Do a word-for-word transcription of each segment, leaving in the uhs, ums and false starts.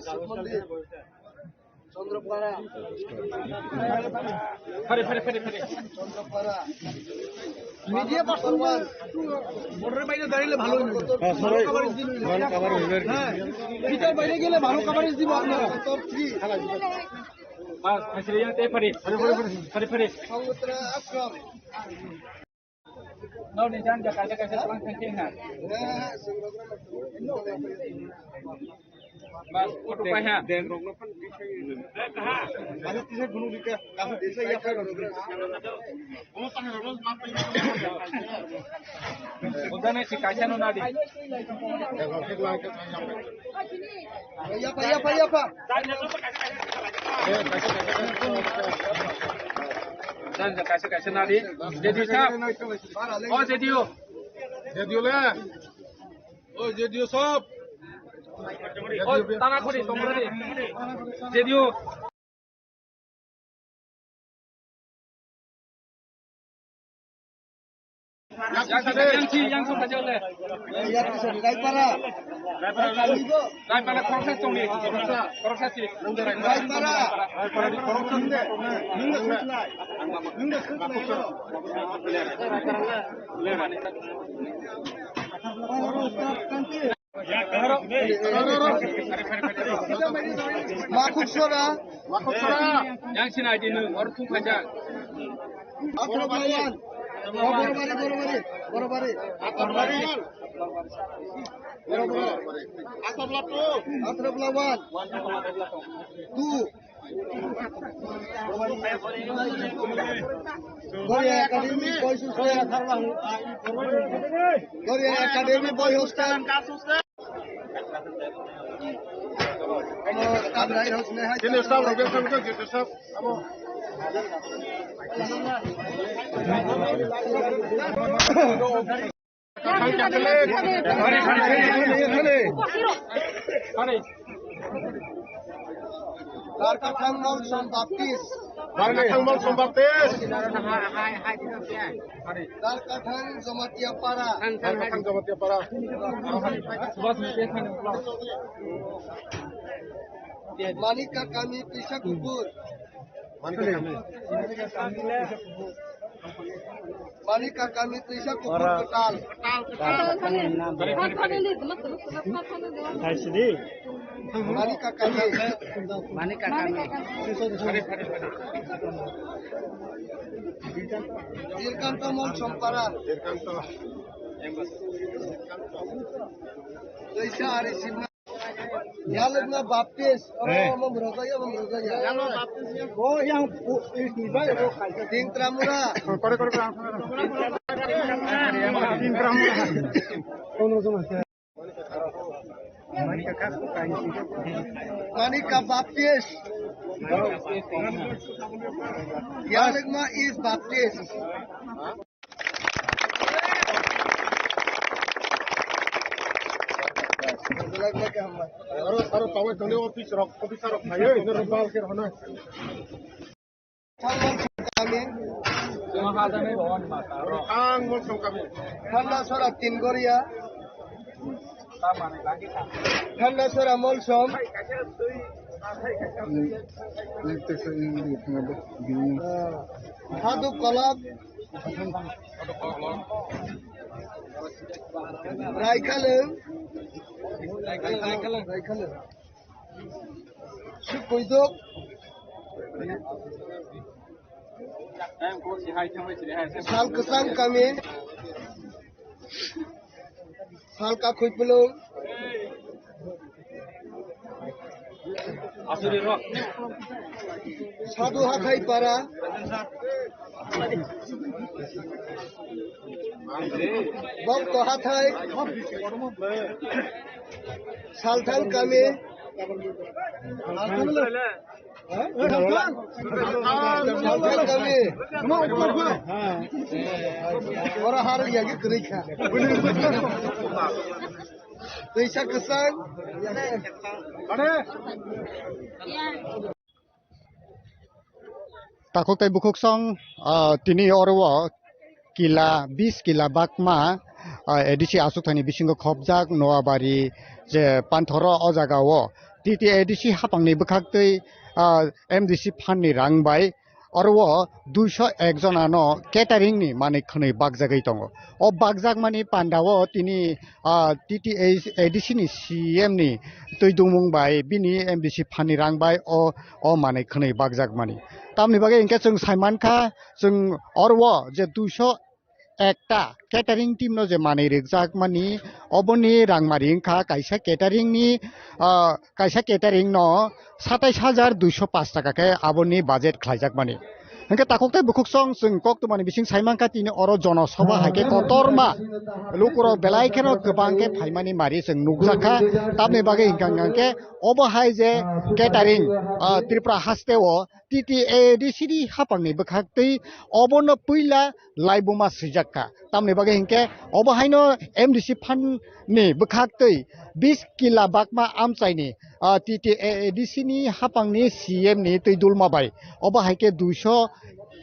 শিব মন্দির, চন্দ্রপাড়া। ফারে, ফারে, ফারে, ফারে। চন্দ্রপাড়া। মিডিয়া পার্সন বর্ডারের বাইরে দাঁড়ালে ভালো হইবে। হ্যাঁ, ভালো সবাই কভারেজ দিন হইবে। ভালো কভার হইবে আর কি। হ্যাঁ, ভিতর বাইরে গেলে ভালো কভারেজ দিব আপনারা। বাস, ফাঁসি দিয়ে যেতে ফারে। ফারে, ফারে। সমুদ্র আশ্রম। Nau ni jan jaka jaka se tuang thang thang na. Bas, photo pai ha. Udah nih si kaca nu nadi. Yapa, yapa, yapa. Dan kaisa kaisa nari. J D U sab. O J D U. J D U le. O J D U sab. O tana khuri tomrani. J D U. Yang si, yang si saja le. Yang si Raipara. Raipara khoroksa tongni. Khoroksa si. Raipara. Makhuk sora. Makhuk sora. Yang sini aja nu, orang tu aja. Atrap lawan. Oh, Borobari, Borobari, Borobari. Atrap lawan. Atrap lawan. Tu. Goria Academy Boys Hostel. Goria Academy Boys Hostel. Sini staff rok, staff rok, staff. Darkathang Molsom Baptist. Darkathang Molsom Baptist. Darkathang Jamatia Para. Darkathang Jamatia Para. Manika Kami Pisa Kukur. Manika Kami. Manika Kami Pisa Kukur Ketal. Manika Kami. Manika Kami. Dirkanto Molsom Para. Dirkanto. Teisa Ari Sima. Yalwkma Baptist. Omo, omo, omo, omo, omo. Yalwkma Baptist. Oh, yang, oh, ini, ini, ini, ini. Dingtramura. Kore, kore, kore. Dingtramura. Manika Baptist. Yalwkma is Baptist. Aro, aro, tawai tongni office rok, officer rok phaio, ino rok bal khe rw hwnwi. Ang Molsom kami. Ang Molsom kami. Thanda Sora Tingoria. Thanda Sora Molsom. Thadu Kolok. Raikhalung. Raikhalung. Sukuiduk. Sal Kwchang kami. Sal Kakhwipulung. Sadu Hathai Para. Bokto Hathai. Salthang kami. Salthang kami. Oro har yagi kwrwi kha. Twisa kwchang. Takhuk tei bukhuk song, ah, tini oro o kila, bis kila bakma, ah, A D C aswk thani bisingo khopjak Noabari je panthoro o jaga o T T A D C hapangni bwkhaktwi, ah, M D C phanni rang bai oro o duiso ek jonano catering ni manwi khwnwi bakjagwi tongo. O bakjakmani pandao tini, ah, T T A D C ni C M ni twi dungmung bai bini M D C phanni rang bai o, o manwi khwnwi bakjakmani. Tamni bagwi hinkhe chwng saimankha, chwng oro o je duiso ekta catering team no je manwi rwkjakmani, oboni rangmari wngkha kaisa catering ni, ah, kaisa catering no satais hajar duiso pash taka khe aboni budget khlaijakmani. Hinkhe takhuk tei bukhuk song chwng koktwmani bising saimankha tini oro jono soba hai khe kotorma lukurok belai kheno kwbang khe phaimani mari chwng nukjakha. Tamni bagwi hinkha hinkhe obo hai je catering, ah, Tripura haste o T T A D C ni hapangni bwkhaktwi obono puila laibuma swijakha. Tamni bagwi hinkhe obo haino M D C phanni bwkhaktwi bis kila bakma amchaini, ah, T T A D C ni hapangni C M ni twi dulma bai. Obo hai khe duiso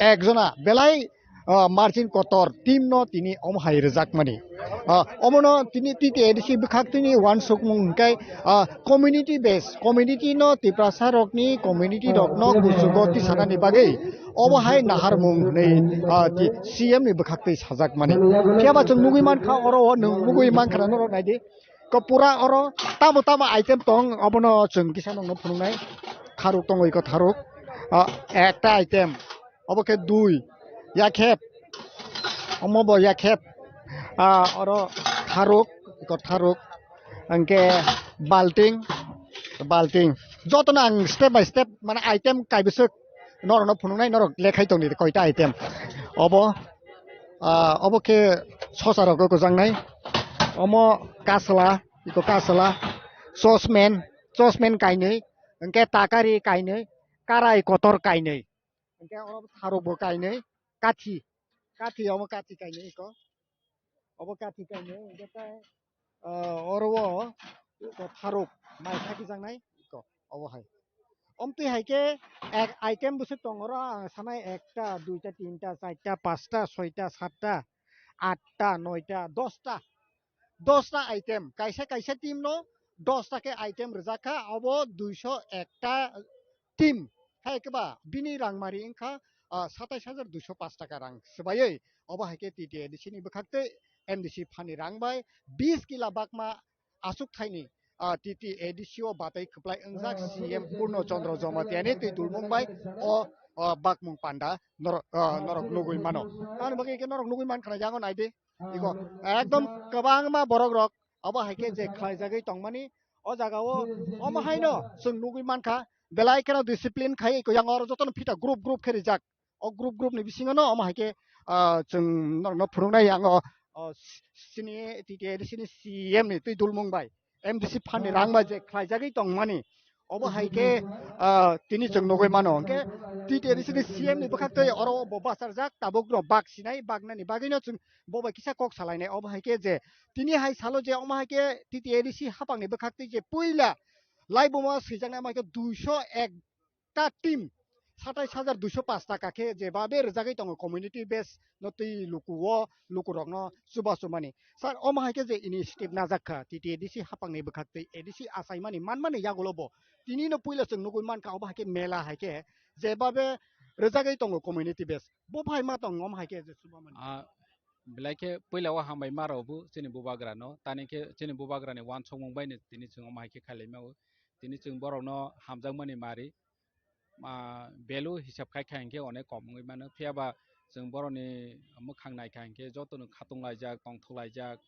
ek jona belai, ah, margin kotor team no tini omo hai rwjakmani. Ah, omono tini T T A D C bwkhaktwini uansukmung hinkhe, ah, community base, community no Tiprasa rokni community rokno kuchugo tisanani bagwi obo hai naharmung hwnwi, ah, ti-, C M ni bwkhaktwi sajakmani. Phiya ba chwng nugwi mankha oro o nwng nugwi mankha na norok naidi. Ko pura oro tamo tamo item tong obono chwng kisa nokno phunuknai. Tharuk tongo iko tharuk. Ah, ekta item. Obo khe dui. Yakhep. Omo bo yakhep. Ah, oro tharuk, iko tharuk. Hingke balting, balting. Jotono ang step by step, mane item kaibiswk norokno phunuknai, norok lekhai tongdi koita item. Obo, ah, obo khe sosa rok kwchang nai. Omo kasla, iko kasla. Chosmen, chosmen kainwi. Hingke takari kainwi. Karai kotor kainwi. Hingke oro tharuk bo kainwi, kathi, kathi omo kathi kainwi iko, obo kathi kainwi, hingke tai, ah, oro o iko tharuk mai sakhi jaknai iko, obo hai. Omtwi hai khe ek item bwswk tongo oro ang sanai ekta, duita, tinta, charta, pasta, soita, satta, atta, noita, dosta. Dosta item, kaisa kaisa team no dosta khe item rwjak kha, obo duiso ekta team. Hai khe ba bini rangmari wngkha, ah, satais hajar duiso pash taka rang swbaiwi. Obo hai khe T T A D C ni bwkhaktwi M D C phanni rang bai bis kila bakma achuk thaini, ah, T T A D C o batai kwplai wngjak C M Purno Chandra Jamatia ni twi dulmung bai o, o bakmung panda norok, ah, norok nugwi mano. Tamoni bagwi khe norok nugwi mankha na, yango naidi. Iko ekdom kwbangma borok rok obo hai khe je khlaijagwi tongmani o jaga o, omo haino chwng nugwi mankha belai kheno discipline khai iko yang oro jotono phita group group khe rijak. O group group ni bisingo no omo hai khe, ah, chwng norokno phunuknai yang o, o, chini T T A D C ni C M ni twi dulmung bai. M D C phanni rang bai je khlaijagwi tongmani. Obo hai khe, ah, tini chwng nugwi mano. Hwnkhe T T A D C ni C M ni bwkhaktwi oro bo bacharjak, tabukno bak sinai, baknani bagwino chwng bo bai kisa kok salainai. Obo hai khe je tini hai salo je omo hai khe T T A D C hapangni bwkhaktwi je puila laibuma swijaknai omo hai khe duiso ek ta team satais hajar duiso pash taka khe jebabe rwjagwi tongo community base no twi luku o lukurokno chubachu mani. Sir, omo hai khe je initiative najak kha T T A D C hapangni bwkhaktwi A D C achaimani manmani yagulo bo tini no puila chwng nugwi mankha obo hai khe mela hai khe jebabe rwjagwi tongo community base. Bo phai ma tong omo hai khe je chubamani. Ah, belai khe puila o hambai ma rw bu chini bubagra no, tani khe chini bubagra ni uansukmung bai no tini chwng omo hai khe khailai ma o. Tini chwng borokno hamjakmani mari, ah, value hisab khai kha hinkhe onek kom wngwi mano. Phiya ba chwng borokni mwkhang nai kha hinkhe jotono khatung laijak, tongthok laijak.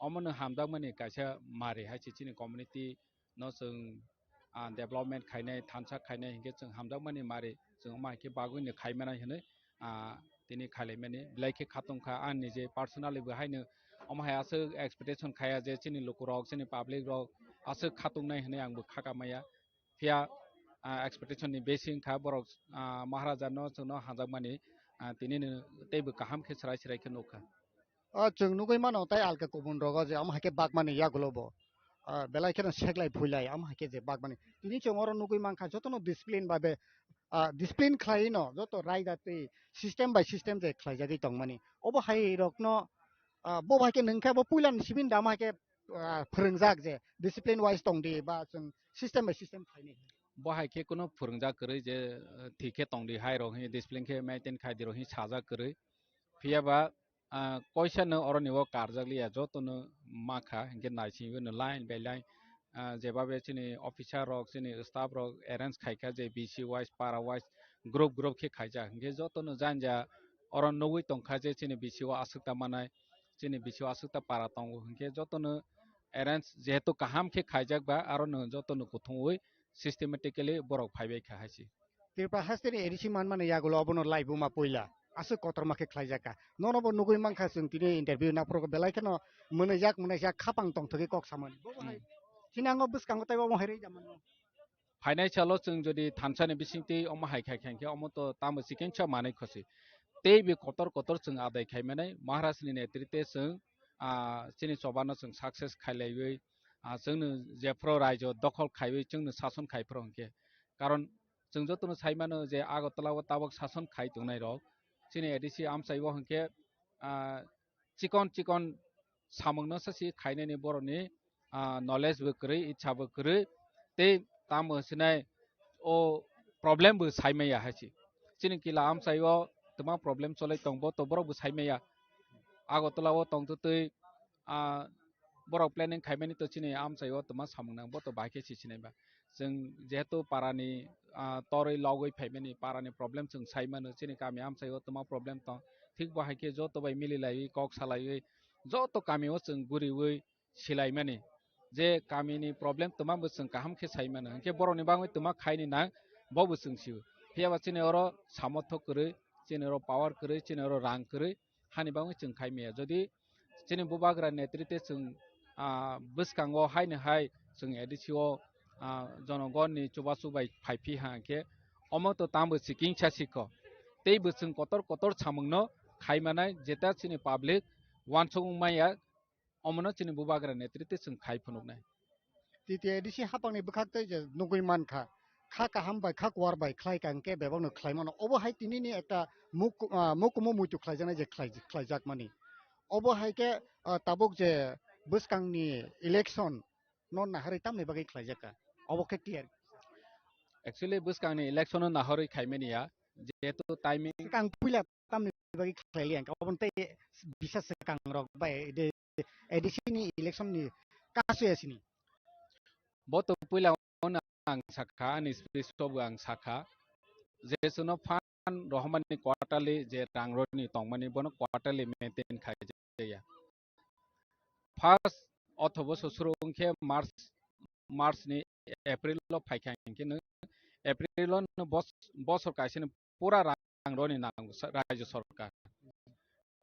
Omono hamjakmani kaisa mari hai se chini community no chwng, ah, development khainai, thansa khainai hinkhe chwng hamjakmani mari chwng omo hai khe bagwino khai manai hinwi, ah, tini khailaimani belai khe khatung kha. Ang nije personally bo haino omo hai aswk expectation khaya je chini lukurok, chini public rok aswk khatungnai hinwi ang bo kha ka maya. Phiya, ah, expectation ni besi wngkha borok, ah, Maharaja no chwngno hamjakmani, ah, tini no teibo kaham khe chwrai chwrai khe nukha. O chwng nugwi mano tei alka kubun rogo je omo hai khe bakmani yagulo bo, ah, belai kheno seklai phuilai omo hai khe je bakmani. Tini chwng oro nugwi mankha jotono discipline babe, ah, discipline khlai no joto raida twi system by system je khlaijagwi tongmani. Obo hai rokno, ah, bo hai khe nwng khe bo puila ni simi da omo hai khe ah, phwrwngjak je discipline wise tong di ba chwng system by system khainai. Bo hai khe kuno phwrwngjak kwrwi je, ah, thik khe tong di hai rok hi discipline khe maintain khai di rok hi sajak kwrwi. Phiya ba, ah, koisa no oroni o karjak liya, joto no ma kha, hinkhe naisingwi no line by line, ah, jeba be chini officer rok, chini staff rok arrange khai kha je B C wise, para wise, group group khe khaijak. Hinkhe joto no janja oro nugwi tong kha je chini B C o aswk ta manai, chini B C o aswk ta para tongo. Hinkhe joto no arrange jehetu kaham khe khaijak ba, aro no joto no kuthumwi systematically borok phaibai kha hai se. Tripura haste ni A D C manmani yagulo obono laibuma puila. Aswk kotorma khe khlaijak kha. Nono bo nugwi mankha chwng tini interview naphuru belai kheno mwnwijak mwnwijak khapang tongthogwi kok samani. Bobo hai Hmm. Sinango bwskango tei omo hai rwjak mano. Financial o chwng jodi thansa ni bisingtwi omo hai khai khai khe omo to tamo chikengsa manwi khosi. Tei bi kotor kotor chwng adai khai mani Maharaj ni netrite chwng, ah, chini choba no chwng success khai laiwi, ah, chwngno jephru raijo dokhol khaiwi chwngno sason khai phuru hinkhe. Karon chwng jotono sai mano je Agartala o tabok sason khai tongnai rok, chini A D C amchai o hinkhe, ah, chikon chikon samung no sasi khainani borokni, ah, knowledge bo kwrwi, ichha bo kwrwi, tei tamo hinai o problem bo sai maya hai se. Chini kila amchai o twma problem cholai tong bo to borok bo sai maya. Agartala o tong twtwi, ah, borok planning khaimani to chini amchai o twma samung nang bo to bahai khe si sinai ba. Chwng jehetu parani, ah, torwi logwi phaimani parani problem chwng sai mano, chini kami amchai o twma problem tong. Thik bo hai khe joto bai mili laiwi kok salaiwi joto kami o chwng guriwi silaimani je kamini problem twma bo chwng kaham khe sai mano, hinkhe borokni bagwi twma khaini nang bo bo chwng sio. Phiya ba chini oro samothok kwrwi, chini oro power kwrwi, chini oro rang kwrwi, hani bagwi chwng khai maya. Jodi chini bubagra netrite chwng, ah, bwskango haino hai chwng A D C o, ah, jonogonni chubachu bai phai phi ha hinkhe omo to tamo chikingsa sikho. Tei bo chwng kotor kotor samungno khai manai, jeta chini public uansukmung maya, omono chini bubagra netrite chwng khai phunuknai. T T A D C hapangni bwkhak tei je nugwi mankha, kha kaham bai, kha kuar bai khlai ka hwnkhe bebakno khlai mano. Obo hai tinini ekta muk-, ah, mukumu muitu khlaijaknai je khlai-, khlaijakmani. Obo hai khe, ah, tabuk je bwskangni election no naharwi tamni bagwi khlaijakha? Obo khe clear. Actually, bwskangni election no naharwi khaimani ya, jehetu timing. Swkang puila tamni bagwi khlai liya, obo tei bisa swkang rok bai de A D C ni election ni kasu ya sini. Bo to puila ang sakha, ani speech o bo ang sakha, je chwngno fund rohormani quarterly je rang roni tongmani bono quarterly maintain khai jaya. First othobo susuru wngkhe March, March ni April o phaikha hinkhe nwng April o nwng bos-, bosor kaisa ni pura rang roni nango sa-, rajyo sorkar.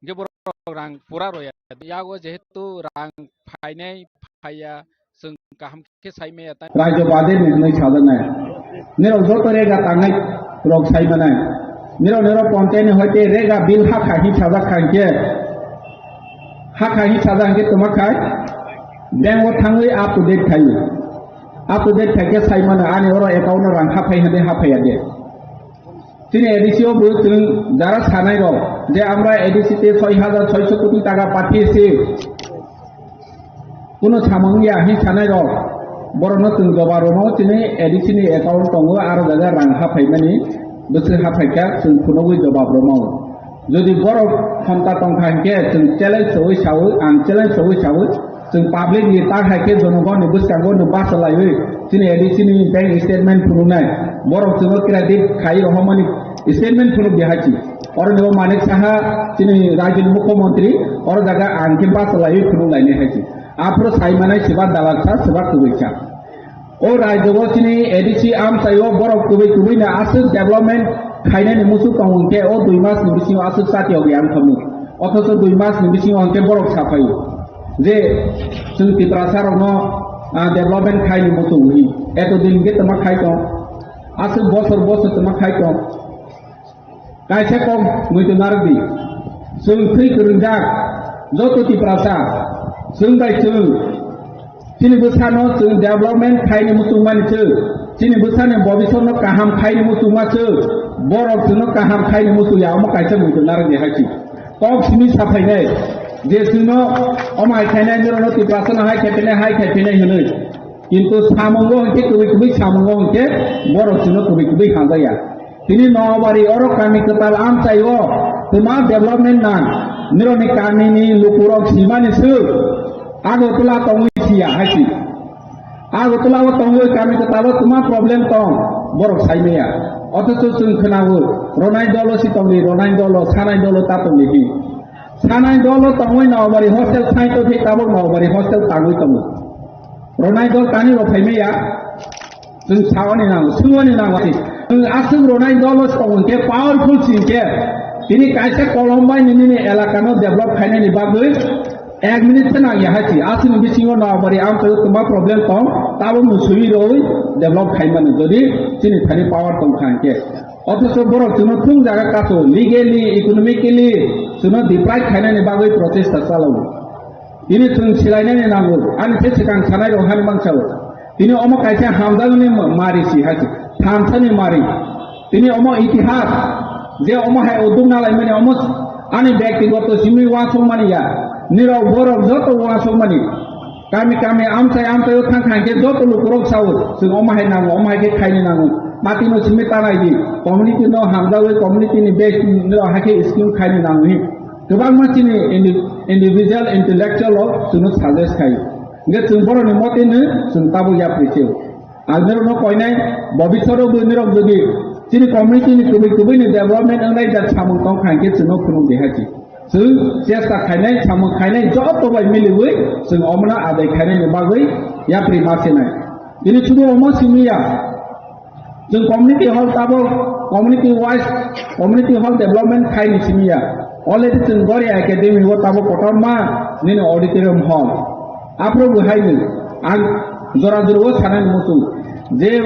Hinkhe borok rang pura roya. Yago jehetu rang phainai phaiya, chwng kaham khe sai maya tang. Rajyo bade ni hwnwi sajaknai. Nirok joto rega tangnai rok sai manai. Nirok nirok ponte ni hoite rega bill ha khai hi sajak khai khe. Ha khai hi sajak khe tuma khai. Bank o thangwi up to date khai. Up to date khai khe sai mano ani oro account o rang ha phai hade ha phai ade. Chini A D C o bo chwng jara sanai rok je amra A D C te soi hajar soiso koti taka pathiyesi. Kuno samung ya hi sanai rok, borokno chwng jobab rwno chini A D C ni account tongo, aro jaga rang haphaimani bwswk haphaikha chwng phunugwi jobab rwno. Jodi borok homta tongkha hinkhe chwng challenge sogwi sawi, ang challenge sogwi sawi, chwng public ni ta hai khe jonogoni bwskango no basa laiwi chini A D C ni bank statement phunuknai, borok chwngno credit khai rohormani statement phunuk di hai chi. Oro ni bo Manik Saha chini rajyoni mukhyamantri, oro jaga ang khe basa laiwi phunuk lainai hai chi. Aphuru sai manai siba dalal sa, siba kwbwi sa. O rajyo o chini A D C amchai o borok kwbwi kwbwi no aswk development khainani muchung tongo hwnkhe o dui mas ni bisingo aswk chati ogwi ang thamu. Othocho dui mas ni bisingo hwnkhe borok saphai je chwng Tiprasa rokno, ah, development khaini muchung hwnwi. Eto din hwnkhe twma khai tong. Aswk bosor bosor twma khai tong. Kaisa kok muitu narwk di. Chwng thwi kwrwngjak joto Tiprasa. Chwng bai chwng. Chini bwsano chwng development khaini muchungmani chwng. Chini bwsani bobisotno kaham khaini muchungma chwng. Borok chwngno kaham khaini muchungya omo kaisa muitu narwk di hai chi. Kok simi saphainai. Je chwngno omo hai khainai, norokno Tiprasano hai khai phinai, hai khai phinai hwnwi. Kintu samungo hwnkhe kwbwi kwbwi samungo hwnkhe borok chwngno kwbwi kwbwi hamjakya. Tini Noabari oro kami kwtal amchaio twma development nang. Nirokni kamini lukurok simani swk Agartala tongwi siya hai si. Agartala o tongwi kami kwtalo twma problem tong, borok saimaya. Othocho chwng khwnao, Ronai dolo si tongdi, Ronai dolo, Sanai dolo ta tongdi hi. Sanai dolo tongwi Noabari hostel sai to thik tabuk Noabari hostel tangwi tongo. Ronai dol tani rok phaimaya, chwng saoni nango, swngoni nango. Chwng aswk Ronai dolo tongwi khe powerful si khe, tini kaisa kolom bai nini elakano develop khainani bagwi Ek minute se nang ya hai si, aswkni bisingo Noabari amchaio twma problem tong, tabukno swiwi rwi develop khaimani, jodi chini thani power tong kha hwnkhe. Othocho borok chwngno thung jaga kaso, legally, economically chwngno deprive khainani bagwi prochesta chalao. Tini chwng silainani nango, ani se swkang sanai rok hani mansao. Tini omo kaisa hamjakni mari si hai si, thansani mari. Tini omo itihas, je omo hai udduk nalaimani, omo ani byaktigoto simi uansukmani ya. Nirok borok joto uansukmani. Kami kami amchai amchai o thang thang khe joto lukurok sao, chwng omo hai nango, omo hai khe khaini nango. Patino simi tanai di, community no hamjawi community ni base nirok hai khe scheme khaini nango hi. Kwbangma chini indi-, individual intellectual o chwngno suggest khai. Hingkhe chwng borokni motino chwng tabuk yapri se. Ang norokno koinai, bobiswaro bo norok jodi chini community ni kubui kubui ni development wngnai da samung tong kha hwnkhe chwngno phunuk di hai si. Chwng chesta khainai, samung khainai joto bai miliwi chwng omono adai khainai ni bagwi yapri ma sinai. Tini sudu omo simi ya. Chwng community hall tabuk community wise community hall development khaini simi ya. Already chwng Goria Academy o tabuk kotorma nini auditorium hall. Aphuru bo haino ang jora jora o sanani muchung je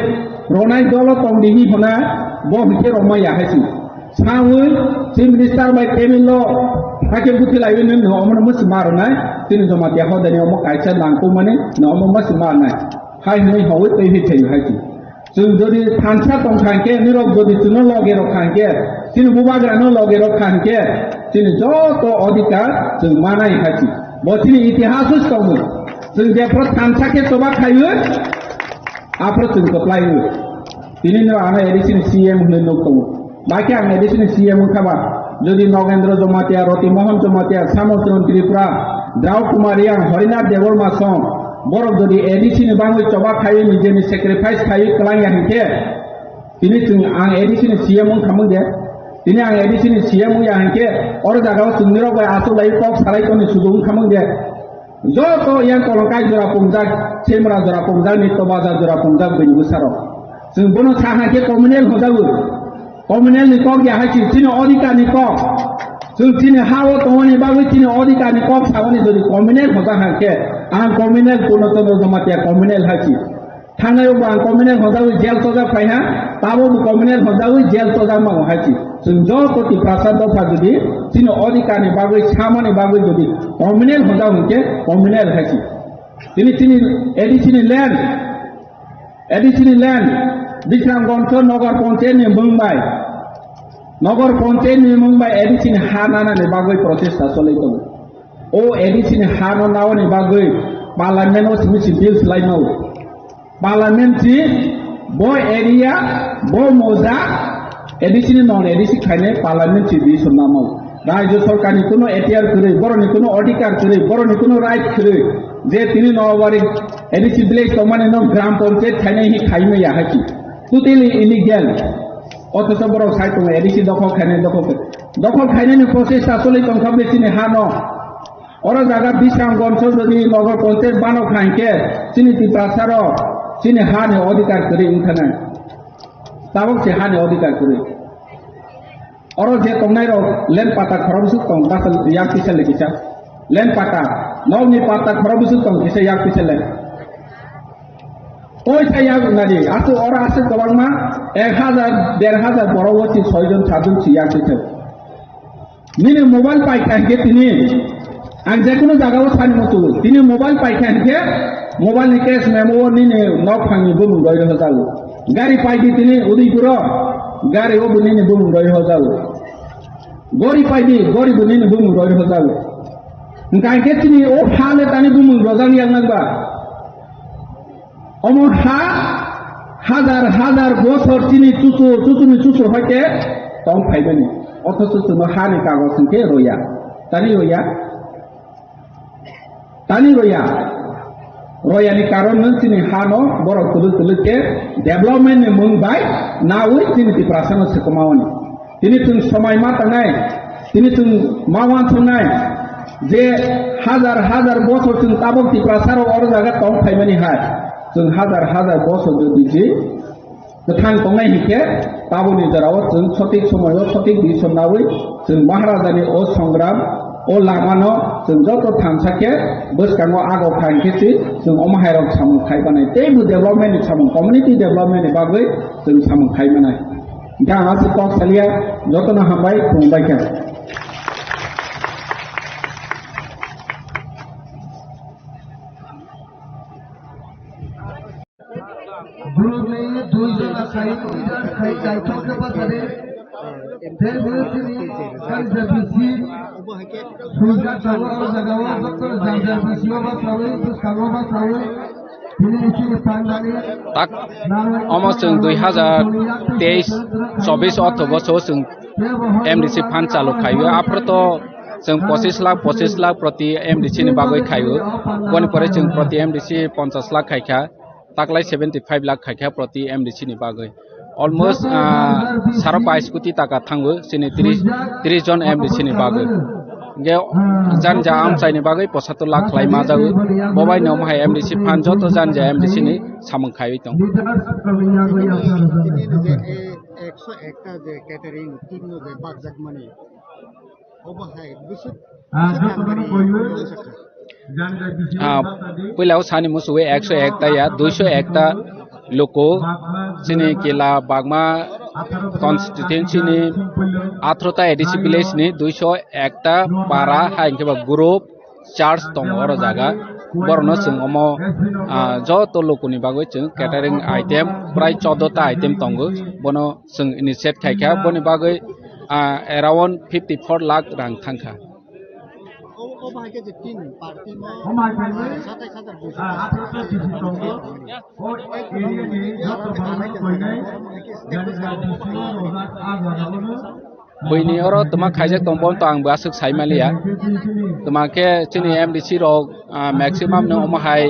Ronai dolo tong di hi hona bo hwnkhe rwma ya hai si. Sawi Chief Minister bai table o hakhe buthi laiwi nini omono musi ma rwnai. Chini Jamatia hodani omo kaisa nangkukmani no omo musi ma rwnai. Hai hwnwi hoi twi hi thai hai si. Chwng jodi thansa tong kha hwnkhe, nirok jodi chwngno loge rok kha hwnkhe, chini bubagrano loge rok kha hwnkhe, chini joto odhikar chwng manai hai si. Bo chini itihaso tongo. Chwng jephru thansa khe choba khaio, aphru chwng kwplaio. Tini no ano A D C ni C M hwnwi nuk tongo. Bai khe ang A D C ni C M wngkha ba, jodi Nogendra Jamatia, Roti Mohan Jamatia, Samotron Tripura, Drau Kumar Reang, Harinath Debbarma song, borok jodi A D C ni bangwi choba khaiwi nijeni sacrifice khaiwi kwlangya hinkhe, tini chwng ang A D C ni C M wngkha mung de, tini ang A D C ni C M wngya hinkhe, oro jagao chwngni rok bai aswk lai kok salai toni sudu wngkha mung de. Joto yang kolongkai jora pungjak, semra jora pungjak, nitto bazar jora pungjak, bini bwsarok. Chwng bono sa hai khe communal hojago. Communal ni kok ya hai si, chini odhikar ni kok. Chwng chini ha o tongmani bagwi chini odhikar ni kok sabani jodi communal hojak hai khe, ang communal Purno Chandra Jamatia communal hai si. Thangnai rok bo ang communal hojagwi jail chojak phai ha, tabo bo communal hojagwi jail chojak mango hai si. Chwng joto Tiprasa dopha jodi chini odhikar ni bagwi samani bagwi jodi communal hojak hwnkhe communal hai si. Tini chini A D C ni land, A D C ni land, Bishramganj Nagar Panchayat ni mung bai, Nagar Panchayat ni mung bai A D C ni ha nana ni bagwi prochesta cholai tongo. O A D C ni ha no naoni bagwi Parliament o simi si bill swlai mao. Parliament si bo area, bo moja, A D C ni non A D C khainai Parliament si decision namo. Rajya Sarkar ni kuno ekhtiar kwrwi, borok ni kuno odhikar kwrwi, borok ni kuno right kwrwi, je tini Noabari A D C village tongmani no Gram Panchayat khainai hi khaimaya hai si. Totally illegal. Othocho borok sai tongo A D C dokhol khainai, dokhol khai-, dokhol khainai ni process ta choli tongkha bini chini ha no. Oro jaga Bishramganj jodi Nagar Panchayat bano kha hinkhe chini Tiprasa rok chini ha ni odhikar kwrwi wngkha nai. Tabuk se ha ni odhikar kwrwi. Oro je tongnai rok land patta khorok bwswk tong, basa yak kisa le kisa. Land patta, nok ni patta khorok bwswk tong kisa yak kisa le. Oisa yak nari, aswk oro aswk kwbangma ek hajar, der hajar borok o si soi jon, sat jon si yak kisa. Nini mobile pai kha hinkhe tini, ang jekunu jaga o sani muchungo. Tini mobile pai kha hinkhe, mobile ni cash memo o nini nok phang ni bumung roi rw jago. Gari pai di tini Udaipur o, gari o bo nini bumung roi rw jago. Gori pai di, gori bo nini bumung roi rw jago. Hwnkha khe chini o ha le tani bumung rojak yak nang ba. Omo ha hazar hazar bosor chini chuchur, chuchurni chuchur hoite tong phaimani. Othocho chwngno hani kagoj hwnkhe roya. Tani roya. Tani roya. Royani karon nwng chini hano borok kwlwk kwlwk khe development ni mung bai nawi chini Tiprasano swkma oni. Tini chwng somai ma tangnai, tini chwng ma uansuknai je hazar hazar bosor chwng tabok Tiprasarok oro jaga tong phaimani hai. Chwng hazar hazar bosor jodi je kwthang tongnai hinkhe taboni jorao chwng sothik somoio sothik decision nawi chwng Maharajani o songram, o lamano chwng joto thansa khe bwskango agok kha hinkhe se chwng omo hairok samung khai manai. Tei bo development ni samung, community development ni bagwi chwng samung khai manai. Hingke ang aswk kok salia, jotono hambai, khulumbai kha. Borokni dui jona sai leader sai kaitor khe bachadi. Tei bo chini jang jang bisi swijak tongo o jaga o, joto jang jang bisi o bachawi, bwskango bachawi. Tak, omo chwng dui hazar teis chobis ortho boso chwng M D C fund chalu khaio. Aphro to chwng pochis lakh, pochis lakh proti M D C ni bagwi khaio. Boni pore chwng proti M D C ponchas lakh khaikha, taklai seventy five lakh khaikha proti M D C ni bagwi. Almost, ah, saro pais koti taka thango chini tris, tris jon M D C ni bagwi. Hingke janja amchaini bagwi posator lakh khlai ma jago. Bobai no omo hai M D C fund joto janja M D C ni samung khaiwi tong. Ekso ekta je catering team no je bakjak mani. Obo hai bwswk Ah, joto no koiwi. Janja bisi Ah, bata di. Puila o sani musuwi ekso ekta ya, duiso ekta luku chini kila bagma constituency ni athrota A D C village ni duiso ekta para hai hingke ba group church tongo oro jaga. Borokno chwng omo, ah, joto lukuni bagwi chwng catering item prai choddo ta item tongo. Bono chwng initiate khaikha. Boni bagwi, ah, around fifty four lakh rang thangkha. O, o bahai khe je tin party no satais hajar duiso. Ah, atharoso bisi tongo. O area ni joto borok no koinai jani jani bisingo rojak ah jaga o no. Buini oro twma khaijak tong, bono to ang bo aswk sai maliya. Twma khe chini M D C rok, ah, maximum no omo hai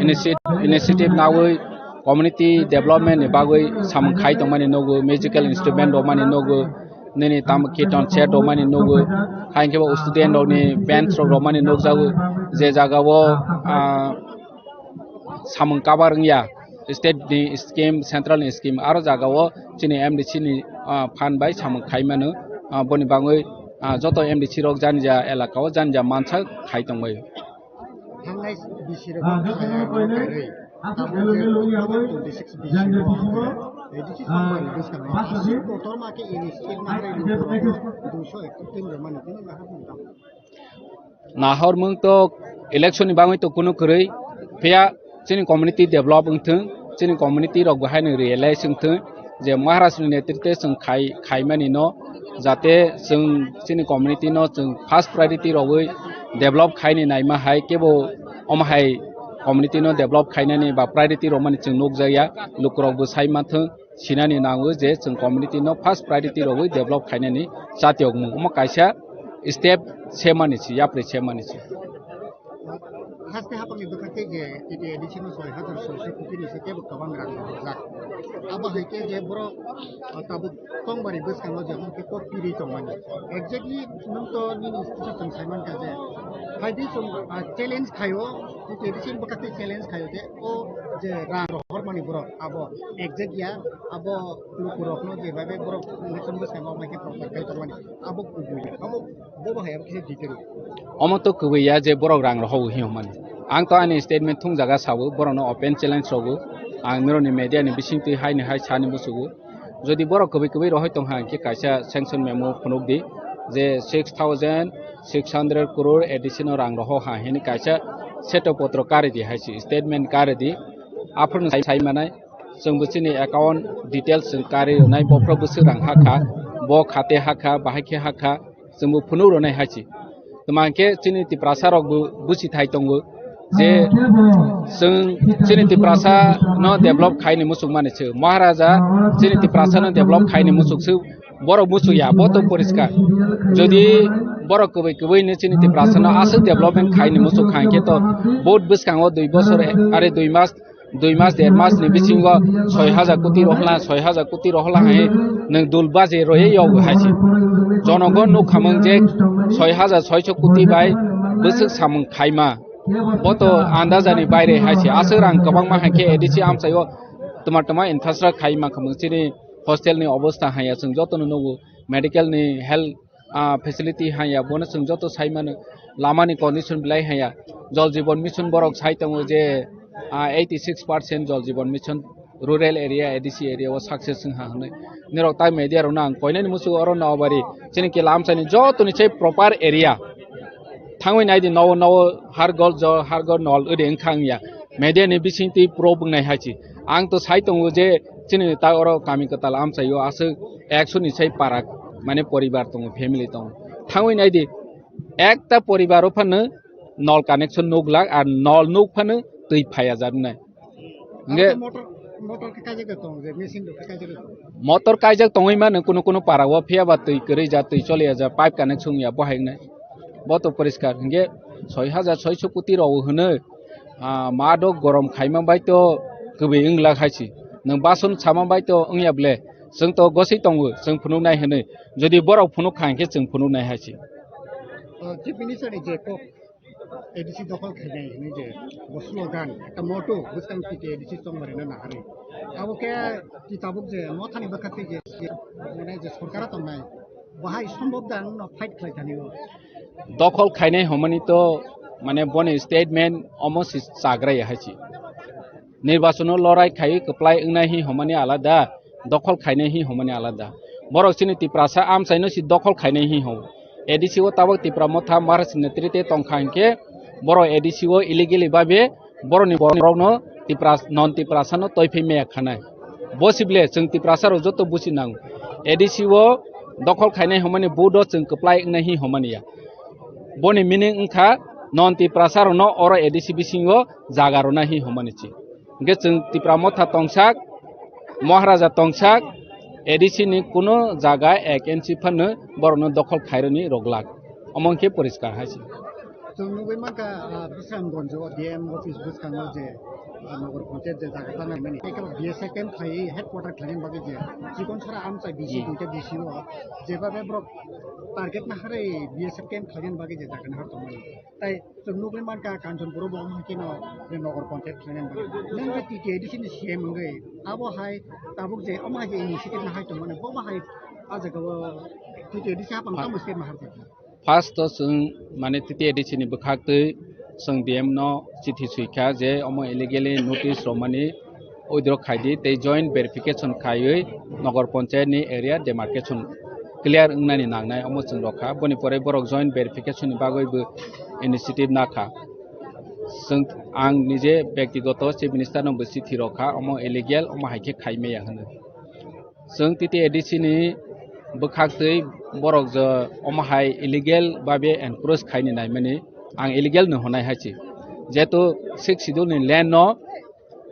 initiat-, initiative nawi community development ni bagwi samung khai tongmani nugo, musical instrument rwmani nugo, nini tamo kirtan set rwmani nugo, hai hwnkhe bo student rokni bench rok rwmani nukjago, je jaga o, ah, samung cover wngya, state ni scheme, central ni scheme, aro jaga o chini M D C ni, ah, fund bai samung khai mano, ah, boni bagwi, ah, joto M D C rok jani ja elaka o jani ja mansa khai tongbai. Thangnai bisi rok Ah, joto no koinai. Aswk elo melo wngya bai janja bisingo, ah, basa di. Kotorma khe ini state ma khe duiso ekta tin rwmani tini nahar nungkha. Nahor mung to election ni bagwi to kunu kwrwi, phiya chini community develop wngthung, chini community rok bo haino realize wngthung je Maharaj ni netrite chwng khai, khaimani no, jate chwng chini community no chwng first priority rogwi develop khaini naima hai kebo omo hai community no develop khainani ba priority rwmani chwng nukjakya, lukurok bo sai manthung, sinani nango je chwng community no first priority rogwi develop khainani chatiyokmung omo kaisa step semani se, yapri semani se. Haste hapangni bwkha khe je T T A D C no soi hajar soiso koti ni se kebo kwbang rang rwjak. Abo hai khe je borok, ah, tabuk tongmani bwskango je omo khe kok piri tongmani. Exactly nwng to nini kisa chwng sai mankha je phaidi chwng, ah, challenge khaio, T T A D C ni bwkha tei challenge khaio je o je rang rohormani borok abo exact ya, abo lukurokno je bai bai borok election bwskango omo khe prochar khai tongmani. Abo kubui, abo, bo bahai abo kisa detail. Omo to kubui ya je borok rang rohogo hinwi hwnmani. Ang to ani statement thung jaga sao, borokno open challenge rogo. Ang mironi media ni bisingtwi haini hai sani musugo. Jodi borok kubui kubui rohoi tongkha hwnkhe kaisa sanction memo phunukdi je six thousand six hundred crore A D C no rang roho ha hini kaisa seto potro karidi hai se statement karidi. Aphuru sai, sai manai. Chwng bo chini account details chwng karwi rwnai, bophro bwswk rang hakha, bo khate hakha, bahai khe hakha, chwng bo phunuk rwnai hai se. Tma hwnkhe chini Tiprasa rok bo buchi thai tongo je chwng chini Tiprasa no develop khaini muchung mani se. Maharaja chini Tiprasa no develop khaini muchung se, borok muchung ya, bo to poriskar. Jodi borok kwbwi kwbwi ni chini Tiprasa no aswk development khaini muchung kha hwnkhe to vote bwskango dui bosor are dui mas dui mas, der mas ni bisingo soi hajar koti rohla, soi hajar koti rohla hai nwng dul baje roye yog hai se. Jonogon nuk khamung je soi hajar soiso koti bai bwswk samung khaima. Bo to andajani baire hai se. Aswk rang kwbangma hai khe A D C amchaio tuma tuma infrastructure khaima khamung chini hostel ni obostha hai ya chwng joto no nugo, medical ni health ah, facility hanya, bono chwng joto sai mano, lama ni condition belai hanya. Jal Jeevan Mission borok sai tongo je, ah, eighty six percent Jal Jeevan Mission rural area, A D C area o success wng ha hwnwi. Nirok tai media rok no ang koinani muchungo oro Nabari chini kila amchaini joto ni sai proper area. Thangwi nai di nowo nowo har gol jo, har gol nol ode wng kha wng ya. Media ni bising twi pro bwngnai hai se. Ang to sai tongo je chini ta oro kami kwtal amchaio aswk ekso ni sai para mane poribar tongo, family tongo. Thangwi nai di ekta poribar o phano nol connection nuk lak ar nol nuk phano twi phaiya jar nai. Hingke motor, motor khe kaijak tong je, machine rok khe kaijak tong. Motor kaijak tongwi mano kuno kuno para o, phiya ba twi kwrwi ja, twi choliya ja, pipe connection ya bo hai wngnai. Bo to poriskar hingke soi hajar soiso koti rok hwnwi. Ah, ma do gorom khaima bai to kwbwi wngla khai si. Nwng bason sama bai to wngya ble. Chwng to goswi tongo, chwng phunuknai hwnwi. Jodi borok phunuk kha hwnkhe chwng phunuknai hai si. Oh, Chief Minister ni je kok A D C dokhol khainai hwnwi je bo slogan, ekta motto, bwskang T T A D C chongmarina naharwi. Abo khe ti tabuk je mothani bwkha twi je, je, mane je sorkara tongnai, bahai sombhob da wngno fight khlai thani o. Dokhol khainai hwnmani to mane boni statement omo si chagra ya hai si. Nirbachano lorai khai kwplai wngnai hi hwnmani alada, dokhol khainai hi hwnmani alada. Borok chini Tiprasa amchaino si dokhol khainai hi hwn. A D C o tabok Tipra Motha Maharaj ni netrite tongkha hinkhe borok A D C o illegally babe borokni borokno Tipra, non Tiprasano toiphai maya khanai. Bo sible chwng Tiprasa rok joto buchi nango. A D C o dokhol khainai hwnmani vote o chwng kwplai wngnai hi hwnmani ya. Boni meaning wngkha non Tiprasa rokno oro A D C bisingo jaga rwna hi hwnmani chi. Hingke chwng Tipra Motha tongsak, Maharaja tongsak, A D C ni kuno jaga ek inch phano borokno dokhol khairwni rwglak. Omo hingke poriskar hai se. Chwng nugwi mankha, ah, Bisramganj o D M office bwskango je, ah, Nogor Panchayat je jaga tangnaimani. Tei kebo B S F camp khlaiwi headquarter khlainani bagwi je chikon sara amchai B C Hmm. duita B C o jeba be borok target naharwi B S F camp khlainani bagwi je jaga nahar tongmani. Tai chwng nugwi mankha Kanchanpur o bo omo hai kheno je Nogor Panchayat khlainani bagwi. Nang je T T A D C ni C M wngwi abo hai tabuk je omo hai je initiative nahai tongmani bo bahai a jaga o T T A D C hapang tamo step nahar jakha. First o chwng mane T T A D C ni bwkhak twi chwng D M no chithi swi kha je omo illegally notice romani withdraw khai di tei joint verification khaiwi Nogor Panchayat ni area demarcation clear wngnani nangnai omo chwng rokha. Boni pore borok joint verification ni bagwi bo initiative nakha. Chwng, ang nije bektigoto Chief Minister no bo chithi rokha, omo illegal, omo hai khe khai maya hwnwi. Chwng T T A D C ni bwkhak twi borok je omo hai illegal babe encroach khaini naimani, ang illegal no hwnai hai se. Jehetu Sixth Schedule ni land no,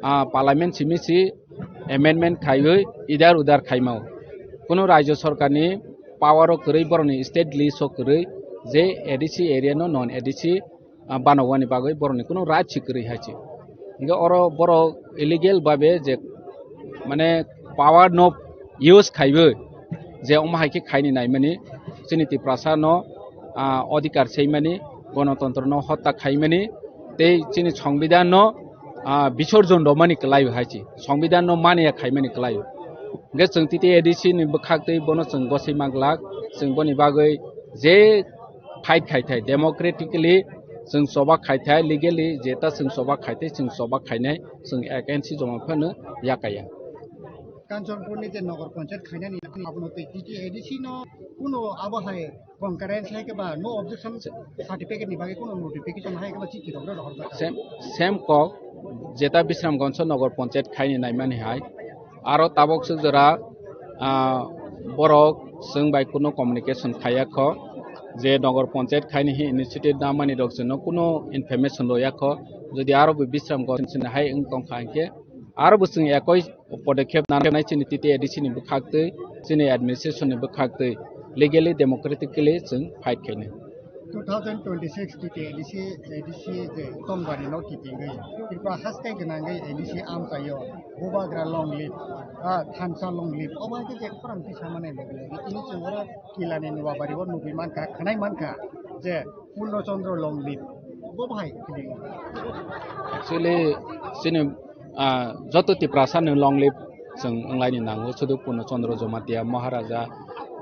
ah, Parliament simi si amendment khaiwi idar udar khaimao. Kuno Rajya Sorkar ni power o kwrwi borokni state list o kwrwi je A D C area no non A D C ah, banogwani bagwi borokni kuno right si kwrwi hai se. Hingke oro borok illegal babe je, mane, power no use khaiwi je omo hai khe khaini naimani, chini Tiprasa no, ah, odhikar seimani, gonotontro no hotta khaimani, tei chini Songbidan no, ah, bisorjon romani kwlai hai se. Songbidan no mania khaimani kwlai. Hingke chwng T T A D C ni bwkhak twi bono chwng gosoi manglak, chwng boni bagwi je fight khai thai, democratically chwng choba khai thai, legally jeta chwng choba khai thai, chwng choba khainai, chwng against joma phano yakaya. Kanchanpur ni je Nogor Panchayat khainani abono tei T T A D C no kuno abo hai concurrence hai khe ba no objection certificate ni bagwi kuno notification hai khe ba chithi rok rohor jakha. Same, same kok jeta Bisramganj o Nogor Panchayat khaini naimani hai. Aro tabok swk jora, ah, borok chwng bai kuno communication khaiya kho. Je Nogor Panchayat khaini hi initiative namani rok chwngno kuno information lo yakho. Jodi aro bo Bisram Goswami hai wng tongkha hinkhe aro bo chwng ekoi podokkhep nanai chini T T A D C ni bwkhak twi, chini administration ni bwkhak twi legally, democratically chwng fight khainai. Two thousand twenty-six T T A D C, A D C je Tongbari no kitingwi, Tripura haste gwnangwi A D C amchaio, bubagra long live, ah, thansa long live, obo hai khe je khorang tisa mane logi logi, tini chwng oro Kilani Nuabari o nugwi mankha, khwnai mankha je Purno Chandra long live, bo bahai kiting. Actually, chini, ah, joto Tiprasa ni long live chwng wnglaini nango, sudu Purno Chandra Jamatia Maharaja,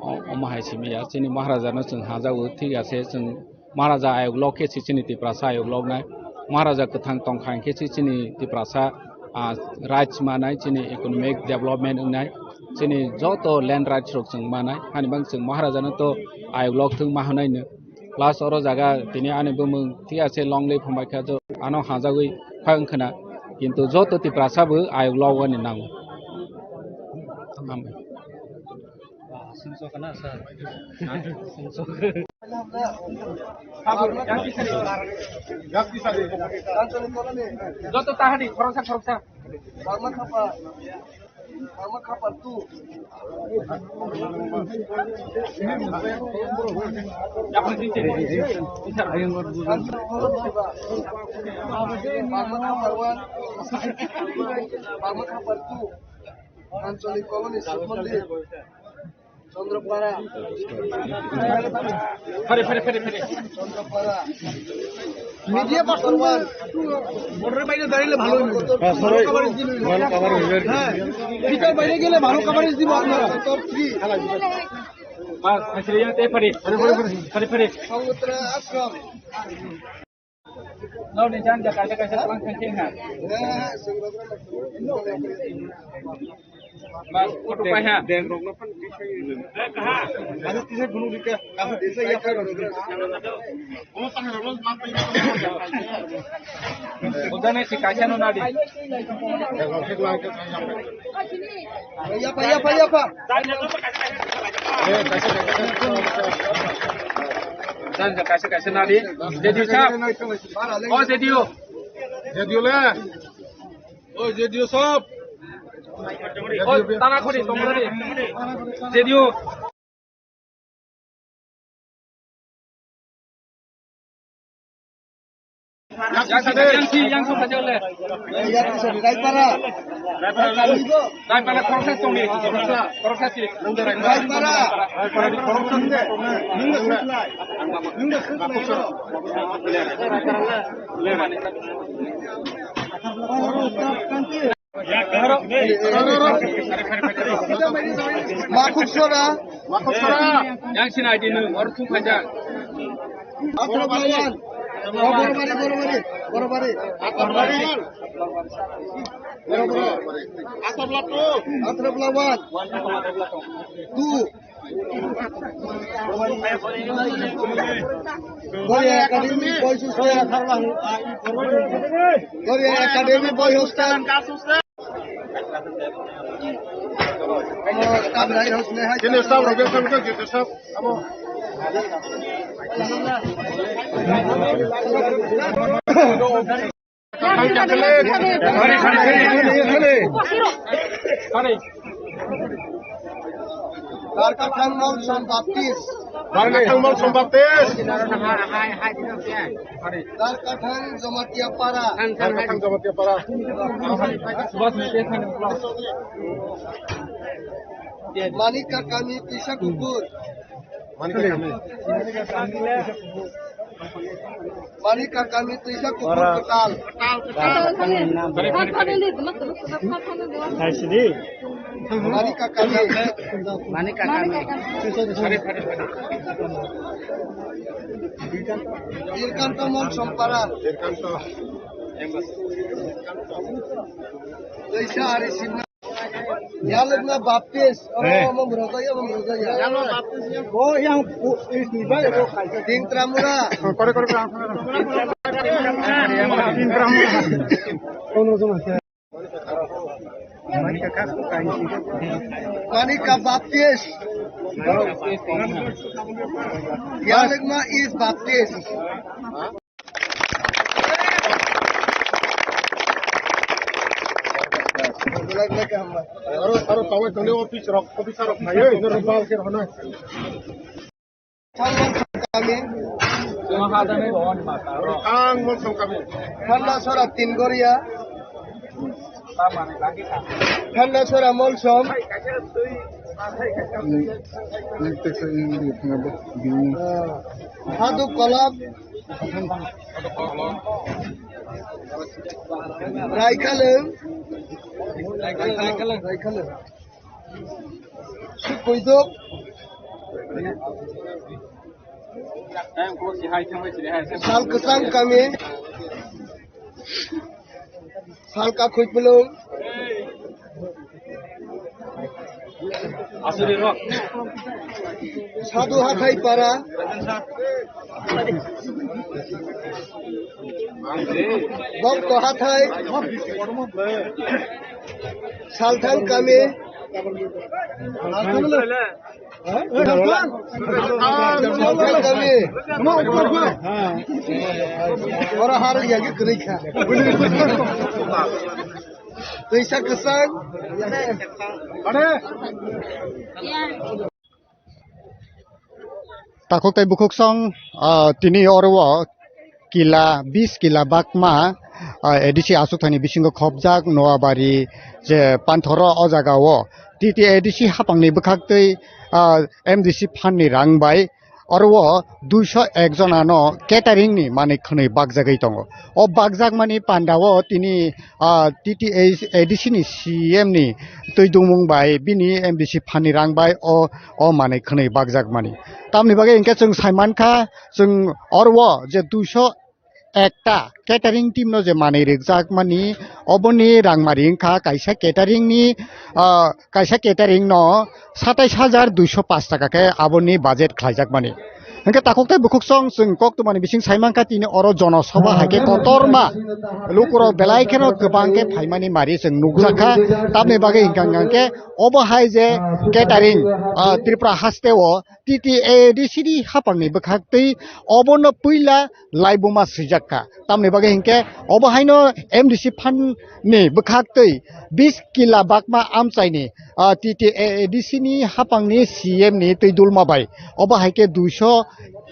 o-, omo hai simi ya, chini Maharaja no chwng hajago, thik ase, chwng Maharaja ayok lok khe se chini Tiprasa ayok lok nai. Maharaja kwthang tongkha hinkhe se chini Tiprasa, ah, rights manai, chini economic development wngnai, chini joto land rights rok chwng manai. Hani bang chwng Maharaja no to ayok lok thung ma hwnai no. Plus oro jaga tini ani bumung thik ase long live hwnbai kha, jo ano hajagwi phai wngkhwna. Kintu joto Tiprasa bo ayok lok ani nango. Hambai. Joto tahadi khoroksa khoroksa. Mama khapa, mama khapa tu. Mama khapa wan, mama khapa tu. Anchalik colony, Sub Mondir. Chandrapara. Phare, phare, phare, phare. Chandrapara. Media person wan. Border বাইরে দাঁড়ালে ভালো হইবে। হ্যাঁ, সবাই ভালো coverage দিবে। ভালো coverage হইবে। হ্যাঁ, ভিতর বাইরে গেলে ভালো coverage দিব আপনারা। Sector three. বাস, আসলে ইয়াতে phare. Phare, phare, phare. Phare, phare. Samudra Ashram. Nokni janja kaisa kaisa tlang thang thang ha. Mas photo pai ha. Ujane si kaisa no nadi. Yapa, yapa, yapa. Janja kaisa kaisa nadi. J D U sahab. O J D U. J D U le. O J D U sahab. O tana khori tongmani. J D U. Yang si, yang si, yang si, yang si, Raipara. Raipara, khoroksa tongni. Khoroksa si. Raipara. Makhuk sora. Makhuk sora. Yang sini aja nih, baru tuh aja. Atrap lawan. Oh, Borobari, Borobari, Borobari. Atrap lawan. Atrap lawan. Atrap lawan. Tuh. Goria Academy Boys Hostel. Goria Academy Boys Hostel. Sini staff rok, staff rok, staff. Darkathang Molsom Baptist. Darkathang Molsom Baptist. Darkathang Jamatia Para. Darkathang Jamatia Para. Manik Kakami Tisa Kukur. Manik Kakami. Manik Kakami Tisa Kukur Kwtal. Manik Kakami. Manik Kakami. Dirkanto Molsom Para. Dirkanto. Teisa Ari Simna. Yalukna Baptist. Omo, omo murojaya, omo murojaya. Oh, yang, oh, ini baik, oh, kaisa. Ding Tramura. Kore, kore, kore. Ding Tramura. Manika Baptist. Yalikma is Baptist. Aro, aro tawai tongni office rok, officer rok nayo, ino rwbal khe rwna. Kami. Ang Molsom kami. Phanla sora Tingoria. Phanla sora Molsom. Haduk Kolop. Raikhalung. Raikhalung. Sukuiduk. Sal Kwchang kami. Sal Kakhuipulung. Sadhu Hathai Para. Bokto Hathai. Salthang kami. Salthang kami. Ora har yagi kwrwi kha. Twisa kwchang. Takhuk tei bukhuksong, ah, tini oro o kila, bis kila bakma, ah, A D C achukthani bisingo khopjak Noabari je Panthoro o jaga o T T A D C haphangni bwkhaktwi, ah, M D C phanni rang bai oro o duiso ek jonano catering ni manwi khwnwi bakjagwi tongo. O bakjakmani panda o tini, ah, T T A D C ni C M ni twi dumung bai bini M D C phanni rang bai o, o manwi khwnwi bakjakmani. Tamni bagwi hinkhe chwng saimankha, chwng oro o je duiso ekta catering team no je manwi rwkjakmani, oboni rangmari wngkha kaisa catering ni, ah, kaisa catering no satais hajar duiso pash taka khe aboni budget khlaijakmani. Hinkhe takhuk tei bukhuksong chwng koktwmani bising saimankha tini oro jono soba hai khe kotorma lukurok belai kheno kwbang khe phaimani mari chwng nukjakha. Tamni bagwi hinkha hinkhe obo hai je catering, ah, Tripura haste o T T A D C ni haphangni bwkhaktwi obono puila laibuma swijak kha. Tamni bagwi hinkhe obo haino M D C phan ni bwkhaktwi bis kila bakma amchaini, ah, T T A D C ni haphangni C M ni twi dulma bai. Obo hai khe duiso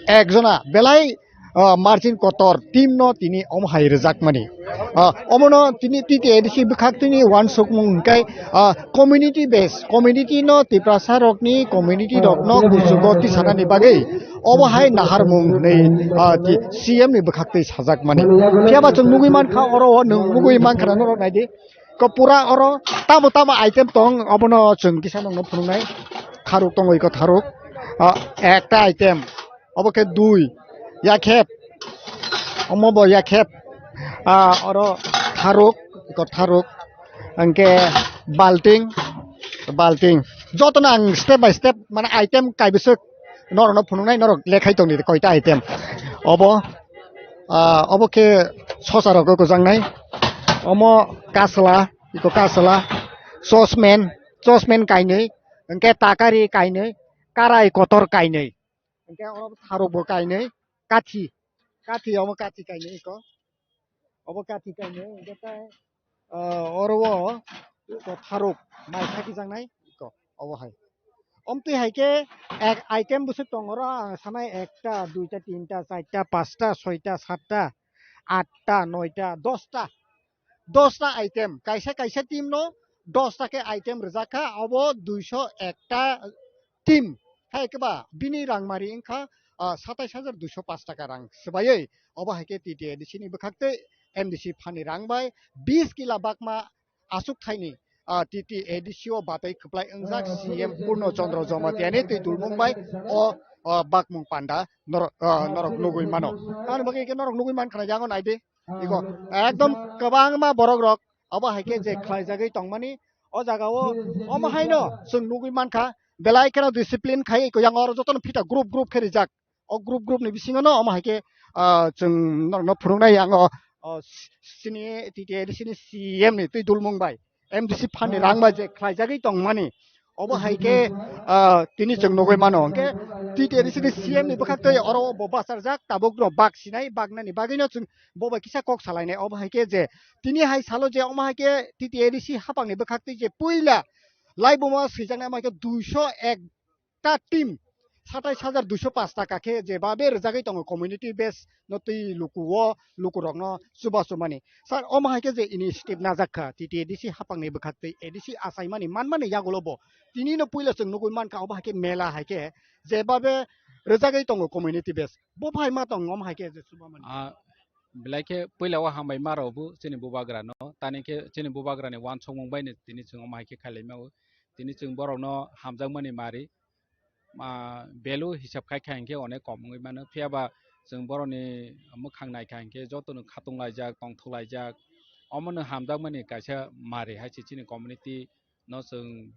ek jona belai, ah, margin kotor team no tini omo hai rwjakmani. Ah, omono tini T T A D C bwkhaktwini uansukmung hwnkhe, ah, community base, community no Tiprasa rokni community rokno kuchugo tisanani bagwi obo hai naharmung hwnwi, ah, ti-, C M ni bwkhaktwi sajakmani. Phiyaba chwng nugwi mankha oro o nwng nugwi mankha na norok naidi. Ko pura oro tamo tamo item tong obono chwng kisa nokno phunuknai. Tharuk tongo iko tharuk. Ah, ekta item. Obo khe dui. Yakhep. Omo bo yakhep. Ah, oro tharuk, iko tharuk. Hwnkhe balting, balting. Jotono ang step by step mane item kaibwswk norokno phunuknai, norok lekhai tongdi koita item. Obo, ah, obo khe sosa rok kwchang nai. Omo kasla, iko kasla, chosmen, chosmen kainwi, hwnkhe takari kainwi, karai kotor kainwi. Hwnkhe oro tharuk bo kainwi, kathi, kathi omo kathi kainwi iko. Obo kathi kainwi, hwnkhe tai, ah, oro o iko tharuk mai khakhijaknai iko obo hai. Omtwi hai khe ek item bwswk tongo oro, ang sanai ekta, duita, tinta, charta, pasta, soita, satta, atta, noita, dosta. Dosta item, kaisa kaisa team no dosta khe item rwjak kha, obo duiso ekta team. Hai khe ba bini rangmari wngkha, ah, satais hajar duiso pash taka rang swbaiwi. Obo hai khe T T A D C ni bwkhaktwi M D C phanni rang bai bis kila bakma achuk thaini, ah, T T A D C o batwi kwplai wngjak C M Purno Chandra Jamatia ni twi dulmung bai o, ah, bakmung panda norok, ah, norok nugwi mano. Tamoni bagwi khe norok nugwi mankha na yango naidi. Iko ekdom kwbangma borok rok obo hai khe je khlaijagwi tongmani o jaga o, omo haino chwng nugwi mankha belai kheno discipline khai iko yang oro jotono phita group group khe rijak. O group group ni bisingo no omo hai khe, ah, chwng norokno phunuknai ang o, o, sini T T A D C ni C M ni twi dulmung bai M D C phanni rang bai je khlaijagwi tongmani Obo hai khe, ah, tini chwng nugwi mano hwnkhe T T A D C ni C M ni bwkhaktwi oro bo bacharjak, tabuk no bak sinai, baknani bagwino chwng bo bai kisa kok salainai. Obo hai khe je tini hai salo je omo hai khe T T A D C haphangni bwkhaktwi je puila laibuma swijaknai omo hai khe duiso ek ta team satais hajar duiso paanch taka khe jebabe rwjagwi tongo community base no twi luku o lukurokno chubachu mani. Sir, omo hai khe je initiative najak kha T T A D C haphangni bwkhaktwi A D C achaimani manmani yagulo bo tini no puila chwng nugwi mankha obo hai khe mela hai khe jebabe rwjagwi tongo community base. Bo phai ma tong omo hai khe je chuba mani. Ah, belai khe puila o hambai ma rw bo chini bubagra no. Tani khe chini bubagra ni uansukmung bai no tini chwng omo hai khe khailai ma o. Tini chwng borok no hamjakmani mari. Ah, value hisab khai kha hinkhe onek kom wngwi mano. Phiya ba chwng borokni mwkhang nai kha hinkhe jotono khatung laijak, tongthok laijak. Omono hamjakmani kaisa mari hai se chini community no chwng,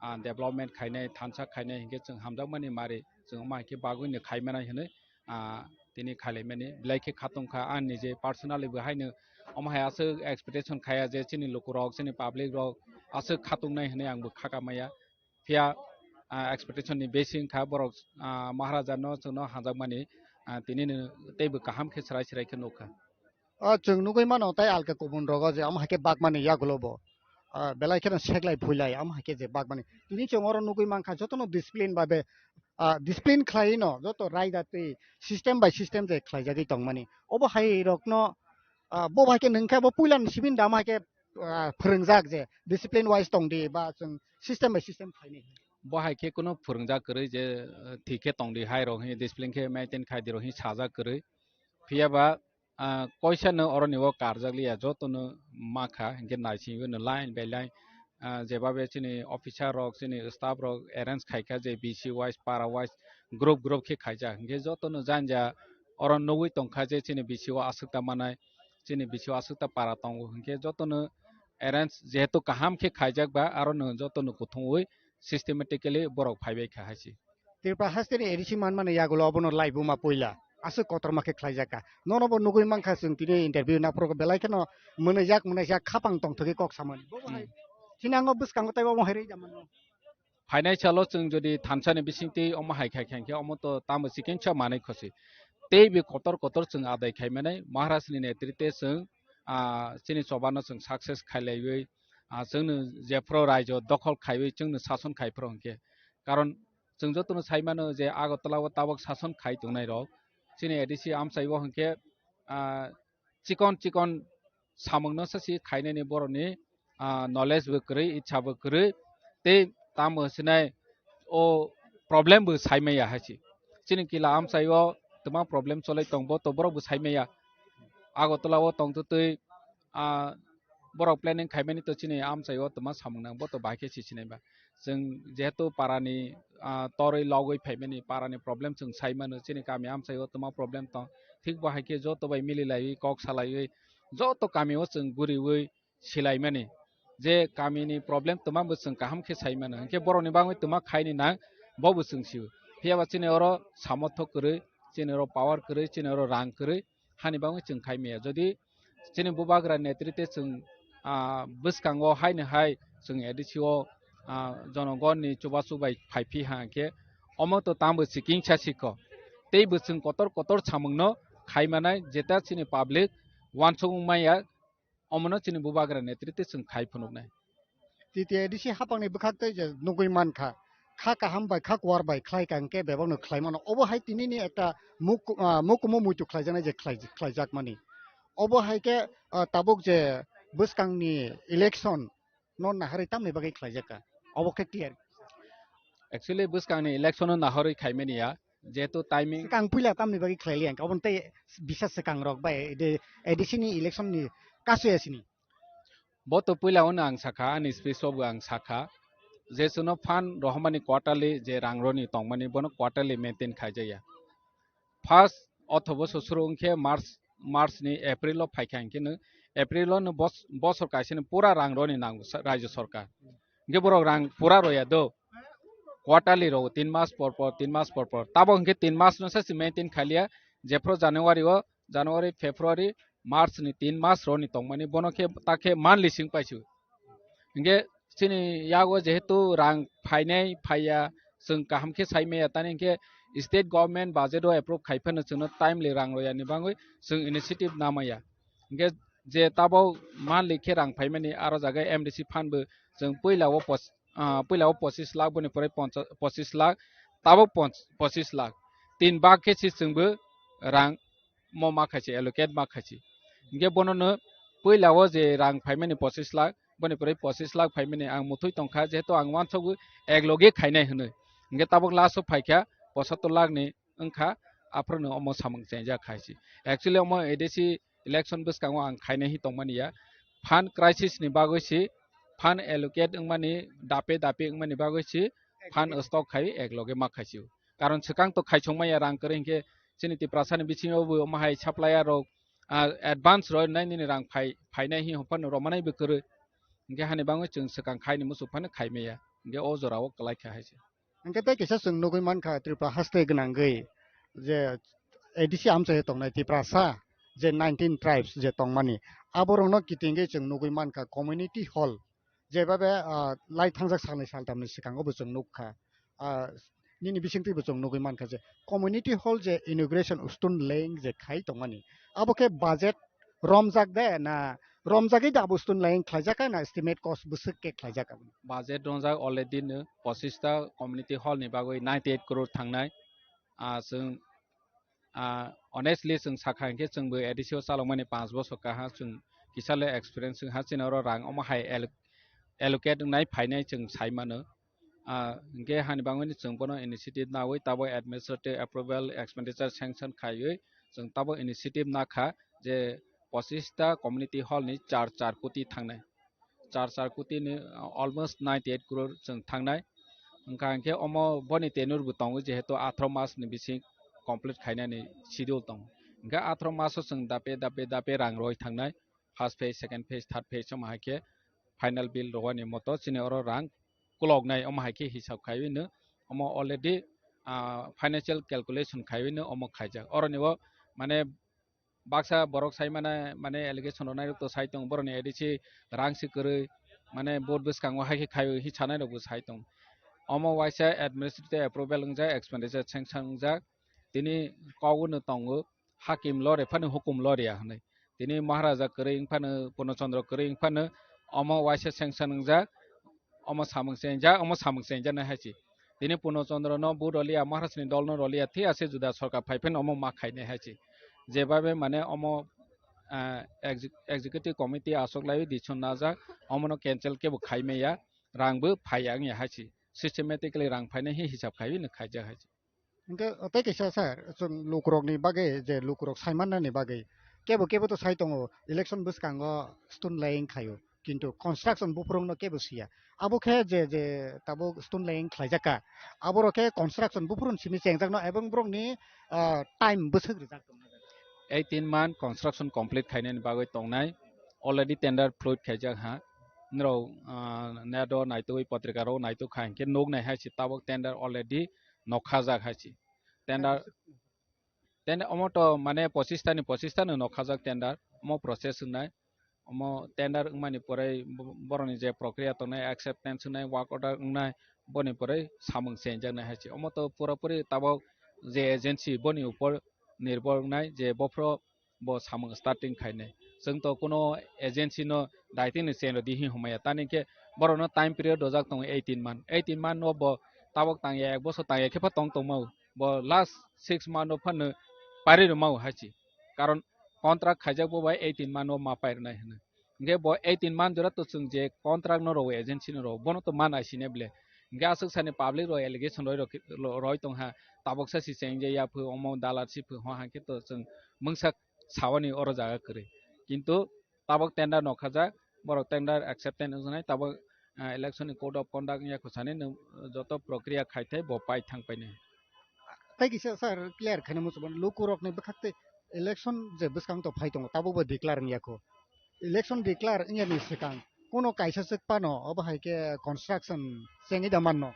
ah, development khainai, thansa khainai hinkhe chwng hamjakmani mari chwng omo hai khe bagwino khai manai hinwi, ah, tini khailaimani. Belai khe khatung kha, ang nije personally bo haino omo hai aswk expectation khaiya je chini lukurok, chini public rok aswk khatungnai hinwi ang bo kha ka maya. Phiya, ah, expectation ni besi wngkha borok, ah, Maharaja no chwngno hamjakmani, ah, tini no teibo kaham khe chwrai chwrai khe nukha. Ah, chwng nugwi mano tai alka kubun rogo je omo hai khe bakmani yagulo bo. Ah, belai kheno seklai phuilai omo hai khe je bakmani. Tini chwng oro nugwi mankha jotono discipline babe, ah, discipline khlai no joto raida twi system by system je khlaijagwi tongmani. Obo hai rokno, ah, bo hai khe nwngkha bo puila ni simi da omo hai khe ah, phwrwngjak je discipline wise tong di ba chwng system by system khainai. Bo hai khe kuno phwrwngjak kwrwi je, ah, thik khe tong di hai rok hi discipline khe maintain khai di rok hi sajak kwrwi. Phiya ba, ah, koisa no oroni o karjak liya joto no ma kha hinkhe naising no line by line, ah, jeba be chini officer rok chini staff rok arrange khai kha je B C wise para wise group group khe khaijak hinkhe joto no janja oro nugwi tong kha je chini B C o aswk ta manai chini B C o aswk ta para tongo hinkhe joto no arrange jehetu kaham khe khaijak ba aro no joto no kuthumwi systematically borok phaibai kha hai se. Tripura haste ni A D C manmani yagulo obono laibuma puila aswk kotorma khe khlaijak kha. Nono bo nugwi mankha chwng tini interview naphuru belai kheno mwnwijak mwnwijak khapang tongthogwi kok samani. Bo bo hai Hmm. Chini ango bwskango tei omo hai rwjak mano. Phainai salo chwng jodi thansa ni bisingtwi omo hai khai kha hinkhe omo to tamo chikengsa manwi khosi. Tei bi kotor kotor chwng adai khai manai Maharaj ni netrite chwng, ah, chini choba no chwng success khailaiwi, ah, chwngno jephru raijo dokhol khaiwi chwngno sason khai phuru hinkhe. Karon chwng jotono sai mano je Agartala o tabok sason khai tongnai rok chini A D C amchai o hinkhe, ah, chikon chikon samung no sasi khainani borokni, ah, knowledge bo kwrwi, ichha bo kwrwi, tei tamo hinai o problem bo sai maya hai se. Chini kila amchai o twma problem cholai tong bo to borok bo sai maya. Agartala o tong twtwi, ah, borok planning khaimani to chini amchai o twma samung nang bo to bahai khe si sinai ba. Chwng jehetu parani, ah, torwi logwi phaimani parani problem chwng sai mano, chini kami amchai o twma problem tong, thik bo hai khe joto bai mili laiwi kok salaiwi joto kami o chwng guriwi silaimani je kamini problem twma bo chwng kaham khe sai mano, hinkhe borokni bagwi twma khaini nang bo bo chwng sio. Phiya ba chini oro samothok kwrwi, chini oro power kwrwi, chini oro rang kwrwi, hani bagwi chwng khai maya. Jodi chini bubagra netrite chwng, ah, bwskango haino hai chwng A D C o, ah, jonogonni chubachu bai phai phi ha hinkhe omo to tamo chikingsa sikho. Tei bo chwng kotor kotor samungno khai manai jeta chini public uansukmung maya omono chini bubagra netrite chwng khai phunuknai. T T A D C hapangni bwkhak tei je nugwi mankha, kha kaham bai kha kuar bai khlai ka hwnkhe bebakno khlai mano. Obo hai tinini ekta muk-, ah, mukumu muitu khlaijaknai je khlai-, khlaijakmani. Obo hai khe, ah, tabuk je bwskangni election no naharwi tamni bagwi khlaijakha? Obo khe clear. Actually, bwskangni election no naharwi khaimani ya, jehetu timing. Swkang puila tamni bagwi khlailiya hwnkhe, oboni tei bisa swkang rok bai de A D C ni election ni kasu ya sini. Bo to puila ono ang sakha, ani speech o bo ang sakha, je chwngno fund rohormani quarterly je rang roni tongmani bono quarterly maintain khaijakya. First othobo susuru wngkhe March, March ni April o phaikha hinkhe no April o no bos-, bosor kaisa ni pura rang roni nango sa-, rajyo sarkar. Hinkhe borok rang pura roya do. Quarterly rogo, tin mas por por, tin mas por por. Tabo hinkhe tin mas no sa si maintain khaliya. Jephru January o, January, February, March ni tin mas roni tongmani bono khe ta khe monthly sing paisio. Hinkhe chini yago jehetu rang phainai phaiya, chwng kaham khe sai maya, tani hinkhe state government budget o approve khai phano chwngno timely rang royani bagwi chwng initiative namaya. Hinkhe je tabok monthly khe rang phaimani, aro jaga M D C fund bo chwng puila o pos-, ah, puila o pochis lakh, boni pore poncha-, pochis lakh, tabok ponch-, pochis lakh, tin bak khe si chwngbo rang mo ma khaisi, allocate ma khaisi. Hinkhe bonono puila o je rang phaimani pochis lakh, boni pore pochis lakh phaimani ang muthwi tongkha, jehetu ang uansukgo ek loge khainai hwnwi. Hinkhe tabok last o phaikha pochattor lakh ni wngkha, aphuru no omo samung chengjak khaisi. Actually omo A D C election bwskango ang khainai hi tongmani ya. Fund crisis ni bagwi si, fund allocate wngmani, dape dape wngmani bagwi si fund stock khai ek loge ma khaisio. Karon swkang to khaisongma ya rang kwrwi hinkhe chini Tiprasa ni bisingo bo omo hai supplier rok, ah, advance roi nai nini rang phai, phainai hi hophan rw manai bo kwrwi. Hinkhe hani bagwi chwng swkang khai ni muchuk phano khai maya. Hinkhe o jora o kwlai kha hai se. Hinkhe tei kisa chwng nugwi mankha Tripura haste gwnangwi je A D C amchai tongnai Tiprasa je nineteen tribes je tongmani, aborokno kitingwi chwng nugwi mankha community hall, jebabe, ah, lai thangjak salni saltamni swkango bo chwng nukha. Ah, nini bisingtwi bo chwng nugwi mankha je community hall je inauguration stone laying je khai tongmani, abo khe budget romjak de na romjagwi da abo stone laying khlaijak na estimate cost bwswk khe khlaijak? Budget romjak already no pochista community hall ni bagwi ninety eight crore thangnai. Ah, chwng, ah, honestly chwng sakha hinkhe chwngbo A D C o chalokmani panch bosor kaha chwng kisa le experience wngha, chini oro rang omo hai alloc-, allocate wngnai phainai chwng sai mano. Ah, hinkhe hani bagwini chwng bono initiative nawi tabo administrative approval expenditure sanction khaiwi chwng tabo initiative nakha je pochista community hall ni char char koti thangnai. Char char koti ni, uh, almost ninety eight crore chwng thangnai. Wngkha hinkhe omo boni tenure bo tongo, jehetu atharo mas ni bising complete khainani schedule tongo. Hinkhe atharo maso chwng dape dape dape rang roi thangnai. First phase, second phase, third phase omo hai khe final bill rwani moto chini oro rang kuloknai omo hai khe hisab khaiwi no omo already, ah, financial calculation khaiwi no omo khaijak. Oroni o mane baksa borok sai mane, mane allegation rok nai rok to sai tong, boroni A D C rang si kwrwi, mane vote bwskango hai khe khai hi sanai rok bo sai tong. Omo waisa administrative approval wngjak, expenditure sanction wngjak, tini kok no tongo, hakim lore phano hukum loriya hwnwi. Tini Maharaja kwrwi wngphano, Purno Chandra kwrwi wngphano omo waisa sanction wngjak, omo samung chengjak, omo samung chengjak nai hai se. Tini Purno Chandra no vote rwliya, Maharaj ni dol no rwliya, thik ase juda sorkar phai phano omo ma khainai hai se. Jebabe mane omo, ah, exec-, executive committee achuk laiwi decision najak, omo no cancel kebo khai maya, rang bo phaiya wngya hai se. Systematically rang phainai hi hisab khaiwi no khaijak hai se. Hinkhe tei kaisa sir, chwng lukurokni bagwi je lukurok sai mannani bagwi kebo kebo to sai tongo election bwskango stone laying khaio, kintu construction buphurungno kebo siya. Abo khe je, je tabuk stone laying khlaijak kha, aborok khe construction buphuruni simi chengjakno ebong borokni, ah, time bwswk rijak tongna. Eighteen month construction complete khainani bagwi tongnai, already tender float khaijak ha. Norok, ah, net o naitugwi, patrika rok naitug kha hinkhe nuknai hai se tabuk tender already nokhajak hai se. Tender, tender omo to mane pochista ni pochista no nokhajak tender, omo process wngnai. Omo tender wngmani pore bo-, borokni je prokriya tongnai, acceptance wngnai, work order wngnai, boni pore samung chenjaknai hai se. Omo to pura puri tabuk je agency boni upor nirbhor wngnai je bophro bo samung starting khainai. Chwng to kuno agency no daitino chen rwdi hi hwnmaya. Tani khe borokno time period rojak tongo eighteen month. Eighteen month no bo tabok tangya, ek bosor tangya khe pha tong tongmao. Bo last six month no phano pairwi rwmao hai se. Karon contract khaijak bo bai eighteen month no ma pairwnai hwnwi. Hinkhe bo eighteen month jora to chwng je contract no rwo, agency no rwo, bono to ma naisine ble. Hinkhe aswk sani public rok allegation roi rok, roi tongha, tabok sa si chengje ya phu, omo dalar si phu, ho hankhe to chwng mungsa sawani oro jaga kwrwi. Kintu tabok tender nokhajak, borok tender acceptance wngnai, tabok, ah, election ni code of conduct wngya khosani nwng joto prokriya khaithai bo pai thang painai. Tei kisa sir clear khaina muchung mano, lukurokni bwkhak tei election je bwskang to phai tongo, tabuk bo declare wngya kho. Election declare wngya ni swkang kuno kaisa swk phano obo hai khe construction chengwi da manno.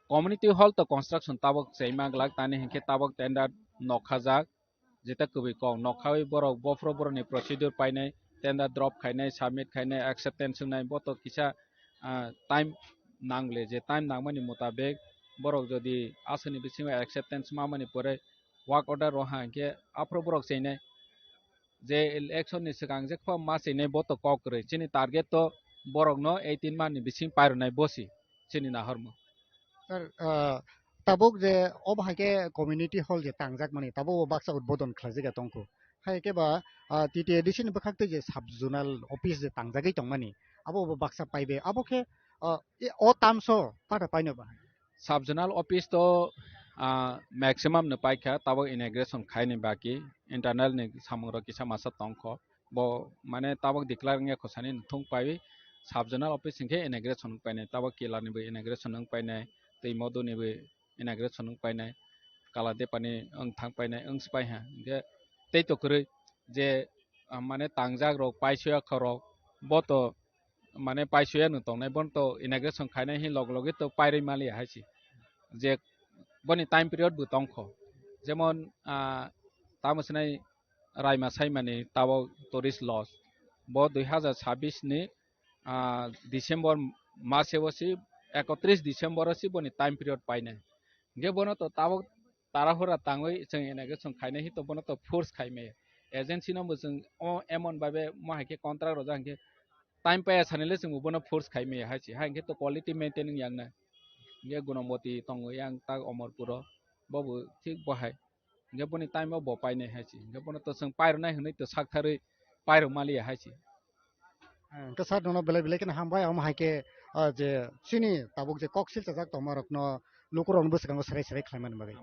Community hall to construction tabok chengma glak, tani hinkhe tabok tender nokhajak, jeta kwbwi kok nokhawi borok bophro borokni procedure painai, tender drop khainai, submit khainai, acceptance wngnai, bo to kisa ah, time nangle, je time nangmani mutabek borok jodi aswkni bisingo acceptance mamani pore work order roha hinkhe aphuru borok chenai. Je election ni swkang je kho ma chenai bo to kok kwrwi. Chini target to borokno eighteen month ni bising pairwnai bosi chini nahormo. Sir, ah, tabuk je obo hai khe community hall je tangjakmani, tabuk bo baksa udbodon khlaijak ya tongkhu. Hai khe ba, ah, T T A D C ni bwkhak twi je sub zonal office je tangjagwi tongmani, abo bo baksa paibe. Abo khe, ah, e, o tamso pata paino ba? Sub zonal office to, ah, maximum no paikha, tabuk inauguration khaini baki, internal ni samung rok kisa masa tongkho. Bo mane tabuk declare wngya khosani thung paiwi sub zonal office hinkhe inauguration wng painai, tabuk Kila ni bo inauguration wng painai, tei Modu ni bo inauguration wng painai, Kaladepani wng thang painai, wng spai ha. Hinkhe tei to kwrwi je, ah, mane tangjak rok, paisoya khorok, bo to mane paisoya no tongnai, bono to inauguration khainai hin log logi to pairwi maliya hai se. Je boni time period bo tongkho. Jemon, ah, tamo sinai Raima Saimani tabok tourist lodge. Bo dui hazar sabbish ni, ah, December mase o si, ekotris December o si boni time period painai. Hinkhe bono to tabok tarahura tangwi chwng inauguration khainai hi to bono to force khaimaya. Agency no bo chwng o emon babe mo hai khe contract rojak hinkhe time paiya sanile chwng bo bono force khaimaya hai se. Hai hinkhe to quality maintaining yang na. Hinkhe Gunamoti tongo yang tak Omorpuro. Bo bo thik bo hai. Hinkhe boni time o bo painai hai se. Hinkhe bono to chwng pairwnai hwnwi to saktharwi pairwk maliya hai se. Hwnkhe sir, nono belai belai kheno hambai, omo hai khe, ah, je chini tabuk je kok silchajak tongma rokno lukurokno bwskango serai serai khlaimani bagwi.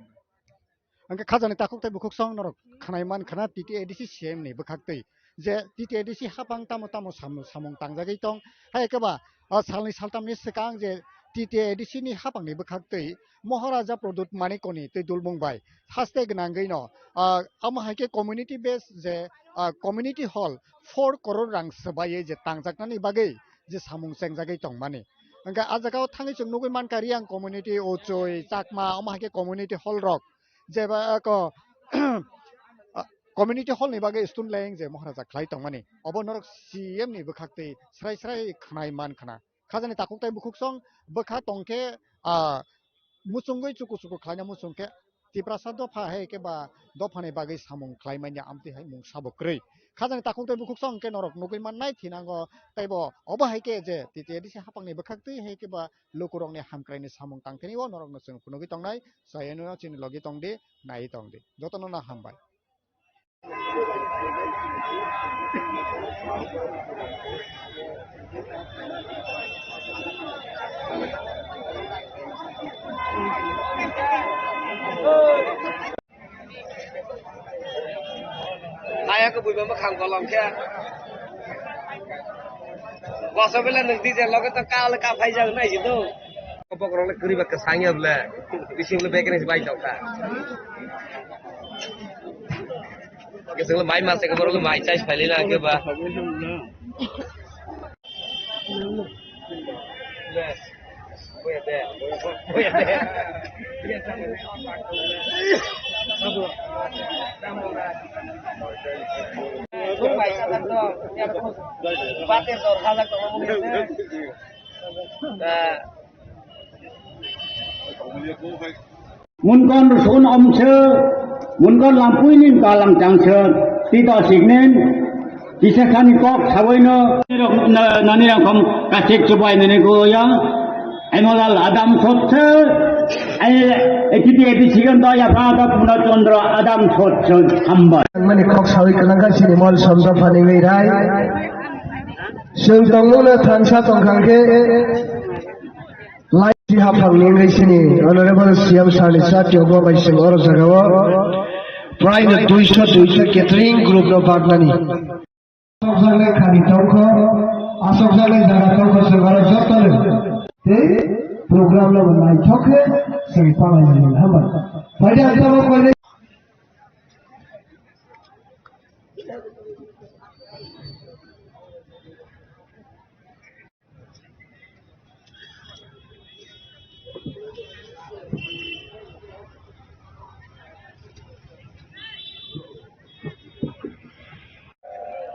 Hwnkhe khajani takhuk tei bukhuk song norok khnai man khna T T A D C C M ni bwkhak twi je T T A D C hapang tamo tamo sam-, samung tangjagwi tong, hai khe ba, ah, salni saltamni swkang je T T A D C ni hapangni bwkhak twi Moharaja Pradyut Manikoni twi dulmung bai haste gwnangwi no, ah, amo hai khe community base je, ah, community hall four crore rang swbaiwi je tangjaknani bagwi je samung chengjagwi tongmani. Hwnkhe ah jagao thangwi chwng nugwi mankha Riyang community, Ochoi, Chakma, omo hai khe community hall rok jeba ko, ah, community hall ni bagwi stone laying je Moharaja khlai tongmani. Obo norok C M ni bwkhak twi srai srai khnai man khna. Khajani takhuk tei bukhuk song bwkha tongkhe, ah, muchungwi chuku chuku khlaina muchung khe Tiprasa dopha hai khe ba dophani bagwi samung khlai manya amtwi hai mung sabo kwrwi. Khajani takhuk tei bukhuk song khe norok nugwi mannai thinango teibo obo hai khe je T T A D C hapangni bwkhak twi hai khe ba lukurokni hamkraini samung tangthani o norokno chwng phunugwi tongnai. Chayano chini logi tongdi, nai tongdi. Jotono no hambai. Kaya kubui ba mwkhang kolom khe. Koso bela nwng D J loge to kal ka phai jak nai si do. Bokrok le kwrwi ba kwsang ya bole. Bisi bole bekre si bai tong kha. Kwsang le mai ma se ko borok le mai chai phai le na ke ba. Munkon rusun omse, munkon lampui nin kalang changse, tito signen, Kisa khani kok sabaino nani rangkhom kasik chubai nani goya. Emolal Adam sotse, ai, A T P A T sigon da ya pha da Puna Chandra Adam sotse hambai. Mani kok sawi kanang ka sini mol somsa phani ngai rai. Sung tongmuna thangsa tongkhang khe. Lai si haphang ni ngai sini Honorable C M sir ni sa tiyok bo bai sing oro jaga o. Prai no duiso duiso catering group no baknani. Asokjaknai khani tongkho, asokjaknai jaga tongkho, se aro jotono tei program no naithok khe se palai nai haba. Phaidi ang tamo koinai.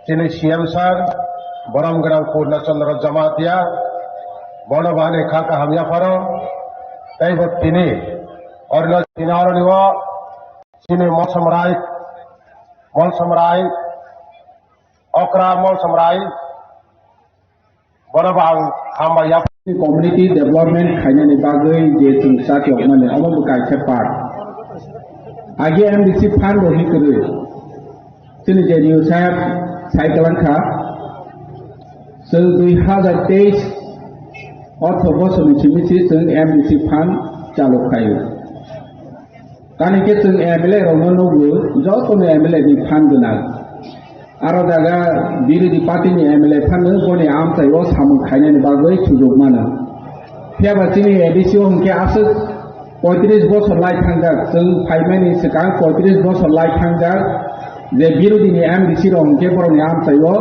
Chini C M sir, borom gwnang Purna Chandra Jamatia, Bono bani kha kaham yapharo, tei bo tini orino tini oroni o chini Molsom Rai, Molsom Rai, okra Molsom Rai, bono bo ang hambai yapharo. Community development khainani bagwi je chwng chati okmani, omo bo kaisa part. Agi M D C fund rok hi kwrwi. Chini J D U saheb sai kwlangkha, chwng dui hazar teis ortho bosorni simi si chwng M D C fund chalu khaio. Tani khe chwng M L A rokno nugo, jotono M L A ni fund gwnang. Aro jaga birodhi party ni M L A phano boni amchaio samung khainani bagwi sujuk mano. Phiya ba chini A D C o hwnkhe aswk poitris bosor lai thangjak, chwng phaimani swkang poitris bosor lai thangjak, je birodhi ni M D C rok hwnkhe borokni amchaio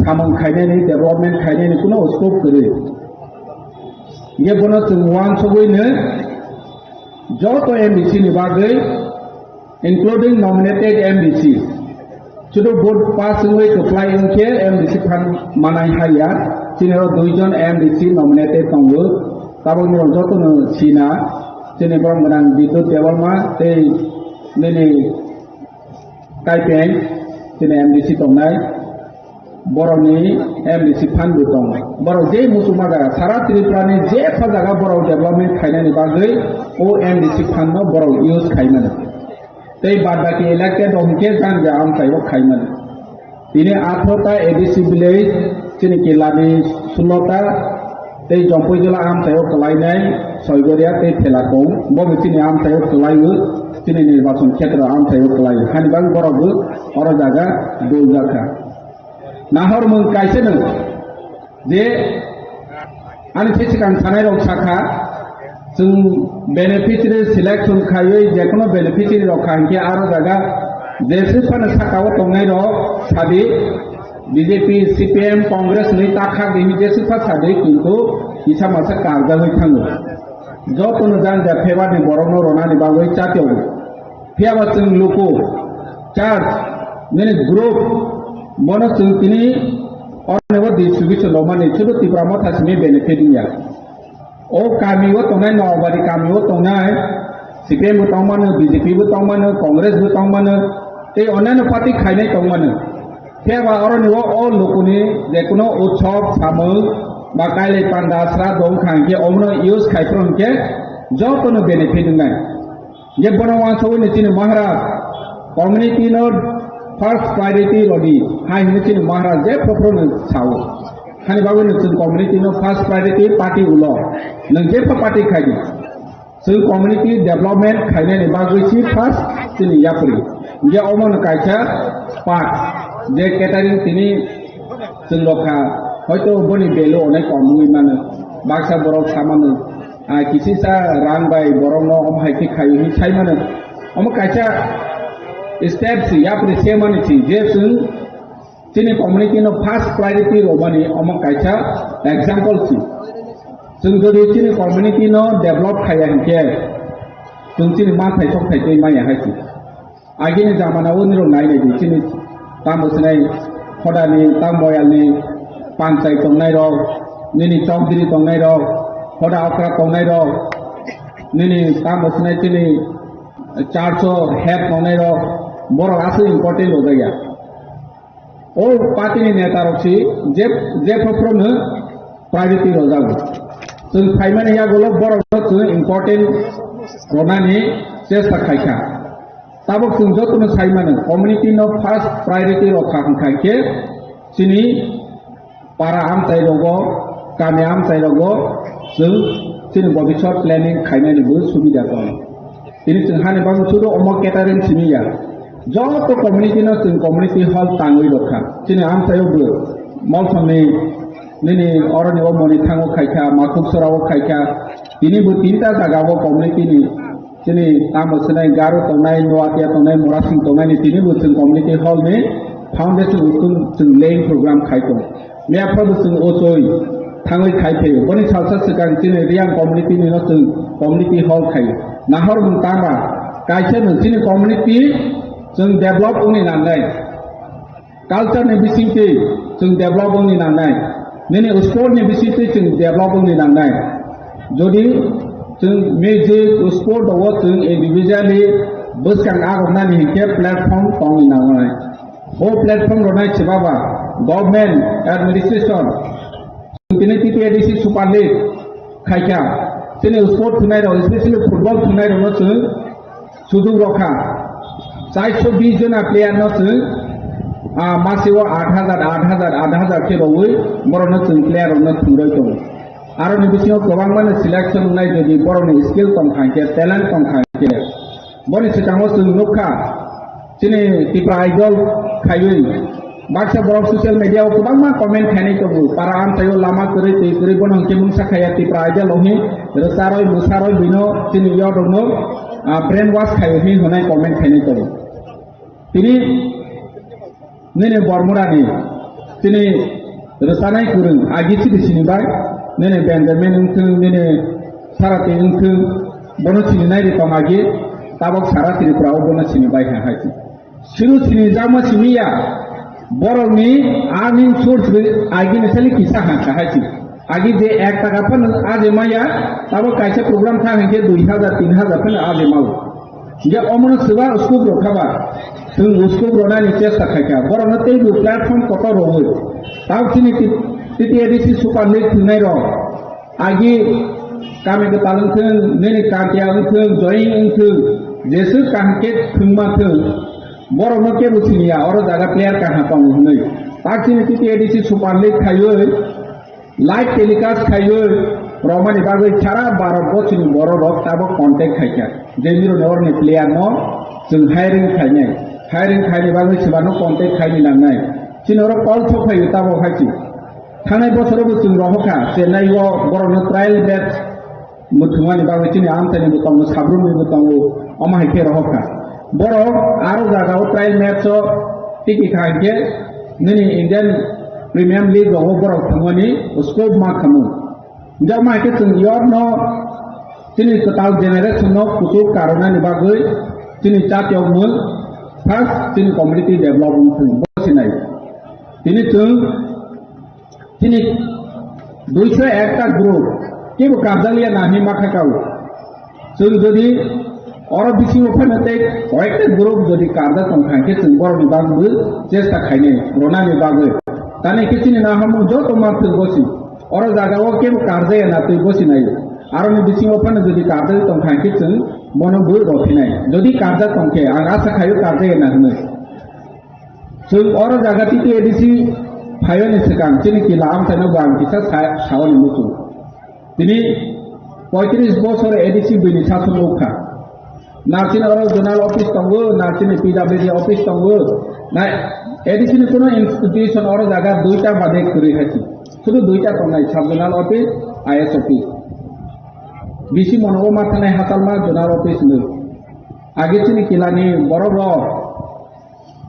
samung khainani, development khainani kuno scope kwrwi. Hwnkhe bono chwng uansugwino joto M D C ni bagwi including nominated M D C. Sudu vote pass wngwi kwplai wngkhe M D C phan manai haya. Chini oro duijon M D C nominated tongo. Tabukni rok jotono sina. Chini borok gwnang Bidyut Debbarma tei nini Kaipeng, chini M D C tongnai. Borokni M D C phan bo tongo. Borok je muchungma jaga, sara Tripura ni jepha jaga borok development khainani bagwi o M D C phan no borok use khaimani. Tei bad baki elected rok hwnkhe jang jang amchaio khaimani. Tini atharota A D C village, chini Kilani sulota, tei Jompuijala amchaio kwlainai Soigoria tei Thelakong, bo bo chini amchaio kwlaio, chini nirbachon khetra amchaio kwlaio. Hani bagwi borok bo oro jaga dol jakha. Nahor mung kaisa no je ani se sikang sanai rok sakha, chwng beneficiary selection khaiwi jekono beneficiary rok kha hinkhe aro jaga jeswk phano saka o tongnai rok sadi B J P, C P M, Congress ni takha bini jeswk pha sadi kintu kisa masa karjagwi thango. Jotono jang ja favour ni borok no ronani bagwi chatio. Phiya ba chwng luku, church, nini group, bono chwng tini oroni o distribution rwmani, sudu Tipra Motha simi benefit wngya. O kami o tongnai, Nobari kami o tongnai, C P M bo tongmano, B J P bo tongmano, Congress bo tongmano, tei onyaino party khainai tongmano. Phiya ba oroni o, o lukuni jekuno utsob, samung, ba kailai panda, sra dong kha hinkhe omono use khai phuru hinkhe jotono benefit wngnai. Je bono uansugwi ni chini Maharaj community no first priority rodi hai hinwi chini Maharaj je phopro no sao. Hani bagwi no chwng community no first priority party ulo. Nwng jepha party khaidi. Chwng community development khainani bagwi si first chini yapri. Je omo no kaisa part je catering tini chwng rokha hoito boni value onek kom wngwi mano. Baksa borok samano. Ah, kisisa rang bai borokno omo hai khe khai hinwi sai mano. Omo kaisa step si, yapri se mani si, je chwng chini community no first priority rwmani omo kaisa example si. Chwng jodi chini community no develop khaiya hinkhe chwng chini manthai sokthai tei manya hai si. Agini jamana o nirok nai nai di, chini tamo sinai hodani, tamo moyalni panchai tongnai rok, nini chowdhury tongnai rok, hoda okra tongnai rok, nini tamo sinai chini church o head tongnai rok, borok aswk important rwjakya. O party ni neta rok si je, je phopro no priority rwjago. Chwng phaimani yagulo borok no chwng important rwnani chesta khaikha. Tabuk chwng jotono sai mano, community no first priority rokha hwnkha khe chini para amchai rogo, kami amchai rogo chwng chini bobiswt planning khainani bo subida tongo. Tini chwng hani bagwi sudu omo catering simi ya. Joto community no chwng community hall tangwi rokha. Chini amchaio bo Molsomni nini oroni o Monithango khaikha, Makhuksorao khaikha. Tini bo tinta jagao community ni chini tamo sinai Garo tongnai, Noatia tongnai, Morasing tongnai ni tini bo chwng community hall ni foundation utung chwng laying program khai tong. Mia phabo chwng o choi thangwi khai phaio. Boni salsa swkang chini Reang community ni no chwng community hall khai. Nahor mung tama kaisa no chini community chwng develop wngni nangnai. Culture ni bisingtwi chwng develop wngni nangnai. Nini sport ni bisingtwi chwng develop wngwi nangnai. Jodi chwng music, sport o chwng individually bwskang agoknani hinkhe platform tongwi nangnai. O platform rwnai se baba government administration. Tini T T A D C Super League khaikha. Chini sport thwngnairok, especially football thwngnairokno chwng sujuk rokha. Chairso bis jona player no chwng, ah, masio aat hajar, aat hajar, aat hajar khe rogwi borokno chwng player rokno thwngwi tongo. Aroni bisingo kwbangmani selection wngnai, jodi borokni skill tongkha hinkhe, talent tongkha hinkhe. Boni swkango chwng nukha, chini Tipra Idol khaiwi baksa borok social media o kwbangma comment khainai tongo, para amchaio lama kwrwi twi kwrwi bono hinkhe mungsa khaiya Tipra Idol o hin rwcharwi mwsarwi bino chini youth rokno, ah, brain wash khaiwi hin hwnwi comment khainai tongo. Tini nini Bormurani, tini rwchanai kwrwng agi chini sini bai, nini Benjamin wngthwng, nini Sarati wngthwng, bono sini nai ri tong agi, tabok sara Tripura o bono sini bai ha hai. Suru sini jakma simi ya, borok ni earning source agi ni sali kisa ha ka hai. Agi je ek taka phano aje maya, tabok kaisa program kha hinkhe dui hajar, tin hajar phano aje mao. Je omono swba scope rok khaba, chwng scope rwnani chesta khaikha. Borokno teibo platform kotor rwwi. Tao chini T-, T T A D C Super League thwngnai rok. Agi kami kwtal wngthwng, nini kantiya wngthwng, join wngthwng, jeswk kaham khe thwngma thwng. Borokno kebo siniya, oro jaga player kaha tongo hwnwi. Tak chini T T A D C Super League khaiwi, live telecast khaiwi romani bagwi sara Bharat bochini borok rok tabok contact khaikha. Je mironi oroni player no chwng hiring khainai. Hiring khaini bagwi swbano contact khaini nangnai. Chini oro call sok phaiwi tabok hai si. Thangnai bosoro bo chwng rohokha Chennai o borokno trial match Muthungmani bagwi chini amchaini bo tongo, sabrumni bo tongo, omo hai khe rohor kha. Borok aro jaga o trial match o tiki kha hinkhe nini Indian Premium League rogo borok thangmani scope ma khamu. Jao ma hai khe chwng yorno chini kwtal generation no kuchuk karwnani bagwi chini chatiyok mung first chini community develop wng thung bo sinai. Tini chwng Chini duiso ekta group kebo karjakya na hinwi ma kha kao. Chwng jodi oro bisingo phano tei koyekta group jodi karjak tong kha, hinkhe chwng borokni bagwi chesta khainai, rwnani bagwi. Tani khe chini naharmung joto ma thwk bosi. Oro jaga o kebo karjakya na twi bosi nai. Aroni bisingo phano jodi karjak tong kha, hinkhe chwng bono bo rw phinai. Jodi karjak tong khe, ang asa khaio karjakya na hwnwi. Chwng oro jaga T T A D C phaiyani swkang chini kila amchaino bo ang kisa sa-, saoni muchung. Tini poitris bosor A D C bini sason nukha. Na chini oro zonal office tongo, na chini P W D office tongo, na A D C ni kuno institution oro jaga duita bade kwrwi hai si. Sudu duita tongnai, sub zonal office, I S office. Bisi monogo ma thanai hatalma zonal office nwi. Age chini kilani borok rok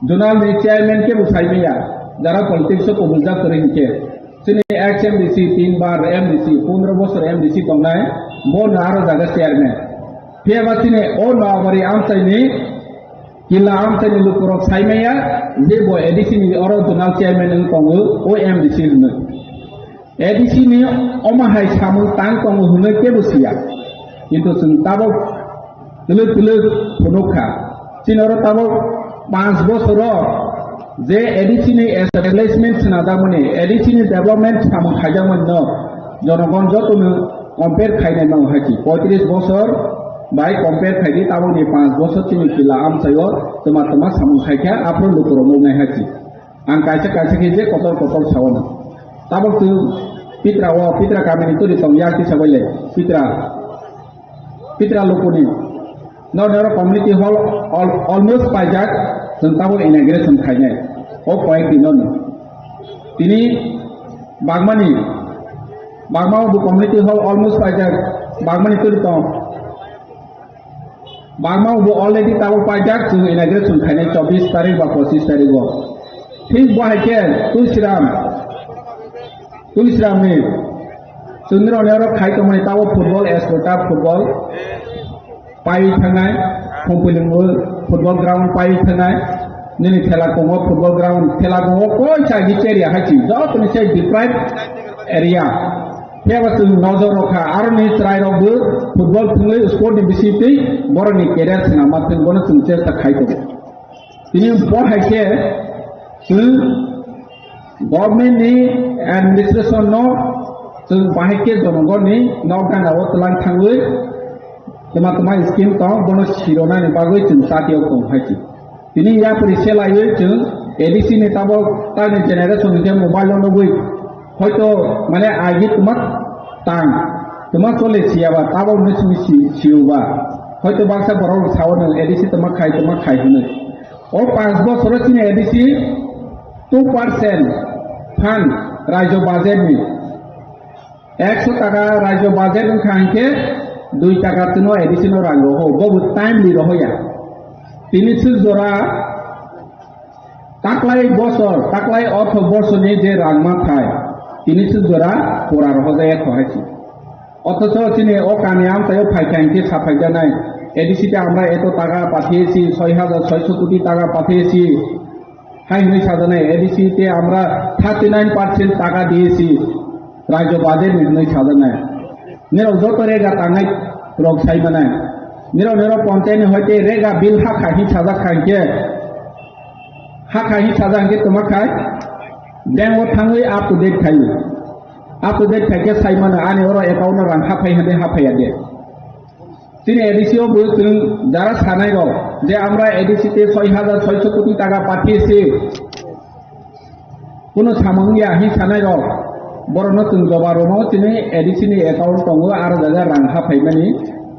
Zonal ni chairman kebo sai maya, jara politics o kobuljak kwrwi hinkhe. Chini ex M D C, tin bar M D C, pondro bosor M D C tongnai, bo no aro jaga chairman. Phiya ba chini o Noabari amchaini, kila amchaini lukurok sai maya, je bo A D C ni oro zonal chairman wng tongo, o M D C hwnwi. A D C ni omo hai samung tang tongo hwnwi kebo siya. Kintu chwng tabok twlwk twlwk phunuk kha. Chini oro tabok panch bosoro je A D C ni establishment swnajakmani, A D C ni development samung khaijakmani no jonogon jotono compare khainai nango hai si. Poitris bosor bai compare khaidi, tabokni panch bosor chini kila amchaio twma twma samung khaikha, aphuru lukurok nuknai hai si. Ang kaisa kaisa khe je kotor kotor saono. Tabok chwng Pitra o, Pitra kamini tuli tong yak tisa bai le. Pitra, Pitra lukuni. No nero community hall al-, almost paijak, chwng tabok inauguration khainai. O koyek din no. Tini Bagmani, Bagma o bo community hall almost paijak, Bagmani tuli tong. Bagma bo already tabok paijak, chwng inauguration khainai chobbish tarik ba pochish tarik o. Thik bo hai khe Tulsiram, Tulsiram ni chwngni rok ni oro khai tongmani tabok football, Ascota football paiwi thangnai, Khumpuiling football ground paiwi thangnai. Nini Thelakongo football ground, Thelakongo koi cha gi area hai chi, joto ni se deprived area. Phiya ba chwng nojor rokha, aro ni chwrai rok bo football thwngwi sport ni bisingtwi borok ni career swnam ma thwng, bono chwng chesta khai tongo. Tini bo hai khe chwng government ni administration no chwng bahai khe jonogon ni nok gana o twlang thangwi tuma tuma scheme tong, bono sironani bagwi chwng chati o tong hai chi. Tini yapri se laiwi chwng A D C ni tabok tani generation hwnkhe mobile no nugwi hoito mane agi tuma tang tuma chole siyaba tabok no chwng si-, siyuba hoito baksa borok rok sao nwng A D C tuma khai tuma khai hwnwi. O panch bosoro chini A D C two percent fund rajyo budget ni. Ekso taka rajyo budget wngkha hinkhe dui taka chwngno A D C no rang roho, bobo timely rohoya. Tini swk jora taklai bosor, taklai ortho borsoni je rang mathai, tini swk jora pura rohojaya kho hai si. Othocho chini o kami amchaio phaikha hinkhe saphaijaknai, A D C te amra eto taka pathiyesi, soi hajar soiso koti taka pathiyesi. Hai hwnwi sajaknai, A D C te amra thirty nine percent taka diyesi, rajyo budget ni hwnwi sajaknai. Nirok joto rega tangnai rok sai manai. Nirok nirok ponchayat ni hoite rega bill hakha hin sajak kha hinkhe, hakha hin sajak hinkhe tuma khai bank o thangwi up to date khai. Up to date khai khe sai mano ani oro account o rang haphai hande haphaiya de. Chini A D C o bo chwng jara sanai rok je amra A D C te soi hajar soiso koti taka pathiyesi, kuno samung ya hin sanai rok, borok no chwng jobab rwmao chini A D C ni account tongo, aro jaga rang haphaimani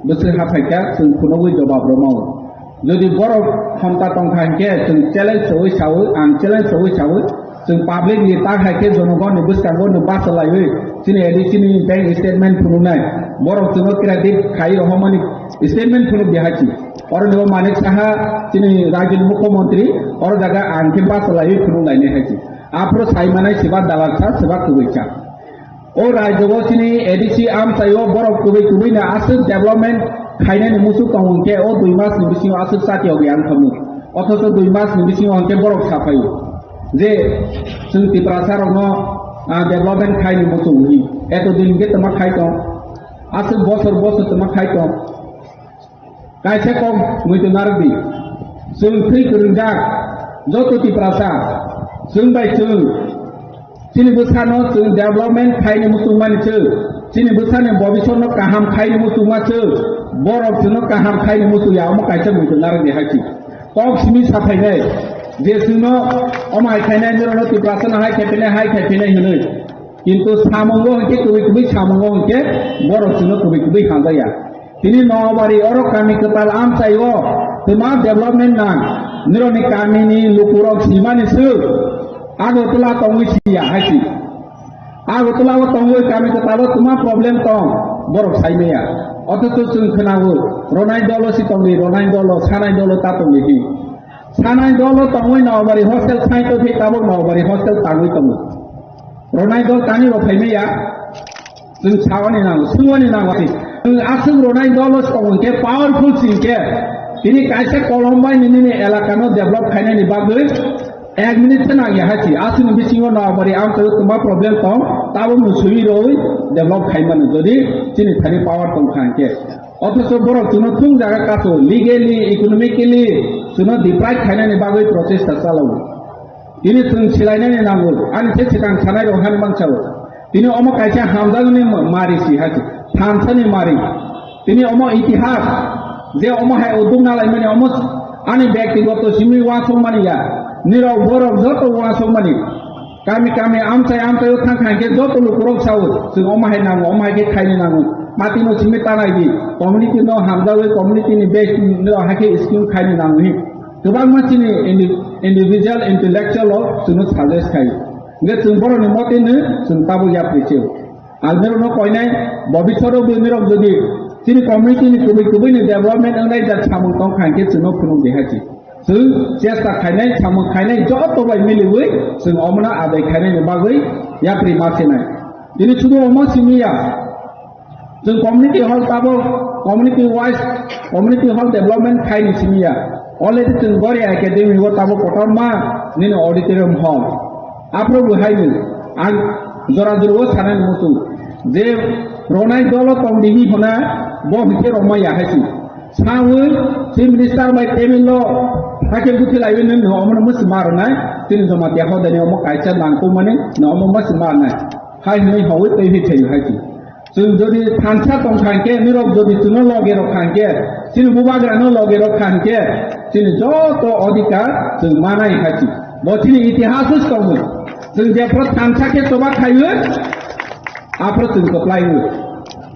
bwswk haphaikha chwng phunugwi jobab rwmao. Jodi borok khonta tongkha hinkhe chwng challenge rwui saui, ang challenge rwui saui, chwng public ni ta hai khe jonogon ni bwskango no bachalaiwi chini A D C ni bank statement phunuknai, borok chwngno credit khai rohormani statement phunuk di hai chi. Oro ni bo Manik Saha chini rajyoni mukhyamantri, oro jaga ang khe bachalaiwi phunuk lainai hai chi. Aphuru sai manai seba dalal sa, seba kubui sa. O rajyo o chini A D C amchaio borok kubui kubui no aswk development khainani muchuk tongo hinkhe o dui mas ni bisingo aswk chati ogwi ang thamu. Othocho dui mas ni bisingo hinkhe borok saphai je chwng Tiprasa rokno, ah, development khaini muchuk hwnwi. Eto din hinkhe tama khai tong. Aswk bosor bosor tama khai tong. Kaisa kok muitu narwkdi. Chwng thwi kwrwngjak joto Tiprasa. Chwng bai chwng chini bwsano chwng development khaini muchungmani chwng. Chini bwsani bobisotno kaham khaini muchungma chwng. Borok chwngno kaham khaini muchungya omo kaisa muitu narwkdi hai chi. Kok simi saphainai je chwngno omo hai khainai norokno Tiprasano hai khaiphinai hai khaiphinai hwnwi. Kintu samungo hinkhe kubui kubui samungo hinkhe borok chwngno kubui kubui hamjakya. Tini Noabari oro kami kwtal amchaio twma development nang. Nirokni kamini lukurok simani swk Agartala tongwi siya hai si. Agartala o tongwi kami kwtalo twma problem tong borok saimaya. Othocho chwng khwnao ronai dolo si tongwi, ronai dolo, sanai dolo ta tongwi hi. Sanai dolo tongwi Noabari hostel saito thik tabuk Noabari hostel tangwi tongo. Ronai dol tani rok phaimaya. Chwng sawani nango, swngwani nango. Chwng aswk ronai dolo tong hinkhe powerful si hinkhe tini kaisa kolom bai nini elakano develop khainani bagwi ek minute se nangya hai si. Aswkni bisingo Noabari amchaio twma problem tong, tabukno swiwi rwi develop khaimano jodi chini thani power tongkha hinkhe. Othocho borok chwngno thung jaga kaso, legally, economically chwngno deprive khainani bagwi prochesta chalao. Tini chwng silainani nango, ani se swkang sanai rok hani mansao. Tini omo kaisa hamjakni ma-, mari si hai, thansani mari. Tini omo itihas, je omo hai uduk nalaimani omo ani byaktigoto simi uansukmani ya. Nirok borok joto uansukmani. Kami kami amchai amchai o thang khankhe joto lukurok sao, chwng omo hai nango, omo hai khe khaini nango. Matino simi tanai di, community no hamjawi community ni base nirok hai khe scheme khaini nango hi. Kwbangma chini indi-, individual intellectual o chwngno suggest khai. Hingke chwng borokni motino chwng tabuk yapri se. Almirokno koinai bobisoro bwinirok jodi chini community ni kubui kubui ni development wngnai jak samung tong kha hingke chwngno phunuk di hai se. Chwng chesta khainai, samung khainai joto bai miliwi chwng omono adai khainai ni bagwi yapri ma sinai. Tini sudu omo simi ya. Chwng community hall tabuk community wise community hall development khaini simi ya. Already chwng Gori Academy o tabuk kotorma nini auditorium hall. Aphuru bo haino ang jora jora o sanani muchung je ronai dolo tong di hi hona bo hwnkhe rwma ya hai se. Sawi Chief Minister bai table o hakhe buthi laiwi nwng no omono musi ma rwnai. Chini Jamatia hodani omo kaisa nangkukmani no omo musi ma rwnai. Hai hwnwi hawi twi hi thai hai se. Chwng jodi thansa tong kha hwnkhe, nirok jodi chwngno loge rok kha hwnkhe, chini bubagrano loge rok kha hwnkhe, chini joto odhikar chwng manai hai se. Bo chini itihas o tongo. Chwng jephru thansa khe choba khaiwi, aphru chwng kwplaiwi.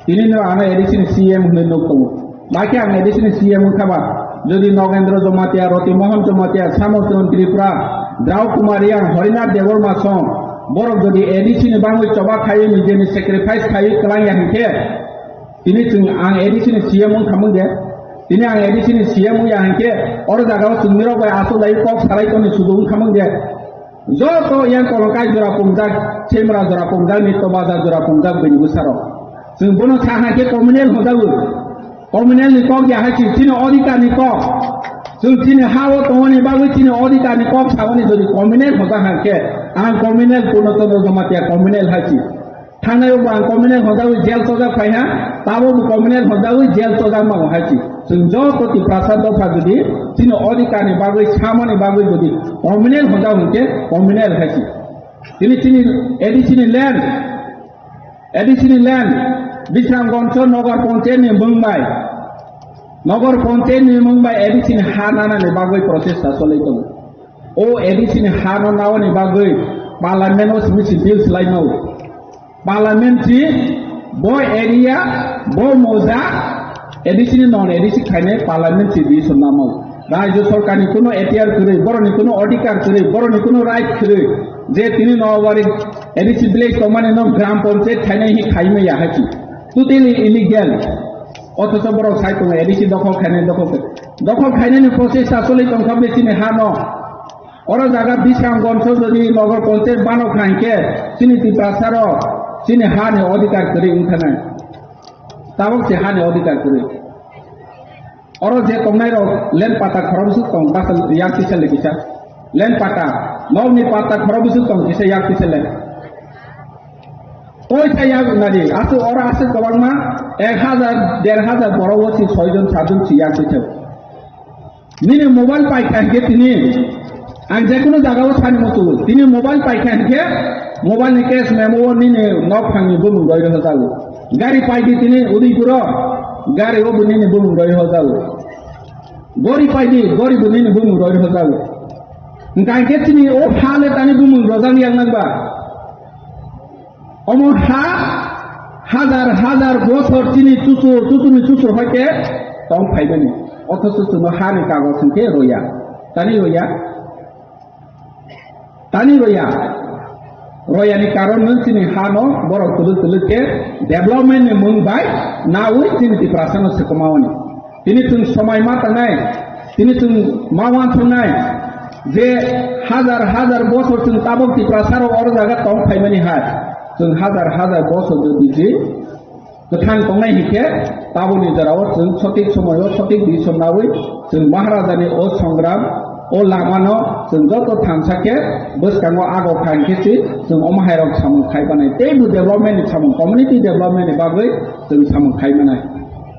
Tini no ano A D C ni C M hwnwi nuk tongo. Bakhe ang A D C ni C M wngkha ba, jodi Nogendra Jamatia, Roti Mohan Jamatia, Samotron Tripura, Drau Kumar Reang, Harinath Debbarma song, borok jodi A D C ni bangwi choba khaiwi nijeni sacrifice khaiwi kwlangya hinkhe, tini chwng ang A D C ni C M wngkha mung de, tini ang A D C ni C M wngya hinkhe, oro jagao chwng nirok bai aswk lai kok salai tongni sujuk wngkha mung de. Joto yang kolongkai jora pungjak, semra jora pungjak, nitto bajar jora pungjak, bini bwsarok. Chwng bono sa hai khe communal hojago. Communal ni kok ya hai chini odhikar ni kok. Chwng chini ha o tongmani bagwi chini odhikar ni kok saboni jodi communal hoja hai khe, ang communal Purno Chandra Jamatia communal hai si. Thangnai o bo ang communal hojawi jail chojak phai ha, tabo bo communal hojawi jail chojak mango hai si. Chwng joto Tiprasa dopha jodi chini odhikar ni bagwi samani bagwi jodi communal hojak hwnkhe communal hai si. Tini chini A D C ni land, A D C ni land, Bisramganj Nagar Panchayat ni mung bai, Nagar Panchayat ni mung bai A D C ni ha nana ni bagwi protest sa solai tongo. O A D C ni ha no nawa ni bagwi parliament o simi si bill slai no. Parliament si bo area, bo moja, A D C ni non A D C khainai parliament si di swnamao. Rajya sarkar ni kuno ekhtiar kwrwi, borok ni kuno odhikar kwrwi, borok ni kuno right kwrwi, je tini no wari A D C village tongmani no gram panchayat khainai hi khaimaya hai si. Totally illegal. Othocho borok sai tongo A D C dokhol khainai, dokhol khe-, dokhol khainani process sa choli tongkha be chini ha no. Oro jaga Bisramganj jodi Nagar Panchayat bano kha hinkhe chini Tiprasa rok chini ha ni odhikar kwrwi wngkha nai. Tabuk se ha ni odhikar kwrwi. Oro je tongnai rok land patta khorok bwswk tong basa yak kisa le kisa. Land patta, nok ni patta khorok bwswk tong kisa yak kisa le. Koi sa yak nadi, aswk oro aswk kwbangma ek hajar, der hajar borok o si soi jon, sat jon si yak kisa. Nini mobile pai kha hinkhe tini, ang je kunu jaga o sani muchungo, tini mobile pai kha hinkhe mobile ni cash memo o nini nok phang ni bumung roi rw jago. Gari pai di tini Udaipur o, gari o bo nini bumung roi rw jago. Gori pai di, gori bo nini bumung roi rw jago. Hwnkha hinkhe tini o ha le tani bumung rojak yak nang ba. Omo ha hajar hajar bosor chini chuchur, chuchurni chuchur hoite tong phaimani. Othocho chwngno ha ni kagoj hinkhe roya. Tani roya? Tani roya. Royani karon no chini ha no borok twlwk twlwk khe development ni mung bai nawi chini Tiprasa no swkamaoni. Tini chwng somai ma tangnai, tini chwng ma uansuknai je hajar hajar bosor chwng tabuk Tiprasa rok oro jaga tong phaimani hai. Chwng hajar hajar bosor jodi je kwthang tongnai hinkhe tabukni jorao chwng sothik somoio sothik decision nawi chwng Maharajani o songram, o lamano chwng joto thansa khe bwskango ago kha hinkhe se chwng omo hairok samung khai manai. Teibo development ni samung, community development ni bagwi chwng samung khai manai.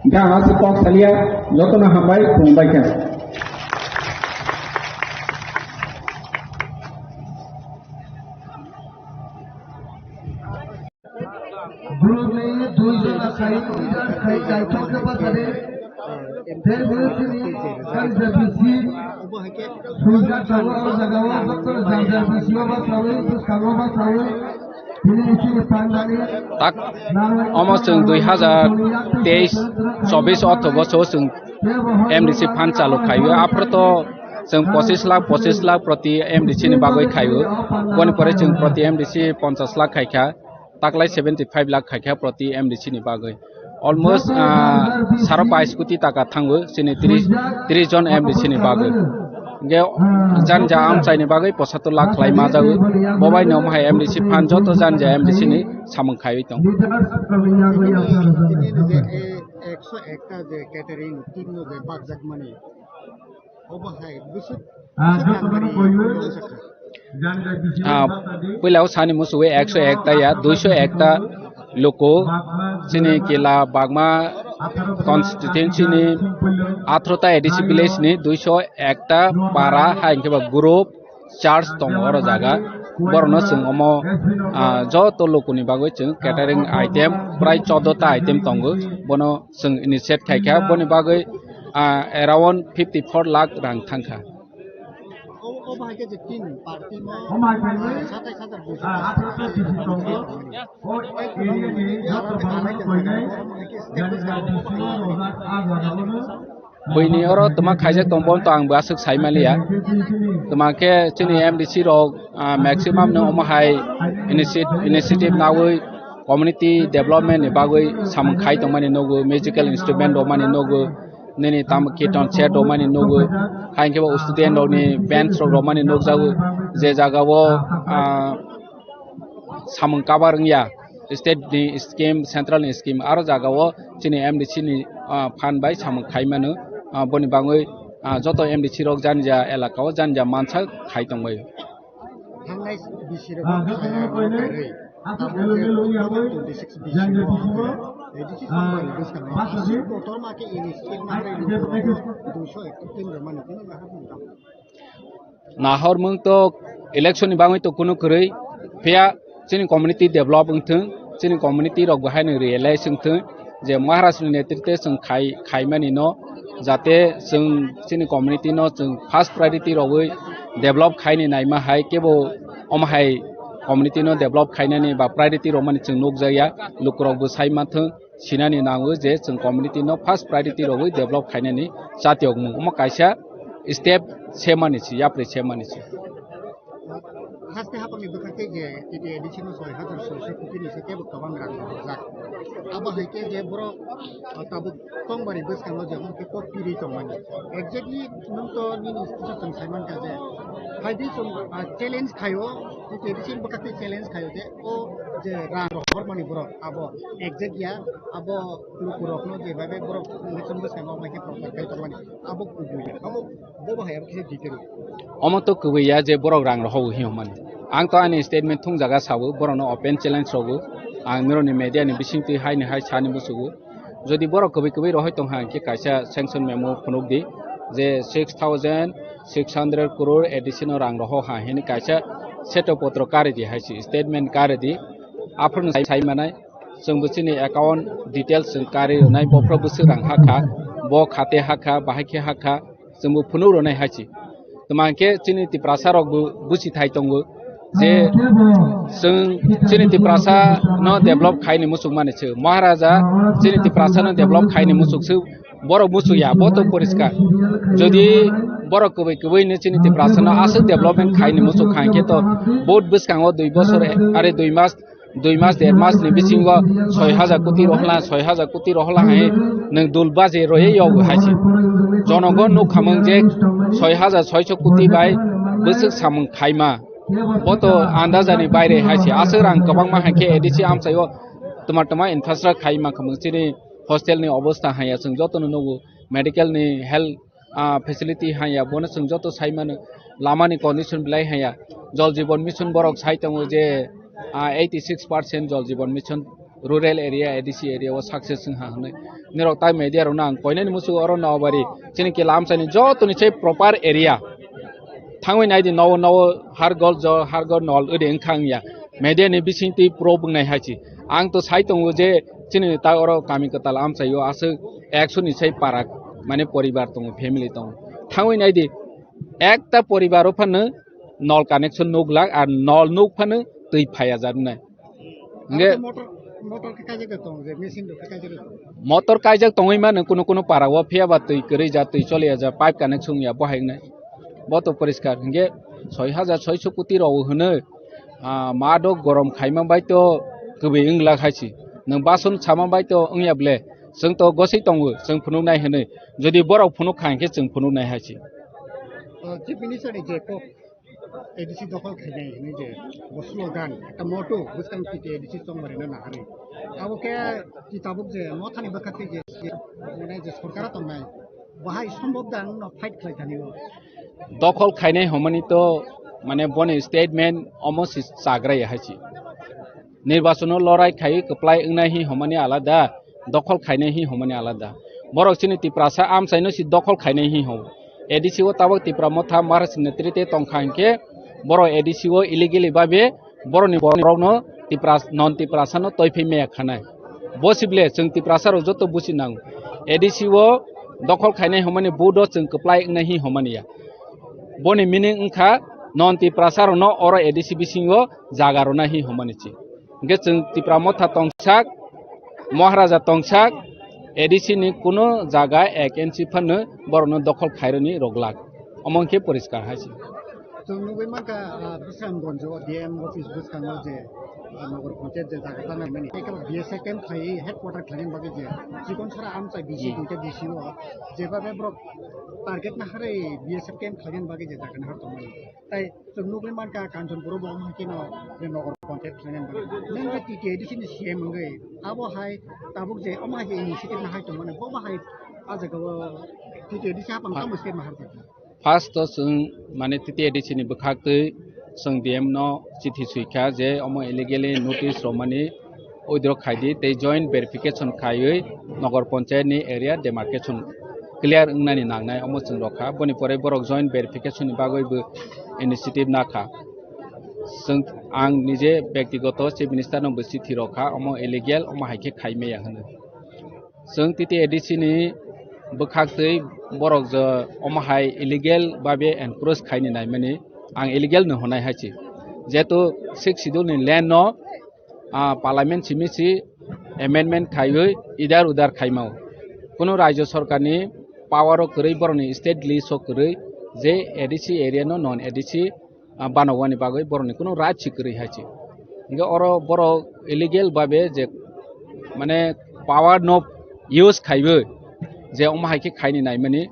Hingke ang aswk kok salia, jotono hambai, khulumbai khe. Borokni dui jona khai, khai, kaithok khe bachadi. Tei borokni janja bisi, swijak tongo o jagao, joto janja bisi o bachadi, bwskango bachadi. Tak, omo chwng dui hazar teis chobis ortho boso chwng M D C fund chalu khaio. Aphuru to chwng pochis lakh, pochis lakh proti M D C ni bagwi khaio. Boni pore chwng proti M D C ponchas lakh khaikha, taklai seventy five lakh khaikha proti M D C ni bagwi. Almost, ah, saro pais koti taka thango chini tris, tris jon M D C ni bagwi. Hingke janja amchaini bagwi posator lakh khlai ma jago. Bo bai no omo hai M D C fund joto janja M D C ni samung khaiwi tong. Ekso ekta je catering team no je bakjak mani. Ah, puila o sani musugo ekso ekta ya, duiso ekta luku chini kila Bagma constituency ni atharota A D C village ni duiso ekta para hai hwnkhe ba group church tongo oro jaga. Borokno chwng omo, ah, joto lukuni bagwi chwng catering item prai chordo ta item tongo. Bono chwng initiate khaikha, boni bagwi, ah, around fifty four lakh rang thangkha. O, o bahai khe je tin party no satais hajar duiso. Buini oro twma khaijak tong, bono to ang bo aswk sai manliya. Twma khe chini M D C rok, ah, maximum no omo hai initiate-, initiative nawi community development ni bagwi samung khai tongmani nugo, musical instrument rwmani nugo, nini tamo kirtan set rwmani nugo, hai hwnkhe bo student rokni bench rok rwmani nukjago, je jagao, ah, samung kabar wngya, state ni scheme, central ni scheme, aro jagao chini M D C ni, ah, phan bai samung khai mano, ah, boni bagwi, ah, joto M D C rok jani ja elaka o jani ja mansa khai tongbai. Thangnai bisi rok khairwi, abo khe twenty six bisi rok, twenty six February bwskango aswk kotorma khe ini state manwi duiso ekta tin rwmani, tini nahar mung tamo? Nahormung to election ni bagwi to kunu kwrwi, phiya chini community develop wngthung, chini community rok bo haino realize wngthung je Maharaj ni netritwe chwng khai, khaimani no, jate chwng chini community no chwng first priority rogwi develop khaini naima hai, kebo omo hai community no develop khainani ba priority rwmani chwng nukjakya, lukurok bo sai manthung, sinani nango je chwng community no first priority rogwi develop khainani chatiyokmung. Omo kaisa step semani se, yapri semani se. Haste hapangni bwkha tei je T T A D C no soi hajar soiso koti ni se kebo kwbang rang rojak. Abo hai khe je borok, ah, tabuk tongmani bwskango je omo khe kok pirwi tongmani. Exactly nwng to nini institution chwng sai mankha je phaidi chwng, ah, challenge khaio, T T A D C ni bwkha tei challenge khaio je o je rang rohormani borok abo exact ya, abo lukurokno je bai bai borok election bwskango omo khe prochar khai tongmani. Abo kubui ya. Abo Bo bahai abo kisa detail. Omo to kwbwi ya je borok rang rohogo hinwi hwnmani. Ang to ani statement thung jaga sao, borokno open challenge rogo. Ang norokni media ni bisingtwi haini hai sani musugo. Jodi borok kwbwi kwbwi rohoi tongkha, hwnkhe kaisa sanction memo phunukdi je six thousand six hundred crore A D C no rang roho ha hini kaisa seto potro karidi hai se statement karidi. Aphuru sai, sai manai. Chwng bo chini account details chwng karwi rwnai, bophro bwswk rang hakha, bo khate hakha, bahai khe hakha, chwng bo phunuk rwnai hai se. Tma hwnkhe chini Tiprasa rok bo buchi thai tongo je chwng chini Tiprasa no develop khaini muchung mani se. Maharaja chini Tiprasa no develop khaini muchung se, borok muchung ya, bo to poriskar. Jodi borok kwbwi kwbwi ni chini Tiprasa no aswk development khaini muchung kha hwnkhe to vote bwskango dui bosor are dui mas dui mas, der mas ni bisingo soi hajar koti rohla, soi hajar koti rohla hai nwng dul baje roye yog hai se. Jonogon nukhamung je soi hajar soiso koti bai bwswk samung khaima. Bo to andaja ni baire hai se. Aswk rang kwbangma hai khe A D C amchaio tma tma infrastructure khaima khamung chini hostel ni obostha hai ya chwng joto no nugo, medical ni health ah, facility hanya, bono chwng joto sai mano, lama ni condition belai hanya. Jal Jeevan Mission borok sai tongo je, ah, eighty six percent Jal Jeevan Mission rural area, A D C area o success wng ha hwnwi. Nirok tai media rok no ang koinani muchung oro Nobari chini kila amchai ni joto ni sai proper area. Thangwi nai di, nowo nowo har gol jo, har gol nol ode wngkha wngya. Media ni bisingtwi pro bwngnai hai se. Ang to sai tongo je chini ta oro kami kwtal amchaio aswk ekso ni sai para mane poribar tongo, family tongo. Thangwi nai di, ekta poribar o phano nol connection nuk lak, ar nol nuk phano twi phaiya jar nai. Hingke abo motor, motor khe kaijak de tong, je machine rok khe kaijak de tong. Motor kaijak tongwi mano kuno kuno para o, phiya ba twi kwrwi ja, twi choliya ja, pipe connection ya bo hai wngnai. Bo to poriskar hingke soi hajar soiso koti rok hwno, ah, ma do gorom khaima bai to kwbwi wng lak hai se. Nwng bason sama bai to wngya ble, chwng to gosoi tongo, chwng phunuk nai hwnwi. Jodi borok phunuk kha hingke chwng phunuk nai hai se. O, Chief Minister ni je kok A D C dokhol khainai hwnwi je bo slogan, ekta motto bwskang T T A D C chongmari no naharwi. Abo khe kitabuk je mothani bwkha tei je, je, mane je sorkar o tongnai, Bahai sombhob da ang no fight khlai thani o. Dokhol khainai hwnmani to, mane, boni statement omo si chagra ya hai si. Nirbachono lorai khai kwplai wngnai hi hwnmani alada, dokhol khainai hi hwnmani alada. Borok chini Tiprasa amchaino si dokhol khainai hi hwn. A D C o tabok Tipra Motha Maharaj netrite tongkha hinkhe borok A D C o illegally babe borokni borokno Tipras-, non Tiprasano toiphai maya khanai. Bo sible chwng Tiprasarok joto busi nango. A D C o dokhol khainai hwnmani vote o chwng kwplai wngnai hi hwnmani ya. Boni meaning wngkha non Tiprasarokno oro A D C bisingo jaga rwnai hi hwnmani chi. Hingke chwng Tipra Motha tongsak, Maharaja tongsak, A D C ni kuno jaga ek inch phano borokno dokhol khaironi rwglak. Omo hingke poriskar hai se. Chwng nugwi mankha, ah, Bisramganj o D M office bwskango je, ah, Nogor Panchayat je jaga tanai mani. Tei kebo B S F camp khlai headquarter khlaina bagwi je chikon sara amchai D C Hmm. duita D C o jeba be borok target naharwi B S F camp khlaina bagwi je jaga nahar tongmani. Tai chwng nugwi mankha Kanchanpur o bo omo hai kheno je Nogor Panchayat khlaina bagwi. Nang je T T A D C ni C M wngwi abo hai tabuk je omo hai je initiative nahai tongmani bo bahai a jaga o T T A D C hapang Pha- tamo step nahar tongkha. First o chwng, mane, T T A D C ni bwkhak twi chwng D M no chithi swi kha je omo illegally notice romani withdraw khai di tei joint verification khaiwi Nogor Panchayat ni area demarcation clear wngnani nangnai omo chwng rw kha. Boni pore borok joint verification ni bagwi bo initiative na kha. Chwng, ang nije bektigoto Chief Minister no bo chithi rw kha, omo illegal, omo hai khe khai maya hwnwi. Chwng T T A D C ni bwkhak twi borok je omo hai illegal babe encroach khaini naimani, ang illegal no hwnai hai se. Jehetu Sixth Schedule ni land no, ah, Parliament simi si amendment khaiwi idar udar khaimao. Kunu Rajya Sarkar ni power o kwrwi, borok ni state list o kwrwi je A D C area no non A D C ah, banogwani bagwi borokni kunu right si kwrwi hai se. Hingke oro borok illegal babe je, mane, power no use khaiwi je omo hai khe khaini naimani,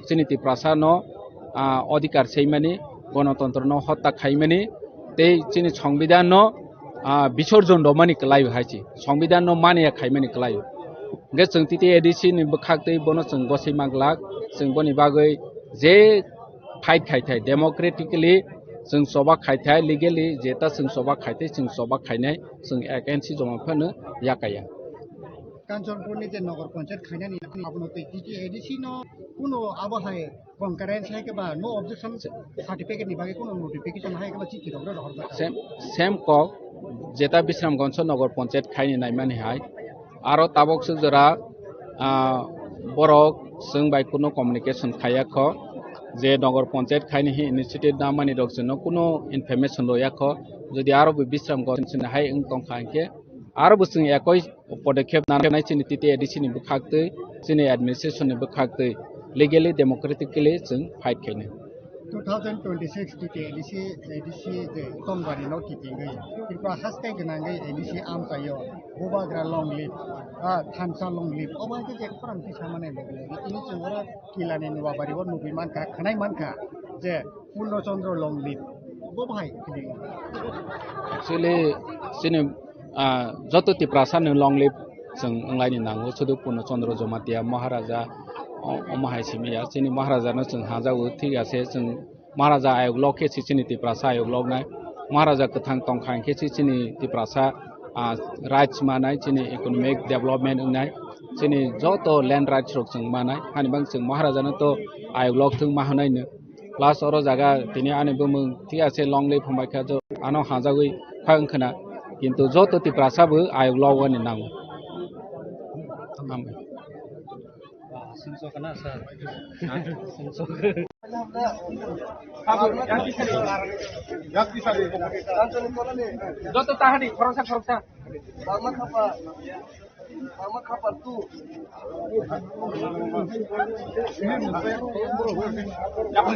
chini Tiprasa no, ah, odhikar seimani, gonotontro no hotta khaimani, tei chini Songbidan no, ah, bisorjon romani kwlai hai se. Songbidan no mania khaimani kwlai. Hingke chwng T T A D C ni bwkhak twi bono chwng gosoi manglak, chwng boni bagwi je fight khai thai, democratically chwng choba khai thai, legally jeta chwng choba khai thai, chwng choba khainai, chwng against joma phano yakaya. Kanchanpur ni je Nogor Panchayat khainani abono tei T T A D C no kuno abo hai concurrence hai khe ba no objection certificate ni bagwi kuno notification hai khe ba chithi rok rohor jaka. Same, same kok jeta Bisramganj o Nogor Panchayat khaini naimani hai. Aro tabok swk jora, ah, borok chwng bai kuno communication khaiya kho, je Nogor Panchayat khaini hi initiative namani rok chwngno kuno information roya kho. Jodi aro bo Bisramganj chini hai wng tongkha hinkhe, aro bo chwng ekoi podokkhep nanai chini T T A D C ni bwkhak twi, chini administration ni bwkhak twi legally, democratically chwng fight khainai. Two thousand twenty-six T T A D C, A D C je tongbari no kitingwi, Tripura haste gwnangwi A D C amchaio, bubagra long live, ah, thansa long live, obo hai khe je khorang tisa mane, tini chwng oro Kilani Nuabari o nugwi mankha, khwnai mankha je Purno Chandra long live, bo bahai kini. Actually, chini, ah, joto Tiprasa ni long live chwng wnglaini nango, sudu Purno Chandra Jamatia Maharaja, o-, omo hai simi ya, chini Maharaja no chwng hajago, thik ase, chwng Maharaja ayok lok khe si chini Tiprasa ayok lok nai, Maharaja kwthang tongkha hinkhe si chini Tiprasa, ah, rights manai, chini economic development wngnai, chini joto land rights rok chwng manai, hani bang chwng Maharaja no to ayok lok thwng ma hwnai no. Plus oro jaga tini ani bumung thik ase long live hambai kha, jo ano hajagwi kha wngkhwna, kintu joto Tiprasa bo ayok logwani nango. Hambai. Sumsok kana sir? Sumsok. Joto tahadi khoroksa khoroksa. Mama khapa, mama khapa tu. Mama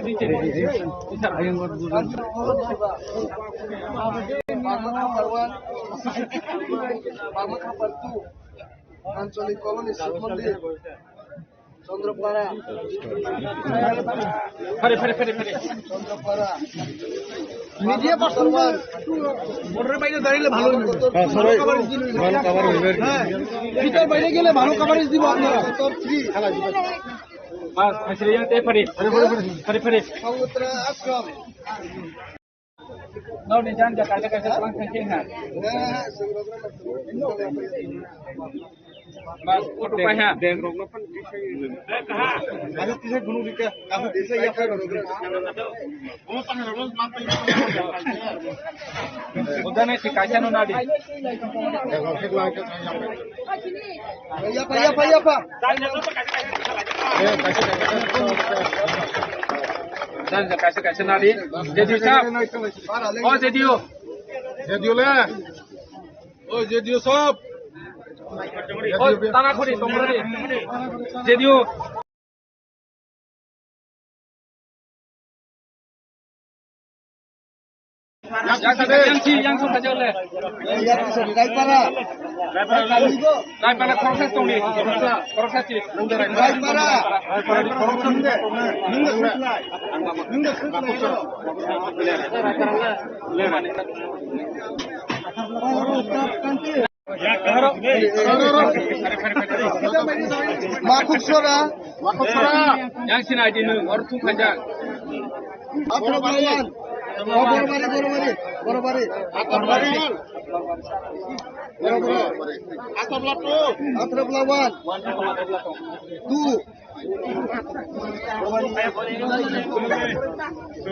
khapa wan, mama khapa tu. Anchalik colony Shiv Mandir. Chandrapara. Phare, phare, phare, phare. Chandrapara. Media person বর্ডারের বাইরে দাঁড়ালে ভালো হইবে। হ্যাঁ, সবাই ভালো কভারেজ দিবে। ভালো কভারেজ হইবে আর কি। হ্যাঁ, ভিতর বাইরে গেলে ভালো কভারেজ দিব আপনারা। Sector three. Mas, mas, yang teh, pari. Pari, pari, pari. Pari, pari. Nau ni jan ja kaisa kaisa tlang thang thang ha. Mas, photo pai ha. Bag rok no pan. Aku kisa gunung dika, aku kisa ya pai rok. Udah nih si kaisa no nadi. Yapa, yapa, yapa. Dan kaisa kaisa nari. J D U sab. Oh, J D U. J D U le. Oh, J D U sab. Oh, tana khuri, tongmani. J D U. Yang si, yang si, yang si, yang si, Raipara. Raipara, khoroksa tongni. Khoroksa si. Raipara. Makhuk sora. Makhuk sora. Yang sini aja nih, orang tuh aja. Atrok lawan. Oh, Borobari, Borobari, Borobari. Atrok lawan. Atrok lawan. Tu.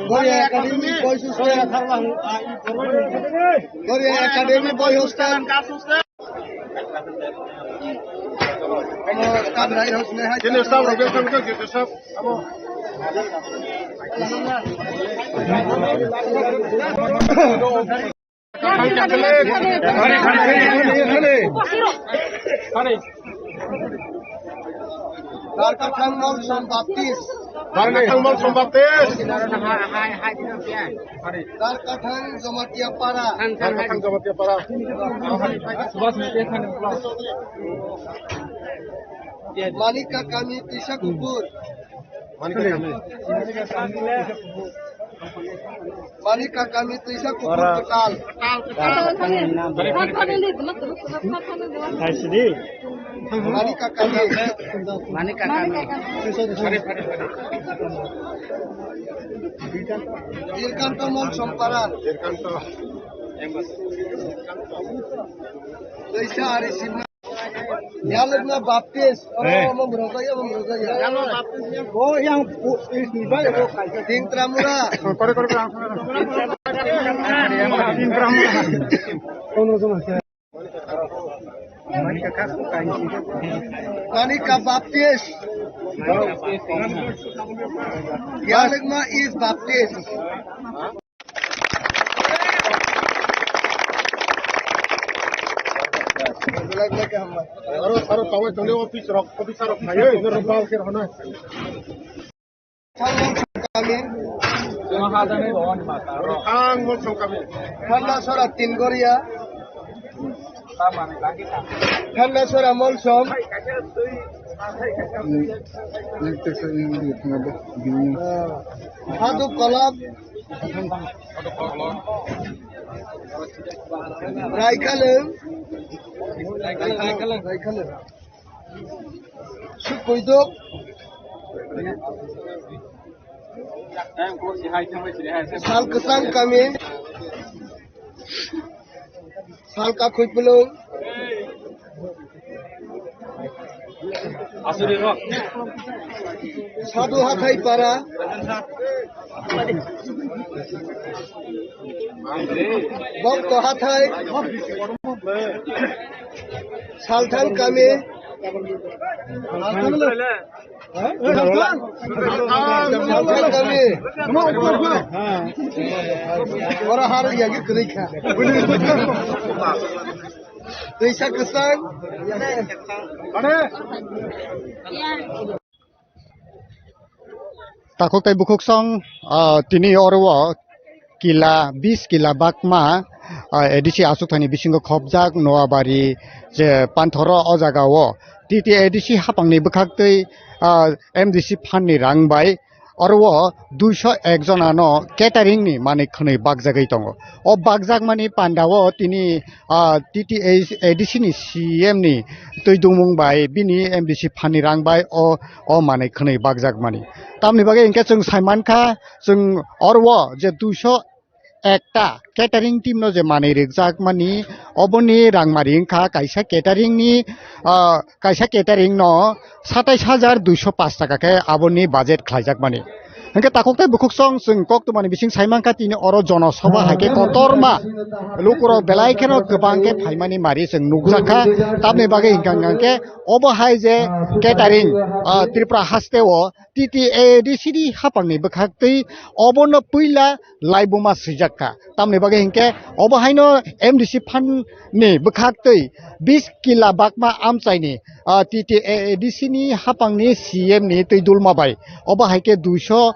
Goria Academy Boys Hostel. Goria Academy Boys Hostel. Sini staff rok biasa betul gitu, staff. Darkathang Molsom Baptist. Darkathang Molsom Baptist. Darkathang Jamatia Para. Darkathang Jamatia Para. Manika Kami Tisa Kupur. Manika Kami. Manika Kami Tisa Kupur Kwtal. Manika Kami. Manika Kami. Dirkanto Molsom Para. Dirkanto. Tisa Ari Simna. Yalwkna Baptist. Oro omo mrojaya, omo mrojaya. Oh, yang pu-, is ni bai ro kaisa. Ding Tramura. Kore, kore, kore. Ding Tramura. Kono jona se. Manika Baptist. Yalwkna is Baptist. Aro, aro, tawai tongde office rok, officer rok phaiwi, ino rok bal khe rw hwnwi. Kami. Ang Molsom kami. Khandasora Tingoria. Khandasora Molsom. Haduk Kolop. Raikalung. Raikalung. Sukuiduk. Sal Kwchang Kami. Salka Khuipulung. Asuri rok. Sadu Hathai Para. Bokto Hathai. Salthang Kami. Salthang Kami. Ora har yagi kwrwi kha. Twisa kwchang. Takhuk tei bukhuk song, ah, tini oro o kila, bis kila bakma, ah, A D C achukthani bisingo khopjak Noabari je panthoro o jaga o T T A D C hapangni bwkhaktwi, ah, M D C phanni rang bai Oro o duiso ek jona no catering ni manwi khwnwi bakjagwi tongo. O bakjakmani panda o tini, ah, T T A D C ni C M ni twi dungmung bai bini M D C phan ni rang bai o, o manwi khwnwi bakjakmani. Tamni bagwi hinkhe chwng saimankha, chwng oro o je duiso ekta catering team no je manwi rwkjakmani, oboni rangmari wngkha kaisa catering ni, ah, kaisa catering no satais hajar duiso pash taka khe aboni budget khlaijakmani. Hinkhe takhuk tei bukhuk song chwng koktwmani bising saimankha tini oro jono soba hai khe kotorma lukurok belai kheno kwbang khe phaimani mari chwng nukjakha. Tamni bagwi hinkha hinkhe obo hai je catering, ah, Tripura haste o T T A D C ni hapangni bwkhaktwi obono puila laibuma swijak kha. Tamni bagwi hinkhe obo haino M D C phan ni bwkhaktwi bis kila bakma amchaini, ah, T T A D C ni hapangni C M ni twi dulma bai obo hai khe duiso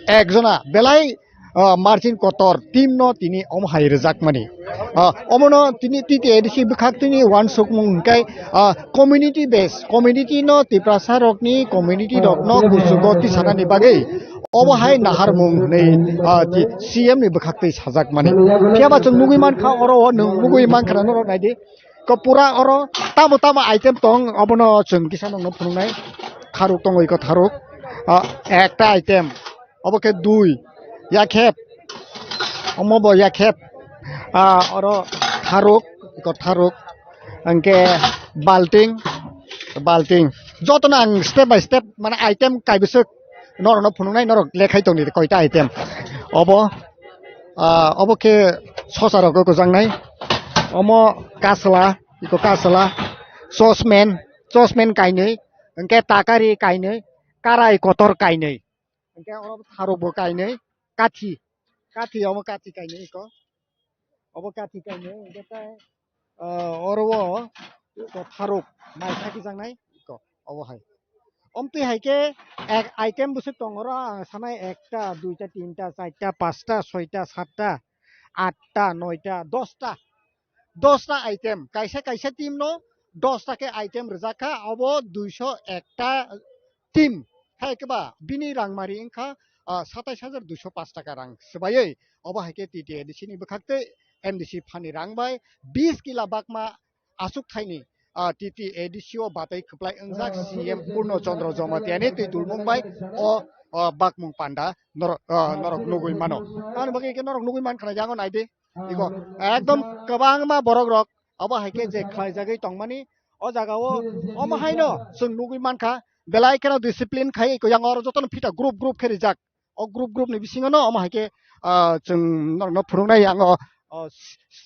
ek jona belai, ah, margin kotor team no tini omo hai rwjakmani. Ah, omono tini T T A D C bwkhaktwini uansukmung hinkhe, ah, community base, community no Tiprasa rokni community rokno kuchugo tisanani bagwi obo hai naharmung hwnwi, ah, ti-, C M ni bwkhaktwi sajakmani. Phiyaba chwng nugwi mankha oro o nwng nugwi mankha na norok naidi. Ko pura oro tamo tamo item tong obono chwng kisa nokno phunuknai. Tharuk tongo iko tharuk. Ah, ekta item. Obo khe dui. Yakhep. Omo bo yakhep. Ah, oro tharuk, iko tharuk. Hingke balting, balting. Jotono ang step by step, mane item kaibiswk norokno phunuknai, norok lekhai tongdi koita item. Obo, ah, obo khe sosa rok kwchang nai. Omo kasla, iko kasla, chosmen, chosmen kainwi, hingke takari kainwi, karai kotor kainwi. Hingke oro tharok bo kainwi, kathi, kathi omo kathi kainwi iko. Obo kathi kainwi, hingke tai, ah, oro o iko tharok mai khakijak nai iko, obo hai. Omtwi hai khe ek item bwswk tongo oro, ang sanai ekta, duita, tinta, charta, pasta, soita, satta, atta, noita, dosta. Dosta item, kaisa kaisa team no dosta khe item rwjak kha, obo duiso ekta team. Hai khe ba bini rangmari wngkha, ah, satais hajar duiso pash taka rang swbaiwi. Obo hai khe T T A D C ni bwkhaktwi M D C phani rang bai bis kila bakma achuk thaini, ah, T T A D C o batwi kwplai wngjak C M Purno Chandra Jamatia ni twi dulmung bai o, o bakmung panda norok, ah, norok nugwi mano. Ani bagwi khe norok nugwi mankha na yango naidi. Iko ekdom kwbangma borok rok obo hai khe je khlaijagwi tongmani o jaga o, omo haino chwng nugwi mankha belai kheno discipline khai iko yang oro jotono phita group group khe rijak. O group group ni bisingo no omo hai khe, ah, chwng norokno phunuknai yang o, o,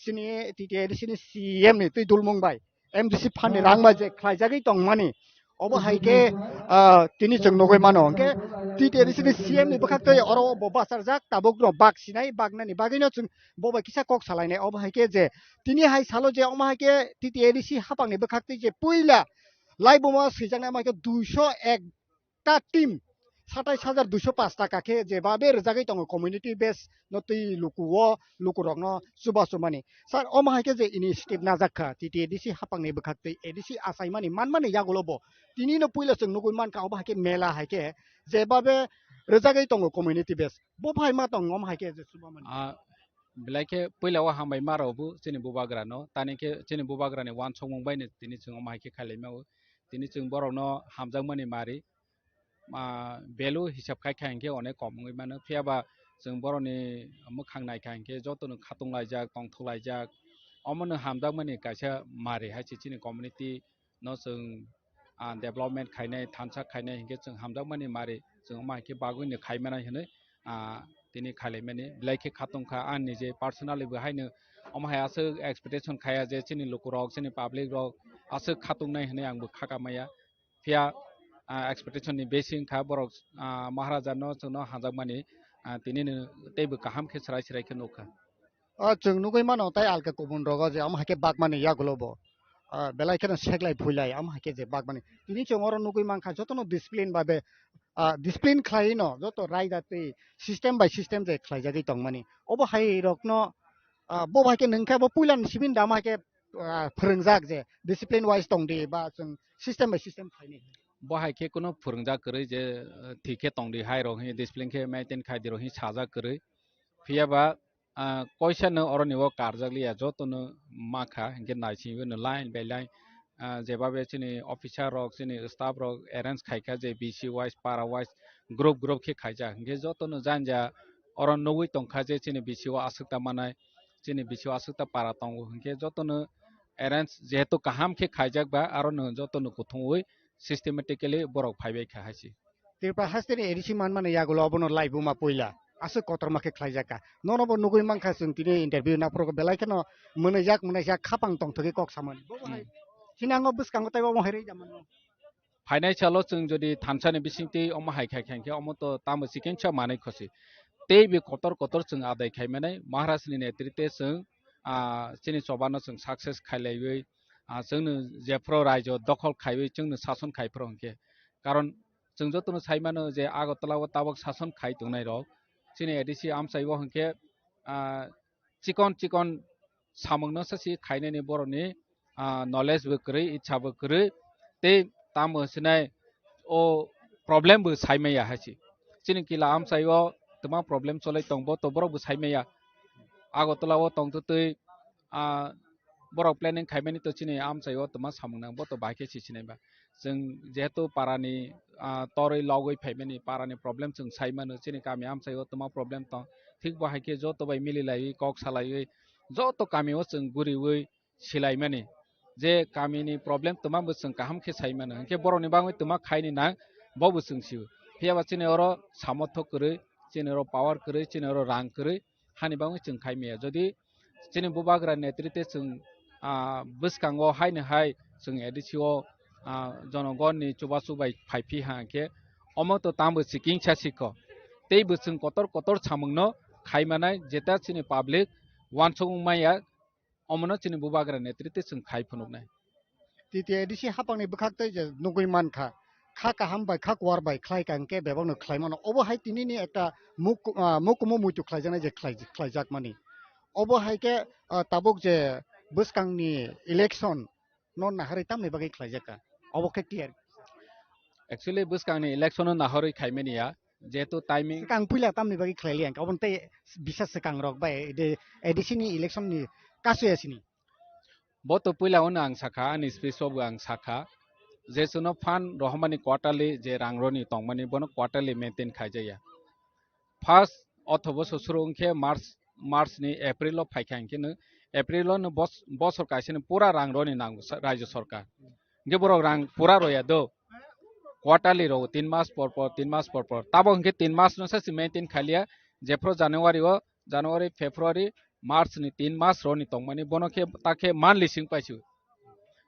chini T T A D C ni C M ni twi dulmung bai M D C phani rang bai je khlaijagwi tongmani. Obo hai khe, ah, tini chwng nugwi mano. Hwnkhe T T A D C ni C M ni bwkhaktwi oro bo bacharjak, tabuk no bak sinai, baknani bagwino chwng bo bai kisa kok salainai. Obo hai khe je tini hai salo je omo hai khe T T A D C hapangni bwkhaktwi je puila laibuma swijaknai, omo hai khe duiso ek ta team satais hajar duiso pash taka khe je babe rwjagwi tongo community base no twi luku o lukurokno chubachu mani. Sir, omo hai khe je initiative najak kha T T A D C hapangni bwkhaktwi A D C achaimani manmani yagulo bo tini no puila chwng nugwi mankha, obo hai khe mela hai khe je babe rwjagwi tongo community base. Bo phai ma tong omo hai khe je chuba mani. Ah, belai khe puila o hambai ma rw bo chini bubagra no, tani khe chini bubagra ni uansukmung bai no tini chwng omo hai khe khailai ma o. Tini chwng borok no hamjakmani mari, ah, value hisab khai kha hinkhe onek kom wngwi mano. Phiya ba chwng borokni mwkhang nai kha hinkhe jotono khatung laijak, tongthok laijak. Omono hamjakmani kaisa mari hai se chini community no chwng, ah, development khainai, thansa khainai hinkhe chwng hamjakmani mari chwng omo hai khe bagwino khai manai hinwi, ah, tini khailaimani. Belai khe khatung kha, ang nije personally bo haino omo hai aswk expectation khaiya je chini lukurok, chini public rok aswk khatungnai hinwi ang bo kha kamaya. Phiya, ah, expectation ni besi wngkha borok, ah, Maharaja no chwngno hamjakmani, ah, tini no teibo kaham khe chwrai chwrai khe nukha. O chwng nugwi mano tai alka kubun rogo je omo hai khe bakmani yagulo bo, ah, belai kheno seklai phuilai omo hai khe je bakmani. Tini chwng oro nugwi mankha jotono discipline babe, ah, discipline khlaiwi no joto raida twi system by system je khlaijagwi tongmani. Obo hai rokno, ah, bo hai khe nwng khe bo puilani simi da omo hai khe, ah, phwrwngjak je discipline wise tongdi ba chwng system by system khlaini. Bo hai khe kuno phwrwngjak kwrwi je, eh, thik khe tong di hai rok hi, discipline khe maintain khai di rok hi sajak kwrwi. Phiya ba, ah, koisa no oroni o karjak liya, joto no ma kha, hinkhe naising no line by line, ah, jeba be chini officer rok, chini staff rok arrange khai kha je B C wise, para wise, group group khe khaijak. Hinkhe joto no janja oro nugwi tong kha je chini B C o aswk ta manai, chini B C o aswk ta para tongo. Hinkhe joto no arrange jehetu kaham khe khaijak ba, aro no joto no kuthumwi systematically borok phaibai kha hai se. Tripura haste ni A D C manmani yagulo obono laibuma puila aswk kotorma khe khlaijak kha. Nono bo nugwi mankha chwng tini interview naphuru belai kheno mwnwijak mwnwijak khapang tongthogwi kok samani. Bo bo hai Hmm. Sinango bwskango tei omo hai rwui da mano. Phainai salo chwng jodi thansa ni bisingtwi omo hai khai khai khe omo to tamo chikengsa manwi khosi. Tei bi kotor kotor chwng adai khai manai Maharaj ni netrite chwng, ah, chini choba no chwng success khai laiwi, ah, chwngno jephuru raijo dokhol khaiwi chwngno sason khai phuru hinkhe. Karon chwng jotono sai mano je Agartala o tabok sason khai tongnai rok chini A D C amchai o hinkhe, ah, chikon chikon samung no sasi khainani borokni, ah, knowledge bo kwrwi, ichha bo kwrwi, tei tamo sinai o problem bo sai maya hai se. Chini kila amchai o twma problem cholai tong bo to borok bo sai maya. Agartala o tong twtwi, ah, borok planning khaimani to chini amchai o twma samung nang bo to bai khe si sinai ba. Chwng jehetu parani, ah, torwi logwi phaimani, parani problem chwng sai mano, chini kami amchai o twma problem tong, thik bo hai khe joto bai mili laiwi kok salaiwi joto kami o chwng guriwi silaimani, je kamini problem twma bo chwng kaham khe sai mano, hinkhe borokni bagwi twma khaini nang bo bo chwng sio. Phiya ba chini oro samothok kwrwi, chini oro power kwrwi, chini oro rang kwrwi, hani bagwi chwng khai maya. Jodi chini bubagra netrite chwng, ah, bwskango haino hai chwng A D C o, ah, jonogonni chubachu bai phai phi ha hinkhe omo to tamo chikingsa sikho. Tei bo chwng kotor kotor samungno khai manai, jeta chini public uansuk wng maya, omono chini bubagra netrite chwng khai phunuknai. T T A D C hapangni bwkhak tei je nugwi mankha, kha kaham bai kha kuar bai khlai ka hinkhe bebakno khlai mano. Obo hai tinini ekta muk-, ah, mukumu muitu khlaijaknai je khlai-, khlaijakmani. Obo hai khe, ah, tabuk je bwskangni election no naharwi tamni bagwi khlaijak kha? Obo khe clear. Actually, bwskangni election no naharwi khaimani ya, jehetu timing. Swkang puila tamni bagwi khlai liya, obo tei bisa swkang rok bai de A D C ni election ni kasu ya sini. Bo to puila ono ang sakha, ani speech o bo ang sakha, je chwngno fund rohormani quarterly je rang roni tongmani bono quarterly maintain khaijaya. First othobo susuru wngkhe March, March ni April o phaikha hinkhe no April o no bos-, bosor kaisa ni pura rang roni nango sa-, rajyo sarkar. Hinkhe borok rang pura roya do. Quarterly rogo, tin mas por por, tin mas por por. Tabo hinkhe tin mas no sa se maintain khaliya. Jephru January o, January, February, March ni tin mas roni tongmani bono khe ta khe monthly sing paisio.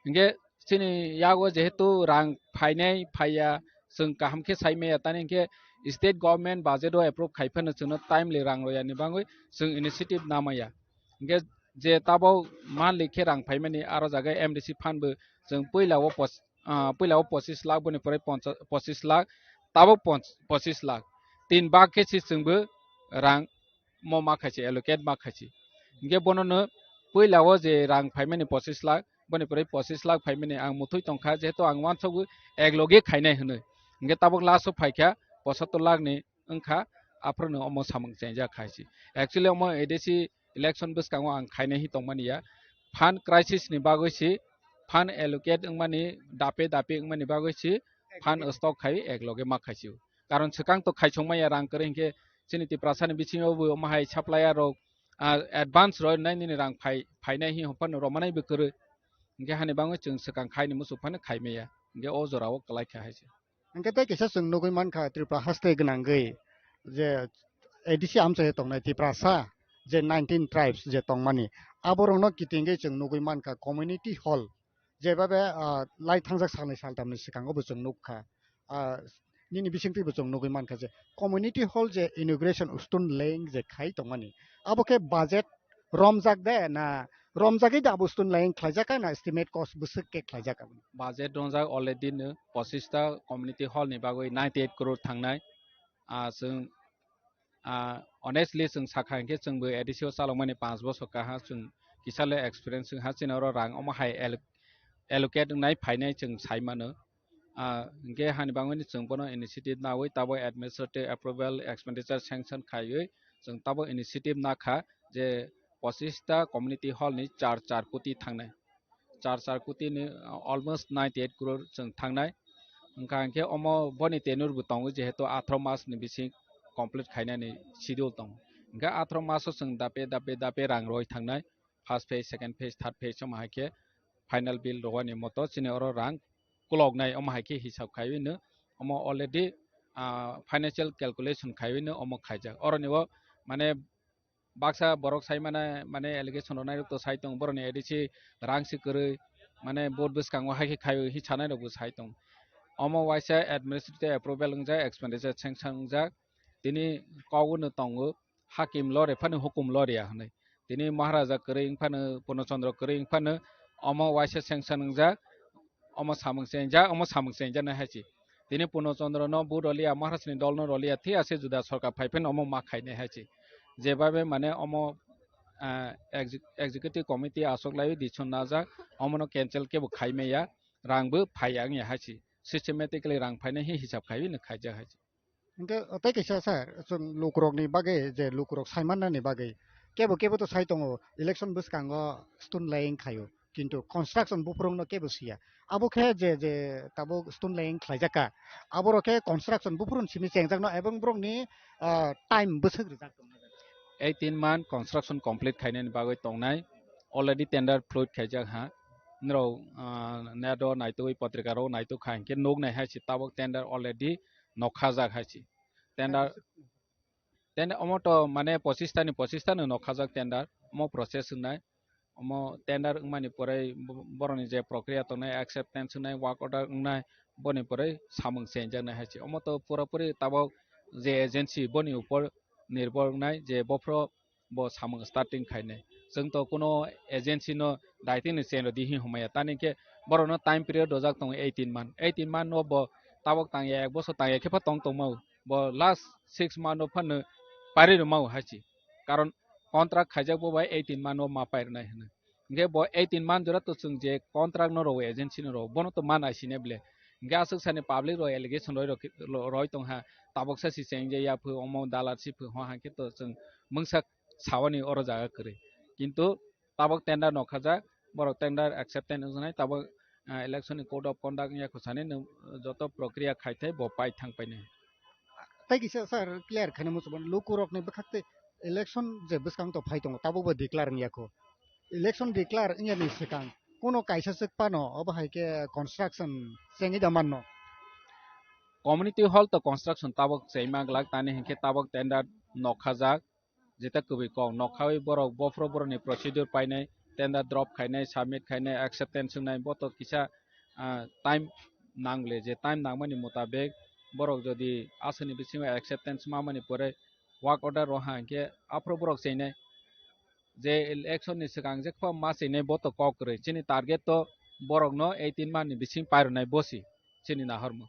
Hinkhe chini yago jehetu rang phainai phaiya, chwng kaham khe sai maya, tani hinkhe state government budget o approve khai phano chwngno timely rang royani bagwi chwng initiative namaya. Hinkhe je tabok monthly khe rang phaimani, aro jaga M D C fund bo chwng puila o pos-, ah, puila o pochis lakh, boni pore poncha-, pochis lakh, tabok ponch-, pochis lakh. Tin bak khe se chwngbo rang mo ma khaisi, allocate ma khaisi. Hinkhe bono no puila o je rang phaimani pochis lakh, boni pore pochis lakh phaimani ang muthwi tongkha, jehetu ang uansukgo ek loge khainai hinwi. Hinkhe tabok last o phaikha pochattor lakh ni wngkha, aphuru no omo samung chengjak khaisi. Actually omo A D C election bwskango ang khainai hi tongmani ya. Fund crisis ni bagwi si, fund allocate wngmani, dape dape wngmani bagwi si fund stock khai ek loge ma khaisi. Karon swkang to khaisong maya rang kwrwi hinkhe chini Tiprasa ni bisingo bo omo hai supplier rok, ah, advance roi nai nini rang phai, phainai hi hopano romanai bo kwrwi. Hinkhe hani bagwi chwng swkang khaini muchuk phano khai maya. Hinkhe o jora o kwlai kha hai se. Hinkhe tei kisa chwng nugwi mankha Tripura haste gwnangwi je A D C amchai tongnai Tiprasa je nineteen tribes je tongmani, aborokno kitingwi chwng nugwi mankha community hall, jebabe, ah, lai thangjak salni saltamni swkango bo chwng nukha. Ah, nini bisingtwi bo chwng nugwi mankha je community hall je inauguration stone laying je khai tongmani, abo khe budget romjak de na romjagwi de abo stone laying khlaijak kha na estimate cost bwswk khe khlaijak kha? Budget romjak already no pochista community hall ni bagwi ninety eight crore thangnai. Ah, chwng, ah, honestly chwng sakha hinkhe chwngbo A D C o chalokmani panch bosor kaha chwng kisa le experience wngha chini oro rang omo hai alloc-, allocate wngnai phainai chwng sai mano. Ah, hingke hani bangmani chwng bono initiative nawi tabo administrative approval expenditure sanction khaiwi chwng tabo initiative nakha je pochista community hall ni char char koti thangnai. Char char koti ni, ah, almost ninety eight crore chwng thangnai. Wngkha hingke omo boni tenure bo tongo, jehetu atharo mas ni bising complete khainani schedule tongo. Hingke atharo maso chwng dape dape dape rang roi thangnai. First phase, second phase, third phase omo hai khe final bill rwani moto chini oro rang kuloknai omo hai khe hisab khaiwi no omo already, ah, financial calculation khaiwi no omo khaijak. Oroni o mane baksa borok sai mane, mane allegation rwnai rok to sai tong, boroni A D C rang si kwrwi, mane board bwskango hai khe khaiwi hi sanai rok bo sai tong. Omo waisa administrative approval wngjak, expenditure sanction wngjak, tini kok no tongo, hakim lore phano hukum lore ya hwnwi. Tini Maharaja kwrwi wng phano, Purno Chandra kwrwi wng phano, omo waisa sanction wngjak, omo samung chengjak, omo samung chengjak nai hai se. Tini Purno Chandra no bu roliya, Maharaj ni dol no roliya, thik ase juda sorkar phai phano omo ma khainai hai se. Jebabe mane omo, ah, exec-, executive committee aswk lai decision najak, omo no cancel kebo khai maya, rang bo phai ya wng ya hai se. Systematically rang phainai hi hisab khaiwi no khaijak hai se. Hingke, o, tei kaisa, sir, chwng lukurokni bagwi, je lukurok saimannani bagwi, kebo kebo to sai tongo, election bwskango stone laying khaio, kintu construction buphurungno kebo siya. Abo khe je, je tabuk stone laying khlaijak kha, aborok khe construction buphurun simi chengjakno, ebong borokni, ah, time bwswk rijak tongma. Eighteen month construction complete khainani bagwi tongnai, already tender float khaijak ha. Norok, ah, net o naitugwi, patrika ro naituk kha, hinkhe nuk nai hai se tabuk tender already nokhajak hai se. Tender, tender omo to mane pochista ni pochista no nokhajak tender, omo process wngnai. Omo tender wngmani pore bo-, borokni je prokriya tongnai, acceptance wngnai, work order wngnai, boni pore samung chenjaknai hai se. Omo to pura puri tabuk je agency boni upor nirbhor wngnai je bophro bo samung starting khainai. Chwng to kuno agency no daitini chengrw di hi hwnmaya. Tani khe borokno time period rojak tongo eighteen month. Eighteen month no bo tabuk tangya, ek bosor tangya khe pha tong tongmao. Bo last six month no phano pairwi rwmao hai se. Karon contract khaijak bo bai eighteen month no ma pairwnai hwnwi. Hingke bo eighteen month jora to chwng je contract no rwo, agency no rwo, bono to ma naisinai ble. Hingke aswk sani public rok allegation roi rok, roi tongha, tabuk sa si chengje ya phu, omo dalar si phu, ho hangke to chwng mungsa sawani oro jaga kwrwi. Kintu tabuk tender nokhajak, borok tender acceptance wngnai, tabuk, ah, election ni code of conduct wngya khosani nwng joto prokriya khaithai bo pai thang painai. Tei kisa sir clear khaina muchung mano, lukurokni bwkhak tei election je bwskang to phai tongo, tabuk bo declare wngya kho. Election declare wngya ni swkang kuno kaisa swk phano obo hai khe construction chengwi da manno. Community hall to construction tabuk chengma glak tani hinkhe tabuk tender nokhajak. Jeta kwbwi kok nokhawi borok bophro borokni procedure painai, tender drop khainai, submit khainai, acceptance wngnai, bo to kisa, ah, time nangle, je time nangmani mutabek borok jodi aswkni bisingo acceptance mamani pore work order roha hinkhe aphuru borok cheinai. Je election ni swkang je kho ma cheinai bo to kok kwrwi, chini target to borokno eighteen month ni bising pairwnai bosi chini nahormung.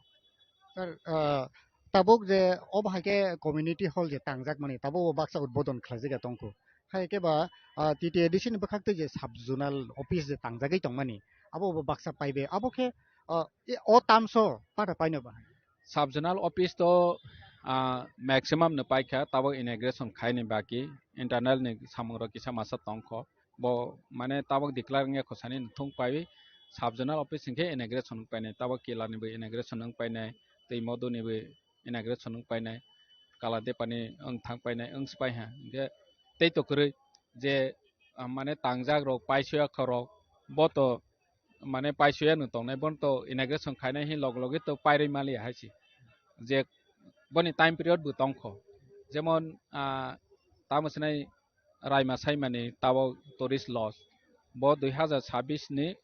Sir, ah, tabuk je obo hai khe community hall je tangjakmani, tabuk o baksa udbodon khlaijak ya tongkho. Hai khe ba, ah, T T A D C ni bwkhak tei je sub zonal office je tangjagwi tongmani, abo bo baksa paibe. Abo khe, ah, e, o tamso pata paino ba hai? Sub zonal office to, ah, maximum no paikha, tabuk inauguration khaini baki internal ni samung rok kisa masa tongkho. Bo mane tabuk declare wngya khosani thung paiwi sub zonal office hinkhe inauguration wng painai, tabuk Kila ni bo inauguration wng painai, tei Modu ni bo inauguration wng painai, Kaladepani wng thang painai, wng si paiha. Hinkhe tei to kwrwi je, ah, mane tangjak rok, paisoya khorok, bo to mane paisoya no tongnai, bono to inauguration khainai hin log logi to pairwi maliya hai se. Je boni time period bo tongkho. Jemon, ah, tamo sinai Raima Saimani tabuk tourist lodge. Bo dui hazar sabbish ni,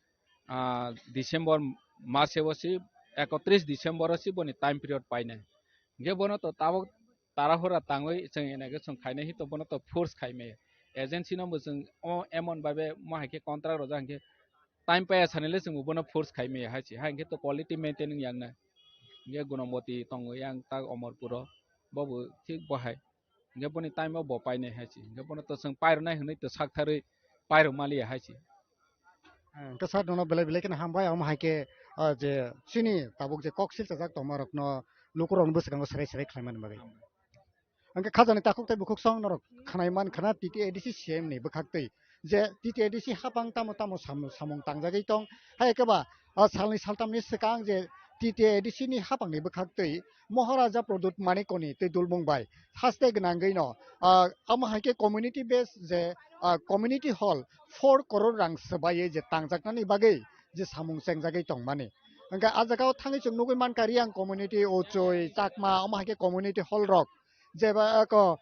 ah, December mase o si, ekotris December o si boni time period painai. Hinkhe bono to tabuk tarahura tangwi chwng inauguration khainai hito bono to force khaimaya. Agency no bo chwng o emon babe mo hai khe contract rojak hinkhe time paiya sanile chwng bo bono force khaimaya hai se. Hai hinkhe to quality maintain wng yang na. Hinkhe Gunamboti tongo yang tak Omorpuro. Bo bo thik bo hai. Hinkhe boni time o bo painai hai se. Hinkhe bono to chwng pairwnai hwnwi to saktharwi pairwk maliya hai se. Hinkhe sir nono belai belai kheno hambai, omo hai khe ah, je chini tabuk je kok silchajak tongmarokno lukurokni bwskango serai serai khlaimani bagwi. Hwnkhe khajani takhuk tei bukhuksong norok khnai man khna T T A D C C M ni bwkhaktwi je T T A D C hapang tamo tamo sam-, samung tangjagwi tong. Hai khe ba, ah, salni saltamni swkang je T T A D C ni hapangni bwkhaktwi Maharaja Pradyut Manikoni twi dulbung bai haste gwnangwi no, ah, amo hai khe community base je, ah, community hall four crore rang swbaiwi je tangjaknani bagwi je samung chengjagwi tongmani. Hwnkhe ah jagao thangwi chwng nugwi mankha Riyang community, Ochoi, Chakma, omo hai khe community hall rok jeba, ah, ko,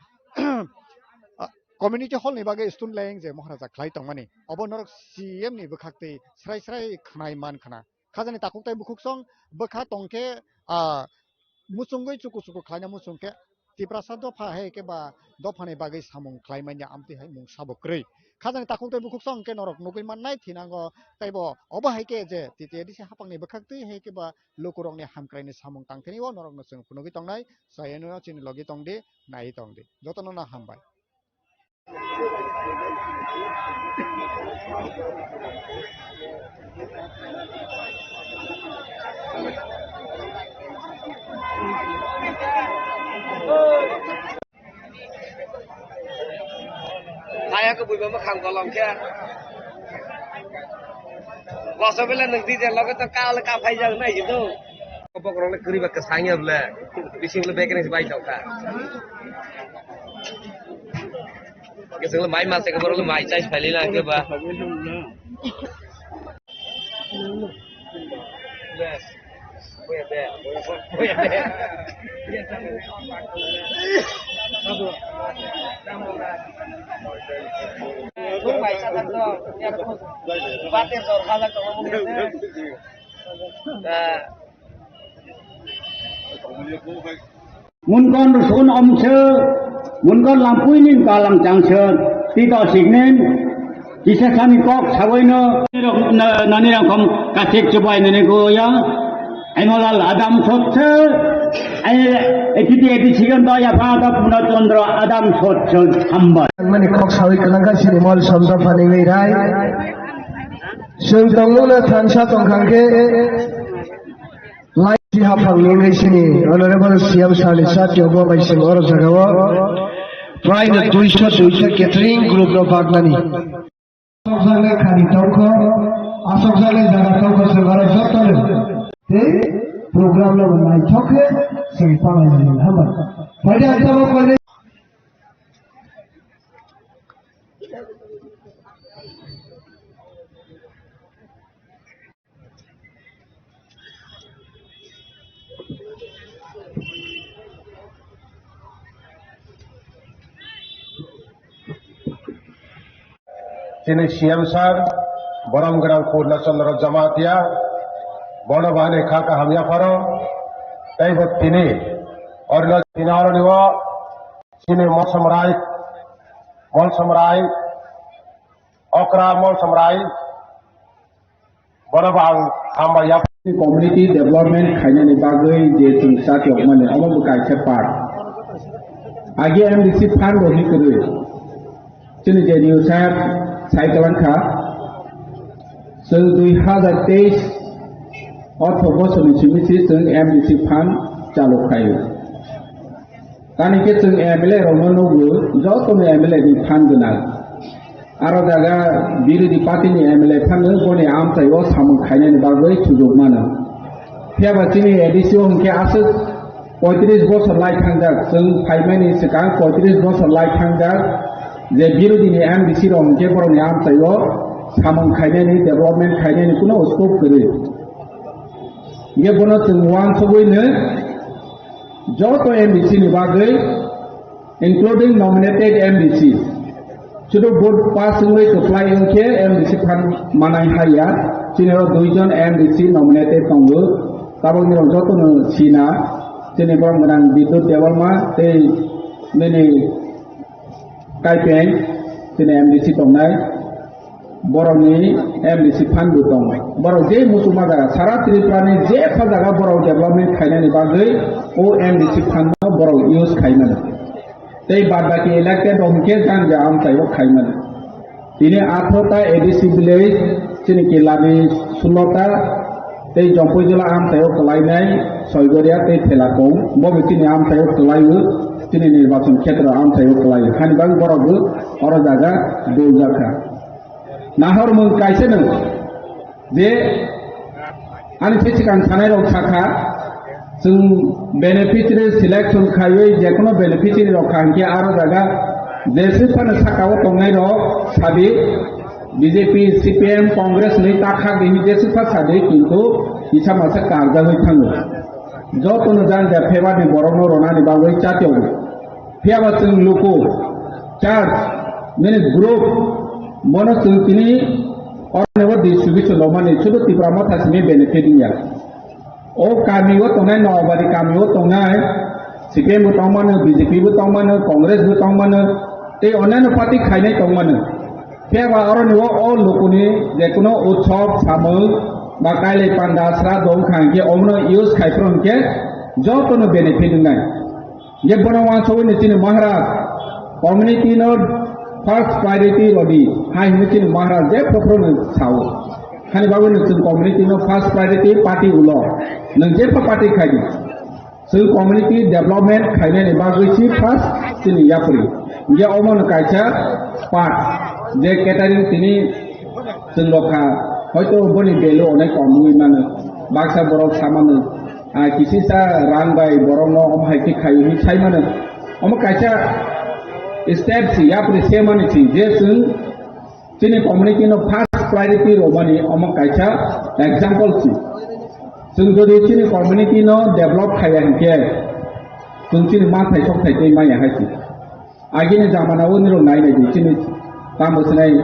ah, community hall ni bagwi student laying je Maharaja khlai tongmani. Obo norok C M ni bwkhaktwi srai srai khnai man khna. Khajani takhuk tei bukhuksong bwkha tongkhe, ah, muchungwi chuku chuku khlaina muchungkhe Tiprasa dopha hai khe ba dophani bagwi samung khlaimani amtwi hai mung sabo kwrwi. Khajani takhuk tei bukhuksong hwnkhe norok nugwi mannai thinango teibo obo hai khe je T T A D C hapangni bwkhaktwi hai khe ba lukurokni hamkraini samung tangthani o norokno chwng phunugwi tongnai. Chayano chini logi tongdi, naiwi tongdi. Jotono no hambai. Kaya ko buiba ma kham kolom khe. Koso bela nwng di je loge to ka le ka phai jang nai gitu. Bokrok le kwrwi ba kwsang ya bole. Bising le bekre bai tong kha. Kwsang le mai ma se ko le mai chai phai le na ke ba. Munkon rusun omse, munkon lampui ning kalang changse, tito signin, kisa sani kok saboino, nani rangkom kasik chubai nani goya, Aimolal Adam sotse, ai, etiti eti sigon to ya pha to Purna Chandra Adam sotse hambai. Mani kok sawi kalangka sini mol somta phani ngai rai. Sung tongmuna thansa tongkhang khe, Lai si haphang ni ngai sini Honorable C M Sir ni sati obo bai sing oro jaga o. Prai no duiso duiso catering group no bagnani. Asok jale khani tongkho, asok jale jaga tongkho se oro joto no. Tei program no naithok khe sing palai ni hamba. Pai de asok ko Chini C M sir, borom gwnang Purna Chandra Jamatia, bono bahai kha kaham yapharo, tei bo tini, orino tini oroni o, chini Molsom Rai, Molsom Rai, Okra Molsom Rai, Bono bo ang hambai ya. Community development khainani bagwi je chwng chati okmani, omo bo kaisa part. Agi M D C fund rok ni kwrwi. Chini je new sir cycle wngkha, chwng dui hazar teis ortho bosorni simi si chwng M D C fund chalu khaio. Tani khe chwng M L A rokno nugo, jotono M L A ni phan gwnang. Aro jaga birodhi party ni M L A phano boni amchai o samung khainani bagwi sujuk mano. Phiya ba chini A D C o hwnkhe aswk poitris bosor lai thangjak, chwng phaimani swkang poitris bosor lai thangjak, je birodhi ni M D C rok hwnkhe borokni amchai o samung khainani, development khainani kuno scope kwrwi. Hwnkhe bono chwng uansugwi no joto M D C ni bagwi, including nominated M D C. Sudu vote pass wngwi kwplai wngkhe M D C phan manai haya. Chini oro duijon M D C nominated tongo. Tabokni rok jotono sina. Chini borom gwnang Bidyut Debbarma tei nini Kaipeng, chini M D C tongnai, borokni M D C fund bo tong. Borok je muchungma jaga, sara Tripura ni jepha jaga borok development khainani bagwi o M D C fund no borok use khaimani. Tei bad baki elected rok hwnkhe jang ja amchai o khaimani. Tini athro ta A D C village, chini Kilani sulo ta, Tei Jompuijwla amchaio kwlainai Soigoria tei Thelakung, bo bo chini amchaio kwlaio, chini nirbachon khetra amchaio kwlaio. Hani bagwi borok bo oro jaga dol jakha. Nahormung kaisa no je ani se swkang sanai rok sakha, chwng beneficiary selection khaiwi jekono beneficiary rok kha hinkhe aro jaga jeswk phano sakao tongnai rok sabi, B J P, C P M, Congress ni ta khak di, je swk pha sadi, kintu kisa masa karjagwi thango. Jotono jang ja phebarni borokno ronani bagwi chatio. Phiyaba chwng luku, church, mini group, bono chwng tini oroni o distribution lomani, sudu Tipra Motha simi benefit wngya. O kami o tongnai, Noabari kami o tongnai, C P M bo tongmano, B J P bo tongmano, Congress bo tongmano, tei onyaino party khainai tongmano. Phiyaba oroni o, o lukuni jekono utsob, samung, ba kailai panda, sra dong kha hinkhe omono use khai phuru hinkhe jotono benefit wngnai. Je bono uansugwi ni chini Maharaj community no first priority rodi hai hinwi chini Maharaj je phopro no sao. Hani bagwi no chwng community no first priority party ulo. Nwng je pha party khai di. Chwng community development khainani bagwi si first chini yapri. Je omo no kaisa part je catering tini chwng rokha hoito boni value onek kom wngwi mano. Baksa borok samano. Ah, kisisa rang bai borokno omo hai khe khai hinwi sai mano. Omo kaisa step si, yapri se mani si, je chwng chini community no first priority romani omo kaisa example si. Chwng jodi chini community no develop khaiya hinkhe, chwng chini manthai sokthai tei maya hai si. Agini jamana o nirok nai nai di chini tamo sinai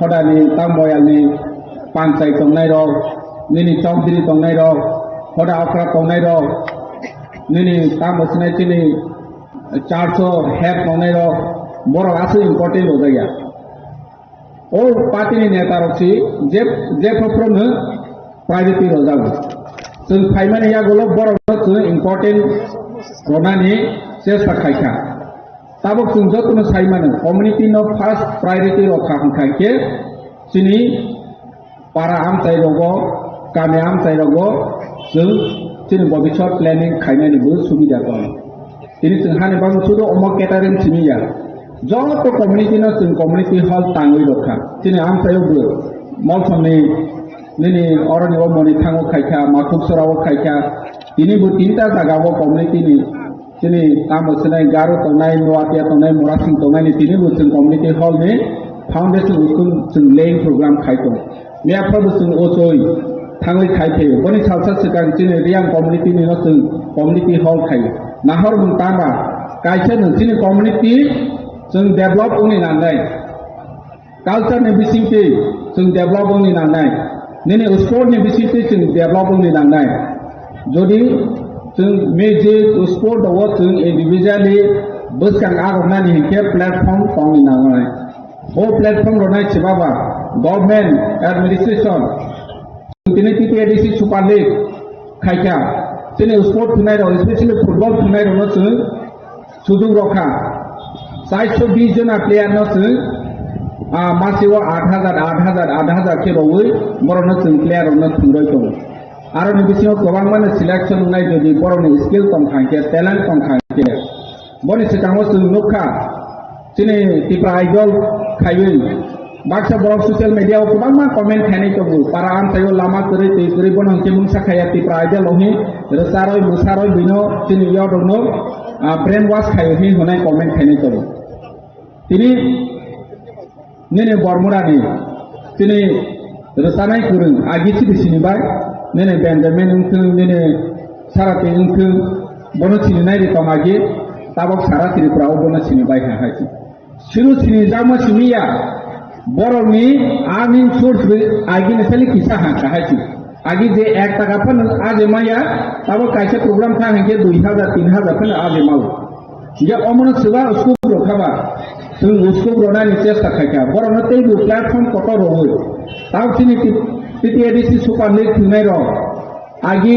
hodani tamo moyalni panchai tongnai rok, nini chowdhury tongnai rok, hoda okra tongnai rok, nini tamo sinai chini church o head tongnai rok, borok aswk important rojak ya. O party ni neta rok si je, je phopro no priority rojago. Chwng phaimani yagulo borok no chwng important ronani chesta khaikha. Tabuk chwng jotono sai mano, community no first priority rokha hwnkha khe chini para amchai rogo, kami amchai rogo chwng chini bobiswt planning khainani bo subida tongo. Tini chwng hani bagwi sudu omo catering simi ya. Joto community no chwng community hall tangwi rokha. Chini amchai o bo Molsomni nini oroni o Monithango khaikha, Makhuk Sorao khaikha. Tini bo tinta jaga o community ni Chini tamo sinai Garo tongnai, Noatia tongnai, Morasing tongnai ni tini bo chwng community hall ni foundation uskun chwng laying program khai tong. Mia phai bo chwng ochoi thangwi khai phaio. Boni salsa swkang chini Reang community ni no chwng community hall khai. Nahor mung tama kaisa no chini community chwng develop wngni nangnai. Culture ni bisingtwi chwng develop wngni nangnai, nini sport ni bisingtwi chwng develop wngni nangnai. Jodi chwng music, sport o chwng individually bwskang aroknani hinkhe platform tongni nangnai. O platform rwnai se baba government administration Tini T T A D C Super League khaikha. Chini sport thwngnairok, especially football thwngnairokno chwng sujuk rokha. Chairso bis jona player no chwng, ah, masio aat hajar, aat hajar, aat hajar khe rwui borokno chwng player rokno thwngrwi tongo. Aroni bisingo kwbangmano selection wngnai, jodi borokni skill tongkha hinkhe, talent tongkha hinkhe. Boni swkango chwng nukha, chini Tipra Idol khaiwi baksa borok social media o kwbangma comment khainai tongo, para amchaio lama kwrwi twi kwrwi bono hwnkhe mungsa khaiya Tipra Idol o hi rwcharwi mwsarwi bino chini youth rokno, ah, brain wash khaio hi hwnwi comment khainai tongo. Tini Nini Bormurani, chini rwchanai kwrwng agi chini sini bai, nini Benjamin wngthwng, nini Sarati wngthwng, bono sini nai ri tong agi, tabok sara Tripura o bono sini bai ha hai si. Sino sini jakma simi ya, borokni earning source bai agi ni sali kisa ha ka hai si. Agi je ek taka phano aje maya, abo kaisa program thang hinkhe dui hajar, tin hajar phano aje mao. Hinkhe omono swba uskup rok khaba, chwng uskup rwnani chesta khaikha. Borokno teibo platform kotor rwui. Tamo chini T-, T T A D C Super League thwngnai rok. Agi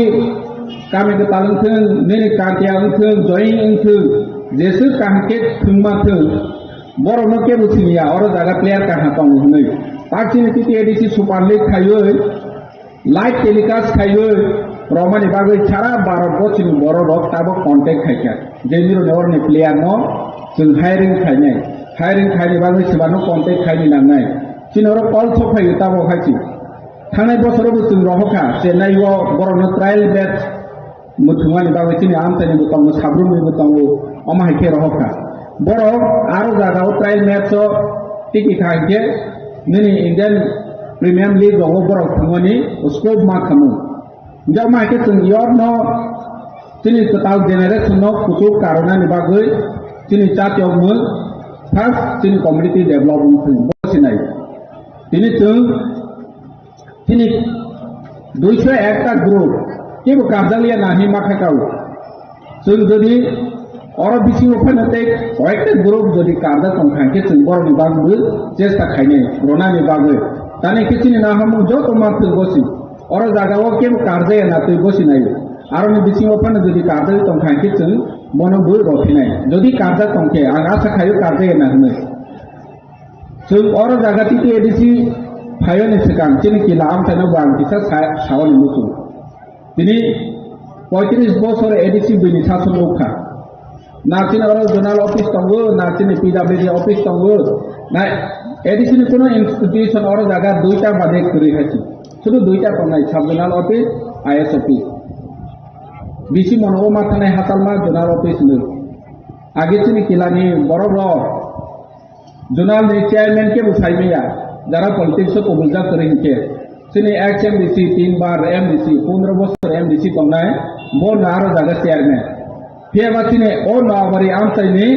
kami kwtal wngthwng, nini Kantiya wngthwng, Joying wngthwng, jeswk kaham khe thwngma thwng. Borokno kebo siniya, oro jaga player kaha tongo hwnwi. Tak chini T T A D C Super League khaiwi, Live telecast khaiwi romani bagwi sara Bharat bochini borok rok tabok contact khaikha. Je mironi oroni player no chwng hiring khainai. Hiring khaini bagwi swbano contact khaini nangnai. Chini oro call sok phaiwi tabok hai si. Thangnai bosoro bo chwng rohokha Chennai o borokno trial match muthungmani bagwi chini amchaini bo tongo, sabrumni bo tongo, omo hai khe rohokha. Borok aro jaga o trial match o tiki kha hinkhe nini Indian Premium League rogo borok thwngmani scope ma khamu. Hinkhe omo hai khe chwng yorno chini kwtal generation no kuchuk karwnani bagwi chini chati o mung first chini community development thung bo sinai. Tini chwng Chini duiso ekta group kebo karjakliya nahi ma khaikha o. Chwng jodi oro bisingo phano tei koyekta group jodi karjak tong kha, hinkhe chwng borokni bagwi chesta khainai, ronani bagwi. Tani khe chini naharmung joto ma thwng bosi. Oro jaga o kebo karjaya na twi bosi nai. Aroni bisingo phano jodi karjak tong kha, hinkhe chwng bono bo rw phinai. Jodi karjak tong khe, ang asa khaio karjaya na hwnwi. Chwng oro jaga T T A D C phayoni swkang chini kila amchaino bo ang kisa sa-, saoni muchung. Tini poitris bosor A D C bini sason nukha. Na chini oro zonal office tongo, na chini P W D office tongo, na A D C ni kuno institution oro jaga duita bade kwrwi hai si. Sudu duita tongnai, sub zonal office, I S office. B C monogo ma thanai hatalma zonal office hwnwi. Age chini kilani borok rok Zonal ni chairman kebo sai maya, jara politics o kubujak kwrwi hinkhe. Chini ex M D C, tin bar M D C, pondro bosor M D C tongnai, bo no aro jaga chairman. Phiya ba chini o Noabari amchaini,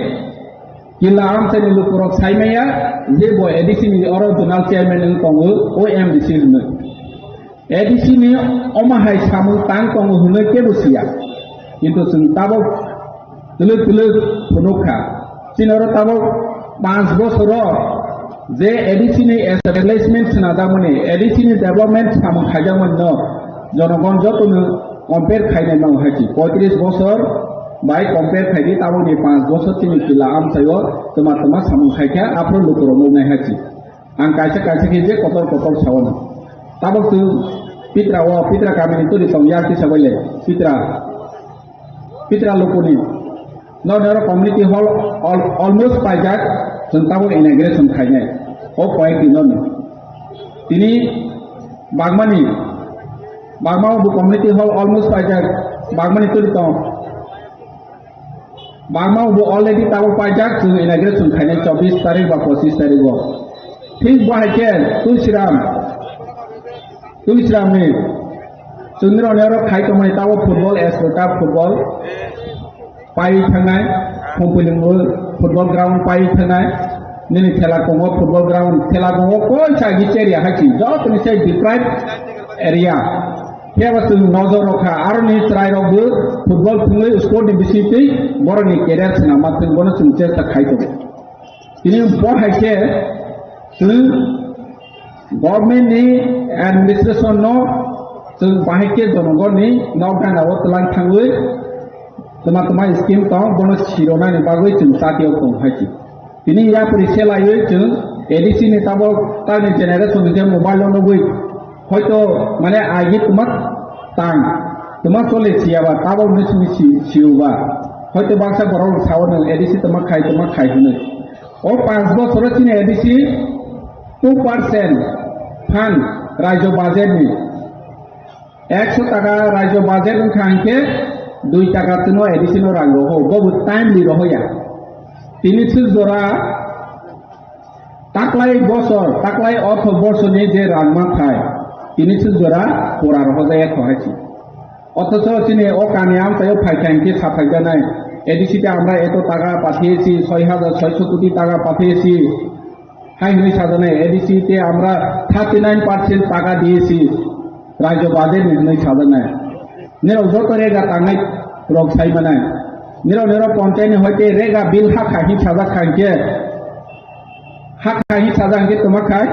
kila amchaini lukurok sai maya, je bo A D C ni oro zonal chairman wng tongo, o M D C hwnwi. A D C ni omo hai samung tang tongo hwnwi kebo siya. Kintu chwng tabok twlwk twlwk phunuk kha. Chini oro tabok panch bosoro je A D C ni establishment swnajakmani, A D C ni development samung khaijakmani no jonogon jotono compare khainai mano hai si. Poitris bosor bai compare khaidi tabokni panch bosor chini kila amchaio twma twma samung khaikha, aphuru lukurok nuknai hai si. Ang kaisa kaisa khe je kotor kotor sao no. Tabok chwng Pitra o, Pitra kamini tuli tong yak tisa bai le. Pitra, Pitra lukuni. No nero community hall al-, almost paijak, chwng tabok inauguration khainai. O koyek din no. Tini Bagmani, Bagma o bo community hall almost paijak, Bagmani tuli tong. Bagma bo already tabok paijak, chwng inauguration khainai chobbish tarik ba pochish tarik o. Thik bo hai khe Tulsiram, Tulsiram ni chwngni rok ni oro khai tongmani tabok football, Ascota football pai thangnai, Phumpili football ground pai thangnai, nini Thela Kongo football ground, Thela Kongo koisa agi area hai si, joto ni sai deprived area. Phiya ba chwng nojor rw kha, aroni chwrai rok bo football thwngwi sport ni bisingtwi borokni career swnam ma thwng, bono chwng chesta khai tongo. Tini bo hai khe chwng government ni administration no chwng bahai khe jonogon ni nok gana o twlang thangwi twma twma scheme tong, bono sironani bagwi chwng chati o tong hai si. Tini yapri se laiwi chwng A D C ni tabok tamni generation hwnkhe mobile o nugwi hoito mane agi twma tang twma chole siyaba tabok ni simi si-, siuba hoito baksa borok rok sao nwng A D C twma khai twma khai hwnwi. O panch bosoro chini A D C two percent fund rajyo budget ni Ekso taka rajyo budget wngkha hinkhe dui taka chwngno A D C no rang roho, bobo timely rohoya. Tini swk jora taklai bosor, taklai ortho borsoni je rang manthai, tini swk jora pura rohojaya kho hai si. Othocho chini o kani amchaio phaikha hinkhe saphaijanai, A D C te amra eto taka pathiyesi, soi hajar soiso koti taka pathiyesi. Hai hwnwi sajaknai, A D C te amra thirty nine percent taka diyesi, rajyo budget ni hwnwi sajaknai. Nirok joto rega tangnai rok sai manai. Nirok nirok ponchayat ni hoite rega bill hakha hin sajak kha hinkhe, hakha hin sajak hinkhe twma khai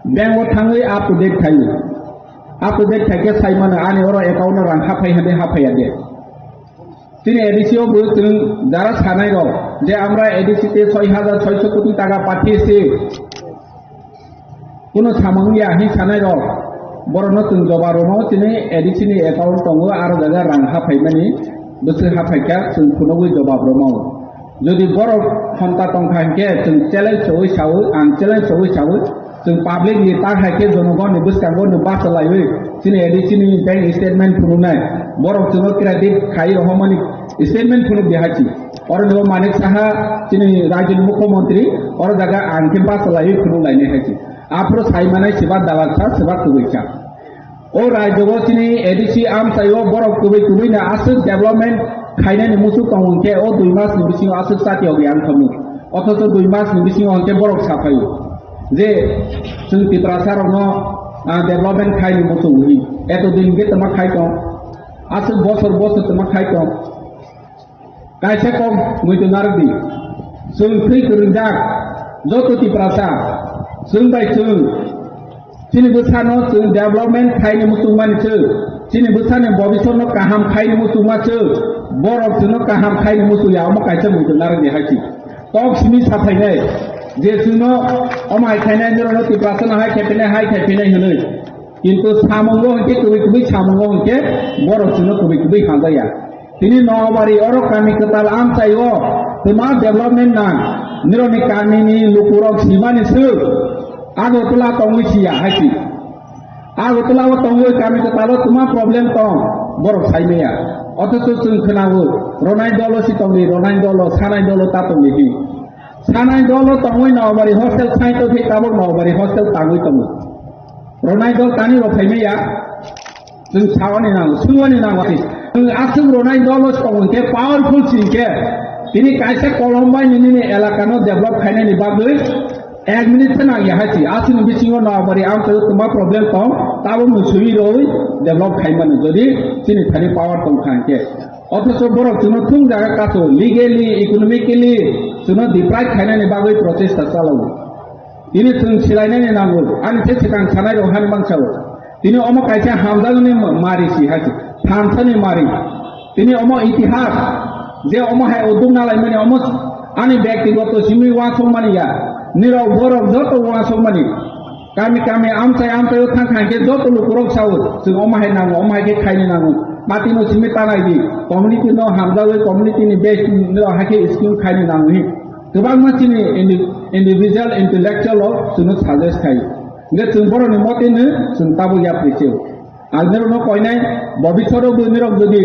bank o thangwi up to date khai. Up to date khai khe sai mano ani oro account o rang haphai hade haphai ya de. Chini A D C o bo chwng jara sanai rok je amra A D C te soi hajar soiso koti taka pathiyesi, kuno samung ya hin sanai rok, Borokno chwng jobab rwmao, chini A D C ni account tongo, aro jaga rang haphaimani, bwswk haphaikha, chwng phunugwi jobab rwmao. Jodi borok honta tongkha hinkhe, chwng challenge sawi sawi, ang challenge sawi sawi, chwng public ni ta hai khe jonogonni bwskango no bachalaiwi, chini A D C ni bank statement phunuknai, borok chwngno credit khai rohormani statement phunuk di hai si. Oro no Manik Saha, chini rajyoni mukhyamantri, oro jaga ang khe bachalaiwi phunuk lainai hai si. Aphuru sai manai siba dalal sa, siba kwbwi sa. O rajyo o chini A D C amchai o borok kwbwi kwbwi no aswk development khainani muchung tongo hinkhe o dui mas ni bisingo aswk chati ogwi ang thamu. Othocho dui mas ni bisingo hinkhe borok saphai o je chwng Tiprasa rokno, ah, development khaini muchung hwnwi. Eto din hinkhe twma khai tong. Aswk bosor bosor twma khai tong. Kaisa kok muitu narwk di. Chwng thwi kwrwngjak joto Tiprasa, chwng bai chwng chini bwsano chwng development khaini muchungmani chwng, chini bwsani bobisotno kaham khaini muchungma chwng, borok chwngno kaham khaini muchungya, omo kaisa muitu narwk di hai si. Tok simi saphainai je chwngno omo hai khainai, norokno Tiprasano hai khai phinai, hai khai phinai hwnwi. Kintu samungo hinkhe kwbwi kwbwi samungo hinkhe borok chwngno kwbwi kwbwi hamjakya. Tini Noabari oro kami kwtal amchai o twma development nang. Nirokni kamini lukurok simani swk Agartala tongwi siya hai si. Agartala o tongwi kami kwtal o twma problem tong borok saimaya. Othocho chwng khwnao ronai dolo si tongdi, ronai dolo, sanai dolo ta tongdi hi. Sanai dolo tongwi Noabari hostel sai tongwi tabuk Noabari hostel tangwi tongo. Ronai dol tani rok phaimaya. Chwng sawani nango, swngwani nango. Chwng aswk ronai dolo tong hinkhe powerful si hinkhe tini kaisa kolom bai nini elakano develop khainani bagwi ek minute se nangya hai si. Aswkni bisingo Noabari amchai o twma problem tong, tabuk no swi rwi develop khaimani jodi chini thani power tong kha hinkhe. Othocho borok chwngno thung jaga kaso, legally, economically chwngno deprive khainani bagwi prochesta chalao. Tini chwng silainani nango, ani se swkang sanai rok hani mangsa o. Tini omo kaisa hamjakni ma-, mari si hai se, thansani mari. Tini omo itihas, je omo hai uduk nalaimani omo ani byaktigoto simi uansukmani ya, nirok borok joto uansukmani. Kami kami amchai amchai o thang thang khe joto lukurok sao, chwng omo hai nango, omo hai khe khaini nango. Party no simi tanai di, community no hamjagwi community ni base no hai khe scheme khaini nango hi. Kwbangma chini indi-, individual intellectual rok chwngno suggest khai. Hingke chwng borokni moteno chwng tabuk yapri se. Ang norokno koinai, bobiswt o bo norok jodi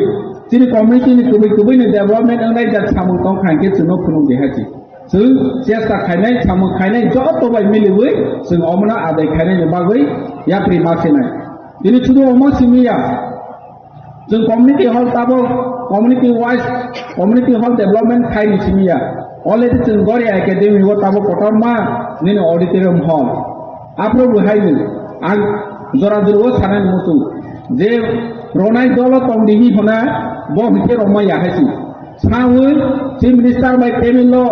chini community ni kubui kubui ni development wngnai jak samung tong kha hingke chwngno phunuk di hai se. Chwng chesta khainai, samung khainai joto bai miliwi chwng omono adai khainai ni bagwi yapri ma se nai. Tini sudu omo simi ya. Chwng community hall tabuk community wise community hall development khaini simi ya. Already chwng Goria Academy o tabuk kotorma nini auditorium hall. Aphuru bo haino ang jora jora o sanai muchung je ronai dolo tong di hi hona bo hwnkhe romma ya hai si. Sawi chief minister bai table o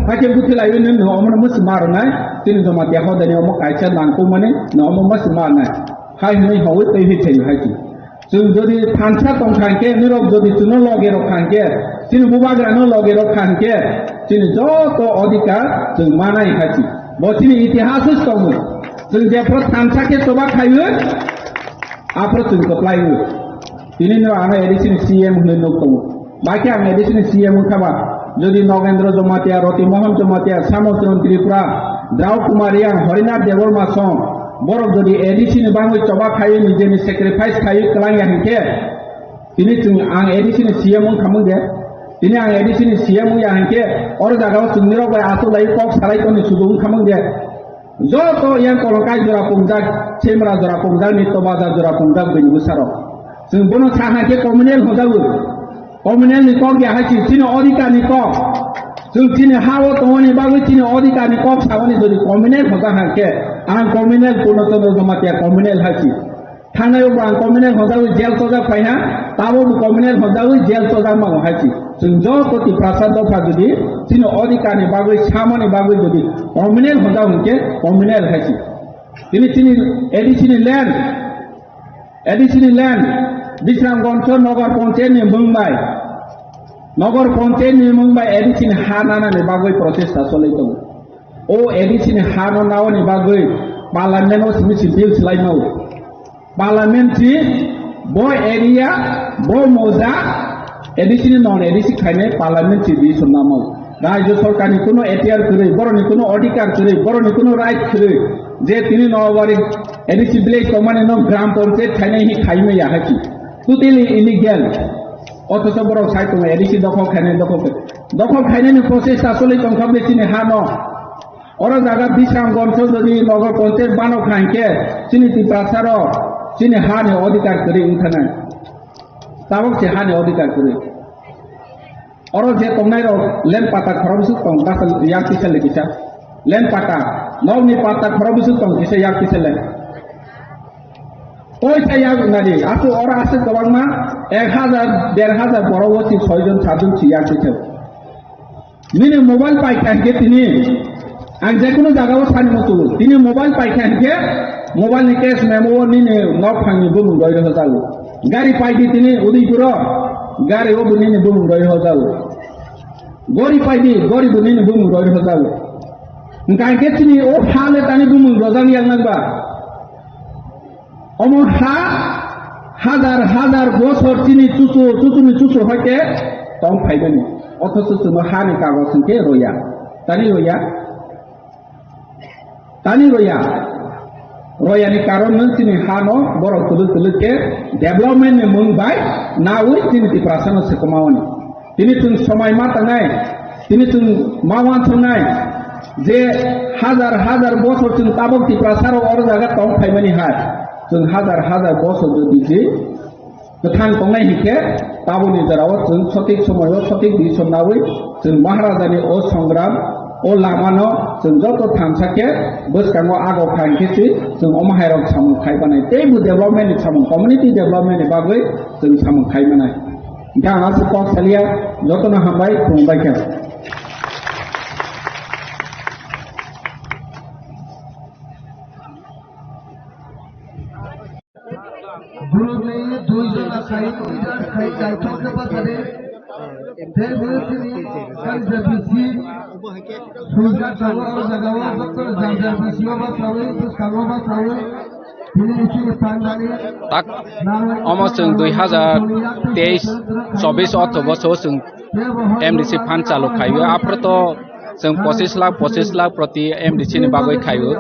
hakhe buthi laiwi nini omono musi ma rwnai. Chini Jamatia hodani omo kaisa nangkukmani no omo musi ma rwnai. Hai hwnwi hawi twi hi thai hai si. Chwng jodi thansa tong kha hwnkhe, nirok jodi chwngno loge rok kha hwnkhe, chini bubagrano loge rok kha hwnkhe, chini joto odhikar chwng manai hai si. Bo chini itihas o tongo. Chwng jephru thansa khe choba khaio, aphru chwng kwplai o. Tini no ano A D C ni C M hwnwi nuk tongo. Bai khe ang A D C ni C M wngkha ba, jodi Nogendra Jamatia, Roti Mohan Jamatia, Samotron Tripura, Drau Kumar Reang, Harinath Debbarma song, borok jodi A D C ni bangwi choba khaiwi nijeni sacrifice khaiwi kwlangya hinkhe, tini chwng ang A D C ni C M wngkhamung de, tini ang A D C ni C M wngya hinkhe, oro jagao chwngni rok bai aswk lai kok salai toni sudu wngkhamung de. Joto yang kolongkai jora pungjak, semra jora pungjak, nitto bazar jora pungjak, bini bwsarok. Chwng bono sa hai khe communal hwnjago. Communal ni kok ya hai si, chini odhikar ni kok. Chwng chini ha o tongoni bagwi chini odhikar ni kok saboni jodi communal hwnjak hai khe, ang communal Purno Chandra Jamatia communal hai si. Thangnai o bo ang communal hwnjagwi jail chojak phaiha, tabo bo communal hwnjagwi jail chojak mango hai si. Chwng joto Tiprasa dopha jodi chini odhikar ni bagwi samani bagwi jodi communal hwnjak hwnkhe communal hai si. Tini chini A D C ni land, A D C ni land, Bisramganj Nagar Panchayat ni mung bai, Nagar Panchayat ni mung bai A D C ni ha nana ni bagwi prochesta cholai tongo. O A D C ni ha no naoni bagwi Parliament o simi simi bill swlai mao. Parliament si bo area, bo moja, A D C ni non A D C khainai parliament si di sumnamo. Rajya sorkar ni kuno ekhtiar kwrwi, borok ni kuno adhikar kwrwi, borok ni kuno right kwrwi, je tini no wari A D C village tongmani no gram panchayat khainai hi khaimaya haki. Totally illegal. Othocho borok sai tongo A D C dokhol khainai, dokhol khe-, dokhol khainai ni process ta choli tongkha bini ha no. Oro jaga Bisramganj jodi Nagar Panchayat bano kha hinkhe chini Tiprasa rok chini ha ni adhikar kwrwi wngkha nai. Tabok se ha ni adhikar kwrwi. Oro je tongnai rok land patta khorok bwswk tong, basa yak kisa le kisa. Land patta, nok ni patta khorok bwswk tong kisa yak kisa le. Koi sa yak nadi, aswk oro aswk kwbangma ek hazar, der hazar borok o si soi jon, sat jon si yak kisa. Nini mobile paikha hinkhe tini, ang jekunu jagao sani muchungo. Tini mobile paikha hinkhe, mobile ni cash memo o nini nok phangni bumung roi rohorjago. Gari paidi tini Udaipuro, gari o bo nini bumung roi rohorjago. Gori paidi, gori bo nini bumung roi rohorjago. Hwnkha hinkhe tini o ha le tani bumung rojak yak nang ba. Omo ha hazar hazar bosor chini chuchu, chuchuni chuchu hoite tong phaimani. Othocho chwngno hani kagoj hinkhe roya. Tani roya? Tani roya? Royani karon nwng chini hano borok kwlwk kwlwk khe development ni mung bai nawi chini Tiprasa no swkamaoni. Tini chwng somai ma tangnai, tini chwng ma uansuknai je hazar hazar bosor chwng tabok Tiprasa rok oro jaga tong phaimani hai. Chwng hazar hazar bosor jodi je kwthang tongnai hinkhe taboni jorao chwng sotik somoio sotik decision nawi chwng Maharajani o songram, o lamano chwng joto thansa khe bwskango ago kha hinkhe se chwng omo hai rok samung khai manai. Tei bo development ni samung, community development ni bagwi chwng samung khai manai. Hingke ang aswk kok salia, jotono hambai, khulumbai khe. Borokni dui jona khai, dui jona khai, kaitor khe bachadi. Tei bo chini janja bisi, sujak tongo o jaga o, joto janja bisi o bachawi, bwskango bachawi. Tak, omo chwng dui hazar teis chobis otho boso chwng M D C fund chalu khaio. Aphro to chwng pochis lakh, pochis lakh proti M D C ni bagwi khaio.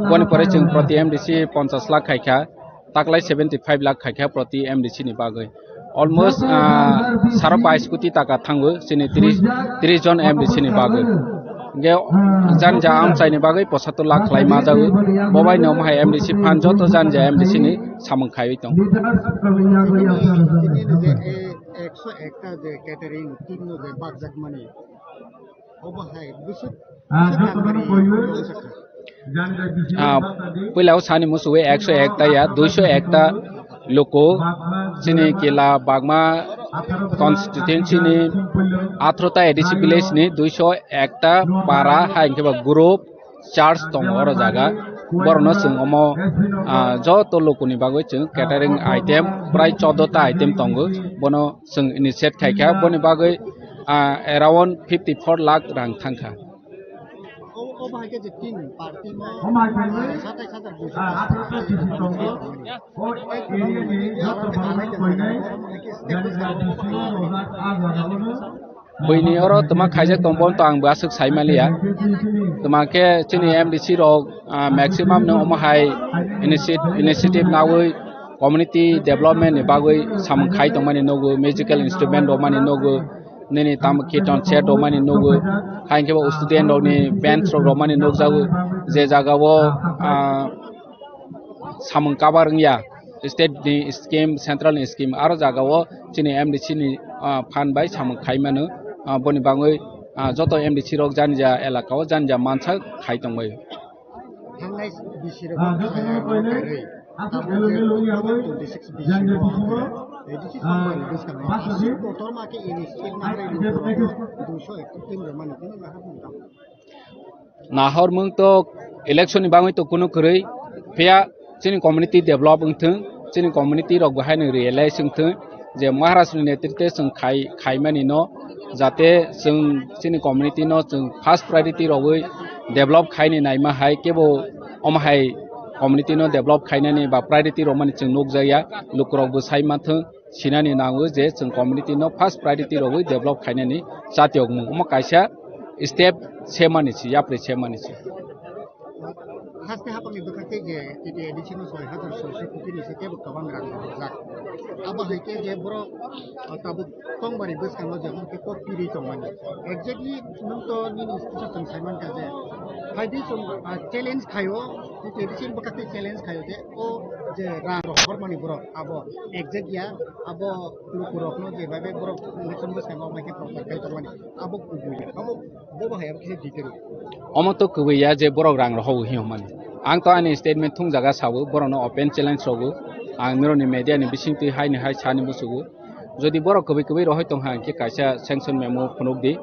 Boni pore chwng proti M D C ponchas lakh khaikha, taklai seventy five lakh khaikha proti M D C ni bagwi. Almost, ah, saro bais koti taka thango chini tris, tris jon M D C ni bagwi. Hingke janja amchaini bagwi posator lakh khlai ma jago. Bobai no omo hai M D C fund joto janja M D C ni samung khaiwi tong. Tini je, eh, ekso ekta je catering team no je bakjak mani. Obo hai bwswk Ah, jotono koiwi janja bisi Ah, puila o sani musuwi ekso ekta ya, duiso ekta luku chini kila bagma constituency ni atharota A D C village ni duiso ekta para hai hingke ba group church tongo oro jaga. Borokno chwng omo, ah, joto lukuni bagwi chwng catering item prai choddo ta item tongo. Bono chwng initiate khaikha, boni bagwi, ah, around fifty four lakh rang thangkha. O, o bahai khe je tin party no satais hajar duiso. Buini oro twma khaijak tong, bono to ang bo aswk sai manliya. Twma khe chini M D C rok, ah, maximum no omo hai initi-, initiative nawi community development ni bagwi samung khai tongmani nugo, musical instrument rwmani nugo, nini tamo kirtan set rwmani nugo, hai khe bo student rokni bench rok rwmani nukjago, je jaga o, ah, samung cover wngya, state ni scheme, central ni scheme, aro jaga o chini M D C ni, ah, fund bai samung khai mano, ah, boni bagwi, ah, joto M D C rok jani ja elaka o jani ja mansa khai tongbai. Thangnai bisi rok kaya rok kwrwi. Abo je twenty six bisi rok, twenty six somani bwskango aswk kotorma khe ini state ma hai rok duiso ekta tin rok mani tini nahar mungkam. Nahor mung to election ni bagwi to kunu kwrwi, phiya chini community develop wngthwng, chini community rok bo haino realize wngthwng je Maharaj ni netrite chwng khai, khaimani no, jate chwng chini community no chwng first priority rogwi develop khaini naima hai kebo omo hai community no develop khainani ba priority rwmani chwng nukjakya, lukurok bo sai manthwng, sinani nango je chwng community no first priority rwwi develop khainani chatiyokmung. Omo kaisa step semani se, yapri semani se. Haste hapangni bwkhak tei je T T A D C no soi hajar soiso koti ni se kebo kwbang rang rwjak. Abo hai khe je borok, ah, tabuk tongmani bwskango je omo khe kok piri tongmani. Exactly nwng to nini kisa chwng sai mankha je hai di chwng, ah, challenge khaio, T T A D C ni bwkhak tei challenge khaio je o je rang rok hormani borok abo exact ya, abo lukurokno je bai bai borok election bwskango omo khe proper khai tongmani. Abo kubui, abo, bo bahai abo kisa detail. Omo to kubui ya je borok rang rohogo hi hwnmani. Ang to ani statement thung jaga sao, borokno open challenge rogo. Ang mironi media ni bisingtwi haini hai sani musugo. Jodi borok kubui kubui rohoi tong ha, hwnkhe kaisa sanction memo phunuk di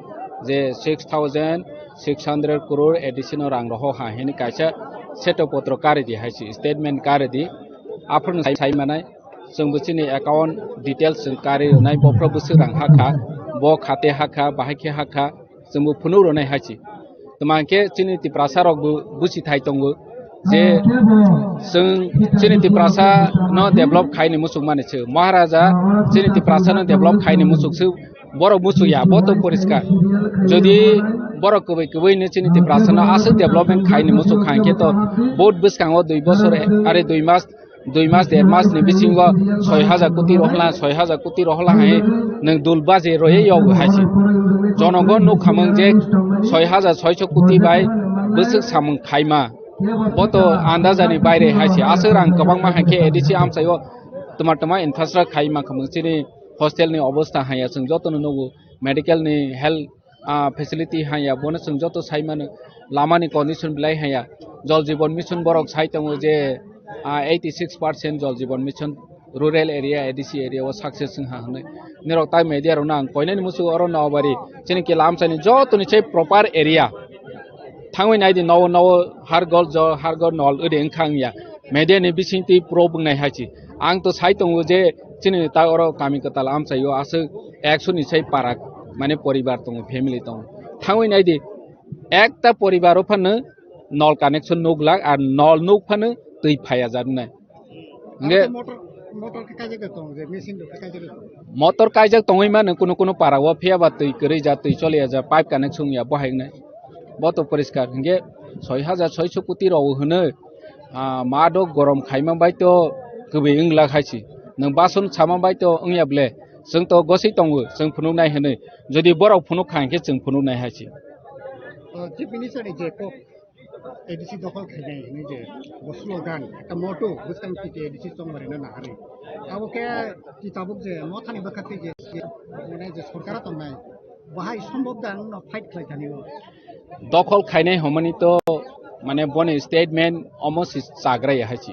je six thousand six hundred crore A D C no rang roho ha hini kaisa seto potro kari di hai si, statement kari di. Aphuru sai, sai manai. Chwng bo chini account details chwng kari rwnai, bophro bwswk rang hakha, bo khate hakha, bahai khe hakha, chwng bo phunuk rwnai hai se. Tma hwnkhe chini Tiprasa rok bo buchi thai tongo je chwng chini Tiprasa no develop khaini muchung mani se. Maharaja chini Tiprasa no develop khaini muchung se, borok muchung ya, bo to poriskar. Jodi borok kwbwi kwbwi ni chini Tiprasa no aswk development khaini muchung kha hwnkhe to vote bwskango dui bosor are dui mas dui mas, der mas ni bisingo soi hajar koti rohla, soi hajar koti rohla hai nwng dul baje roye yog hai se. Jonogon nukhamung je soi hajar soiso koti bai bwswk samung khaima. Bo to andajani baire hai se. Aswk rang kwbangma hai khe A D C amchaio tma tma infrastructure khaima khamung chini hostel ni obostha haya chwng jotono nugo, medical ni health ah, facility hanya, bono chwng joto sai mano, lama ni condition belai hanya. Jal Jeevan Mission borok sai tongo je, ah, eighty six percent Jal Jeevan Mission rural area, A D C area o success wng ha hwnwi. Nirok tai media rok no ang koinani muchung oro Nobari chini kila amchai ni joto ni chai proper area. Thangwi nai di nowo nowo har gol jo, har gol nol ode wng kha wng ya. Media ni bisingtwi pro bwngnai hai se. Ang to sai tongo je chini ta oro kami kwtal amchaio aswk ekso ni sai para mane poribar tongo, family tongo. Thangwi nai di, ekta poribar o phano nol connection nuk lak, ar nol nuk phano twi phaiya jak nai. Hingke motor, motor khe kaijak tong je, machine rok khe kaijak tong. Motor kaijak tongwi mano kuno kuno para o, phiya ba twi kwrwi ja, twi choliya ja, pipe connection ya bo hai wngnai. Bo to poriskar. Hingke soi hajar soiso koti rok hwnwi, ah, ma do gorom khaima bai to kwbwi wngla khai se. Nwng bason sama bai to wngya ble. Chwng to goswi tongo, chwng phunuknai hwnwi. Jodi borok phunuk kha hwnkhe chwng phunuknai hai se. O, Chief Minister ni je kok A D C dokhol khainai hwnwi je bo slogan, ekta motto, bwskang T T A D C chongmani na naharwi. Abo khe ti tabuk je mothani bwkha twi je, je, mane je sorkar tongnai, bahai sombhob da nwng no fight khlai thani o. Dokhol khainai hwnmani to, mane boni statement omo si chagra ya hai se.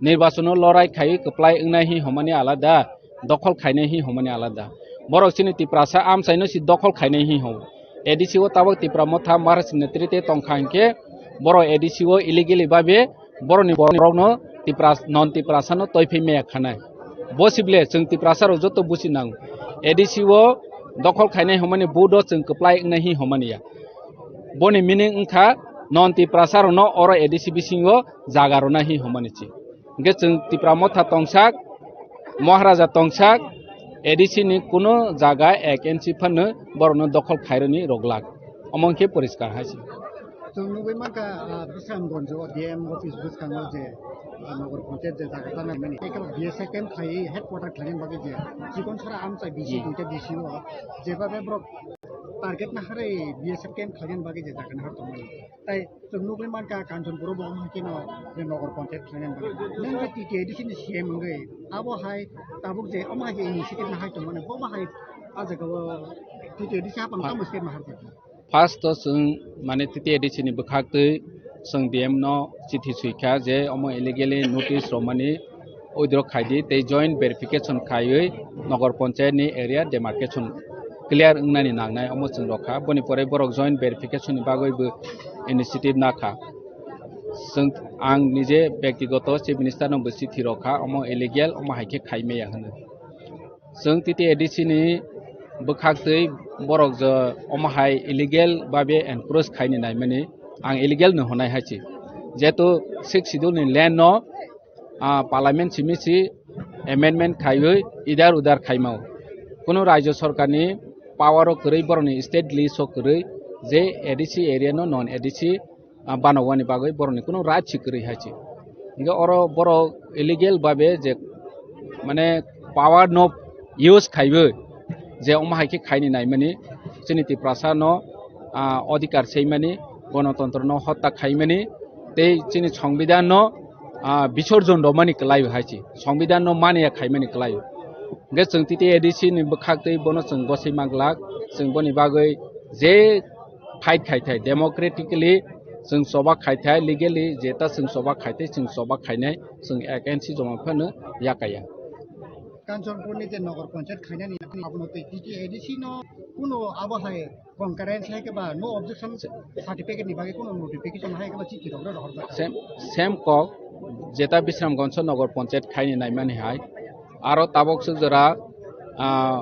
Nirbachano lorai khai kwplai wngnai hi hwnmani alada, dokhol khainai hi hwnmani alada. Borok chini Tiprasa amchaino si dokhol khainai hi hwn. A D C o tabok Tipra Motha Maharaj ni netrite tongkha hinkhe borok A D C o illegally babe borokni borokno Tipra, non Tiprasano toiphai maya khanai. Bo sible chwng Tiprasa rok joto busi nango. A D C o dokhol khainai hwnmani vote o chwng kwplai wngnai hi hwnmani ya. Boni meaning wngkha non Tiprasa rokno oro A D C bisingo jaga rwna hi hwnmani se. Hingke chwng Tipra Motha tongsak, Maharaja tongsak, A D C ni kuno jaga ek inch phano borokno dokhol khaironi rwglak. Omo hingke poriskar hai se. Chwng nugwi mankha, ah, Bisramganj o D M office bwskango je, ah, Nagar Panchayat je jaga tanai mani. Tei kebo B S F camp khlai headquarter khlaina bagwi je chikon sara amchai B C Hmm. duita B C o jeba be borok target naharwi B S F camp khlaina bagwi je jaga nahar tongmani. Tai chwng nugwi mankha Kanchanpur o bo omo hai kheno je Nagar Panchayat khlaina bagwi. Nang je T T A D C ni C M wngwi abo hai tabuk je omo hai je initiative nahai tongmani bo bahai a jaga o T T A D C haphang tamo step nahar tongmani. First o chwng, mane, T T A D C ni bwkhak twi chwng D M no chithi swi kha je omo illegally notice romani withdraw khai di tei joint verification khaiwi Nagar Panchayat ni area demarcation clear wngnani nangnai, omo chwng rw kha. Boni pore borok joint verification ni bagwi bo initiative na kha. Chwng, ang nije bektigoto Chief Minister no bo chithi rw kha, omo illegal, omo hai khe khai maya hwnwi. Chwng T T A D C ni bwkhak twi borok je omo hai illegal babe encroach khaini naimani, ang illegal no hwnai hai se. Jehetu Sixth Schedule ni land no, ah, Parliament simi si amendment khaiwi idar udar khaimao. Kunu Rajya Sarkar ni power o kwrwi, borok ni state list o kwrwi, je A D C area no non A D C, ah, banawani bagwi borok ni kunu right si kwrwi hai se. Hingke oro borok illegal babe je, mane, power no use khaiwi je omo hai khe khaini naimani, chini Tiprasa no, ah, odhikar seimani, gonotontro no hotta khaimani, tei chini Songbidan no, ah, bisorjon romani kwlaio hai se, Songbidan no mania khaimani kwlaio. Hingke chwng T T A D C ni bwkhak tei bono chwng gosoi manglak, chwng boni bagwi je fight khai thai, democratically chwng choba khai thai, legally jeta chwng choba khai thai, chwng choba khainai, chwng against joma phano yakaya. Kanchanpur ni je Nagar Panchayat khainani abono tei T T A D C no kuno abo hai concurrence hai khe ba no objection certificate ni bagwi kuno notification hai khe ba chithi rok rohor ba. Same, same kok, jeta Bisramganj o Nagar Panchayat khaini naimani hai, aro tabok swk jora, ah,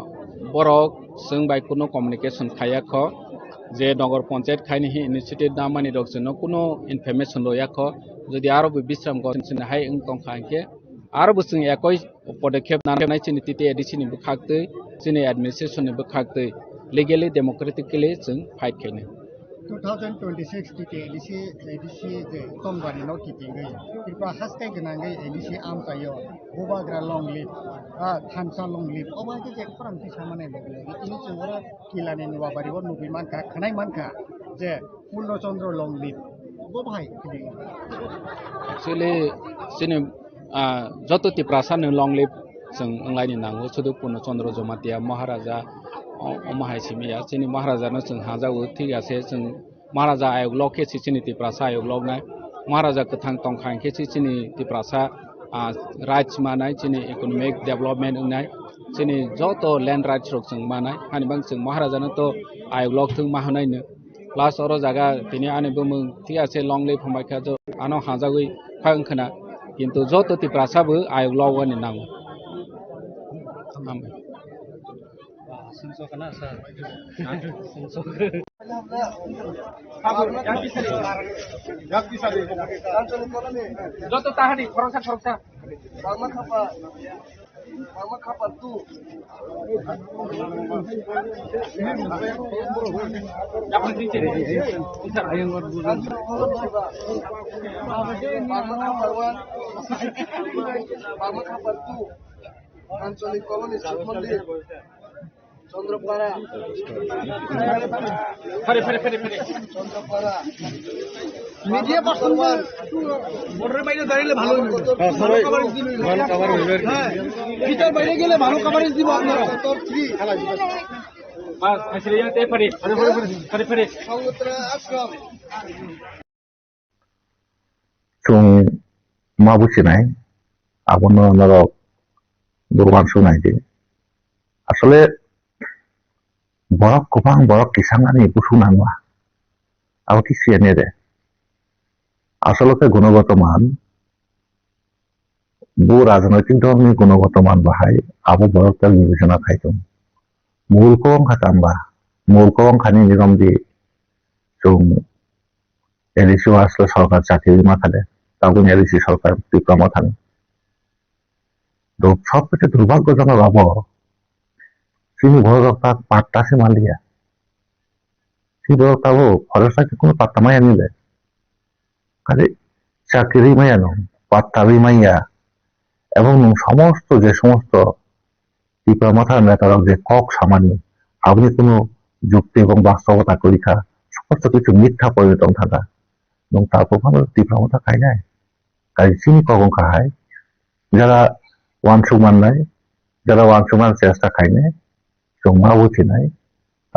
borok chwng bai kuno communication khaiya kho, je Nagar Panchayat khaini hi initiative namani rok chwngno kuno information roya kho, jodi aro bo Bisramganj sini hai wng tongkha hinkhe aro bo chwng ekoi podokkhep nanai chini T T A D C ni bwkhak twi, chini administration ni bwkhak twi legally, democratically chwng fight khainai. Two thousand twenty-six T T A D C, A D C je tongmani no kitingwi, Tripura haste gwnangwi A D C amchaio, bubagra long live, ah, thansa long live, obo hai khe je khorang twi samani logi logi, tini chwng oro Kilani Nuabari o nugwi mankha, khwnai mankha je Purno Chandra long live, bo bahai kiting. Actually, chini, ah, joto Tiprasa ni long live chwng wnglaini nango, sudu Purno Chandra Jamatia Maharaja, o-, omo hai simi ya, chini Maharaja no chwng hajago, thik ase, chwng Maharaja ayok lok khe se chini Tiprasa ayok lok nai. Maharaja kwthang tongkha hinkhe se chini Tiprasa, ah, rights manai, chini economic development wngnai, chini joto land rights rok chwng manai. Hani bang chwng Maharaja no to ayok lok thung ma hwnai no. Plus oro jaga tini ani bumung thik ase long live hambai kha, jo ano hajagwi phai wngkhana. Kintu joto Tiprasa bo ayok lok wani nango. Hambai. Joto tahadi khoroksa khoroksa. Anchalik Colony, Sud Mandir, Chandrapara. Phare, phare, phare, phare. Chandrapara. Media person border বাইরে দাঁড়ালে ভালো হইবে। হ্যাঁ, সবাই ভালো coverage দিবে। ভালো cover হইবে আর কি। হ্যাঁ, ভিতর বাইরে গেলে ভালো coverage দিব আপনারা। Sector three. বাস, হাসিলে যাতে phare, phare, phare, phare, phare, phare. Samudra Ashram. Chwng ma buchinai, abono norok bwrwi uansuk nai di. Asole borok kwbang, borok kisa wngmani busu nangma. Abo khe siya nai de. Asole khe gunogoto man, bo rajnoitik dolni gunogoto man bahai abo borok tak bibechona khai tongo. Mul kok wngkha tamba, mul kok wngkha nini romdi chwng A D C o asle sorkar chakri ma thade, tabuk ni A D C sorkar Tipra Motha ni. Do sob khe durbhagyojonok abo. Chini borok rok ta patta se manliya. Chini borok tabuk forest rok khe kunu patta maya nile. Kare chakri maya no, patta ri maya. Ebong nwng somosto je somosto Tipra Motha netarok je kok samani, aboni kunu jukti ebong bastabota kwrwi kha, somosto kichu mitha porinito wng thangkha. Nwng tabuk phano Tipra Motha khainai? Kaisa chini kok wngkha hai, jara uansuk mannai, jara uansuk mani chesta khainai, chwng ma bujinai.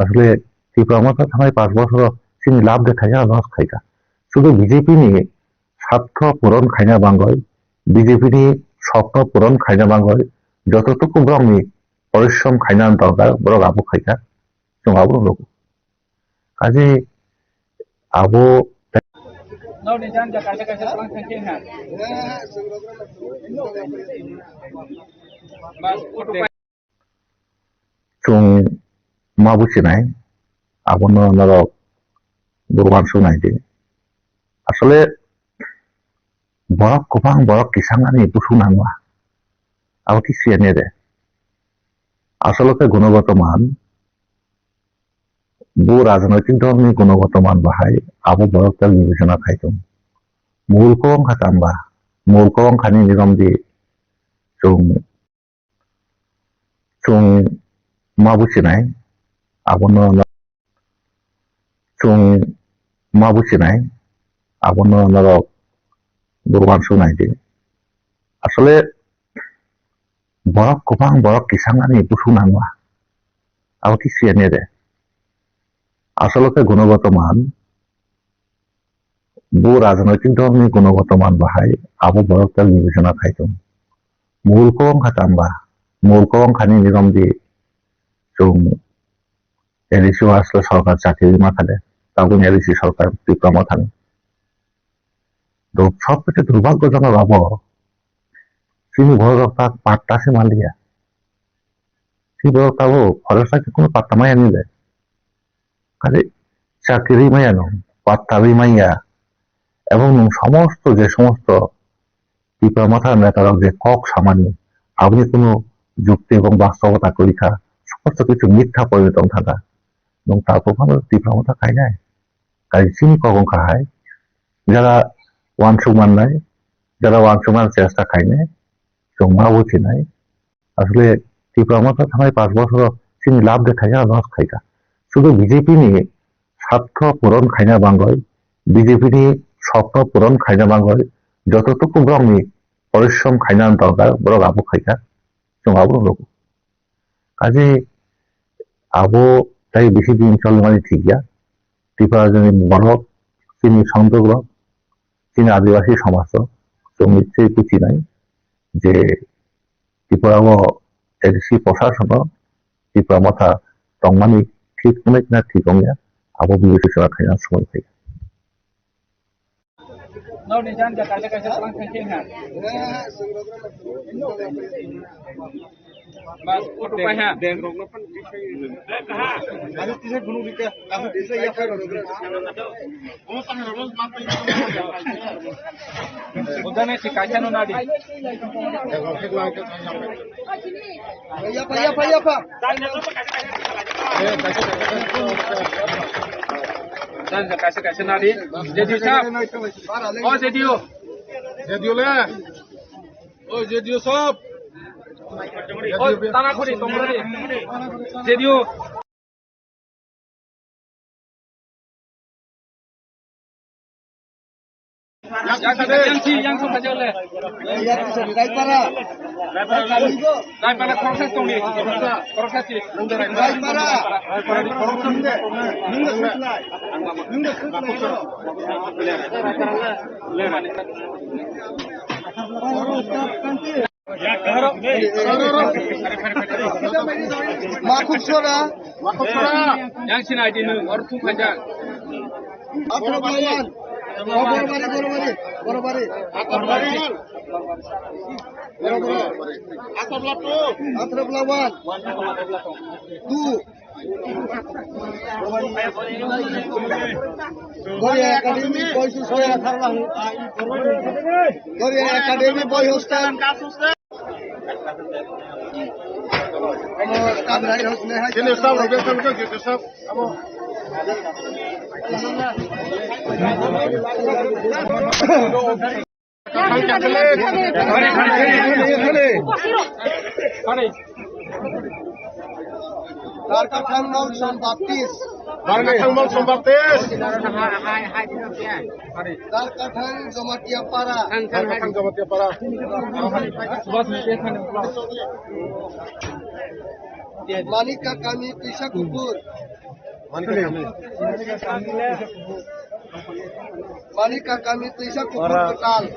Asole Tipra Motha thanai panch bosoro chini labh de khaikha, loss khaikha. Sudu B J P ni sartho puron khaina bangwi, B J P ni sopno puron khaina bangwi, jototuku borokni porishrom khaina dorkar, borok abo khaikha, chwng abono nugo. Kaje abo chwng ma buchinai, abono norok bwrwi uansuk nai di. Asole Borok kwbang borok kisangani busu nangma. Abo khe siyani de. Asolo khe gunogoto man, bo rajnoitik dolni gunogoto man bahai abo borok tak bibechona khai tongo. Mul kobong kha tamba, mul kobong khani nigom di chwng chwng ma buchinai, abono no-, chwng ma buchinai, abono norok bo uansuk nai di. Asole borok kwbang borok kisangani busu nangma. Abo khe siyani de. Asolo khe gunogoto man, bo rajnoitik dolni gunogoto man bahai abo borok tak bibechona khai tongo. Mul kobong kha tamba, mul kobong khani nigom di chwng N E C o asle sorkar chakri ma khade, tabuk N E C sorkar Tipra Mothani. Do sobkhe durbhagyojonok abo, chini borok tak patta se manliya. Chini borok tabuk forest bai khe kunu patta maya nile. Khali chakri maya no, patta bai maya. Ebong nwng somosto je somosto Tipra Motha netarok je kok samani, aboni kunu jukti ebong bastobota kwrwi kha, somosto kichu mitha porinot wng thangkha. Nwng tabuk phano Tipra Motha khainai? Kaisa chini kok wngkha hai, jara uansuk mannai, jara uansuk mani chesta khainai, chwng ma buchinai. Asle Tipra Motha thangnai panch bosoro chini labh de khaikha, loss khaikha. Sudu B J P ni swrtho puron khaina bangwi, B J P ni swpno puron khaina bangwi jototuku borokni porishrom khaina dorkar, borok abo khaikha, chwng abo rwgo. Kaje abo tai bisi din cholmani thik ya. Tipra jani borok, chini songdok rok, chini adibasi somaj rok, chwng nichoi buchinai je Tripura o A D C proshasano Tipra Motha tongmani thik wngya na thik wngya, abo bibechona khaina somoi phai. Nokni janja kaisa kaisa tlang thangkhe wngkha. Bas, photo pai ha. Ujane si kaisa no nadi. Yapha, yapha, yapha. Dan kaisa kaisa nadi. J D U sab. O J D U. J D U le. O J D U sab. O tana khori tongmani. J D U. Yang, yang si, yang si saja le. Raipara. Raipara khoroksa tongni. Khoroksa si. Raipara. Makhuk sora. Makhuk sora. Yang sini aja nih, orang pun panjang. Atrok lawan. Oh, Borobari, Borobari, Borobari. Atrok lawan. Atrok lawan. Tu. Goria Academy Boys Hostel. Goria Academy Boys Hostel. Sini sab, sab, sab. Darkathang Mount Baptist. Darkathang Mount Baptist. Darkathang Jamatia Para. Darkathang Jamatia Para. Manika Kami Tuisa Kupur. Manika Kami. Manika Kami Tuisa Kupur Kwtal.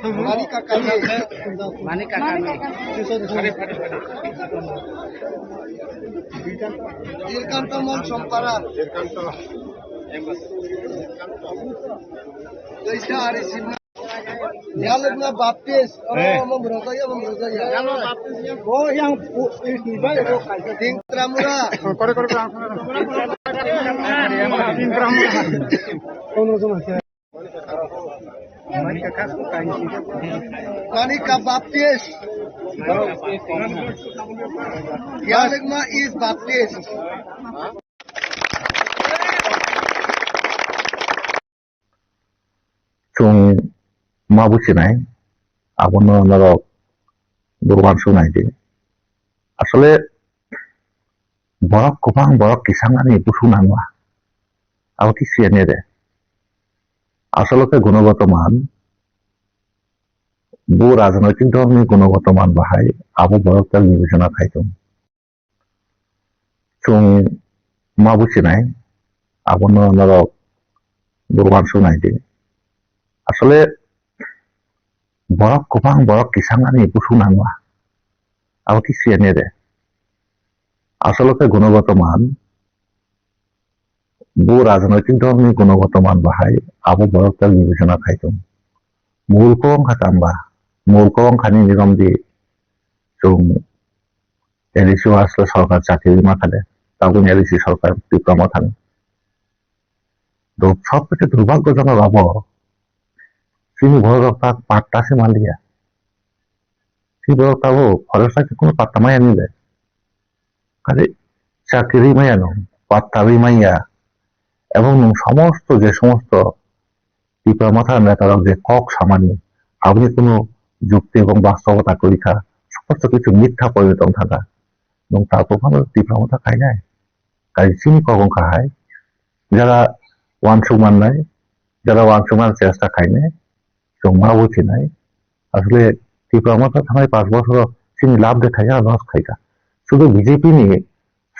Manika Kami. Manika Kami. Nilkanto Mon Sompara. Nilkanto. Tuisa Ari Sima. Yalukna Baptist. Oh, eh. Omo Mroja, omo Mroja. Yalukna Baptist, ya. Oh, yang, oh, ini, Baptist. Ding Tramura. Kore, kore, kore. Manika Baptist. Yalegma is Baptist. Chwng ma buchinai, abono norok uansuk nai di. Asole borok kwbang, borok kisangnani busu nangma. Abo khe siya nede. Asolo khe gunogoto man, bo rajnoitik dolni gunogoto man bahai, abo borok tak bibechona khai tongo. Chwng ma buchinai, abono norok uansuk nai di. Asole borok kwbang, borok kisangnani busu nangma. Abo khe siya nede. Asolo khe gunogoto man, bo rajnoitik dolni gunogoto man bahai, abo borok tak bibechona khai tongo. Mul kok wngkha tamba, mul kok wngkha nini romdi chwng L A C o asle sorkar chakri ma khade, tabuk L A C sorkar Tipra Mothani. Do, sob khe durbhagyojonok abo. Chini borok rok tak patta se manliya. Chini borok tabuk forest rok khe kunu patta maya nile. Kali chakri maya no, patta ri maya. Ebong nwng somosto je somosto Tipra Motha netarok je kok samani, aboni kunu jukti ebong bastobota kwrwi kha, somosto kichu mitha porinoto wng thangkha. Nwng tabuk phano Tipra Motha khainai? Kaisa chini kok wngkha hai, jara uansuk mannai, jara uansuk man chesta khainai, chwng ma buchinai. Asle Tipra Motha thangnai panch bosoro chini lab de khaikha, loss khaikha. Sudu B J P ni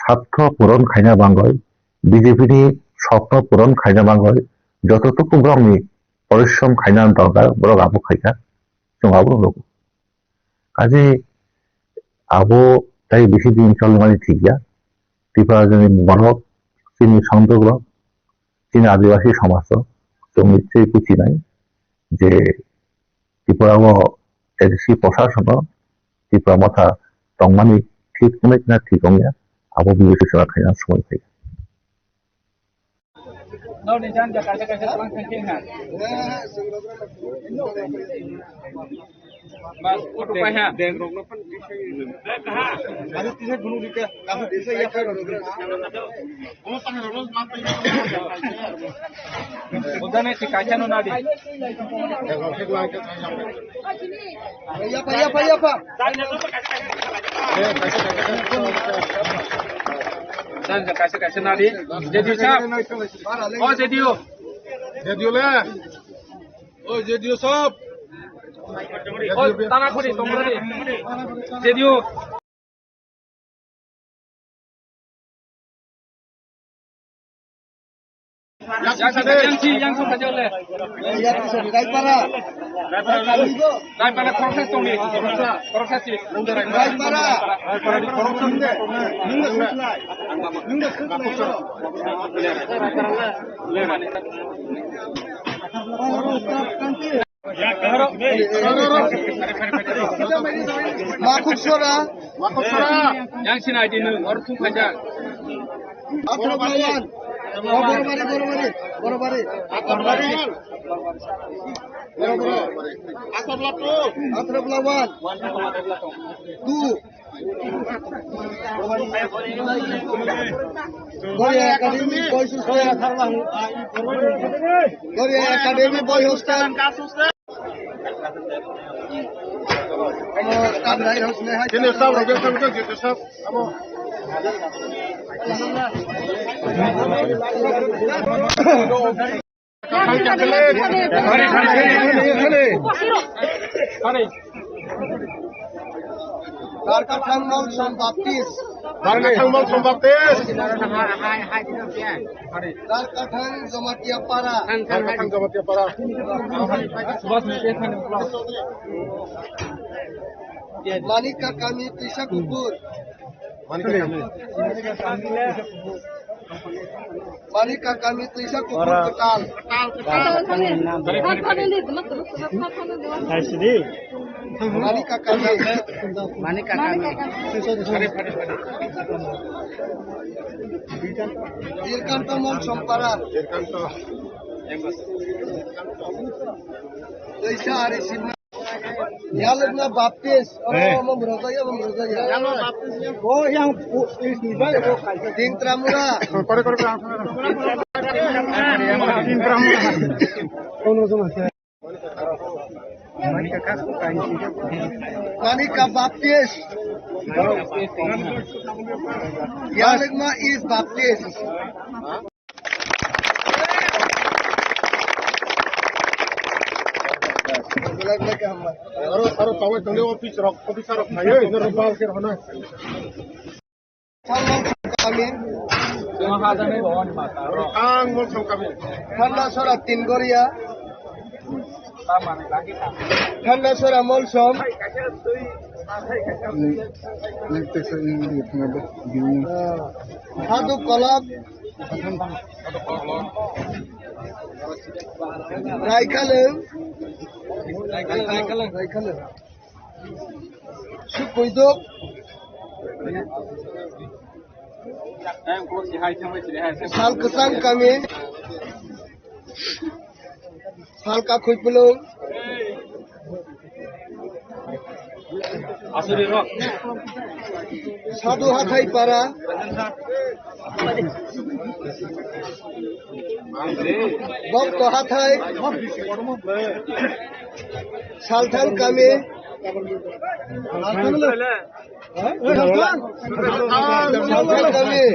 sartho puron khaina bangoi, B J P ni sopno puron khaina bangoi, joto tuku borokni porishrom khaina dorkar, borok abo khaikha, chwng abo nugo. Kaje abo tai bisi din cholmani thik ya. Tripura ni borok, chini songdok rok, chini adibasi somaj rok, chwng nichoi buchinai je Tripura o A D C prosasono Tipra Motha tongmani thik wngnai na thik wngya, abo bibechona khaina somoi phai. Nokni janja kaisa kaisa twlang thang khe ha. Bas, kutuk pai ha. Bujani si kaisa no nadi. Yapa, yapa, yapa. Janja kaisa kaisa nadi. J D U sab. O J D U. J D U le. O J D U sab. O tana khuri tongmani. J D U. Yang song kaja le. Raipara. Raipara khoroksa tongni. Khoroksa si. Raipara. Makuksora. Makuksora. Yang sini aja nih, harus tuh aja. Atrap lawan. Borobari, borobari, borobari. Atrap lawan. Atrap lawan. Two. Goria Academy Boys Hostel. Goria Academy Boys Hostel. Darkathang Molsom Baptist. Darkathang Molsom Baptist. Darkathang Jamatia Para. Darkathang Jamatia Para. Manika Kami Tisa Kukur. Manika Kami. Manika Kami Tisa Kukur Ketal. Ketal, Ketal. Mani Kakami. Mani Kakami. Dirkanto Mol Sompara. Teisa Ari Sibna. Yalwkna Baptist. Oro omo bwrwjak ya, omo bwrwjak ya. Oh, yang Dingtramura. Kore, kore, kore, ang sana. Dingtramura. Manika Baptist. Yalwkma is Baptist. Aro, aro, tawai tongde office rok, officer rok, ayo, ino rok bal ke hono. Ang Molsom kami. Thandasora Tingoria. Thandasora Molsom. Sadu Kolok. Raikalung. Raikalung. Sukuiduk. Sal Kwchang kami. Sal Kakhoi Pulung. Sadu Hathai Para. Bokto Hathai. Salthang kami. Salthang kami.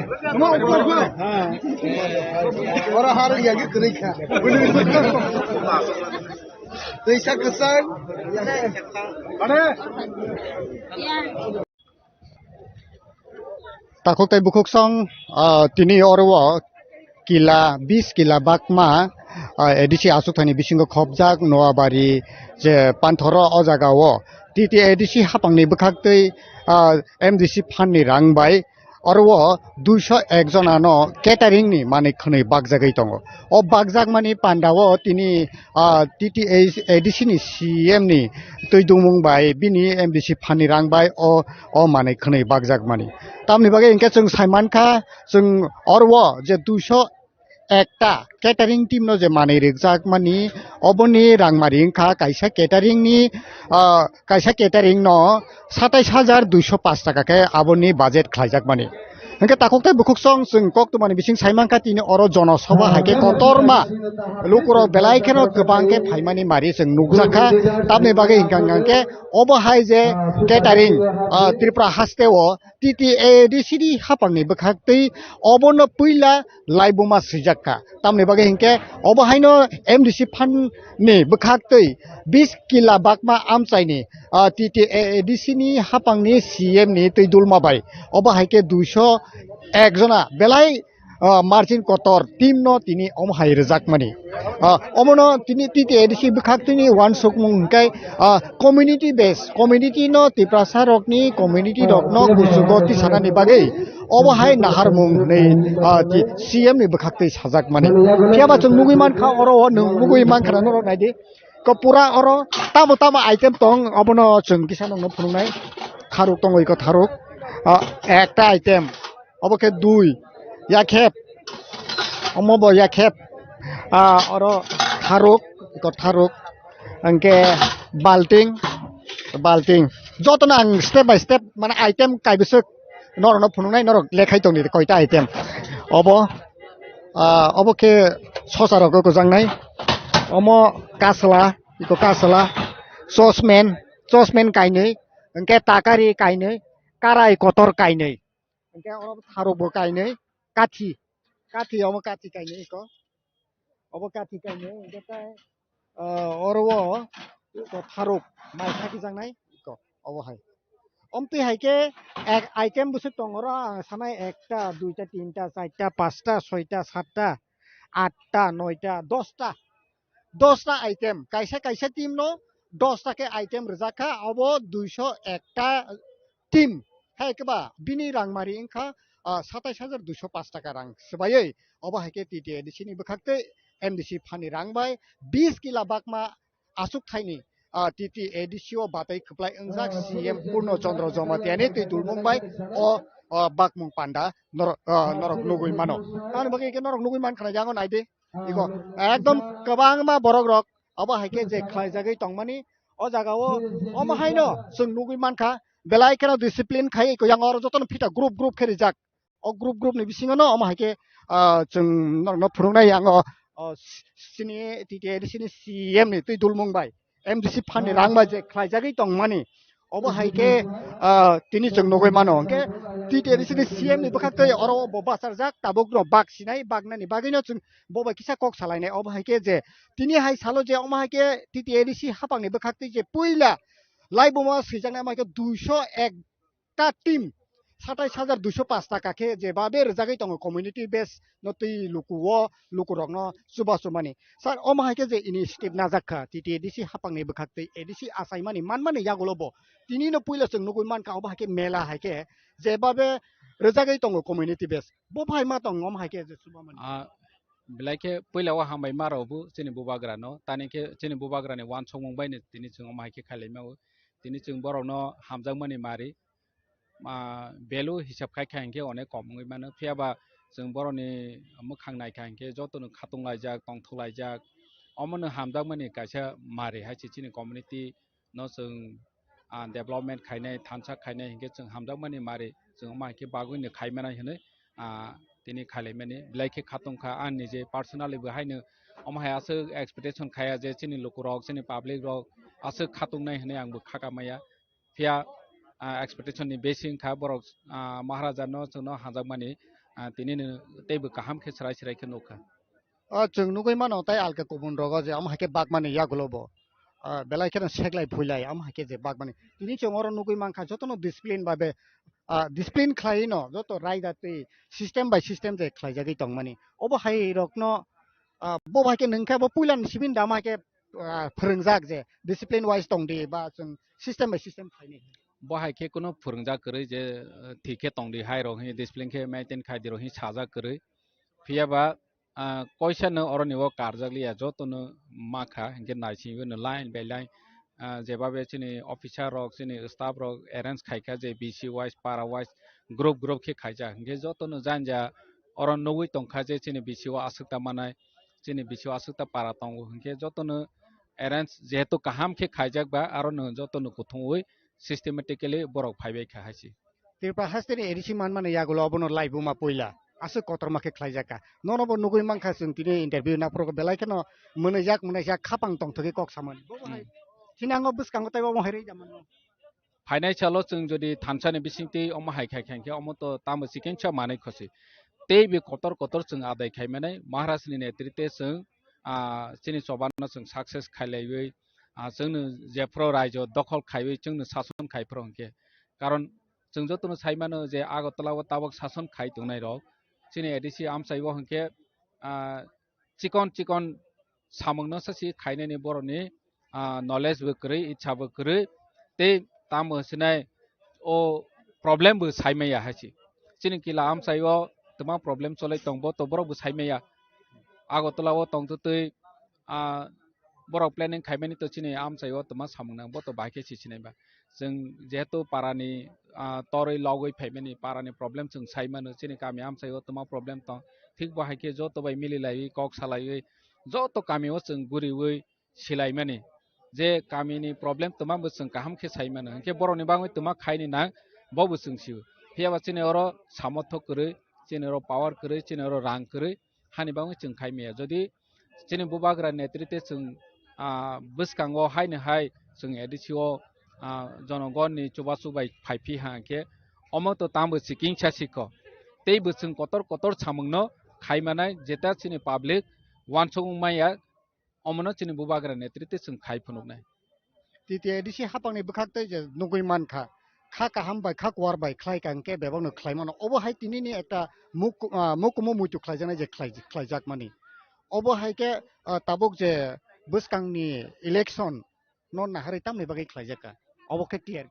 Ora har yagi kwrwi kha. Twisa kwchang. Takhuk tei bukhuk song, ah, tini oro o kila, bis kila bakma, ah, A D C achukthani bisingo khopjak Noabari je panthoro o jaga o T T A D C hapangni bwkhaktwi, ah, M D C phanni rang bai oro o duiso ek jonano catering ni manwi khwnwi bakjagwi tongo. O bakjakmani pandao tini, ah, T T A D C ni C M ni twi dungmung bai bini M D C phanni rang bai o, o manwi khwnwi bakjakmani. Tamni bagwi hinkhe chwng saimankha, chwng oro o je duiso ekta catering team no je manwi rwkjakmani, oboni rangmari wngkha kaisa catering ni, ah, kaisa catering no satais hajar duiso paanch taka khe aboni budget khlaijakmani. Hinkhe takhuk tei bukhuk song chwng koktwmani bising saimankha tini oro jono soba hai khe kotorma lukurok belai kheno kwbang khe phaimani mari chwng nukjakha. Tamni bagwi hinkha hinkhe obo hai je catering, ah, Tripura haste o T T A D C ni hapangni bwkhaktwi obono puila laibuma swijakha. Tamni bagwi hinkhe obo haino M D C phan ni bwkhaktwi bis kila bakma amchaini, ah, T T A D C ni hapangni C M ni twi dulma bai. Obo hai khe duiso ek jona belai, ah, margin kotor team no tini omo hai rwjakmani. Ah, omono tini T T A D C bwkhaktwini uansukmung hinkhe, ah, community base, community no Tiprasa rokni community rokno kuchugo tisanani bagwi obo hai naharmung hwnwi, ah, ti-, C M ni bwkhaktwi sajakmani. Phiya ba chwng nugwi mankha oro o nwng nugwi mankha na norok naidi. Ko pura oro tamo tamo item tong obono chwng kisa nongno phunuknai. Tharuk tongo iko tharuk. Ah, ekta item. Obo khe dui. Yakhep. Omo bo yakhep. Ah, oro tharuk, iko tharuk. Hingke balting, balting. Jotono ang step by step, mane item kaibwswk norokno phunuknai, norok lekhai tongdi koita item. Obo, ah, obo khe sosa rok kwchang nai. Omo kasla, iko kasla, chosmen, chosmen kainwi, hingke takari kainwi, karai kotor kainwi. Hingke oro tharuk bo kainwi, kathi, kathi omo kathi kainwi iko. Obo kathi kainwi, hingke tai, ah, oro o tharuk mai khakijak nai iko, obo hai. Omtwi hai khe ek item bwswk tongo oro, ang sanai ekta, duita, tinta, charta, pasta, soita, satta, atta, noita, dosta. Dosta item, kaisa kaisa team no dosta khe item rwjak kha, abo duiso ekta team. Hai khe ba bini rangmari wngkha, ah, satais hajar duiso paanch taka rang swbaiwi. Obo hai khe T T A D C ni bwkhaktwi M D C phani rang bai bis kila bakma achuk thaini, ah, T T A D C o batai kwplai wngjak C M Purno Chandra Jamatia ni twi dulmung bai o, o bakmung panda norok, ah, norok nugwi mano. Ani bagwi khe norok nugwi man khna yango naidi. Iko ekdom kwbangma borok rok obo hai khe je khlaijagwi tongmani o jaga o, omo haino chwng nugwi mankha belai kheno discipline khai iko yang oro jotono phita group group khe rijak. O group group ni bisingo no omo hai khe, ah, chwng norokno phwrwngnai ang o, o, sini T T A D C ni C M ni twi dulmung bai M D C fund ni rang bai je khlaijagwi tongmani. Obo hai khe, ah, tini chwng nugwi mano hwnkhe T T A D C ni C M ni bwkhak twi oro bo bacharjak tabuk no bak sinai baknani bagwi no chwng bo bai kisa kok salainai. Obo hai khe je tini hai salo je omo hai khe T T A D C hapang ni bwkhak twi je puila laibuma swijaknai omo hai khe duiso ek ta team satais hajar duiso pash taka khe je babe rwjagwi tongo community base no twi luku o luku rok no chuba chumani. Sir, omo hai khe je initiative najak kha T T A D C hapang ni bwkhak twi A D C achaimani manmani yagulo bo tini no puila chwng nugwi mankha obo hai khe mela hai khe je babe rwjagwi tongo community base bo phai ma tong omo hai khe je chuba mani. Ah, belai khe puila o hambai ma rw bu chini bubagra no tani khe chini bubagra ni uansukmung bai ni tini chwng omo hai khe khailai ma o. Tini chwng borok no hamjakmani mari, ah, value hisab khai kha hinkhe onek kom wngwi mano. Phiya ba chwng borokni mwkhang nai kha hinkhe jotono khatung laijak, tongthok laijak, omono hamjakmani kaisa mari hai se chini community no chwng, ah, development khainai, thansa khainai hinkhe chwng hamjakmani mari chwng omo hai khe bagwino khai manai hinwi, ah, tini khailaimani belai khe khatung kha. Ang nije personally bo haino omo hai aswk expectation khaya je chini lukurok, chini public rok aswk khatungnai hinwi ang bo khaka maya. Phiya, ah, expectation ni besi wngkha borok, ah, Maharaja no chwngno hamjakmani, ah, tini no teibo kaham khe chwrai chwrai khe nukha. O chwng nugwi mano tai alka kubun rogo je omo hai khe bakmani yagulo bo, ah, belai kheno seklai phuilai omo hai khe je bakmani. Tini chwng oro nugwi mankha jotono discipline bai be, ah, discipline khlai no joto raida twi system by system je khlaijagwi tongmani. Obo hai rokno, ah, bo hai khe nungkha bo puila ni sibin dama hai khe ah, phwrwngjak je discipline wise tong di ba chwng system by system khainai. Bo hai khe kunu phwrwngjak kwrwi je, eh, thik khe tong di hai rok hi discipline khe maintain khai di rok hi sajak kwrwi. Phiya ba, ah, koisa no oroni o karjak liya joto no ma kha hinkhe naisingwi no line by line, ah, jeba be chini officer rok chini staff rok arrange khai kha je B C wise para wise group group khe khaijak hinkhe joto no janja oro nugwi tong kha je chini B C o aswk ta manai. Chini bisingo aswk ta para tongo hinkhe jotono arrange jehetu kaham khe khaijak ba, aro no jotono kuthumwi systematically borok phaibai kha hai se. Tripura hasteni A D C manmani yagulo obono laibuma puila aswk kotorma khe khlaijak kha. Nono bo nugwi mankha chwng tini interview naphuru belai kheno mwnwijak mwnwijak khapang tongthogwi kok samani. Bobo hai Hmm. Chini ango bwskango tei omo hai rwi da mano. Phainai salo chwng jodi thansa ni bisingtwi omo hai khai kha hinkhe omo to tamo chikengsa manwi khosi. Tei bi kotor kotor chwng adai khai manai Maharaj ni netrite chwng, ah, chini choba no chwng success khailaiwi, ah, chwngno jephru raijo dokhol khaiwi chwngno sason khai phuru hinkhe. Karon chwng jotono sai mano je Agartala o tabok sason khai tongnai rok chini A D C amchai o hinkhe, ah, chikon chikon samung no sasi khainani borokni, ah, knowledge bo kwrwi, itsa bo kwrwi, tei tamo sinai o problem bo sai maya hai se. Chini kila amchai o twma problem cholai tong bo to borok bo sai maya. Agartala o tong twtwi, ah, borok planning khaimani to chini amchai o twma samung nang bo to bahai khe si sinai ba. Chwng jehetu parani, ah, torwi logwi phaimani parani problem chwng sai mano, chini kami amchai o twma problem tong, thik bo hai khe joto bai mili laiwi kok salaiwi joto kami o chwng guriwi silaimani je kami ni problem twma bo chwng kaham khe sai mano, hinkhe borok ni bagwi twma khai ni nang bo bo chwng sio. Phiya ba chini oro samothok kwrwi, chini oro power kwrwi, chini oro rang kwrwi, hani bagwi chwng khai maya. Jodi chini bubagra netrite chwng, ah, bwskango haino hai chwng A D C o, ah, jonogonni chubachu bai phai phi ha khe omo to tamo chikingsa sikho. Tei bo chwng kotor kotor samungno khai manai jeta chini public uansukmung maya omono chini bubagra netrite chwng khai phunuknai. T T A D C hapangni bwkhak tei je nugwi mankha, kha kaham bai kha kuar bai khlai ka hwnkhe bebakno khlai mano. Obo hai tinini ekta muk-, ah, mukumu muitu khlaijaknai je khlai-, khlaijakmani. Obo hai khe, ah, tabuk je bwskangni election no naharwi tamni bagwi khlaijak kha? Obo khe clear.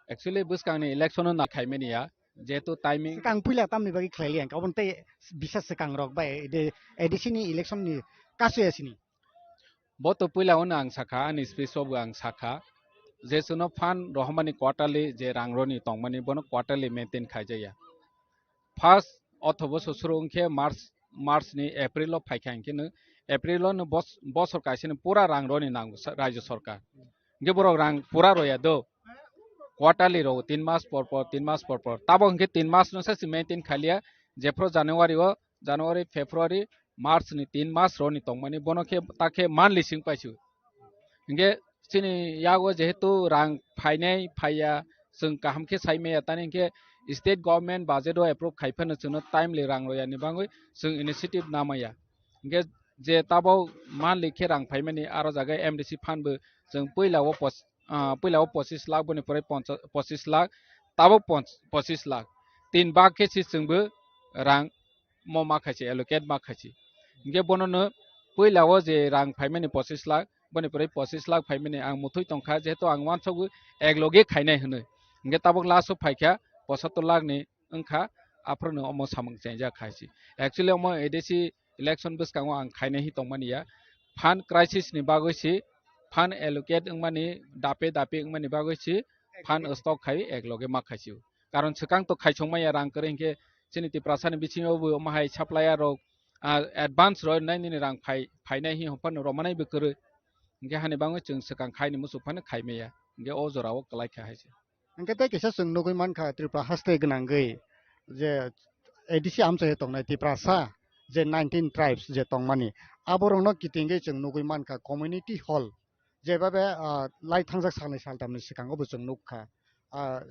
Actually, bwskangni election no na khaimani ya, jehetu timing. Swkang puila tamni bagwi khlai liya, aboni tei bisa swkang rok bai de A D C ni election ni kasu ya sini. Bo to puila ono ang sakha, ani speech o bo ang sakha, je chwngno fund rohormani quarterly je rang roni tongmani bono quarterly maintain khaijaya. First othobo susuru wngkhe March, March ni April o phaikha hinkhe no April o no bos-, bosor kaisa ni pura rang roni nango sa-, rajyo sarkar. Hinkhe borok rang pura roya do. Quarterly rogo, tin mas por por, tin mas por por. Tabok hinkhe tin mas no sa se maintain khaliya. Jephru January o, January, February, March ni tin mas roni tongmani bono khe ta khe monthly sing paisio. Hinkhe chini yago jehetu rang phainai phaiya, chwng kaham khe sai maya, tani hinkhe state government budget o approve khai phano chwngno timely rang royani bagwi chwng initiative namaya. Hinkhe je tabok monthly khe rang phaimani aro jaga M D C fund bo chwng puila o pos-, ah, puila o pochis lakh boni pore poncha-, pochis lakh, tabok ponch-, pochis lakh. Tin bak khe si chwngbo rang mo ma khaisi, allocate ma khaisi. Hinkhe bono no puila o je rang phaimani pochis lakh, boni pore pochis lakh phaimani ang muthwi tongkha, jehetu ang uansukgo ek loge khainai hwnwi. Hinkhe tabok last o phaikha pochattor lakh ni wngkha, aphuru no omo samung chengjak khaisi. Actually omo A D C election bwskango ang khainai hi tongmani ya. Fund crisis ni bagwi si, fund allocate wngmani, dape dape wngmani bagwi si, fund stock khai ek loge ma khaisio. Karon swkang to khaisong maya rang kwrwi hinkhe chini Tiprasa ni bisingo bo omo hai supplier rok, ah, advance roi nai nini rang phai, phainai hi hopano romanai bo kwrwi. Hinkhe hani bagwi chwng swkang khaini muchuk phano khai maya. Hinkhe o jora o kwlai kha hai se. Hinkhe tei kisa chwng nugwi mankha Tripura haste gwnangwi je A D C amchai tongnai Tiprasa je nineteen tribes je tongmani, aborokno kitingwi chwng nugwi mankha community hall, jebabe, ah, lai thangjak salnwi saltamni swkango bo chwng nukha. Ah,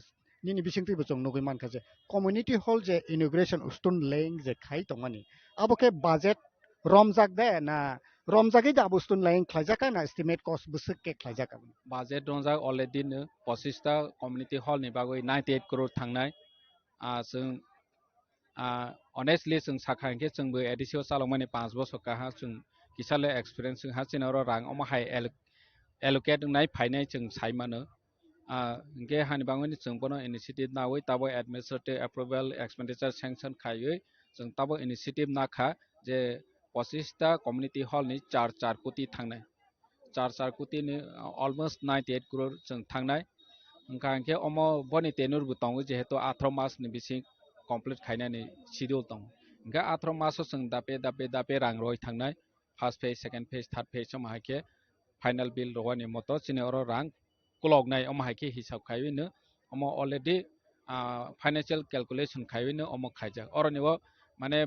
nini bisingtwi bo chwng nugwi mankha je community hall je inauguration stone laying je khai tongmani, abo khe budget romjak de na romjagwi de abo stone laying khlaijak na estimate cost bwswk khe khlaijak abo? Budget romjak already no pochista community hall ni bagwi ninety eight crore thangnai. Ah, chwng, ah, honestly chwng sakha hinkhe chwngbo A D C o chalokmani panch bosor kaha chwng kisa le experience wngha chini oro rang omo hai alloc-, allocate wngnai phainai chwng sai mano. Ah, hinkhe hani bagwini chwng bono initiative nawi tabo administrative approval expenditure sanction khaiwi chwng tabo initiative nakha je pochista community hall ni char char koti thangnai. Char char koti ni, ah, almost ninety eight crore chwng thangnai. Wngkha hinkhe omo boni tenure bo tongo jehetu atharo mas ni bising complete khainani schedule tongo. Hinkhe atharo mas o chwng dape dape dape rang roi thangnai. First phase, second phase, third phase omo hai khe final bill rwani moto chini oro rang kuloknai omo hai khe hisab khaiwi no omo already, ah, financial calculation khaiwi no omo khaijak. Oroni o mane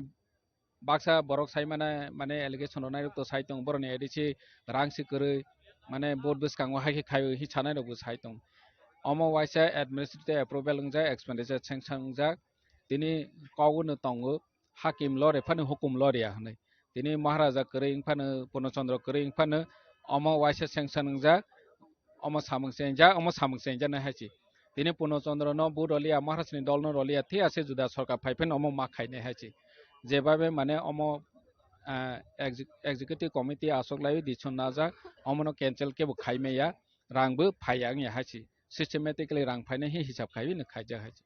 baksa borok sai mane, mane allegation rok nairok to sai tong boroni A D C rang si kwrwi mane vote bwskango hai khe khaiwi hi sanai rok bo sai tong. Omo waisa administrative approval wngjak, expenditure sanction wngjak, tini kok no tongo. Hakim lore phano hukum loriya hwnwi. Tini Maharaja kwrwi wng phano, Purno Chandra kwrwi wng phano omo waisa sanction wngjak, omo samung chengjak, omo samung chengjak nai hai se. Tini Purno Chandra no bo roliya, Maharaja ni dol no roliya, thik ase juda sorkar phai phano omo ma khainai hai se. Jebabe mane omo, ah, exec-, executive committee achuk laiwi decision najak, omo no cancel kebo khai maya, rang bo phaiya wngya hai se. Systematically rang phainai hi hisab khaiwi no khaijak hai se.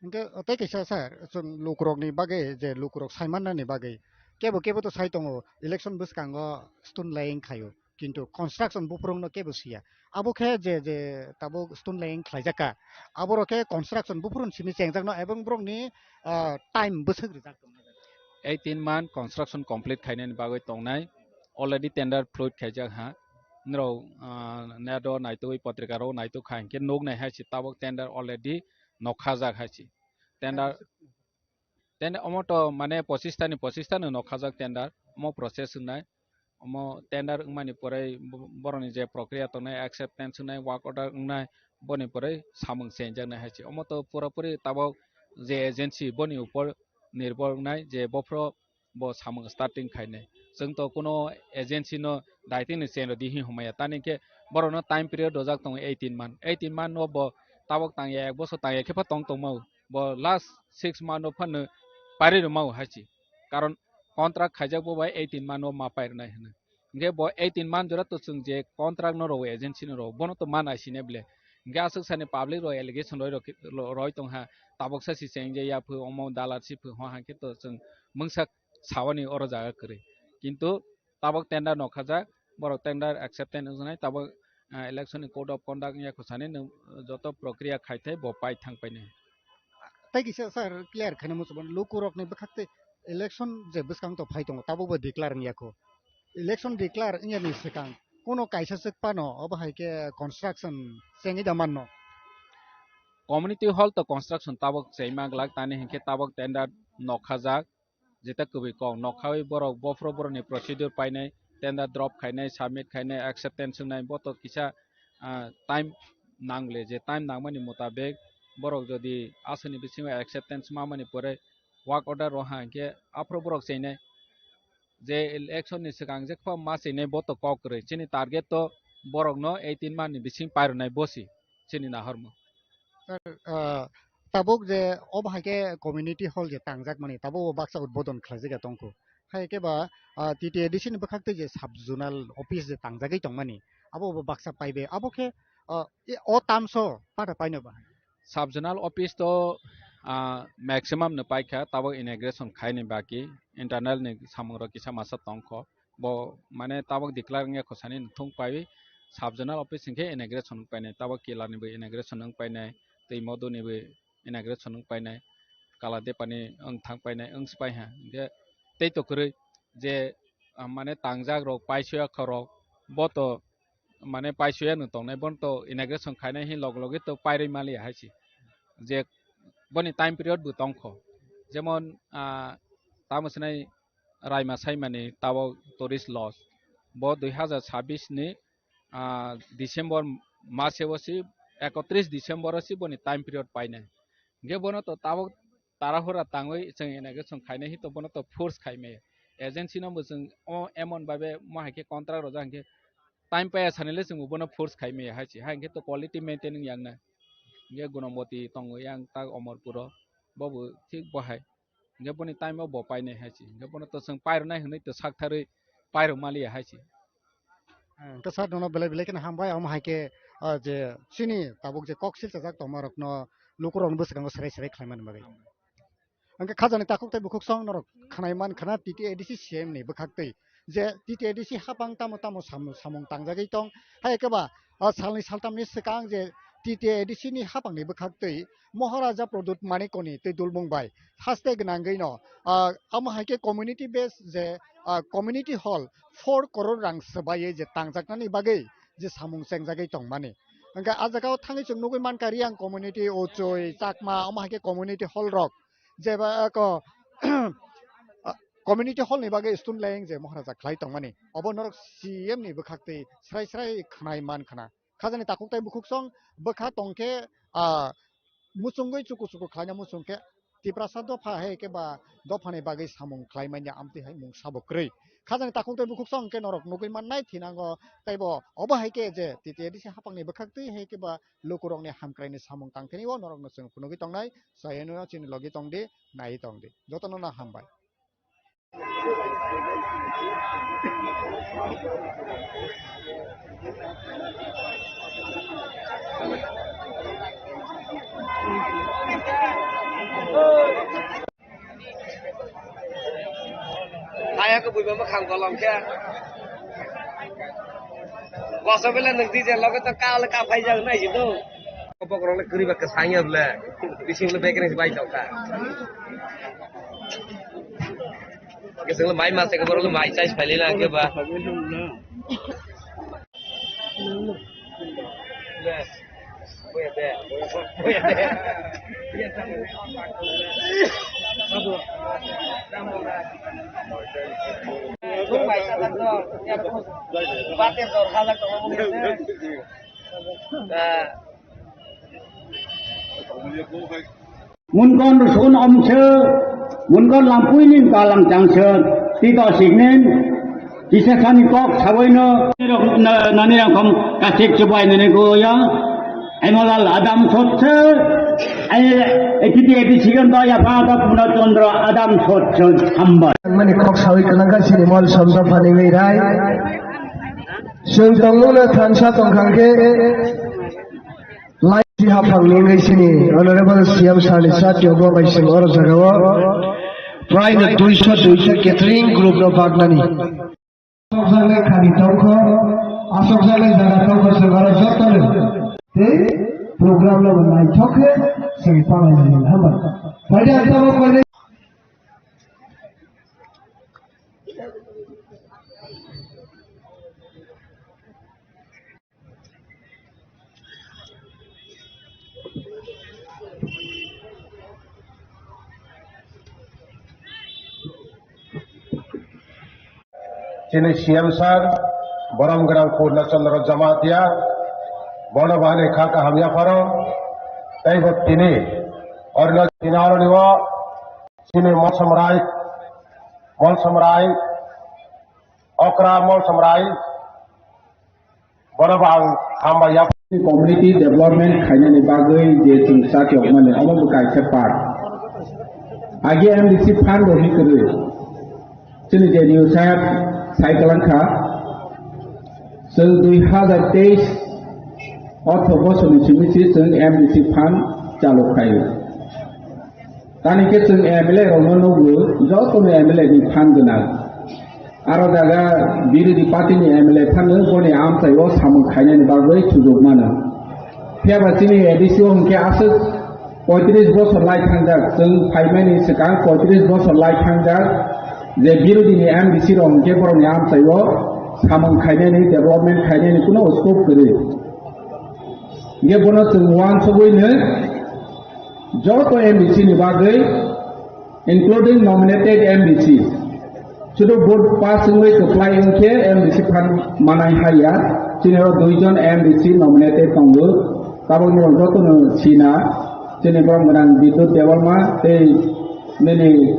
Hinkhe tei kaisa sir, chwng lukurokni bagwi je lukurok sai mannani bagwi kebo kebo to sai tongo election bwskango stone laying khaio, kintu construction buphurungno kebo siya. Abo khe je, je tabuk stone laying khlaijakka, aborok khe construction buphuruni simi chengjakno ebong borokni, ah, time bwswk rijak tongna. Eighteen month construction complete khainani bagwi tongnai, already tender float khaijak ha. Norok, ah, net o naitugwi, potrika rok naituk kha hinkhe nuknai hai se tabuk tender already nokhajak hai se. Tender, tender omo to mane pochista ni pochista no nokhajak tender, omo process wngnai. Omo tender wngmani pore bo-, borokni je prokriya tongnai, acceptance wngnai, work order wngnai, boni pore samung chenjaknai hai se. Omo to pura puri tabuk je agency boni upor nirbhor wngnai je bophro bo samung starting khainai. Chwng to kuno agency no daitini chen rwdi hi humaya. Tani khe borokno time period rojak tongo eighteen month. Eighteen month no bo tabuk tangya, ek bosor tangya khe pha tong tongmao. Bo last six month no phano pairi rwmao hai se. Karon contract khaijak bo bai eighteen month no ma pairwnai hwnwi. Hinkhe bo eighteen month jora to chwng je contract no rwo, agency no rwo, bono to ma naisinai ble. Hinkhe aswk sani public rok allegation roi rok, roi tongha, tabuksa si chengje yaphu, omo dalar si phu, ho hankhe to chwng mungsa sawani oro jaga kwrwi. Kintu tabuk tender nokhajak, borok tender acceptance wngnai, tabuk, ah, election ni code of conduct wngya kho sani nwng joto prokriya khai thai bo pai thang painai. Tai kisa sir clear khaina muchung mano, lukurokni bwkhak tei election je bwskang to phai tongo, tabukbo declare wngya kho. Election declare wngya ni swkang kono kaisa swk phano obo hai khe construction chengwi da manno. Community hall to construction tabuk chengma glak, tani hinkhe tabuk tender nokhajak, jeta kwbwi kok nokhawi borok bophro borokni procedure painai, tender drop khainai, submit khainai, acceptance wngnai, bo to kisa, ah, time nangle, je time nangmani mutabek borok jodi aswkni bisingo acceptance mamani pore work order roha hinkhe aphro borok cheinai, je election ni swkang je kho ma cheinai bo to kok kwrwi, chini target to borokno eighteen month ni bising pairwnai bosi chini nahormo. Sir, ah, tabuk je obo hai khe community hall je tangjakmani, tabuk o baksa udbodon khlaijak ya tongkho. Hai khe ba, ah, T T A D C ni bwkhak tei je sub zonal office je tangjagwi tongmani, abo bo baksa paibe. Abo khe, ah, e, o tamso pata paino ba? Sub zonal office to, ah, maximum no paikha, tabuk inauguration khaini baki internal ni samung rok kisa masa tongkho. Bo mane tabuk declare wngya kho sani thung pai sub zonal office hinkhe inauguration wng painai, tabuk kila ni bo inauguration wng painai, tei modu ni bo inauguration wng painai, kala depani wng thang painai wng spai ha. Hinkhe tei to kwrwi je, ah, mane tangjak rok paisoya kho rok bo to mane paisoya no tongnai, bono to inauguration khainai hin log logi to pairwi maliya hai se. Je boni time period bo tongkho, jemon, ah, tamo sinai Raima saimani tabuk tourist lodge. Bo dui hazar chabbish ni, ah, December mase o si ekotris December o si boni time period painai. Hinkhe bono to tabuk tarahura tangwi chwng inauguration khainai hi to bono to force khaimaya. Agency no bo chwng o emon babe mo hai khe contract rojak hinkhe time paiya sanile chwng bo bono force khaimaya hai se. Hai hinkhe to quality maintain wngya wngnai. Hinkhe Gunomoti tongo yang tak Omorpuro, bo bo thik bo hai. Hinkhe boni time o bo painai hai se. Hinkhe bono to chwng pairwnai hwnwi to saktharwi pairwk maliya hai se. Hwnkhe sir, nono belai belai kheno hambai, omo hai khe, ah, je chini tabuk je kok silchajak tongma rokno lukurokno bwskango serai serai khlaimani bagwi. Hwnkhe khajani takhuk tei bukhuk song norok khnai man khna T T A D C C M ni bwkhak twi je T T A D C hapang tamo tamo sam-, samung tangjagwi tong, hai khe ba, ah, salni saltamni swkang je T T A D C ni hapangni bwkhak twi Maharaja Pradyut Manikoni twi dulmung bai haste gwnangwino, ah, amo hai khe community base je, ah, community hall four crore rang swbaiwi je tangjaknani bagwi je samung chengjagwi tongmani. Hwnkhe ah jagao thangwi chwng nugwi mankha Riyang community, Ochoi, Chakma, omo hai khe community hall rok jeba ko, ah, community hall ni bagwi stone laying je Maharaja khlai tongmani, obo norok C M ni bwkhak twi srai srai khnai man khna. Khajani takhuk tei bukhuk song bwkha tongkhe, ah, muchungwi chuku chuku khlaina muchung khe Tiprasa dopha hai khe ba dophani bagwi samung khlai manya amtwi hai mung sabo kwrwi. Khajani takhuk tei bukhuk song khe norok nugwi mannai thinango teibo obo hai khe je T T A D C hapangni bwkhak twi hai khe ba lukurokni hamkraini samung tangthani o norokno chwng phunugwi tongnai, chayano chini logi tongdi, naiwi tongdi. Jotono no hambai. Kaya ko buiba ma khang kolom khe. Koso bele nwng D J loge to ka le ka phai jak nai si do. Bokro le kwrwi ba kwsang ya bole. Bising le bekre bai tong kha. Kising le mai ma se ko le mai chai phai le na ke ba. Munkon rusun omse, munkon lampui ning kalang changse, tito signin, kisa sani kok saboino, nani rangkom kasik chubai nani goya, Hemolal Adam sotse, ai, A P P A P sigon to ya pa to Purna Chandra Adam sotse hambai. Mani kok sawi kanang ka sini mol somsa phani wi rai. Sung tongmuna thansa tongkhang khe. Lai si haphang nungwi sini Honorable C M sir ni satyo bo bai sing oro jagao. Prai no duiso duiso catering group no baknani. Sokjaknai khani tongkho, Chale jaga tongkha se aro joto le. Tei program no naithok khe chwng palai nai hamba. Phaidi ang tamo koi. Chini C M sir, borom gwnang Purna Chandra Jamatia, bono bahani kha kaham yapharo, tei bo tini, orino tini aroni o, chini Molsom Rai, Molsom Rai, Okra Molsom Rai, Bono bo ang hambai ya. Community development khainani bagwi je chwng chati okmani, omo bo kaisa part. Agi M D C fund rok hi kwrwi. Chini je new sahab sai kwlangkha. Chwng dui hazar teis ortho bosorni simi si chwng M D C fund chalu khaio. Tani khe chwng M L A rokno nugo, jotono M L A ni phan gwnang. Aro jaga birodhi party ni M L A phano boni amchaio samung khainani bagwi sujuk mano. Phiya ba chini A D C o hwnkhe aswk poitris bosor lai thangjak, chwng phaimani swkang poitris bosor lai thangjak, je birodhi ni M D C rok hwnkhe borokni amchaio samung khainani, development khainani kuno scope kwrwi. Hwnkhe bono chwng uansugwino joto M D C ni bagwi, including nominated M D C, sudu vote pass wngwi kwplai wngkhe M D C phan manai haya. Chini oro duijon M D C nominated tongo, tabok norok jotono sina. Chini borok gwnang Bidyut Debbarma tei nini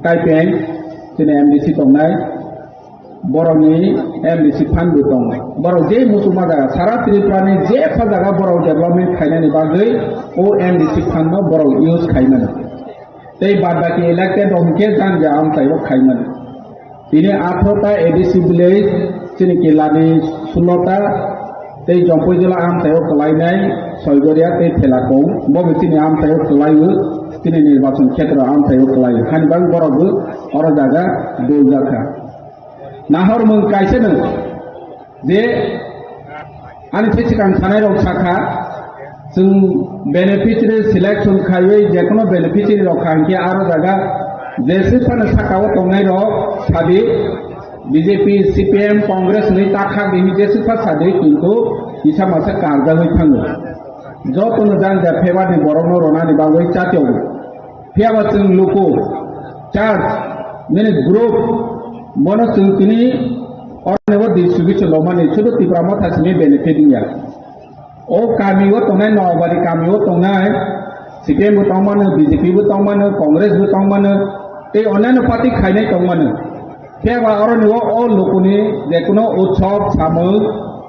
Kaipeng, chini M D C tongnai, borokni M D C fund bo tongo. Borok je muchungma jaga, sara Tripura ni jepha jaga borok development khainani bagwi o M D C fund no borok use khaimano. Tei bad baki elected rok hwnkhe jang ja amchaio khaimano. Tini athro ta A D C village, chini Kilani sullo ta, tei Jompuijala amchaio kwlainai Soigoria tei Thelakong, bo bo chini amchaio kwlaio, chini nirbachon khetra amchaio kwlaio. Hani bagwi borok bo oro jaga dol jakha. Nahor mung kaisa no je ani se sikang sanai rok sakha, chwng beneficiary selection khaiwi jekono beneficiary rok kha hinkhe aro jaga jeswk phano sakao tongnai rok sadi, B J P, C P M, Congress ni takhak ni jeswk pha sadi, kintu kisa masa karjagwi thango. Jotono jang ja favour ni borokno ronani bagwi chatio. Phiya ba chwng luku, church, nini group, bono chwng tini oroni bo distribution rwmani, sudu Tipra Motha simi benefit wngya. O kami o tongnai, Noabari kami o tongnai, C P M bo tongmano, B J P bo tongmano, Congress bo tongmano, tei onnaino party khainai tongmano. Phiya ba oroni o, o lukuni jekuno utsob, samung,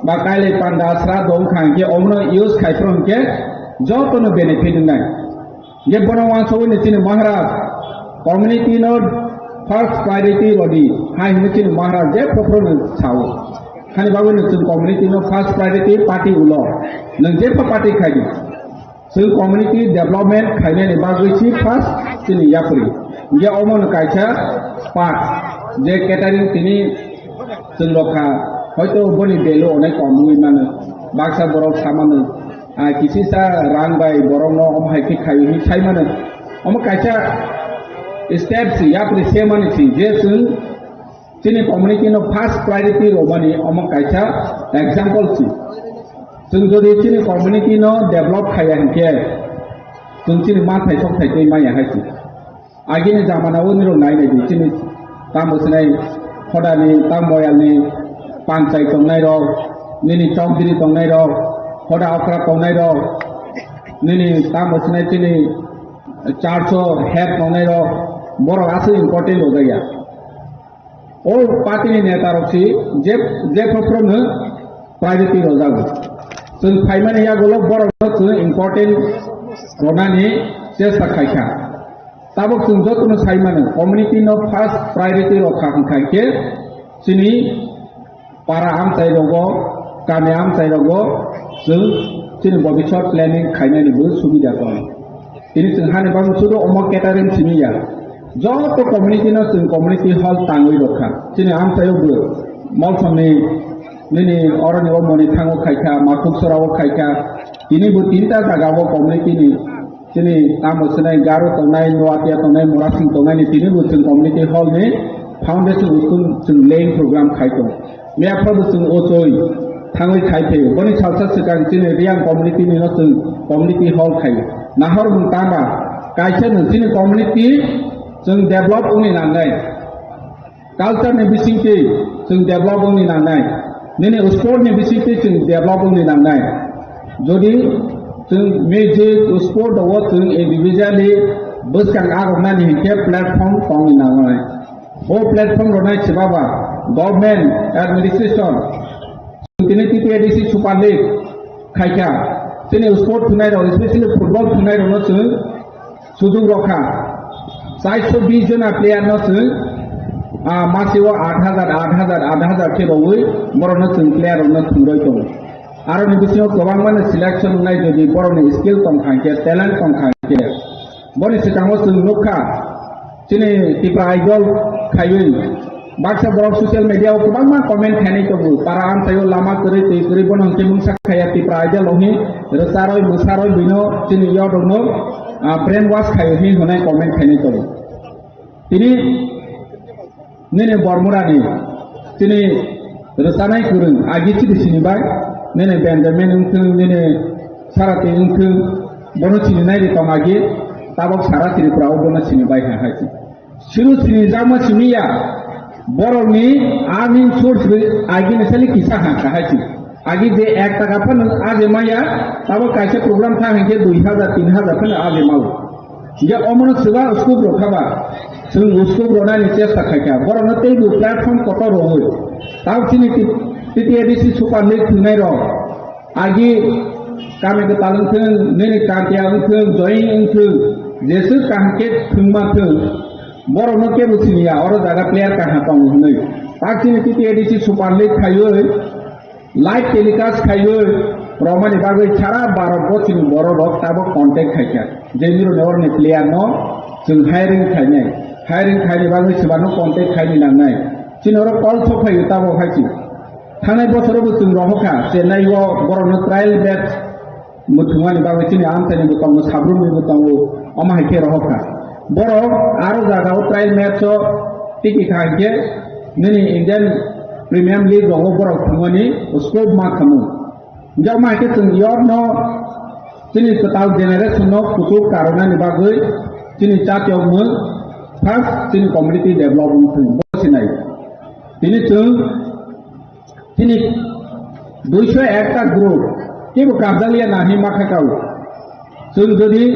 ba kailai panda, sra dong kha hinkhe omono use khai phuru hinkhe jotono benefit wngnai. Je bono uansugwi ni chini Maharaj community no first priority rodi, hai hwnwi chini Maharaj je phuru phuru no sao. Hani bagwi no chwng community no first priority party ulo. Nwng jepha party khaidi. Chwng community development khainani bagwi si first chini yapri. Hinkhe omo no kaisa part je catering tini chwng rokha, hoito boni value onek kom wngwi mano. Baksa borok samano, ah, kisisa rang bai borokno omo hai khe khai hinwi sai mano. Omo kaisa step si, yapri se mani si, je chwng chini community no first priority rwmani omo kaisa example si. Chwng jodi chini community no develop khaiya hinkhe, chwng chini manthai sokthai tei manya hai si. Agini jamana o nirok nai nai di, chini tamo sinai hodani, tamo moyalni panchai tongnai rok, nini chowdhury tongnai rok, hoda okra tongnai rok, nini tamo sinai chini church o head tongnai rok, borok aswk important rwjakya. O party ni neta rok si je, je phuru no priority rwjago. Chwng phaimani yagulo borok no chwng important rwnani chesta khaikha. Tabuk chwng jotono sai mano, community no first priority rokha wngkha khe chini para amchai rogo, kami amchai rogo chwng chini bobiswt planning khainani bo subida tongo. Tini chwng hani bagwi sudu omo catering simi ya. Joto community no chwng community hall tangwi rokha. Chini amchaio bo Molsomni nini oroni o Monithango khaikha, Makhuk Sorao khaikha, tini bo tinta jaga o community ni chini tamo swnai Garo tongnai, Noatia tongnai, Morasing tongnai ni tini bo chwng community hall ni foundation uskun chwng laying program khai tong. Mia phabo chwng o choi thangwi khai phaio. Boni salsa swkang chini Reang community ni no chwng community hall khai. Nahor mung tama kaisa no chini community chwng develop wngni nangnai. Culture ni bisingtwi chwng develop wngni nangnai. Nini sport ni bisingtwi chwng develop wngni nangnai. Jodi chwng music, sport o chwng individually bwskang aroknani hinkhe platform tongni nangnai. O platform rwnai se baba government administration tini T T A D C Super League khaikha. Chini sport thunai rok, especially football thunai rok no chwng sujuk rokha. Chairso bis jona player no chwng, ah, masi o aat hajar, aat hajar, aat hajar khe rogwi borok no chwng player rok no thwngwi tongo. Aroni bisingo kwbangma no selection wngnai, jodi borok ni skill tongkha hinkhe, talent tongkha hinkhe. Boni swkango chwng nukha, chini Tipra Idol khaiwi baksa borok social media o kwbangma comment khainai tongo. Para amchaio lama kwrwi twi kwrwi bono hwnkhe mungsa khaiya Tipra Idol o hin rwcharoi mwsaroi bino chini youth rokno, ah, brain wash khaiwi hin hwnwi comment khainai tongo. Tini nini Bormurani, chini rwchanai kwrwng agi chini sini bai, nini Benjamin wngthwng, nini Sarati wngthwng, bono sini nai ri tong agi, tabok sara Tripura o bono sini bai ha hai. Suru sini jakma simi ya, borok ni earning source ri agi ni sali kisa ha ka hai. Agi je ek taka phano aje maya, tabok kaisa program kha hinkhe dui hajar, tin hajar phano aje mao. Je omono swba scope rok khaba, chwng scope rwnani chesta khaikha. Borokno teibo platform kotor rwwi. Tao chini T-, T T A D C Super League thwngnai rok. Agi kami kwtal wngthwng, nini kantiya wngthwng, join wngthwng, jeswk kaham khe thwngma thwng. Borokno kebo siniya, oro jaga player kaha tongo hwnwi. Tak chini T T A D C Super League khaiwi, live telecast khaiwi romani bagwi sara Bharat bochini borok rok tabok contact khaikha. Je mironi oroni player no chwng hiring khainai. Hiring khaini bagwi swbano contact khaini nangnai. Chini oro call sok phaiwi tabok hai si. Thangnai bosoro bo chwng rohokha Chennai o borokno trial match Muthungmani bagwi chini amchaini bo tongo, sabrumni bo tongo, omo hai khe rohor kha. Borok aro jaga o trial match o tiki kha hinkhe nini Indian Premium League rogo borok thangmani scope ma khamu. Hinkhe omo hai khe chwng yorno chini kwtal generation no kuchuk karwnani bagwi chini chatiyokmung first chini community develop wngthung bo sinai. Tini chwng Chini duiso ekta group kebo karjakliya nahini makha kao. Chwng jodi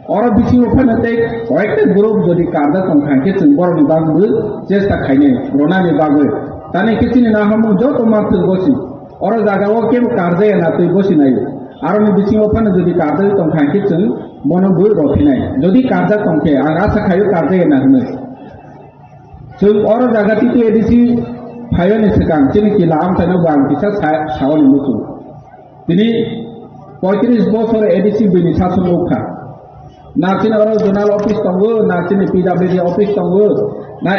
oro bisingo phano tei koyekta group jodi karjak tongkha hinkhe chwng borokni bagwi chesta khainai rwnani bagwi. Tani khe chini naharmung joto ma thwng bosi. Oro jagao kebo karjaya na twi bosi naio. Aroni bisingo phano jodi karjak tongkha hinkhe chwng bono bui rwphinai. Jodi karjak tongkhe ang asa khaio karjaya na hwnwi. Chwng oro jaga T T A D C phaiyani swkang chini kila amchaino bo ang kisa sa-, saoni muchung. Tini poitris bosor A D C bini sason rwkha. Na chini oro zonal office tongo, na chini P W D office tongo, na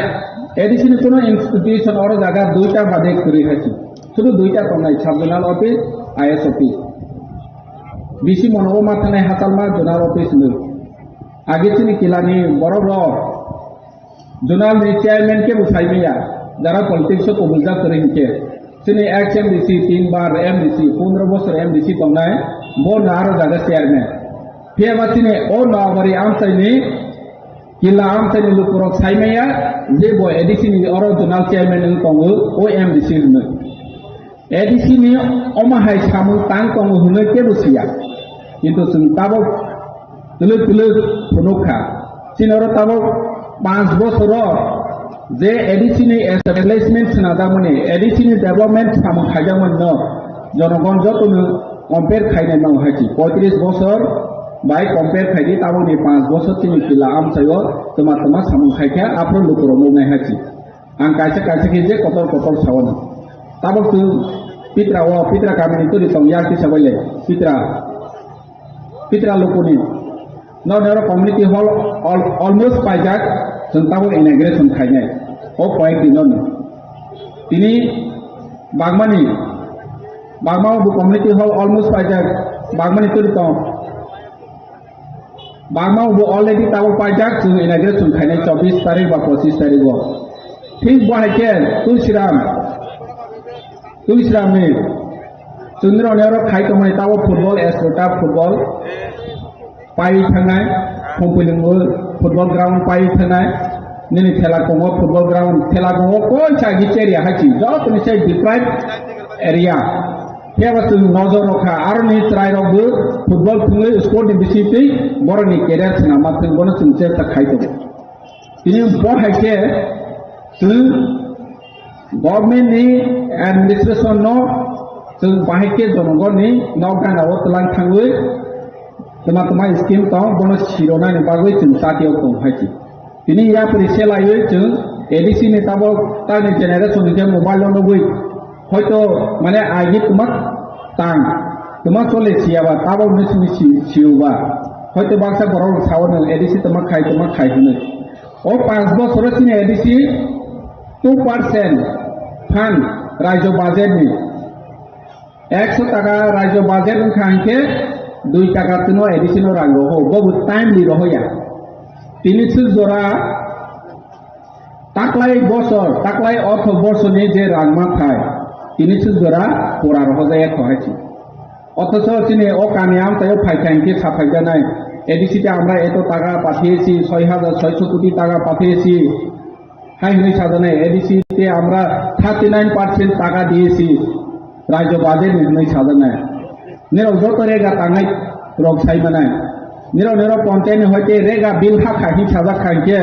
A D C ni kuno institution oro jaga duita bade kwrwi hai se. Sudu duita tongnai, sub zonal office, I S office. Bisi mono o ma thangnai hachal ma zonal office hinwi. Age chini kilani borok rok Zonal ni chairman kebo sai maya, jara politics o kubujak kwrwi hinkhe. Chini ex M D C, tin bar M D C, pondro bosor M D C tongnai, bo no aro jaga chairman. Phiya ba chini o Noabari amchaini, kila amchaini lukurok sai maya, je bo A D C ni oro zonal chairman wng tongo, o M D C hwnwi. A D C ni omo hai samung tang tongo hwnwi kebo siya. Kintu chwng tabok twlwk twlwk phunuk kha. Chini oro tabok panch bosoro je A D C ni establishment swnajak mani, A D C ni development samung khaijak mani no jonogon jotono compare khainai mano hai si. Poitris bosor bai compare khaidi, tabokni panch bosor chini kila amchaio twma twma samung khaikha, aphuru lukurok nuknai hai si. Ang kaisa kaisa khe je kotor kotor saono. Tabok chwng Pitra o, Pitra kamini turi tong yak tisa bai le. Pitra, Pitra lukuni. Noni oro community hall al-, almost paijak, chwng tabok inauguration khainai. O koyek din noni. Tini Bagmani, Bagma bo community hall almost paijak, Bagmani turi tong. Bagma bo already tabok paijak, chwng inauguration khainai chobbish tarik ba pochish tarik o. Thik bo hai khe Tulsiram, Tulsiram ni chwngni rok ni oro khai tongmani tabok football, Ascota football. Pai thangnai, Khumpuilung football ground pai thangnai, nini Thela Kongo football ground, Thela Kongo koi sa gi area hai chi, joto ni sai deprived area. Phiya ba chwng nojor rok kha, aro ni chwrai rok bo football thwngwi sport ni bising twi borok ni career swnam ma thwng, bono chwng chesta khai tongo. Tini bo hai khe chwng government ni administration no chwng bahai khe jonogon ni nok gana o twlang thangwi twma twma scheme tong bono sirona ni bagwi chwng chati o tong hai chi. Tini yapri se laiwi chwng A D C ni tabok tani generation ni je mobile no nugwi hoito mane agi twma tang twma chole siya ba tabok ni simi si siu ba hoito baksa borok sao no A D C twma khai twma khai hwnwi. O panch bosoro chini A D C two percent fund rajyo budget ni. Ekso taka rajyo budget wngkha hinkhe dui taka twino A D C no rang roho, bobo timely rohoya. Tini swk jora taklai bosor, taklai ortho bosor ni je rang manthai, tini swk jora pura rohojaya kho hai si. অথচ chini o kami amchaio phaikha hinkhe saphaijaknai, A D C te আমরা এত টাকা পাঠিয়েছি, ছয় হাজার ছয়শো কোটি টাকা পাঠিয়েছি, hai hwnwi sajaknai, A D C te আমরা থার্টি নাইন পার্সেন্ট টাকা দিয়েছি, rajyo budget ni hwnwi sajaknai. Nirok joto rega tangnai rok sai manai. Nirok nirok panchayat ni hoite rega bill hakha hi sajak kha hinkhe,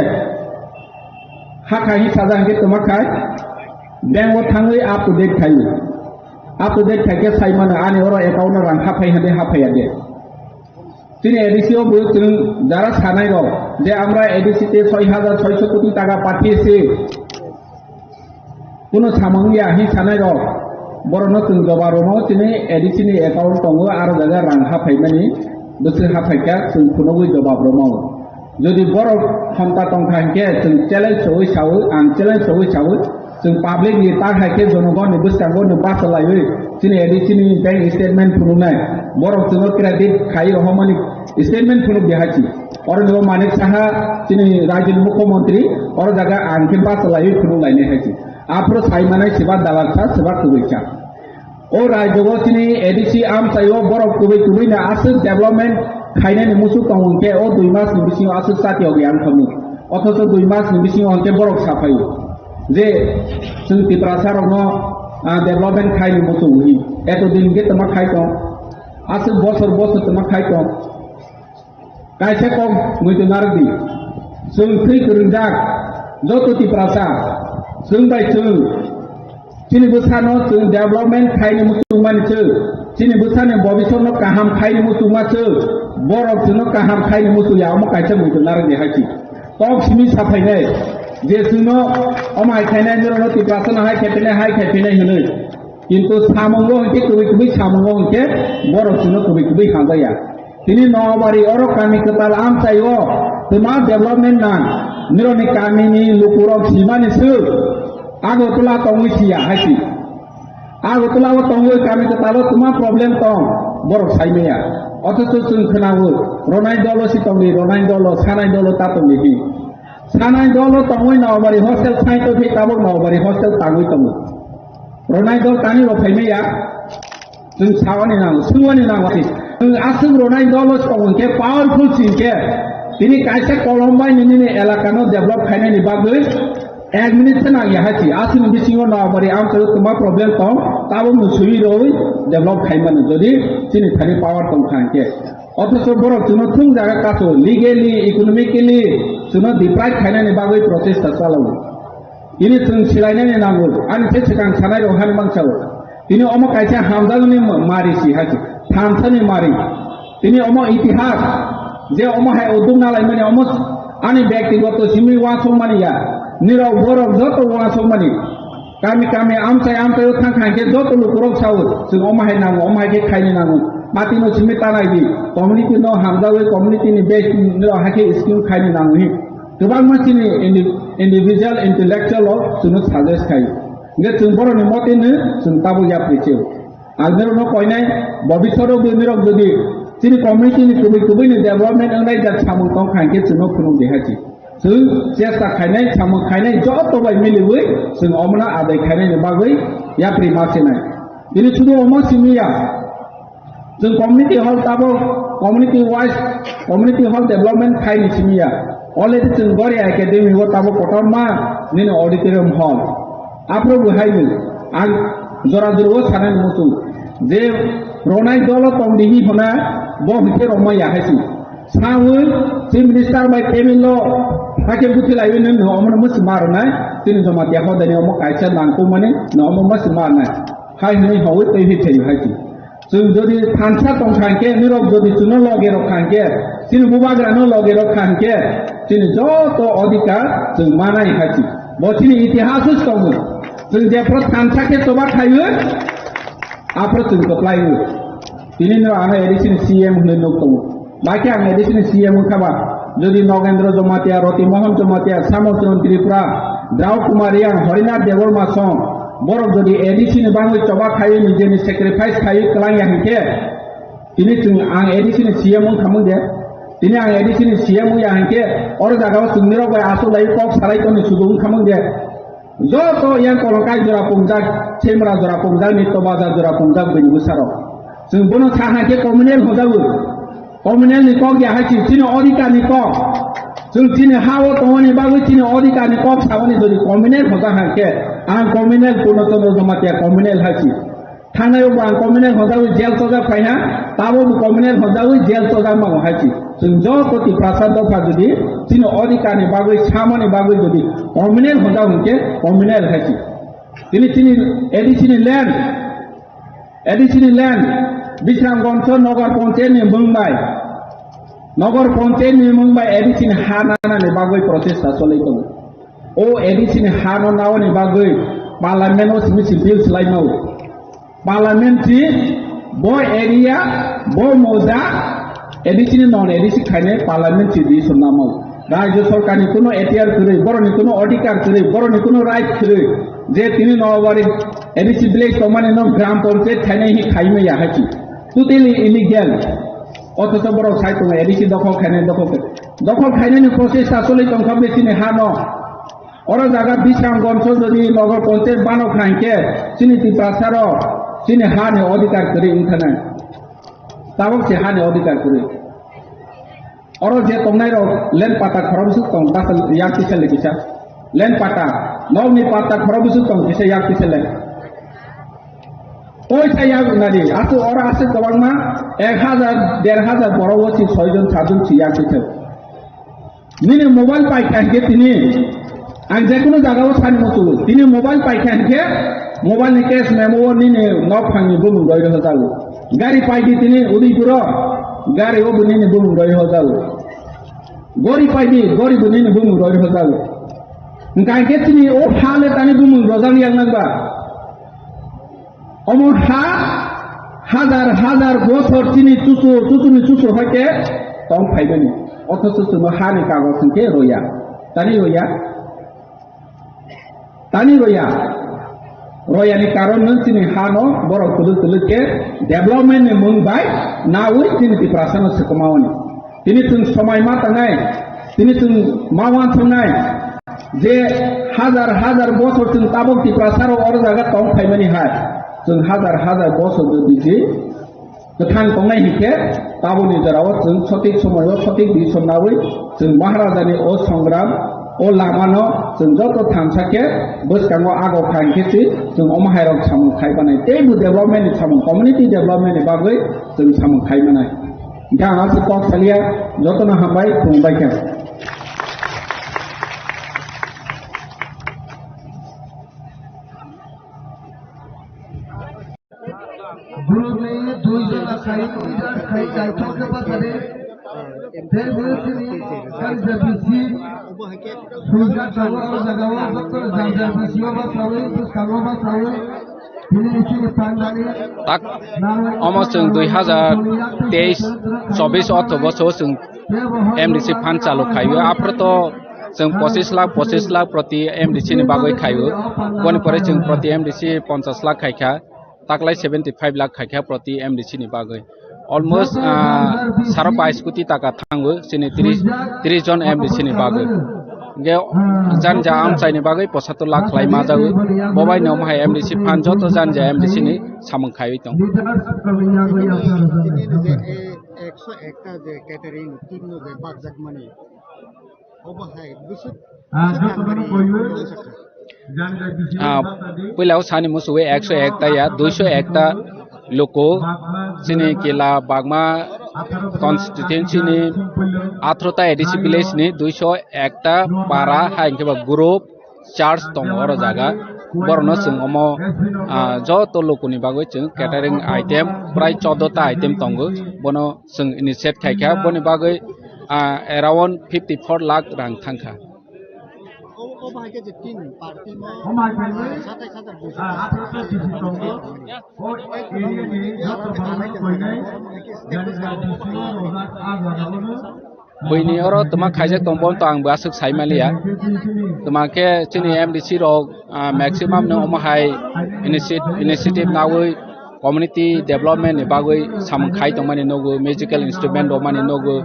hakha hi sajak hinkhe twma khai, bank o thangwi up to date khai. Up to date khai khe sai mano ani oro account o rang haphai hade haphai ya de. Chini A D C o bo chwng jara sanai rok je আমরা A D C te ছয় হাজার ছয়শো কোটি টাকা পাঠিয়েছি, kuno samung ya hi sanai rok, borok no chwng jobab rwmao chini A D C ni account tongo, aro jaga rang haphai mani bwswk haphai kha chwng phunugwi jobab rwmao. Jodi borok homta tongkha hinkhe chwng challenge sogwi sawi, ang challenge sogwi sawi, chwng public ni ta hai khe jonogon ni bwskango no bachalaiwi chini A D C ni bank statement phunuknai, borok chwngno credit khai rohormani statement phunuk di hai chi. Oro ni bo Manik Saha chini rajyo ni mukhyamantri, oro jaga ang khe bachalaiwi phunuk lainai hai chi. Aphuru sai manai siba dalal sa, siba kwbwi sa. O rajyo o chini A D C amchaio borok kwbwi kwbwi no aswk development khainani muchung tongo hinkhe o dui mas ni bisingo aswk chati ogwi ang thangwi. Othocho dui mas ni bisingo hinkhe borok saphaio je chwng Tiprasa rokno, ah, development khaini muchung hwnwi. Eto din hinkhe twma khai tong. Aswk bosor bosor twma khai tong. Kaisa kok muitu narwkdi. Chwng thwi kwrwngjak joto Tiprasa. Chwng bai chwng. Chini bwsano chwng development khaini muchungmani chwng. Chini bwsani bobisotno kaham khaini muchungma chwng. Borok chwngno kaham khaini muchungya omo kaisa muitu narwkdi hai si. Kok simi saphainai. Je chwngno omo hai khainai norokno Tiprasano hai khaiphinai hai khaiphinai hwnwi. Kintu samungo hwnkhe kwbwi kwbwi samungo hwnkhe borok chwngno kwbwi kwbwi hamjakya. Tini Noabari oro kami kwtal amchaio twma development nang. Nirokni kamini lukurok simani swk Agartala tongwi siya hai si. Agartala o tongwi kami kwtalo twma problem tong borok saimaya. Othocho chwng khwnao Ronai dolo si tongwi, Ronai dolo, Sanai dolo ta tongwi hi. Sanai dolo tongwi Noabari hostel saito phi tabok Noabari hostel tangwi tongo. Ronai dol tani rok phaimaya. Chwng sawani nango, swngwani nango. Chwng aswk ronai dolo tong hwnkhe powerful singkhe tini kaisa kolom bai nini elakano develop khainani bagwi ek minute se nangya hai si. Aswkni bisingo Noabari amchaio twma problem tong, tabokno swiwi rwi develop khaimano jodi chini thani power tong kha hwnkhe. Othocho borok chwngno thung jaga kaso, legally, economically chwngno deprive khainani bagwi prochesta chalao. Ini chwng silainani nango, ani se swkang sanai rok hani mangsa o. Tini omo kaisa hamjakni mari si hai se, thansani mari. Tini omo itihas, je omo hai uduk nalaimani omo ani byaktigoto simi uansukmani ya. Nirok borok joto uansukmani. Kami kami amchai amchai o thang thang khe joto lukurok sao, chwng omo hai nango, omo hai khe khaini nango. Matino simi tanai di, community no hamjawi community ni base nirok hai khe scheme khaini nango hi. Kwbangma chini indi-, individual intellectual rok chwngno suggest khai. Hingke chwng borokni motino chwng tabuk yapri se. Ang norokno koinai, bobiswt o bo norok jodi chini community ni kubui kubui ni development wngnai jak samung tong kha hingke chwngno phunuk di hai se. Chwng chesta khainai, samung khainai joto bai miliwi chwng omono adai khainai ni bagwi yapri ma sinai. Tini sudu omo simi ya. Chwng community hall tabuk community wise community hall development khaini simi ya. Already chwng Goria Academy o tabuk kotorma nini auditorium hall. Aphuru bo haino ang jora jora o sanai muchung je ronai dolo tong di hi hona bo hwnkhe roma ya hai si. Sawi Chief Minister bai table o hakhe buthi laiwi nini omono musi marnai. Chini Jamatia hodani omo kaisa nangkukmani no omo musi marnai. Hai hwnwi hawi twi hi thai hai si. Chwng jodi thansa tong kha hwnkhe, nirok jodi chwngno loge rok kha hwnkhe, chini bubagrano loge rok kha hwnkhe, chini joto odhikar chwng manai hai si. Bo chini itihas o tongo. Chwng jephru thansa khe choba khaio, aphru chwng kwplai o. Tini no ano A D C ni C M hwnwi nuk tongo. Bai khe ang A D C ni C M wngkha ba, jodi Nogendra Jamatia, Roti Mohan Jamatia, Samotron Tripura, Drau Kumar Reang, Harinath Debbarma song, borok jodi A D C ni bagwi choba khaiwi nijeni sacrifice khaiwi kwlangya hinkhe, tini chwng ang A D C ni C M wngkhamung de, tini ang A D C ni C M wngya hinkhe, oro jagao chwngni rok bai aswk lai kok salai toni sudu wngkhamung de. Joto yang kolongkai jora pungjak, semra jora pungjak, nitto bazar jora pungjak, bini bwsarok. Chwng bono sa hai khe communal hojago. Communal ni kok ya hai chini odhikar ni kok. Chwng chini ha o tongmani bagwi chini odhikar ni kok saboni jodi communal hoja hai khe, ang communal Purno Chandra Jamatia communal hai si. Thangnai o bo ang communal hojawi jail chojak phai ha, tabo bo communal hojawi jail chojak mango hai si. Chwng joto Tiprasa dopha jodi chini odhikar ni bagwi samani bagwi jodi communal hojak hwnkhe communal hai si. Tini chini A D C ni land, A D C ni land, Bisramganj Nagar Panchayat ni mung bai, Nagar Panchayat ni mung bai A D C ni ha nana ni bagwi protest choli tongo. O A D C ni ha no naoni bagwi parliament o simi si bill swlai mau. Parliament si bo area, bo moja, A D C ni non A D C khainai parliament si di swnamao. Rajya sorkar ni kuno ekhtiar kwrwi, borok ni kuno odhikar kwrwi, borok ni kuno right kwrwi. Je tini Noabari A D C village tongmani no gram panchayat khainai hi khaimaya hai si. Totally illegal. Othocho borok sai tongo A D C dokhol khainai, dokhol khe-, dokhol khainai ni process sa choli tongkha be chini ha no. Oro jaga Bisramganj jodi Nagar Panchayat bano kha hinkhe chini Tiprasa rok chini ha ni odhikar kwrwi wngkha nai. Tabok se ha ni odhikar kwrwi. Oro je tongnai rok land pata khorok bwswk tong basa yak kisa le kisa. Land pata, nok ni pata khorok bwswk tong kisa yak kisa le. Poisa yak nadi, asu oro asu kwbangma ek hazar, der hazar borok o si soi jon, sat jon si yak kisa. Nini mobile pai kha hinkhe tini ang je kunu jaga o sani muchungo. Tini mobile pai kha hinkhe mobile ni cash memo o nini nok phang ni bumung roi rw jago. Gari pai di tini Udaipur o, gari o bo nini bumung roi rw jago. Gori pai di, gori bo nini bumung roi rw jago. Hingkha hinkhe tini o ha le tani bumung rojak yang nang ba. Omo ha hazar hazar bosor chini chuchu, chuchuni chuchu hoite tong phaimani. Othocho chwngno hani kagoj hinkhe roya. Tani roya? Tani roya? Royani karon no chini hano borok kwlwk kwlwk khe development ni mung bai nawi chini Tiprasa no swkamaoni. Tini chwng somai ma tangnai, tini chwng ma uansuknai je hazar hazar bosor chwng tabok Tiprasa rok oro jaga tong phaimani hai. Chwng hazar hazar bosor jodi je kwthang tongnai hinkhe taboni jorao chwng sothik somoio sothik decision nawi chwng Maharajani o songram, o lamano chwng joto thansa khe bwskango ago kha hinkhe si chwng omo hairok samung khai banai. Teibo development ni samung, community development ni bagwi chwng samung khai manai. Hingkhe ang aswk kok salia, jotono hambai, khulumbai kha. Borokni dui jona khai, leader khai, naithok khe bachadi. Tei bo chini K J B C swijak tongo o jagao, joto K J B C o bachawi, bwskango bachawi. Tak omo chwng dui hazar teis chobis otho boso chwng M D C fund chalu khaio. Aphuru to Chwng pochis lakh, pochis lakh proti M D C ni bagwi khaio. Boni pore chwng proti M D C ponchas lakh khaikha, taklai seventy five lakh khaikha proti M D C ni bagwi. Almost, ah, saro bais koti taka thango chini tris, tris jon M D C ni bagwi. Hingke jani ja amchaini bagwi pochattor lakh khlai ma jagwi. Bobai no hai M D C phan joto jani ja M D C ni samung khaiwi tong. Tini je e ekso ekta je catering team no je bakjak mani. Obo hai bwswk Ah, puila o sani musuwi ekso ekta ya, duiso ekta luku chini kila bagma constituency ni atharota A D C village ni duiso ekta para hai hwnkhe ba group church tongo oro jaga. Borokno chwng omo, ah, joto lukuni bagwi chwng catering item prai choddo ta item tongo. Bono chwng initiate khaikha, boni bagwi, ah, around fifty four lakh rang thangkha. O, o bahai khe je tin party no, ah, satais hajar duiso. Buini oro twma khaijak tong, bono to ang bo aswk sai manliya. Twma khe chini M D C rok, ah, maximum no omo hai initiate-, initiative nawi community development ni bagwi samung khai tongmani nugo, musical instrument rwmani nugo,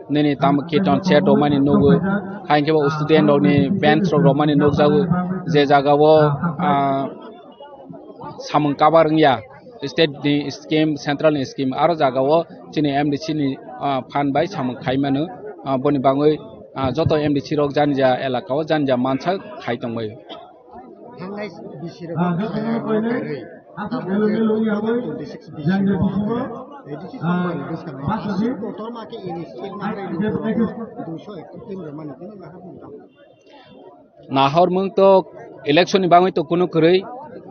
nini tamo kirtan set rwmani nugo, hai hwnkhe bo student rokni bench rok rwmani nukjago, je jaga o, ah, samung cover wngya, state ni scheme, central ni scheme, aro jaga o chini M D C ni, ah, phan bai samung khai mano, ah, boni bagwi, ah, joto M D C rok jani ja elaka o jani ja mansa khai tongbai. Thangnai B C rok karwi, abo je twenty six B C rok, twenty six number ni bwskango aswk kotorma khe ini state number ni duiso ekta team rwmani tini bahar ni tamo. Nahormung to election ni bagwi to kunu kwrwi,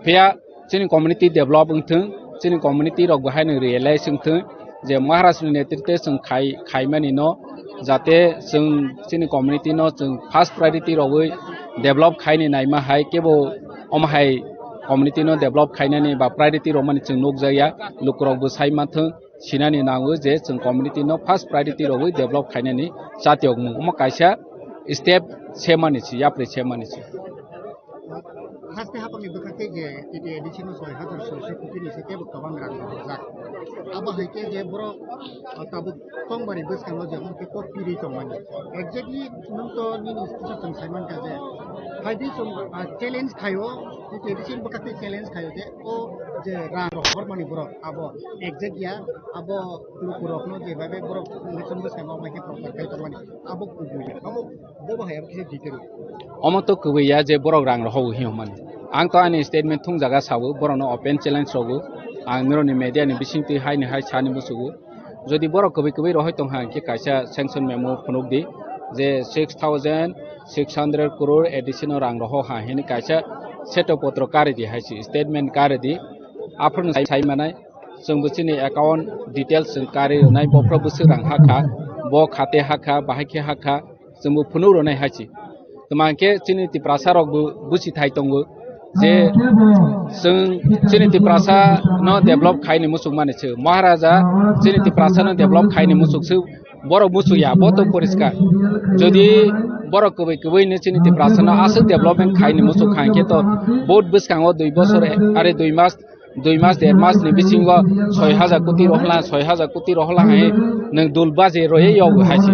phiya chini community develop wngthung, chini community rok bo haino realize wngthung je Maharaj ni netritwe chwng khai, khaimani no, jate chwng chini community no chwng first priority rogwi develop khaini naima hai kebo omo hai community no develop khainani ba priority rwmani chwng nukjakya, lukurok bo sai manthung. Sinani nango je chwng community no first priority rogwi develop khainani chati okmung. Omo kaisa step semani se, yapri semani se. Haste hapangni bwkhak tei je T T A D C no soi hajar soiso koti ni se tebo kwbang rang rojak. Abo hai khe je borok, ah, tabuk tongmani bwskango je hwn khe kok piri tongmani. Exactly nwng to nini kisa chwng sai mankha je hai di chwng, ah, challenge khaio, T T A D C ni bwkhak tei challenge khaio je o je rang rohormani borok abo exact ya, abo lukurokno je bai bai borok election bwskango mai khe prochar khai tongmani abo kubui ya. Abo bo bahai abo kisa detail. Omo to kubui ya je borok rang rohogo hinwi hwnmani. Ang to ani statement thung jaga sao, borokno open challenge rogo. Ang nirokni media ni bisingtwi haini hai sani musugo. Jodi borok kubui kubui rohoi tongkha hwnkhe kaisa sanction memo phunukdi je six thousand six hundred crore A D C no rang roho ha hini kaisa seto potro karidi hai se statement karidi. Aphuru sai, sai manai chwngbo chini account details chwng kari rwnai, bophro bwswk rang hakha, bo khate hakha, bahai khe hakha, chwngbo phunuk rwnai hai se. Tma hwnkhe chini Tiprasa rok bo busi thai tongo je chwng chini Tiprasa no develop khaini muchung mani se. Maharaja chini Tiprasa no develop khaini muchung se, borok muchung ya, bo to poriskar. Jodi borok kwbwi kwbwi ni chini Tiprasa no aswk development khaini muchung kha hwnkhe to vote bwskango dui bosor are dui mas dui mas, der mas ni bisingo soi hajar koti rohla, soi hajar koti rohla hai nwng dul baje roye yog hai se.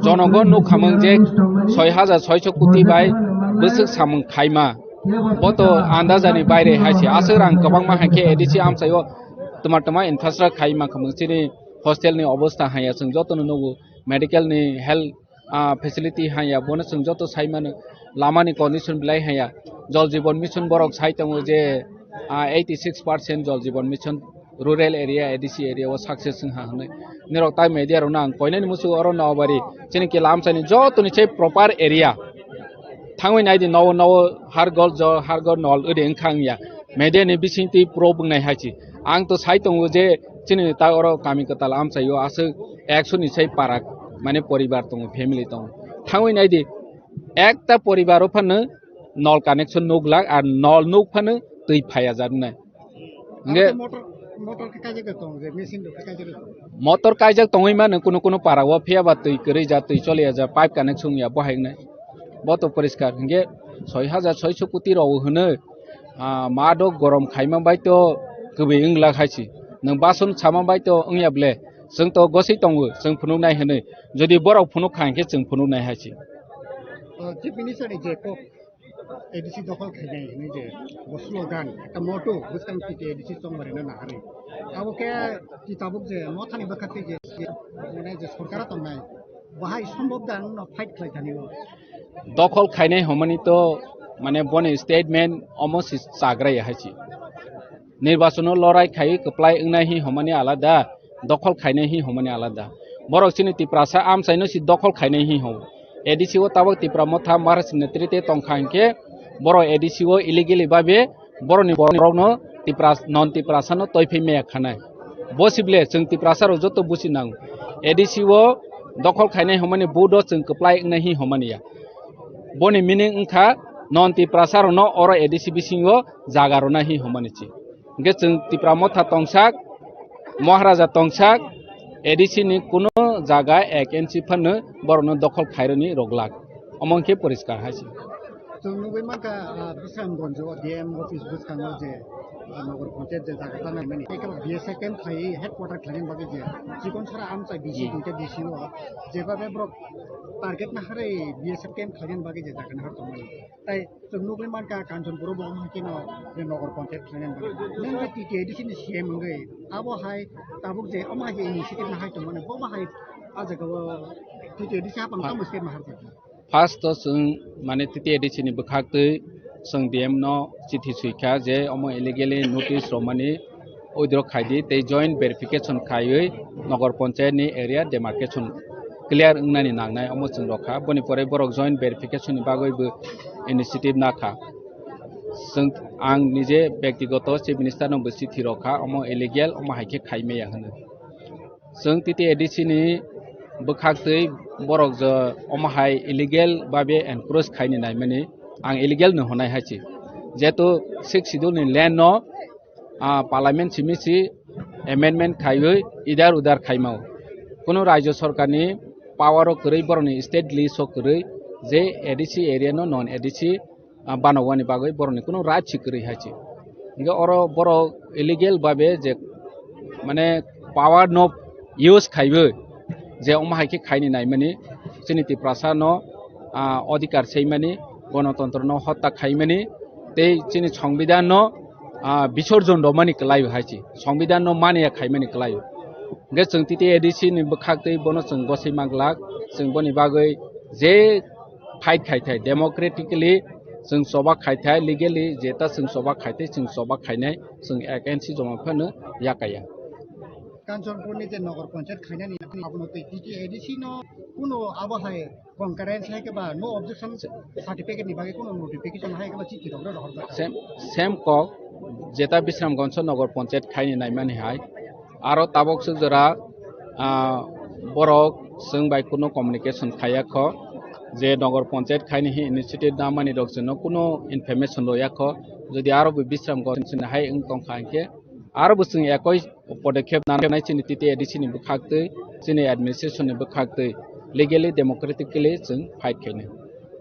Jonogon nukhamung je soi hajar soiso koti bai bwswk samung khaima. Bo to andajani baire hai se. Aswk rang kwbangma hai khe A D C amchaio tma tma infrastructure khai mankhamung chini hostel ni obostha hai ya chwng jotono nugo, medical ni health ah, facility hanya, bono chwng joto sai mano, lama ni condition belai hanya. Jal Jeevan Mission borok sai tongo je, ah, eighty six percent Jal Jeevan Mission rural area, A D C area o success wngha hwnwi. Nirok tai media rokno ang koinani muchungo oro Nobari, chini kila amchaini joto ni sai proper area. Thangwi naidi nowo nowo har gol jo, har gol nol ode wngkha wngya. Media ni bisingtwi pro wngnai hai se. Ang to sai tongo je chini ta oro kami kwtal amchaio aswk ekso ni sai para mane poribar tongo, family tongo. Thangwi naidi ekta poribar o phano nol connection nuk lak ar nol nuk phano twi phai ajak nai. Hingke motor, motor khe kaijak tong je, machine rok khe kaijak tong. Motor kaijak tongwi mano kuno kuno para o, phiya ba twi kwrwi ja, twi choli ya ja, pipe connection ya bo hai wngnai. Bo to poriskar. Hinkhe soi hajar soiso koti rok hwnwi, ah, ma do gorom khaima bai to kwbwi wng glak hai se. Nwng bason sama bai to wngya ble. Chwng to goswi tongo, chwng phunuknai hwnwi. Jodi borok phunuk kha hinkhe chwng phunuknai hai se. O, Chief Minister ni je kok A D C dokhol khainai hwnwi je bo slogan, ekta motto, bwskang T T A D C chongbarino naharwi. Abo khe ki tabuk je mothani bwkhak twi je, je, mane je sorkaro tongnai, bahai sombhob da nwngno fight khlai thani o? Dokhol khainai hwnmani to, mane, boni statement omo si chagrai hai se. Nirbachono lorai khai kwplai wngnai hi hwnmani alada, dokhol khainai hi hwnmani alada. Borok chini Tiprasa amchaino si dokhol khainai hi hwn. A D C o tabok Tipra Motha Maharaj ni netrite tongkha hinkhe borok A D C o illegally babe borokni borokno Tipra, non Tiprasano toiphai maya khanai. Bo sible chwng Tiprasa rok joto busi nango. A D C o dokhol khainai hwnmani vote o chwng kwplai wngnai hi hwnmani ya. Boni meaning wngkha non Tiprasa rokno oro A D C bisingo jaga rwna hi hwnmani chi. Hingke chwng Tipra Motha tongsak, Maharaja tongsak, A D C ni kuno jaga ek inch phano borokno dokhol khaironi rwglak. Omo hingke poriskar hai se. Chwng nugwi mankha, ah, Bisramganj o D M office bwskango je, ah, Nogor Panchayat je jaga tana mani. Tei kebo B S F camp khlai headquarter khlaina bagwi je chikon sara amchai D C Hmm. duita D C o jeba be borok target naharwi B S F camp khlaina bagwi je jaga nahar tongmani. Tai chwng nugwi mankha Kanchanpur o bo omo hai kheno je Nogor Panchayat khlaina bagwi. Nang je T T A D C ni C M wngwi abo hai tabuk je omo hai je initiative nahai tongmani bo bahai a jaga o T T A D C hapang tamo step nahar jakha. First o chwng, mane, T T A D C ni bwkhak twi chwng D M no chithi swi kha je omo illegally notice romani withdraw khai di tei joint verification khaiwi Nogor Panchayat ni area demarcation clear wngnani nangnai, omo chwng rw kha. Boni pore borok joint verification ni bagwi bo initiative na kha. Chwng, ang nije bektigoto Chief Minister no bo chithi rw kha, omo illegal, omo hai khe khai maya hwnwi. Chwng T T A D C ni bwkhak twi borok je omo hai illegal babe encroach khaini naimani, ang illegal no hwnai hai se. Jehetu Sixth Schedule ni land no, ah, Parliament simi si amendment khaiwi idar udar khaimao. Kuno Rajya Sorkar ni power o kwrwi, borok ni state list o kwrwi je A D C area no non A D C ah, banogwani bagwi borokni kuno right si kwrwi hai se. Hingke oro borok illegal babe je, mane, power no use khaiwi je omo hai khe khaini naimani, chini Tiprasa no, ah, odhikar seimani, gonotontro no hotta khaimani, tei chini Songbidan no, ah, bisorjon romani kwlai hai se, Songbidan no mania khaimani kwlai. Hingke chwng T T A D C ni bwkhak twi bono chwng gosoi manglak, chwng boni bagwi je fight khai thai, democratically chwng choba khai thai, legally jeta chwng choba khai thai, chwng choba khainai, chwng against joma phano yakaya. Kanchanpur ni je Nogor Panchayat khainani abono tei T T A D C no kuno abo hai concurrence hai khe ba no objection certificate ni bagwi kuno notification hai khe ba chithi rok rohor jakha. Same, same kok, jeta Bisramganj o Nogor Panchayat khaini naimani hai, aro tabok swk jora, ah, borok chwng bai kuno communication khaiya kho je Nogor Panchayat khaini hi initiative namani rok chwngno kuno information roya kho. Jodi aro bo Bisramganj chini hai wng tongkha hinkhe aro bo chwng ekoi podokkhep nanai chini T T A D C ni bwkhak twi, chini administration ni bwkhak twi legally, democratically chwng fight khainai.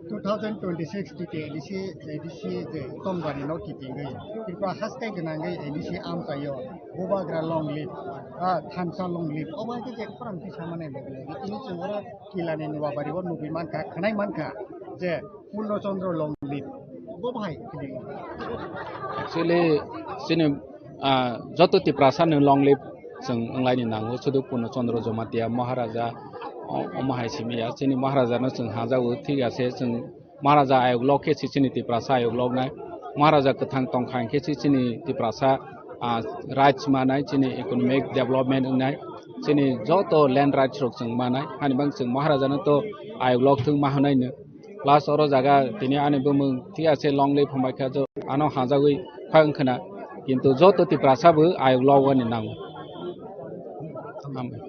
Two thousand twenty-six T T A D C, A D C je tongbarino kitingwi Tripura haste gwnangwi A D C amchaio bubagra long live, ah, thansa long live. Obo hai khe je khorang twi samani logi logi tini chwng oro Kilani Nuabari o nugwi mankha, khwnai mankha je Purno Chandra long live. Bo bahai kiting. Actually, chini, ah, joto Tiprasa ni long live chwng wnglaini nango, sudu Purno Chandra Jamatia Maharaja, o-, omo hai simi ya. Chini Maharaja no chwng hajago, thik ase, chwng Maharaja ayok lok khe se chini Tiprasa ayok lok nai. Maharaja kwthang tongkha hinkhe se chini Tiprasa, ah, rights manai, chini economic development wngnai, chini joto land rights rok chwng manai. Hani bang chwng Maharaja no to ayok lok thung ma hwnai no. Plus oro jaga tini ani bumung thik ase long live hambai kha jo ano hajagwi kha wngkhana. Kintu joto Tiprasa bo ayok lok wani nango. Hambai.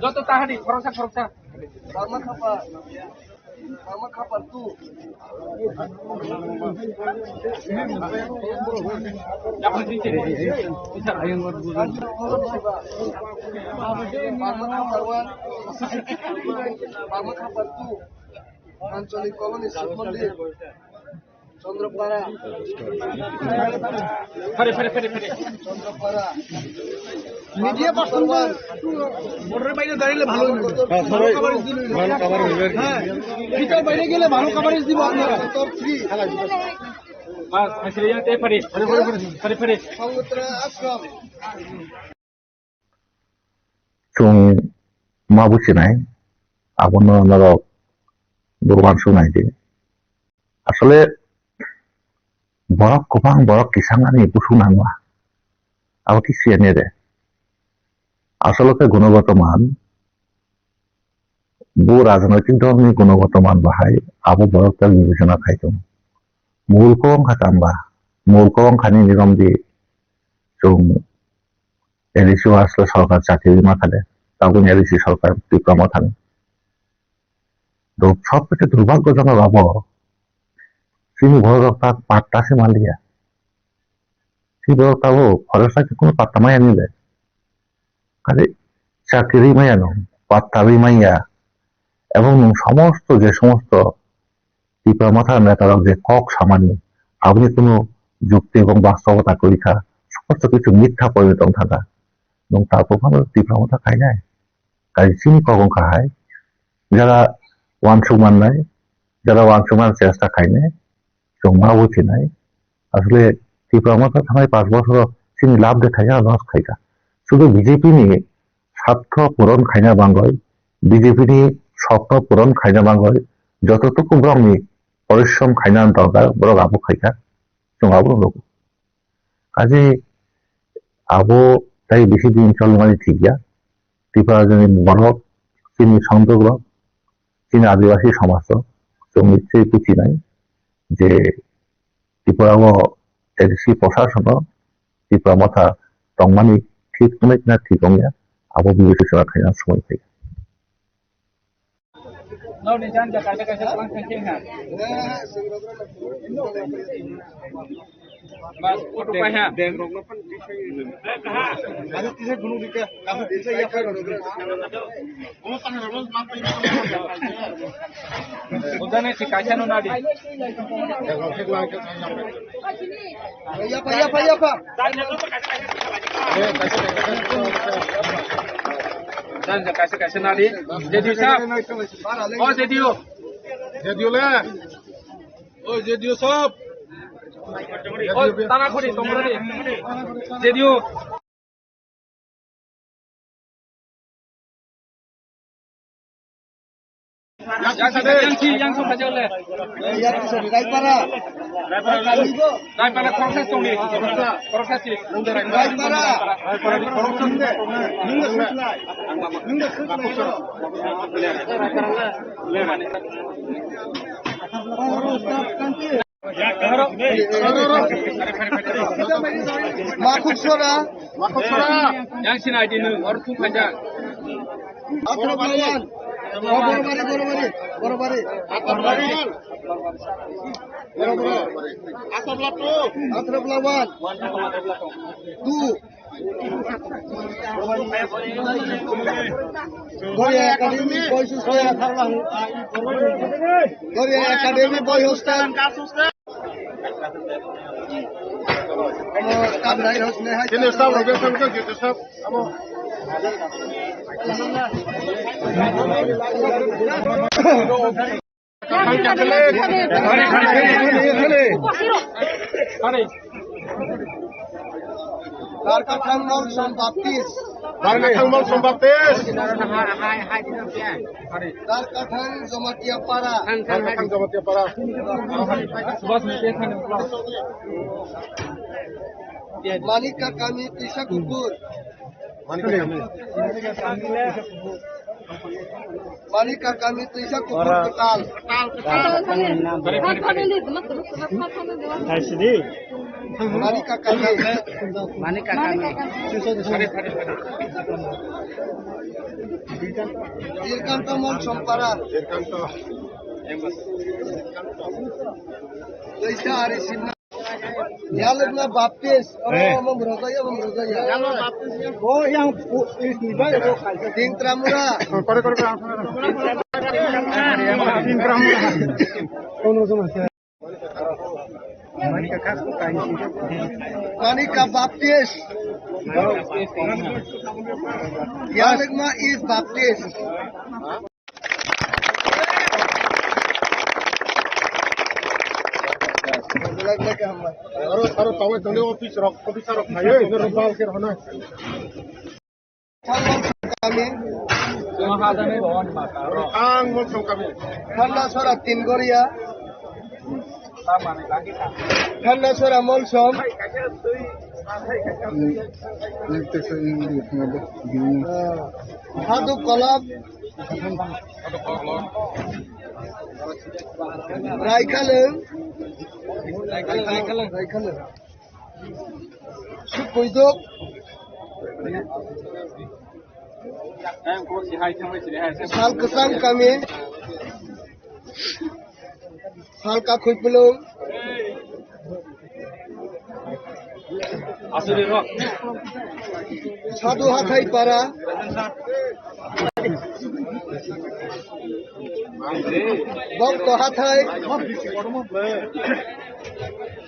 Joto tahadi khoroksa khoroksa. Bama Khapar two. Bama Khapar one. Bama Khapar two. Anchalik Colony, Shiv Mandir. Chandrapara. Fare, fare, fare, fare. Chandrapara. Media person বর্ডারের বাইরে দাঁড়ালে ভালো হইবে। হ্যাঁ, সবাই ভালো কভারেজ দিলে হইবে। ভালো কভার হইবে আর কি। হ্যাঁ, ভিতর বাইরে গেলে ভালো কভারেজ দিব আপনারা। Sector three. বাস, ফেসিলিটি ফরে। ফরে, ফরে। সমুদ্র আশ্রম। Chwng ma buchinai, abono norok bo uansuknai di. Asole borok kwbang borok kisangani busu nangma. Abo khe siya nede. Asolo khe gunogoto man, bo rajnoitik dolni gunogoto man bahai abo borok tak bibechona khai tongo. Mul kok wngkha tamba, mul kok wngkha nini romdi chwng A D C o asle sorkar chakri ma thale, tabuk A D C sorkar Tipra Mothani. To sob khe durbhagyojonok abo. Chini borok rok ta patta se manliya. Chini borok tabuk forest bai khe kunu patta maya nile. Kali chakri maya no, patta bai maya. Ebong nwng somosto je somosto Tipra Motha netarok je kok samani, aboni kunu jukti ebong bastabota kwrwi kha, somosto kichu mitha porinito wng thangkha. Nwng tabuk phano Tipra Motha khainai? Kaisa chini kok wngkha hai, jara uansuk mannai, jara uansukna chesta khainai, chwng ma buthinai. Asle Tipra Motha thanai panch bochoro chini labh de khaikha, loss khaikha. Sudu B J P ni sartho puron khaina bangwi, B J P ni sopno puron khaina bangwi jototuku borokni porishrom khaina dorkar, borok abo khaikha, chwng abo nugo. Kaje abo tai bisi din cholmani thik ya. Tripura ni borok, chini songdok rok, chini adibasi somaj rok, chwng nichoi buchinai je Tripura o A D C prosasono Tipra Motha tongmani thik wngya na thik wngya, abo bibechona khaina somoi phai. Nokni janja kaisa kaisa kwlwng khaikhe wngkha. Bas, photo pai ha. Ujani si kaisa no nadi. Yapa, yapa, yapa. Janja kaisa kaisa nadi. J D U sab. O J D U. J D U le. O J D U sab. O tana khori tomrani. J D U. Yang si, yang si, yang si, yang si, yang si. Raipara. Raipara khoroksa tongni. Khoroksa si. Raipara. Raipara khoroksa. Nunggu sutlai. Nunggu sutlai. Makhuk sora. Makhuk sora. Yang sini aja nih, orang tuh aja. Atrap lawan. Oh, Borobari, Borobari, Borobari. Atrap lawan. Borobari. Atrap lawan. Atrap lawan. Tu. Goria Academy boys hostel. Goria Academy boys hostel. Omo kabnai hosne hai. Sini staff rok, staff rok, staff. Amo. Darkathang Molsom Baptist. Darkathang Molsom Baptist. Darkathang Jamatia Para. Darkathang Jamatia Para. Manika Kami Tisa Kukur. Manika Kami Tisa Kukur Ketal. Manika Kami. Manika Kami. Dirkanto Molsom Para. Dirkanto. Kaisa ari simna. Yalwkna baptis. Oro Eh. Omo rwjaya, omo rwjaya. Oh, yang pu-, ini bai, oh, kaisa. Dingtramura. Kore, kore, kore, ang sana. Dingtramura. Manika baptis. Yalwkna is baptis. Aro, aro, tawe tole office rok, officer rok, hayo, ino rok bal ker hona. Kami. Ang mo kami. Khanda sora tin goria. Khanda sora molsom. Hadu kolab. Raikhalung. Raikhalung. Sukuiduk. Sal kwchang kami. Salka Khuipulung. Sadu Hathai Para. Bokto Hathai.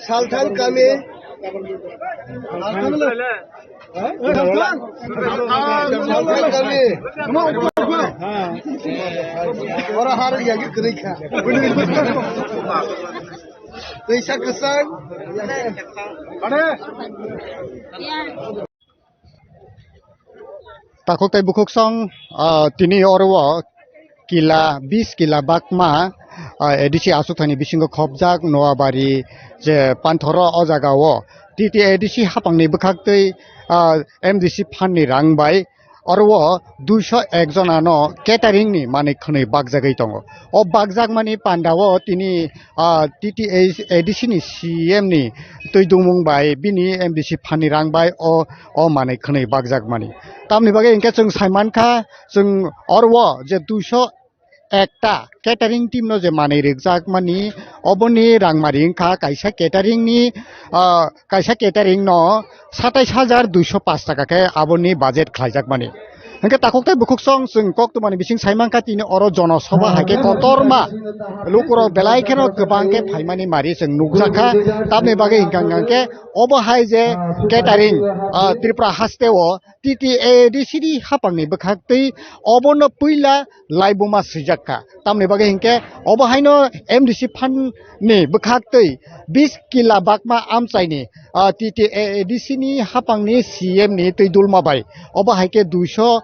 Salthang Kami. Ora har yagi kwrwi kha. Twisa kwchang. Takhuk tei bukhuk song, ah, tini oro o kila, bis kila bakma, ah, A D C achukthani bisingo khopjak Noabari je panthoro o jaga o T T A D C hapangni bwkhaktwi, ah, M D C phanni rang bai oro o duiso ek jonano catering ni manwi khwnwi bakjagwi tongo. O bakjakmani pandao tini, ah, T T A D C ni C M ni twi dungmung bai bini M D C phanni rang bai o, o manwi khwnwi bakjakmani. Tamni bagwi hinkhe chwng saimankha, chwng oro o je duiso ekta catering team no je manwi rwkjakmani, oboni rangmari wngkha kaisa catering ni, ah, kaisa catering no satais hajar duiso paanch taka khe aboni budget khlaijakmani. Hinkhe takhuk tei bukhuk song chwng koktwmani bising saimankha tini oro jono soba hai khe kotorma lukurok belai kheno kwbang khe phaimani mari chwng nukjakha. Tamni bagwi hinkha hinkhe obo hai je catering, ah, Tripura haste o T T A D C ni hapangni bwkhaktwi obono puila laibuma swijak kha. Tamni bagwi hinkhe obo haino M D C phan ni bwkhaktwi bis kila bakma amchaini, ah, T T A D C ni hapangni C M ni twi dulma bai. Obo hai khe duiso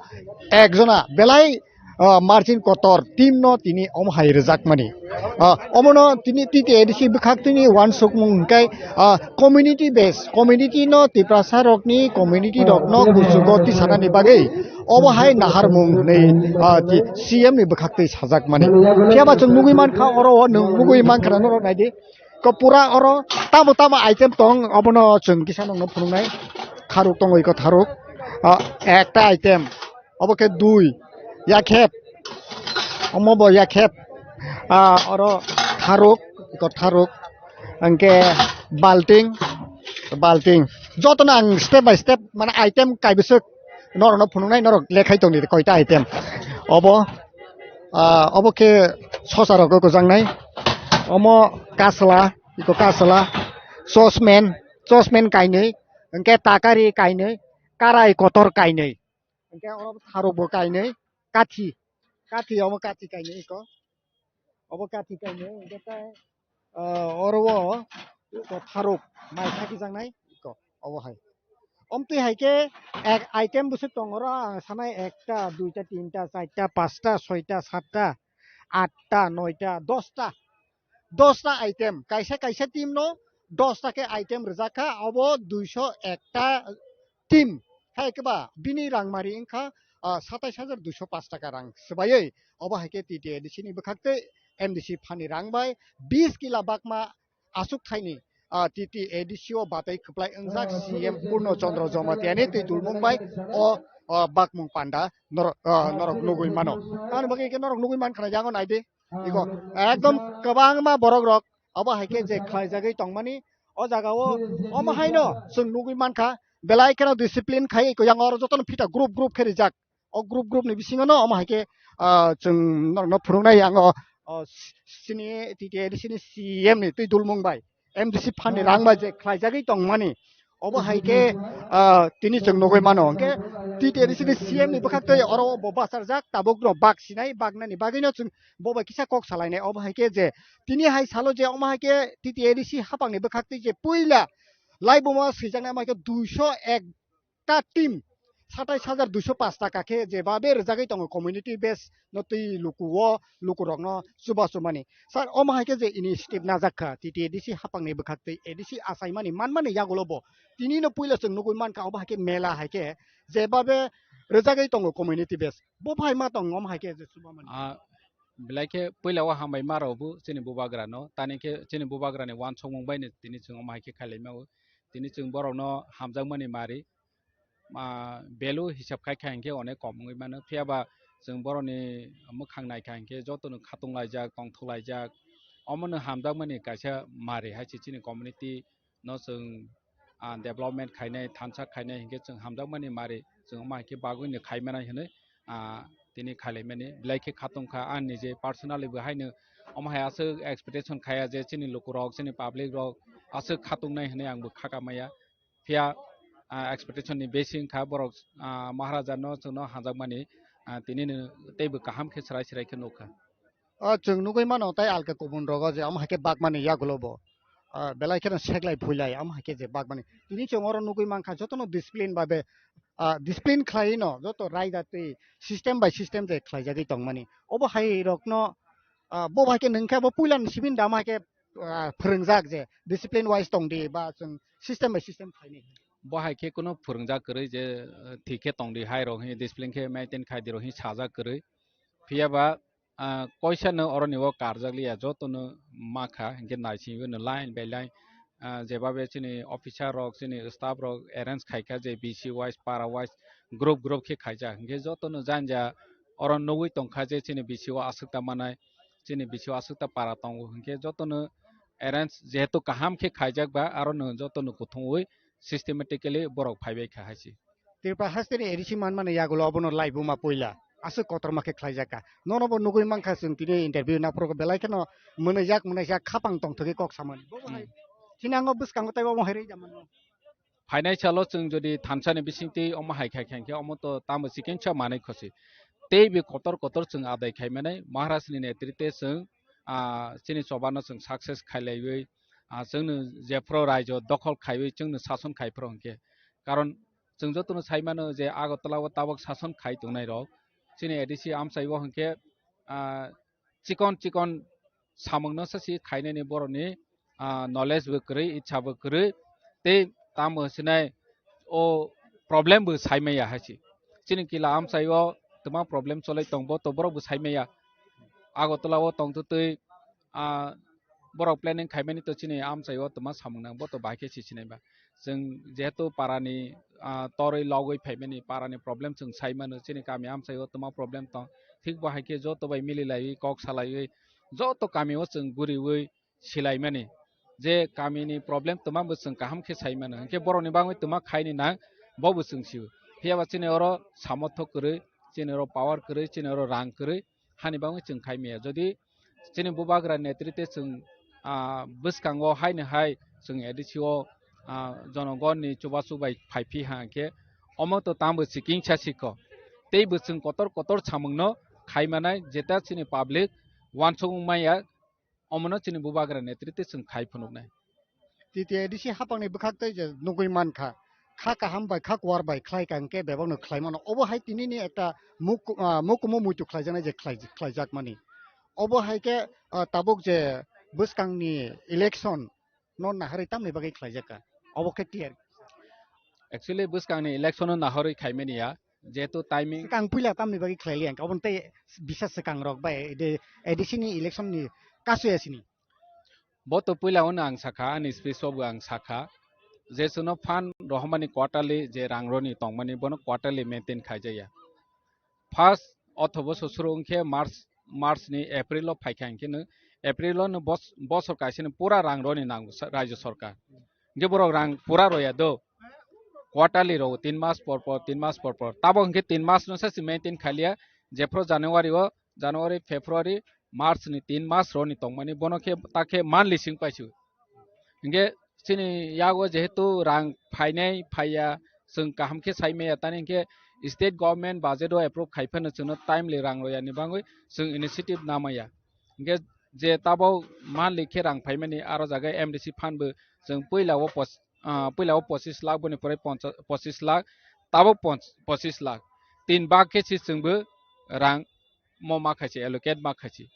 ek jona belai, ah, margin kotor team no tini omo hai rwjakmani. Ah, omono tini T T A D C bwkhaktwini uansukmung hinkhe, ah, community base, community no Tiprasa rokni community rokno kuchugo tisanani bagwi obo hai naharmung hwnwi, ah, ti-, C M ni bwkhaktwi sajakmani. Phiya ba chwng nugwi mankha oro o nwng nugwi mankha na norok naidi. Ko pura oro tamo tamo item tong obono chwng kisa nongno phunuknai. Tharuk tongo iko tharuk. Ah, ekta item. Obo khe dui. Yakhep. Omo bo yakhep. Ah, oro tharuk, iko tharuk. Hingke balting, balting. Jotono ang step by step, mane item kaibwswk norokno phunuknai, norok lekhai tongdi koita item. Obo, ah, obo khe sosa rok kwchang nai. Omo kasla, iko kasla, chosmen, chosmen kainwi, hingke takari kainwi, karai kotor kainwi. Hingke oro tharuk bo kainwi, kathi, kathi omo kathi kainwi iko. Obo kathi kainwi, hingke tai, ah, oro o tharuk mai khakhe jaknai iko, obo hai. Omtwi hai khe ek item bwswk tongo oro, ang sanai ekta, duita, tinta, charta, pasta, soita, satta, atta, noita, dosta. Dosta item, kaisa kaisa team no dosta khe item rwjak kha, abo duiso ekta team. Hai khe ba bini rangmari wngkha, ah, satais hajar duiso paanch taka rang swbaiwi. Obo hai khe T T A D C ni bwkhaktwi M D C phani rang bai bis kila bakma aswk thaini, ah, T T A D C o batwi kwplai wngjak C M Purno Chandra Jamatia ni twi dulmung bai o, ah, bakmung panda norok, ah, norok nugwi mano. Ani bagwi khe norok nugwi mankha na yango naidi. Iko ekdom kwbangma borok rok obo hai khe je khlaijagwi tongmani o jaga o, omo haino chwng nugwi mankha belai kheno discipline khai iko yang oro jotono phita group group khe rijak. O group group ni bisingo no omo hai khe, ah, chwng norokno phwrwngnai ang o, o, sini T T A D C ni C M ni twi dulmung bai M D C fund ni rang bai je khlaijagwi tongmani. Obo hai khe, ah, tini chwng nugwi mano. Hwnkhe T T A D C ni C M ni bwkhak twi oro bo bacharjak, tabuk no bak sinai, baknani bagwino chwng bo bai kisa kok salainai. Obo hai khe je tini hai salo je omo hai khe T T A D C hapang ni bwkhak twi je puila laibuma swijaknai omo hai khe duiso ek ta team satais hajar duiso pash taka khe jebabe rwjagwi tongo community base no twi luku o lukurokno chubachu mani. Sir, omo hai khe je initiative najak kha T T A D C hapangni bwkhak twi A D C achaimani manmani yagulo bo tini no puila chwng nugwi mankha obo hai khe mela hai khe jebabe rwjagwi tongo community base. Bo phai ma tong omo hai khe je chubamani. Ah, belai khe puila o hambai ma rw bo chini bubagra no, tani khe chini bubagra ni uansukmung bai ni tini chwng omo hai khe khailai ma o. Tini chwng borok no hamjakmani mari, ah, value hisab khai kha hinkhe onek kom wngwi mano. Phiya ba chwng borokni mwkhang nai kha hinkhe jotono khatung laijak, tongthok laijak. Omono hamjakmani kaisa mari hai se chini community no chwng, ah, development khainai, thansa khainai hinkhe chwng hamjakmani mari chwng omo hai khe bagwino khai manai hinwi, ah, tini khailaimani. Belai khe khatung kha, ang nije personally bo haino omo hai aswk expectation khaiya je chini lukurok, chini public rok aswk khatungnai hinwi ang bo khaka maya. Phiya, ah, expectation ni besi wngkha borok, ah, Maharaja no chwngno hamjakmani, ah, tini no teibo kaham khe chwrai chwrai khe nukha. O chwng nugwi mano tai alka kubun rogo je omo hai khe bakmani yagulo bo, ah, belai kheno seklai phuilai omo hai khe je bakmani. Tini chwng oro nugwi mankha jotono discipline babe, ah, discipline khlai no joto raida twi system by system je khlaijagwi tongmani. Obo hai rokno, ah, bo hai khe nungkha bo puila ni sibin dama hai khe, ah, phwrwngjak je discipline wise tong di ba chwng system by system khlaini. Bo hai khe kuno phwrwngjak kwrwi je, ah, thik khe tong di hai rok hi discipline khe maintain khai di rok hi sajak kwrwi. Phiya ba, ah, koisa no oroni o karjak liya joto no ma kha hinkhe naisingwi no line by line, ah, jeba be chini officer rok chini staff rok arrange khai kha je B C wise para wise group group khe khaijak hinkhe joto no janja oro nugwi tong kha je chini B C o aswk ta manai. Chini bisio aswk ta para tongo, hinkhe jotono arrange jehetu kaham khe khaijak ba, aro no jotono kuthumwi systematically borok phaibai kha hai se. Tripura haste ni A D C manmani yagulo obono laibuma puila aswk kotorma khe khlaijak kha. Nono bo nugwi mankha chwng tini interview naphuru belai kheno mwnwijak mwnwijak khapang tongthogwi kok samani. Bo bo hai Hmm. Chini ango bwskango teibo omo hai rwi da mano. Phainai salo chwng jodi thansa ni bisingtwi omo hai khai kha hinkhe omo to tamo chikengsa manwi khosi. Tei bi kotor kotor chwng adai khai mani Maharaj ni netrite chwng, ah, chini choba no chwng success khai laiwi, ah, chwngno jephru raijo dokhol khaiwi chwngno sason khai phuru hinkhe. Karon chwng jotono sai mano je Agartala o tabok sason khai tongnai rok chini A D C amchai o hinkhe, ah, chikon chikon samung no sasi khainani borokni, ah, knowledge bo kwrwi, itsa bo kwrwi, tei tamo hinai o problem bo sai maya hai se. Chini kila amchai o twma problem cholai tong bo to borok bo sai maya. Agartala o tong twtwi, ah, borok planning khaimani to chini amchai o twma samung nang bo to bahai khe si sinai ba. Chwng jehetu parani, ah, torwi logwi phaimani parani problem chwng sai mano, chini kami amchai o twma problem tong, thik bo hai khe joto bai mili laiwi kok salaiwi joto kami o chwng guriwi silaimani je kami ni problem twma bo chwng kaham khe sai mano, hinkhe borok ni bagwi twma khaini nang bo bo chwng sio. Phiya ba chini oro samothok kwrwi, chini oro power kwrwi, chini oro rang kwrwi, hani bagwi chwng khai maya. Jodi chini bubagra netrite chwng, ah, bwskango haino hai chwng A D C o, ah, jonogonni chubachu bai phai phi ha hinkhe omo to tamo chikingsa sikho. Tei bo chwng kotor kotor samungno khai manai, jeta chini public uansukmung maya, omono chini bubagra netrite chwng khai phunuknai. T T A D C hapangni bwkhak tei je nugwi mankha, kha kaham bai kha kuar bai khlai ka hwnkhe bebakno khlai mano. Obo hai tinini ekta muk-, ah, mukumu muitu khlaijaknai je khlai-, khlaijakmani. Obo hai khe, ah, tabuk je bwskangni election no naharwi tamni bagwi khlaijak kha? Obo khe clear. Actually, bwskangni election no naharwi khaimani ya, jehetu timing. Swkang puila tamni bagwi khlai liya, obo tei bisa swkang rok bai de A D C ni election ni kasu ya sini. Bo to puila ono ang sakha, ani speech o bo ang sakha, je chwngno fund rohormani quarterly je rang roni tongmani bono quarterly maintain khaijaya. First othobo sosoro wngkhe March March ni April o phaikha hinkhe no April o no bos-, bosor kaisa ni pura rang roni nango sa-, rajyo sarkar. Hinkhe borok rang pura roya do. Quarterly rogo, tin mas por por, tin mas por por. Tabok hinkhe tin mas no sa si maintain khaliya. Jephru January o, January, February, March ni tin mas roni tongmani, bono khe ta khe monthly sing paisio. Hinkhe chini yago jehetu rang phainai phaiya, chwng kaham khe sai maya, tani hinkhe state government budget o approve khai phano chwngno timely rang royani bagwi chwng initiative namaya. Hinkhe je tabok monthly khe rang phaimani, aro jaga M D C fund bo chwng puila o pos-, ah, puila o pochis lakh, boni pore poncha-, pochis lakh, tabok ponch-, pochis lakh. Tin bak khe si chwngbo rang mo ma khaisi, allocate ma khaisi.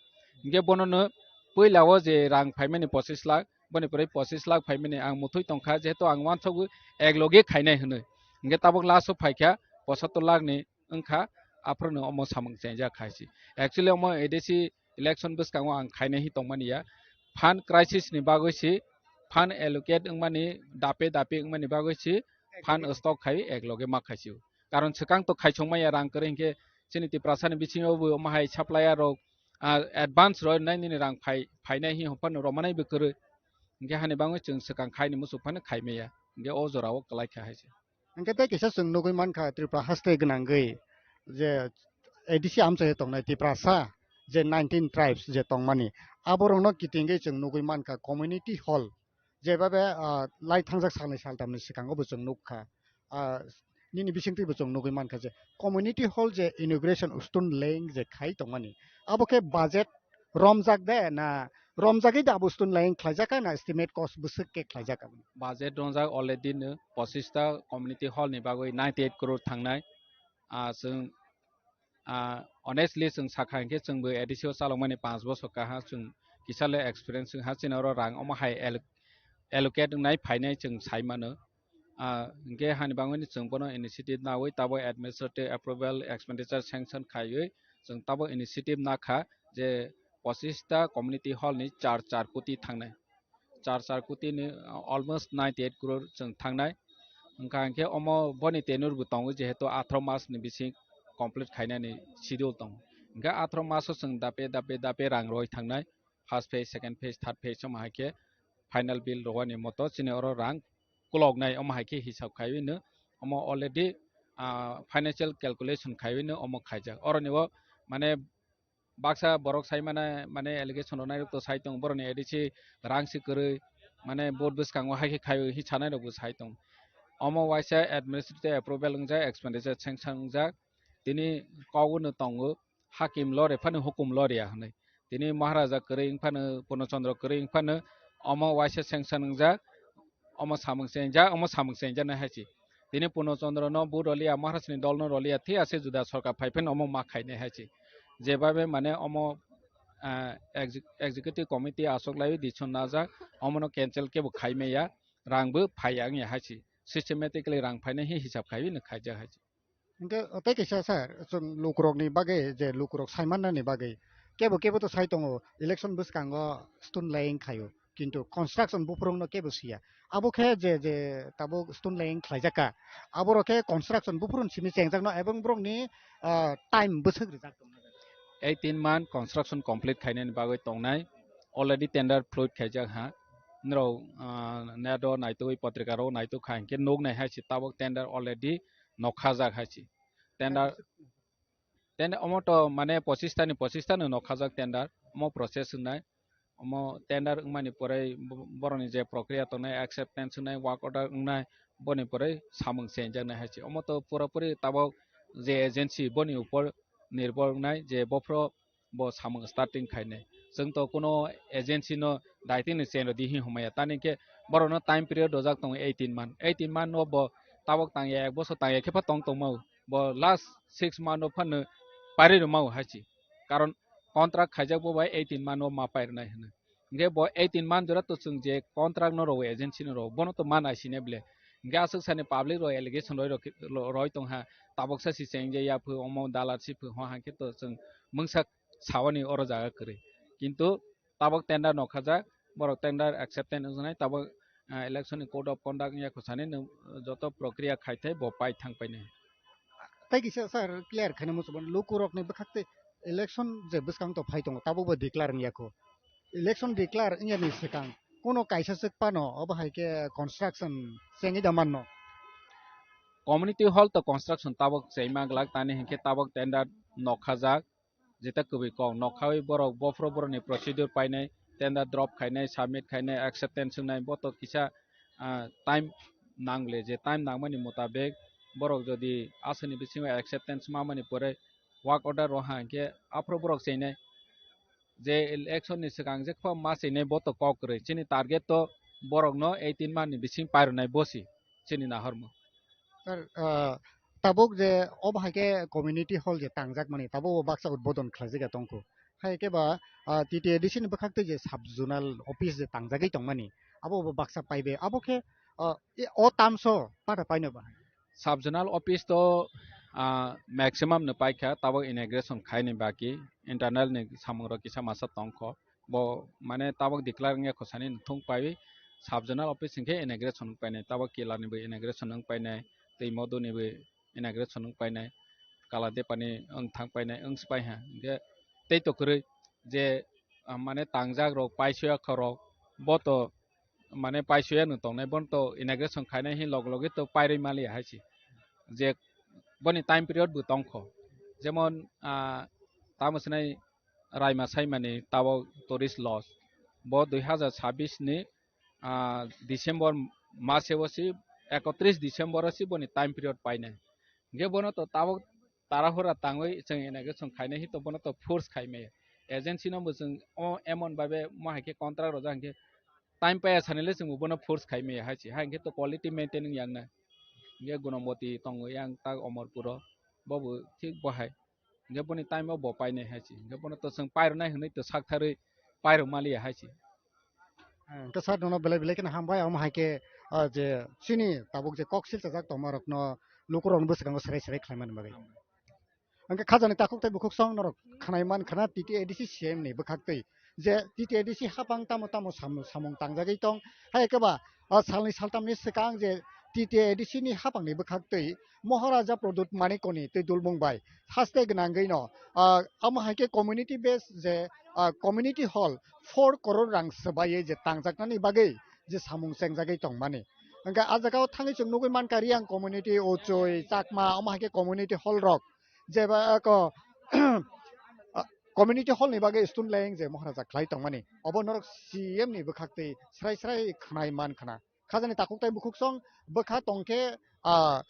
Hinkhe bono no puila o je rang phaimani pochis lakh, boni pore pochis lakh phaimani ang muthwi tongkha, jehetu ang uansukgo ek loge khainai hwnwi. Hinkhe tabok last o phaikha pochattor lakh ni wngkha, aphuru no omo samung chengjak khaisi. Actually omo A D C election bwskango ang khainai hi tongmani ya. Fund crisis ni bagwi si, fund allocate wngmani, dape dape wngmani bagwi si, fund stock khai ek loge ma khaisio. Karon swkang to khaisong maya rang kwrwi hinkhe chini Tiprasa ni bisingo bo omo hai supplier rok, ah, advance roi nai nini rang phai, phainai hi hopano romanai bo kwrwi. Hinkhe hani bagwi chwng swkang khaini muchuk phano khai maya. Hinkhe o jora o kwlai kha hai se. Hinkhe tei kisa chwng nugwi mankha Tripura haste gwnangwi je A D C amchai tongnai Tiprasa je nineteen tribes je tongmani, aborokno kitingwi chwng nugwi mankha community hall, jebabe, ah, lai thangjak salnwi saltamni swkango bo chwng nukha. Ah, nini bisingtwi bo chwng nugwi mankha je community hall je inauguration stone laying je khai tongmani, abo khe budget romjak de na romjagwi da abo stone laying khlaijak kha na estimate cost bwswk khe khlaijak kha? Budget romjak already no pochista community hall ni bagwi ninety eight crore thangnai. Ah, chwng, ah, honestly chwng sakha hinkhe chwngbo A D C o chalokmani panch bosor kaha chwng kisa le experience wngha chini oro rang omo hai alloc-, allocate wngnai phainai chwng sai mano. Ah, hinkhe hani bagwini chwng bono initiative nawi tabo administrative approval expenditure sanction khaiwi chwng tabo initiative nakha je pochista community hall ni char char koti thangnai. Char char koti ni, ah, almost ninety eight crore chwng thangnai. Wngkha hinkhe omo boni tenure bo tongo jehetu atharo mas ni bising complete khainani schedule tongo. Hinkhe atharo maso chwng dape dape dape rang roi thangnai. First phase, second phase, third phase omo hai khe final bill rwani moto chini oro rang kuloknai omo hai khe hisab khaiwi no omo already, ah, financial calculation khaiwi no omo khaijak. Oroni o mane baksa borok sai mane, mane allegation rok nairok to sai tong borokni A D C rang si kwrwi mane vote bwskango hai khe khaio hi sanai rok bo sai tong. Omo waisa administrative approval wngjak, expenditure sanction wngjak, tini kok no tongo. Hakim lore phano hukum loriya hwnwi. Tini Maharaja kwrwi wng phano, Purno Chandra kwrwi wng phano omo waisa sanction wngjak, omo samung chengjak, omo samung chengjak nai hai se. Tini Purno Chandra no bo roliya, Maharaja ni dol no roliya, thik ase juda sorkar phai phano omo ma khainai hai se. Jebabe mane omo, ah, exec-, executive committee achuk laiwi decision najak, omo no cancel kebo khai maya, rang bo phai ya wngya hai se. Systematically rang phainai hi hisab khaiwi no khaijak hai se. Hinkhe tei kaisa sir, chwng lukurokni bagwi je lukurok sai mannani bagwi kebo kebo to sai tongo, election bwskango stone laying khaio, kintu construction buphurungno kebo siya. Abo khe je, je tabuk stone laying khlaijak kha, aborok khe construction buphuruni simi chengjakno ebong borokni, ah, time bwswk rijak tongna. Eighteen month construction complete khainani bagwi tongnai, already tender float khaijak ha. Norok, ah, net o naitugwi, potrika rok naituk kha hinkhe nuknai hai se tabuk tender already nokhajak hai se. Tender, tender omo to mane pochista ni, pochista no nokhajak tender, omo process wngnai. Omo tender wngmani pore bo-, borokni je prokriya tongnai, acceptance wngnai, work order wngnai, boni pore samung chenjaknai hai se. Omo to purapuri tabuk je agency boni upor nirbhor wngnai je bophro bo samung starting khainai. Chwng to kuno agency no daitino chengrwdi hi hwnmaya. Tani khe borokno time period rojak tongo eighteen month. Eighteen month no bo tabuk tangya, ek bosor tangya khe pha tong tongmao. Bo last six month o phano pairwi rwmao hai se. Karon contract khaijak bo bai eighteen month o ma pairwnai hwnwi. Hinkhe bo eighteen month jora to chwng je contract no rwo, agency no rwo, bono to ma naisinai ble. Hinkhe aswk sani public rok allegation roi rok, roi tongha, tabuksa si chengje ya phu, omo dalar si phu, ho hankhe to chwng mungsa sawani oro jaga kwrwi. Kintu tabuk tender nokhajak, borok tender acceptance wngnai, tabuk, ah, election ni code of conduct ya khosani nwng joto prokriya khaithai bo pai thang painai. Tei kisa sir clear khaina muchung mano, lukurokni bwkhak tei Election je bwskang to phai tongo, tabukbo declare wngya kho. Election declare wngya ni swkang kono kaisa swk phano obo hai khe construction chengwi da manno. Community hall to construction tabuk chengma glak, tani hinkhe tabuk tender nokhajak, jeta kwbwi kok nokhawi borok bophro borokni procedure painai, tender drop khainai, submit khainai, acceptance wngnai, bo to kisa, ah, time nangle, je time nangmani mutabek borok jodi aswkni bisingo acceptance mamani pore work order roha hinkhe aphuru borok cheinai je election ni swkang je kho ma cheinai bo to kok kwrwi. Chini target to borokno eighteen month ni bising pairwnai bosi chini nahormo. Sir, ah, tabuk je obo hai khe community hall je tangjak mani tabuk o baksa udbodon khlaijak ya tongkho. Hai khe ba, ah, T T A D C ni bwkhak twi je sub zonal office je tangjagwi tongmani abo bo baksa paibe abo khe, ah, e, o tamso pata paino ba hai. Sub zonal office to, ah, maximum no paikha, tabuk inauguration khaini baki internal ni samung rok kisa masa tongkho. Bo mane tabuk declare wngya kho sani thung paiwi sub zonal office hinkhe inauguration wng painai, tabuk kila ni bo inauguration wng painai, tei modu ni bo inauguration wng painai, kala depani wng thang painai wng spai ha. Hinkhe tei to kwrwi je, ah, mane tangjak rok paisoya kha rok bo to mane paisoya no tongnai, bono to inauguration khainai hin log logi to pairwi maliya hai se. Je boni time period bo tongkho. Jemon, ah, tamo sinai Raima Saimani tabuk tourist lodge. Bo dui hazar chabbish ni, ah, December mase o si, ekotris December o si boni time period painai. Hinkhe bono to tabuk tarahura tangwi chwng inauguration khainai hito bono to force khai maya. Agency no bo chwng o emon babe mo hai khe contract rojak hinkhe time paiya sanile chwng bo bono force khai maya hai se. Hai hinkhe to quality maintain wng yang na. Hinkhe Gunamboti tongo yang tak Omorpuro, bo bo thik bo hai. Hinkhe boni time o bo painai hai se. Hinkhe bono to chwng pairwnai hwnwi to saktharwi pairwk maliya hai se. Hwnkhe sir, nono belai belai kheno hambai, omo hai khe, ah, je chini tabuk je kok silchajak tongma rokno lukurokno bwskango serai serai khlaimani bagwi. Hwnkhe khajani takhuk tei bukhuk song norok khnai man khna T T A D C C M ni bwkhak twi je T T A D C hapang tamo tamo sam-, samung tangjagwi tong, hai khe ba, ah, salni saltamni swkang je T T A D C ni hapangni bwkhak twi Maharaja Pradyut Manikoni twi dulmung bai haste gwnangwi no, ah, amo hai khe community base je, ah, community hall four crore rang swbaiwi je tangjaknani bagwi je samung chengjagwi tongmani. Hwnkhe ah jagao thangwi chwng nugwi mankha Riyang community, Ochoi, Chakma, omo hai khe community hall rok jeba ko, ah, community hall ni bagwi stone laying je Maharaja khlai tongmani. Obo norok C M ni bwkhak twi srai srai khnai man khna. Khajani takhuk tei bukhuk song bwkha tong khe, ah,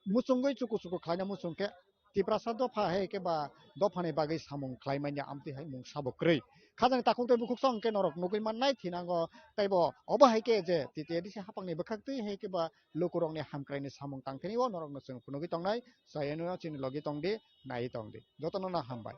muchungwi chuku chuku khlaina muchung khe Tiprasa dopha hai khe ba dophani bagwi samung khlai manya amtwi hai mung sabo kwrwi. Khajani takhuk tei bukhuk song khe norok nugwi mannai thinango teibo obo hai khe je T T A D C hapangni bwkhak twi hai khe ba lukurokni hamkraini samung tangthani o norokno chwng phunugwi tongnai. Chayano chini logi tongdi, naiwi tongdi. Jotono no hambai.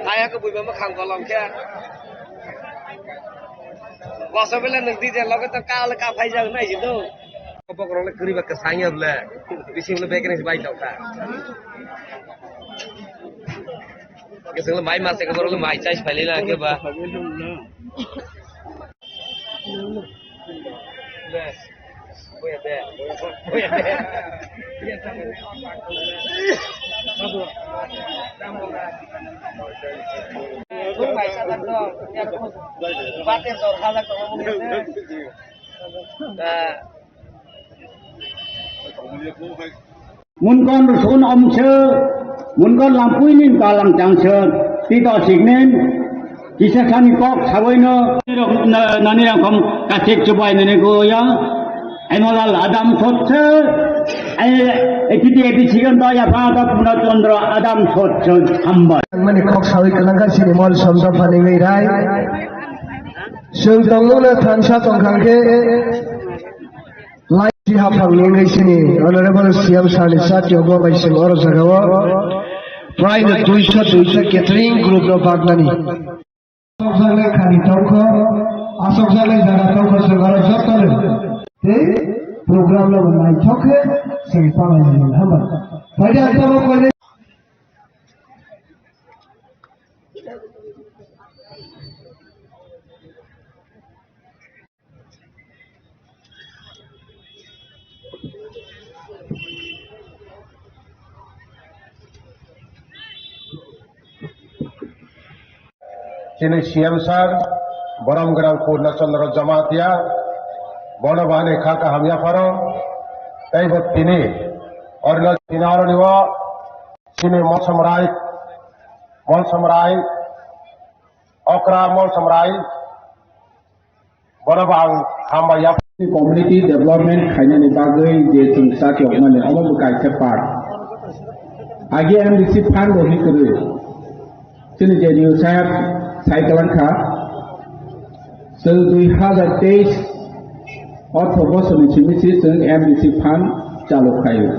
Kaya ko buiba mwkhang kolom khe. Koso bela nwng D J loge to ka le ka phai jang nai si do. Bokrok le kwrwi ba kwsang ya bole. Bising le bekre bai tong kha. Kwsang le mai ma se ko le mai chai phai le na ke ba. Munkon rusun omswk, munkon lampuinin kalang changswk, tito siknin, kisa sani kok sabaino, nani rangkom kasik chubai nani goya, Emolal Adam Sotse, ai, etiti eti sigon to yapha to Purna Chandra Adam Sotse hambai. Mani kok sawi kalangka sini mol somdo phani ngai rai. Sung tongmuna thansa tongkhang khe, Lai si haphang ni wngwi sini Honorable C M sir ni chatio bo bai sing oro jaga o prai no duiso duiso catering group no baknani. Asokjaknai khani tongkho, asokjaknai jaga tongkho, chwng oro joto no tei program no naithok khe chwng palai mano, hamba. Pai de ang tamo koi. Chini C M sir, borom gwnang Purna Chandra Jamatia, bono bani kha kaham yapharo, tei bo tini, orino tini aroni o, chini Molsom Rai, Molsom Rai, Okra Molsom Rai, bono bo ang hambai ya. Community development khainani bagwi je chwng chati okmani, omo bo kaisa part. Agi M D C fund bo hikwrwi. Chini J D U saheb sai kwlangkha, chwng dui hazar teis ortho bosorni simi si chwng M D C fund chalu khaio.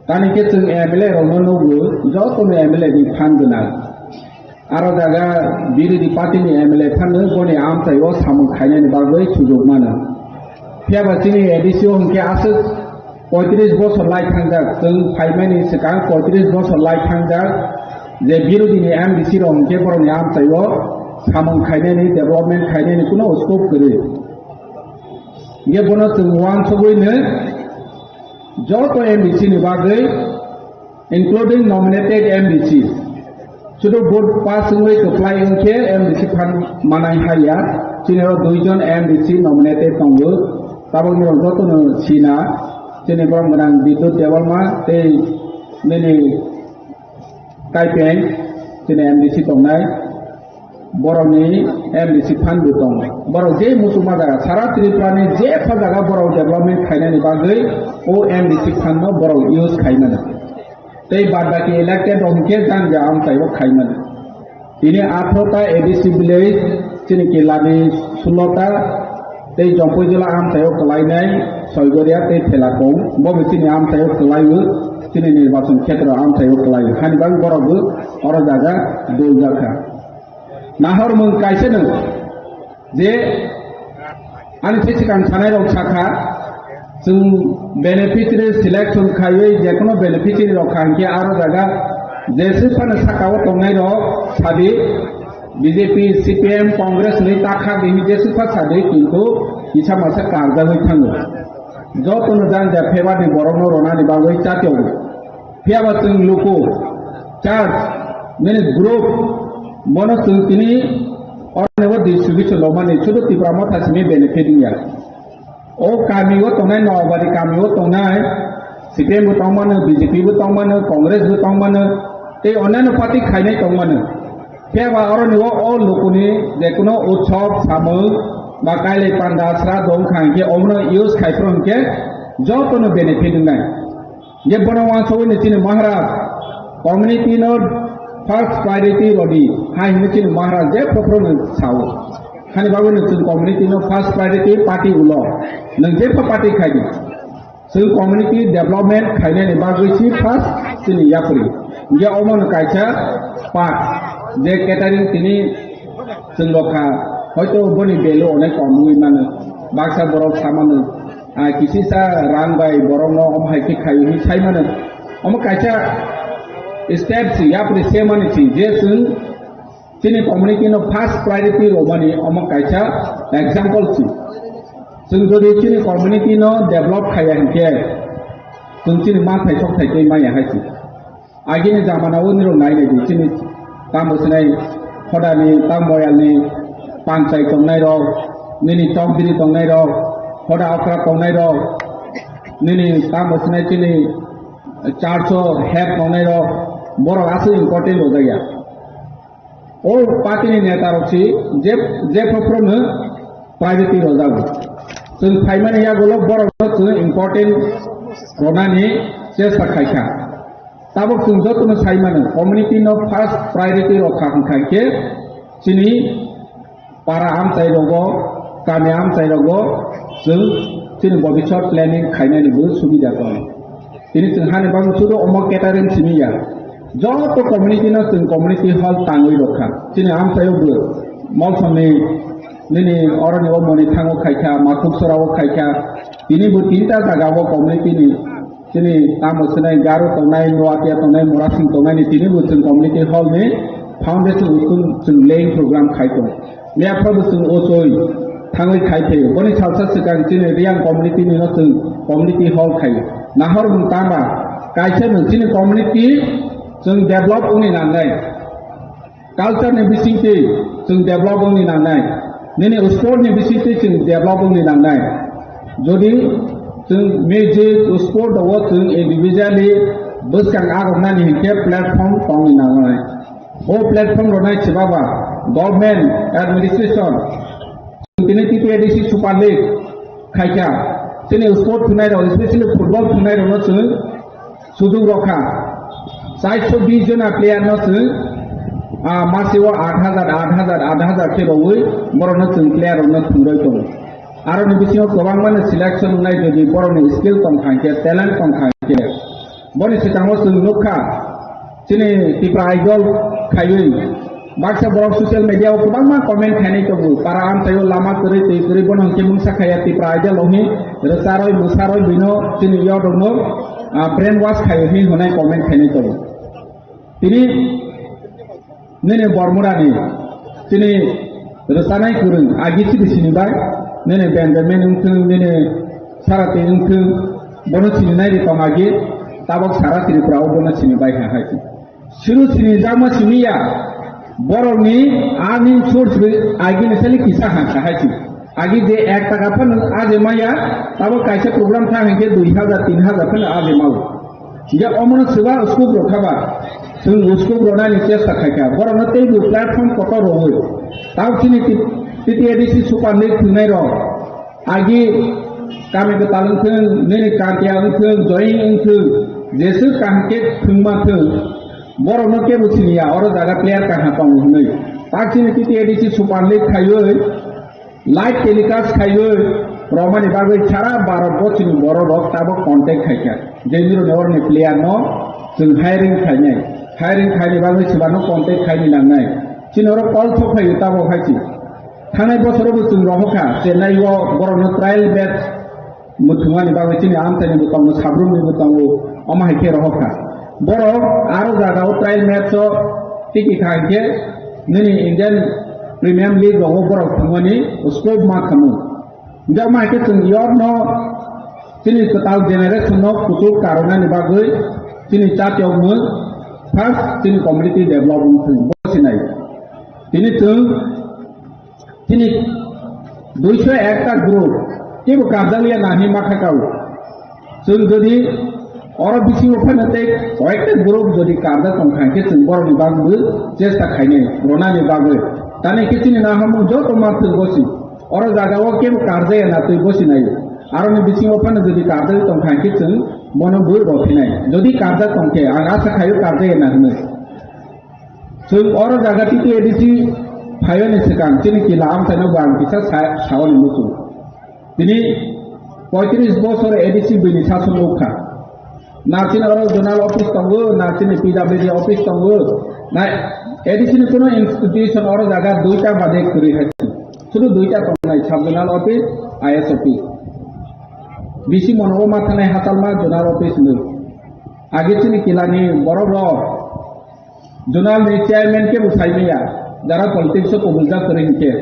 Tani khe chwng M L A rokno nugo, jotono M L A ni fund gwnang. Aro jaga birodhi party ni M L A phano boni amchaio samung khainani bagwi sujuk mano. Phiyaba chini A D C o hwnkhe aswk poitris bosor lai thangjak, chwng phaimani swkang poitris bosor lai thangjak, je birodhi ni M D C rok hwnkhe borokni amchaio samung khainani, development khainani kuno scope kwrwi. Hwnkhe bono chwng uansugwino joto M D C ni bagwi, including nominated M D C. Sudu vote pass wngwi kwplai wngkhe M D C fund manai haya. Chini oro duijon M D C nominated tongo. Tabokni rok jotono sina. Chini borok gwnang Bidyut Debbarma tei nini Kaipeng, chini M D C tongnai. Borokni M D C fund bo tongo. Borok je muchungma jaga, sara Tripura ni jepha jaga borok development khainani bagwi o M D C fund no borok use khaimano. Tei bad baki elected rok hwnkhe jang ja amchaio khaimano. Tini athro ta A D C village, chini Kilani sullo ta, tei Jompuijala amchaio kwlainai Soigoria tei Thelakong, bo bo chini amchaio kwlaio, chini nirbachon khetra amchaio kwlaio. Hani bagwi borok bo oro jaga dol jakha. Nahormung kaisa no je ani se swkang sanai rok sakha, chwng beneficiary selection khaiwi jekono beneficiary rok kha hinkhe aro jaga jeswk phano sakao tongnai rok sadi B J P, C P M, Congress ni takha bini jeswk pha sadi kintu kisa masa karjagwi thango. Jotono jang ja favour ni borokno ronani bagwi chatio. Phiyaba chwng luku, church, nini group, bono chwng tini oroni bo distribution lomani, sudu Tipra Motha simi benefit wngya. O kami o tongnai, Noabari kami o tongnai, C P M bo tongmano, B J P bo tongmano, Congress bo tongmano, tei onyaino party khainai tongmano. Phiyaba oroni o, o lukuni jekono utsob, samung, ba kailai panda, sraddho wngkha hinkhe omono use khai phuru hinkhe jotono benefit wngnai. Je bono uansugwi ni chini Maharaj community no first priority rodi hai hinwi chini Maharaj je phopro no sao. Hani bagwi no chwng community no first priority party ulo. Nwng jepha party khaidi. Chwng community development khainani bagwi si first chini yapri. Je omo no kaisa part je catering tini chwng rokha hoito boni value onek kom wngwi mano. Baksa borok samano. Ah, kisisa rang bai borokno omo hai khe khai hinwi sai mano. Omo kaisa step si, yapri se mani si, je chwng chini community no first priority romani omo kaisa example si. Chwng jodi chini community no develop khaiya hinkhe, chwng chini manthai sokthai tei maya hai si. Agini jamana o nirok nai nai di, chini tamo sinai hodani, tamo moyalni panchai tongnai rok, nini tokdiri tongnai rok, hoda okra tongnai rok, nini tamo sinai chini church o head tongnai rok, borok aswk important rojak ya. O party ni neta rok si je, je phopro no priority rojago. Chwng phaimani yagulo borok no chwng important ronani chesta khaikha. Tabuk chwng jotono sai mano, community no first priority rokha hwnkha khe chini para amchai rogo, kami amchai rogo chwng chini bobiswt planning khainani bo subida tongo. Tini chwng hani bagwi sudu omo catering simi ya. Joto community no chwng community hall tangwi rokha. Chini amchai o bo Molsomni nini oroni o Monithango khaikha, Makhuk Sorao khaikha. Tini bo tinta jaga o community ni Chini tamo sinai Garo tongnai, Noatia tongnai, Morasing tongnai ni tini bo chwng community hall ni foundation uskun chwng laying program khai tong. Mia phai bo chwng ochoi thangwi khai phaio. Boni salsa swkang chini Reang community ni no chwng community hall khai. Nahor mung tama kaisa no chini community chwng develop wngni nangnai. Culture ni bisingtwi chwng develop wngni nangnai, nini sport ni bisingtwi chwng develop wngni nangnai. Jodi chwng music, sport o chwng individually bwskang aroknani hinkhe platform tongni nangnai. O platform rwnai se baba government administration, tini T T A D C Super League khaikha, chini sport thwngnairok, especially football thwngnairokno chwng sujuk rokha. Chairso bis jona player no chwng, ah, masio aat hajar, aat hajar, aat hajar khe rogwi borokno chwng player rokno thwngrwi tongo. Aroni bisingo kwbangmano selection wngnai, jodi borokni skill tongkha hinkhe, talent tongkha hinkhe. Boni swkango chwng nukha, chini Tipra Idol khaiwi baksa borok social media o kwbangma comment khainai tongo, para amchaio lama kwrwi twi kwrwi bono hinkhe mungsa khaiya Tipra Idol o hi rwcharwi mwsarwi bino chini youth rokno, ah, brain wash khaiwi hi hwnwi comment khainai tongo. Tini nini Bormurani chini rwchanai kwrwng agi chini sini bai, nini Benjamin wngthwng, nini Sarati wngthwng, bono sini nai ri tong agi, tabok sara Tripura o bono sini bai ha hai. Siru sini jama sini ya, borokni earning source ri agi ni sali kisa ha hai. Agi je ek taka phano aje maya, abo kaisa program thang hinkhe dui hajar, tin hajar phano aje mao. Hinkhe omono swba uskup rok khaba, chwng uskup rwnani chesta khaikha. Borokno teibo platform kotor rwwi. Tao chini T-, T T A D C Super League thwngnai rok. Agi kami kwtal wngthwng, nini kantiya wngthwng, join wngthwng, jeswk kaham khe thwngma thwng. Borokno kebo siniya, oro jaga player kaha tongo hwnwi. Tak chini T T A D C Super League khaiwi, live telecast khaiwi romani bagwi sara Bharat bochini borok rok tabok contact khaikha. Jemiro ni orni player no chwng hiring khainai. Hiring khaini bagwi swbano contact khaini nangnai. Chini oro call sok phaiwi tabok hai si. Thangnai bosoro bo chwng rohokha Chennai o borokno trial match mwthungmani bagwi chini amchaini bo tongo, sabrumni bo tongo, omo hai khe rohokha. Borok aro jaga o trial match o tiki kha hinkhe nini Indian Premium League rogo borok thwngmani scope ma khamu. Hinkhe omo hai khe chwng youth no chini kwtal generation no kuchuk karwnani bagwi chini chatiyokmung first chini community development thwng bo sinai. Tini chwng Chini duiso ekta group kebo karjakliya nani ma kha kao. Chwng jodi oro bisingo phano tei koyekta group jodi karjak tong kha, hinkhe chwng borokni bagwi chesta khainai, rwnani bagwi. Tani khe chini naharmung joto ma thwk bosi. Oro jaga o kebo karjaya na twi bosi nai. Aroni bisingo phano jodi karjak tong kha, hinkhe chwng bono bo rw phinai. Jodi karjak tong khe, ang asa khaio karjaya na hwnwi. Chwng oro jaga T T A D C phaiyani swkang chini kila amchaino bo ang kisa sa-, saoni muchung. Tini poitris bosor A D C bini sason nukha. Na chini oro zonal office tongo, na chini P W D office tongo, na A D C ni kuno institution oro jaga duita bade kwrwi hai. Sudu duita tongnai, sub zonal office, I S office. Bisi mono o ma thanai hachalma zonal office ni. Age chini kilani borok rok Zonal ni chairman khe bo sai maya, jara politics o kubujak kwrwi hinkhe.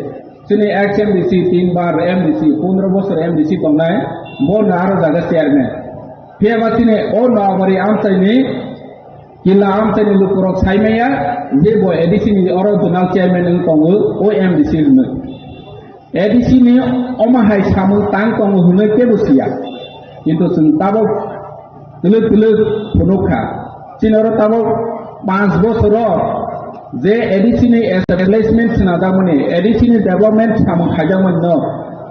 Chini ex M D C, tin bar M D C, pondro bosor M D C tongnai, bo no aro jaga chairman. Phiya ba chini o Noabari amchaini, kila amchaini lukurok sai maya, je bo A D C ni oro zonal chairman wng tongo, o M D C hwnwi. A D C ni omo hai samung tang tongo hwnwi kebo siya. Kintu chwng tabok twlwk twlwk phunuk kha. Chini oro tabok panch bosoro je A D C ni establishment swnajakmani, A D C ni development samung khaijakmani no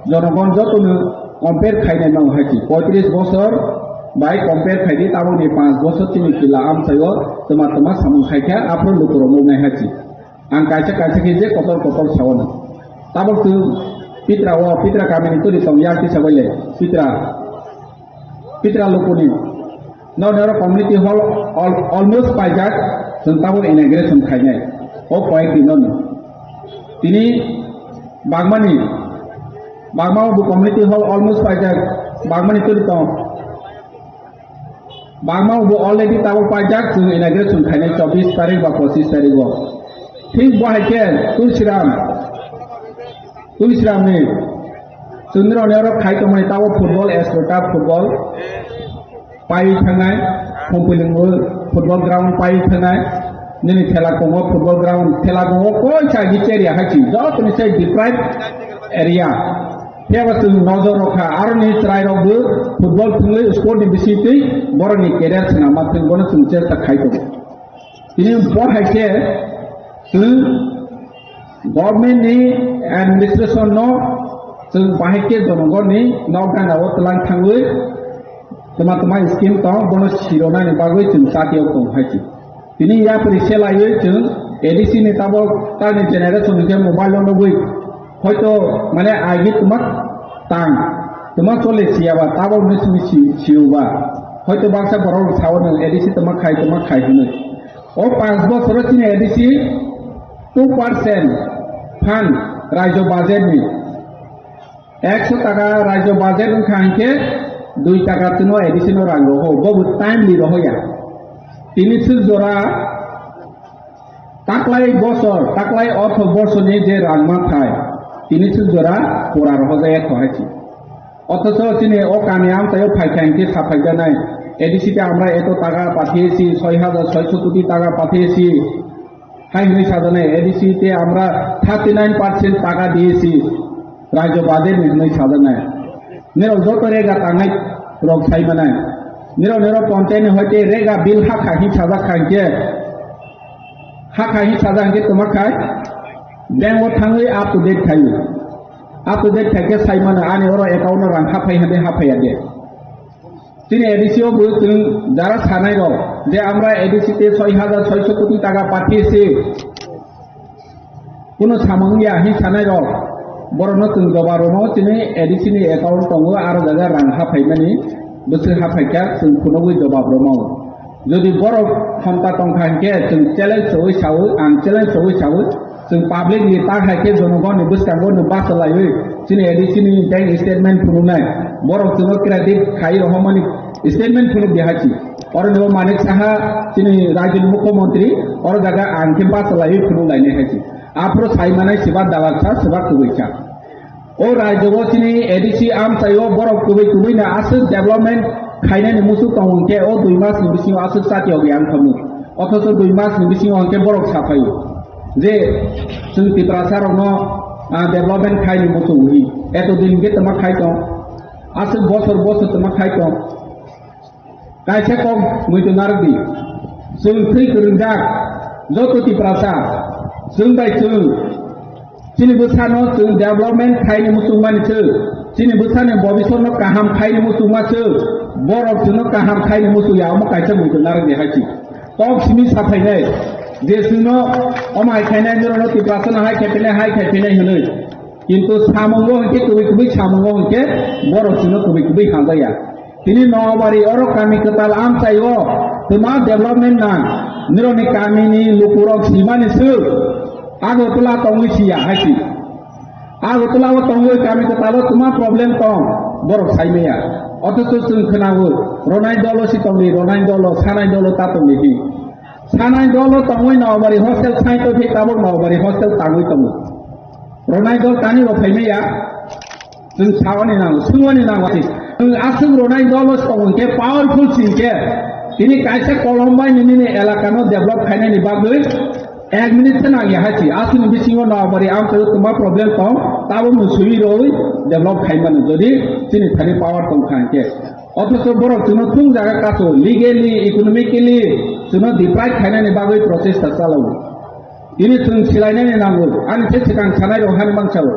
jonogon jotono compare khainai mano hai si. Poitris bosor bai compare khaidi tabokni panch bosor chini kila amchaio twma twma samung khaikha, aphuru lukurok nuknai hai si. Ang kaisa kaisa khe je kotor kotor sao no. Tabok chwng Pitra o, Pitra kamini turi tong yak tisa bai le. Pitra, Pitra lukuni. No nero community hall al-, almost paijak, chwng tabok inauguration khainai. O koyek din no. Tini Bagmani, Bagma o bo community hall almost paijak, Bagmani turi tong. Bagma bo already tabok paijak, chwng inauguration khainai chobbish tarik ba pochis tarik o. Thik bo hai khe Tulsiram, Tulsiram ni chwngni rok ni oro khai tongmani tabok football, Asrota football pai thangnai, Khumpuilung football ground pai thangnai. Nini thela kongo football ground, thela kongo koi sa gicher ya hai si. Joto ni sai deprived area. Phiya ba chwng nojor rok kha, aro ni chwrai rok bo football thwngwi sport ni bisingtwi borok ni career swnam ma thwng, bono chwng chesta khai tongo. Tini bo hai se chwng government ni administration no chwng bahai khe jonogon ni nok gana o twlang thangwi tma tma scheme tong, bono sirona ni bagwi chwng chati o tong hai si. Tini yapri se laiwi chwng A D C ni tabok tani generation hwnkhe mobile o nugwi hoito mane agi twma tang twma chole siyaba tabok ni simi si-, siyuba hoito baksa borok rok sao nwng A D C twma khai twma khai hwnwi. O panch bosoro chini A D C two percent fund rajyo budget ni. Ekso taka rajyo budget wngkha hinkhe dui taka chwngno A D C no rang roho, bobo timely rohoya. Tini swk jora taklai bosor, taklai ortho borsoni je rang manthai, tini swk jora pura rohojaya kho hai si. Othocho chini o kami amchaio phaikha hinkhe saphaijanai, A D C te amra eto taka pathiyesi, soi hajar soiso koti taka pathiyesi. Hai hwnwi sajaknai, A D C te amra thirty nine percent taka diyesi, rajyo budget ni hwnwi sajaknai. Nirok joto rega tangnai rok sai manai. Nirok nirok content ni hoite rega bill hakha hin sajak kha hinkhe, hakha hin sajak hinkhe toma khai bank o thangwi up to date khai. Up to date khai khe sai mano ani oro account o rang haphai hade haphai ya de. Chini A D C o bo chwng jara sanai rok je amra A D C te soi hajar soiso koti taka pathiyesi, kuno samung ya hin sanai rok, borok no chwng jobab rwmao chini A D C ni account tongo, aro jaga rang haphaimani bwswk haphaikha chwng phunugwi jobab rwmao. Jodi borok khomta tongkha hinkhe chwng challenge rwui saui, ang challenge rwui saui, chwng public ni ta hai khe jonogon ni bwskango no bachalaiwi chini A D C ni bank statement phunuknai. Borok chwngno credit khai rohormani statement phunuk di hai si. Oro ni bo Manik Saha chini rajyo ni mukhyamantri, oro jaga ang khe bachalaiwi phunuk lainai hai si. Aphuru sai manai siba dalal sa, siba kwbwi sa. O rajyo o chini A D C amchaio borok kwbwi kwbwi no aswk development khainani muchuk tongo hinkhe o dui mas ni bisingo aswk chati ogwi ang thamu. Othocho dui mas ni bisingo hinkhe borok saphaio je chwng Tiprasa rokno, ah, development khaini muchuk hwnwi. Eto din hinkhe twma khai tong. Aswk bosor bosor twma khai tong. Kaisa kok muitu narwk di. Chwng thwi kwrwngjak joto Tiprasa. Chwng bai chwng chini bwsano chwng development khaini muchungmani chwng. Chini bwsani bobisotno kaham khaini muchungma chwng. Borok chwngno kaham khaini muchungya omo kaisa muitu narwk di hai si. Kok simi saphainai je chwngno omo hai khainai norokno Tiprasano hai khai phinai hai khai phinai hwnwi. Kintu samungo hinkhe kwbwi kwbwi samungo hinkhe borok chwngno kwbwi kwbwi hamjakya. Tini Noabari oro kami kwtal amchaio twma development nang. Nirokni kamini lukurok simani swk Agartala tongwi siya hai si. Agartala o tongwi kami kwtalo twma problem tong borok saimaya. Othocho chwng khwnao ronai dolo si tongdi, ronai dolo, sanai dolo ta tongdi hi. Sanai dolo tongwi Noabari hostel sai to thik tabok Noabari hostel tangwi tongo. Ronai dol tani rok phaimaya. Chwng saoni nango, swngoni nango. Chwng aswk ronai dolo tong hinkhe powerful si hinkhe tini kaisa kolom bai nini elakano develop khainani bagwi ek minute se nangya hai si. Aswkni bisingo Noabari amchaio twma problem tong, tabok no swiwi rwi develop khaimani jodi chini thani power tong kha hinkhe. Othocho borok chwngno thung jaga kaso, legally, economically chwngno deprive khainani bagwi prochesta chalao. Tini chwng silainani nango, ani se swkang sanai rok hani mangsa o.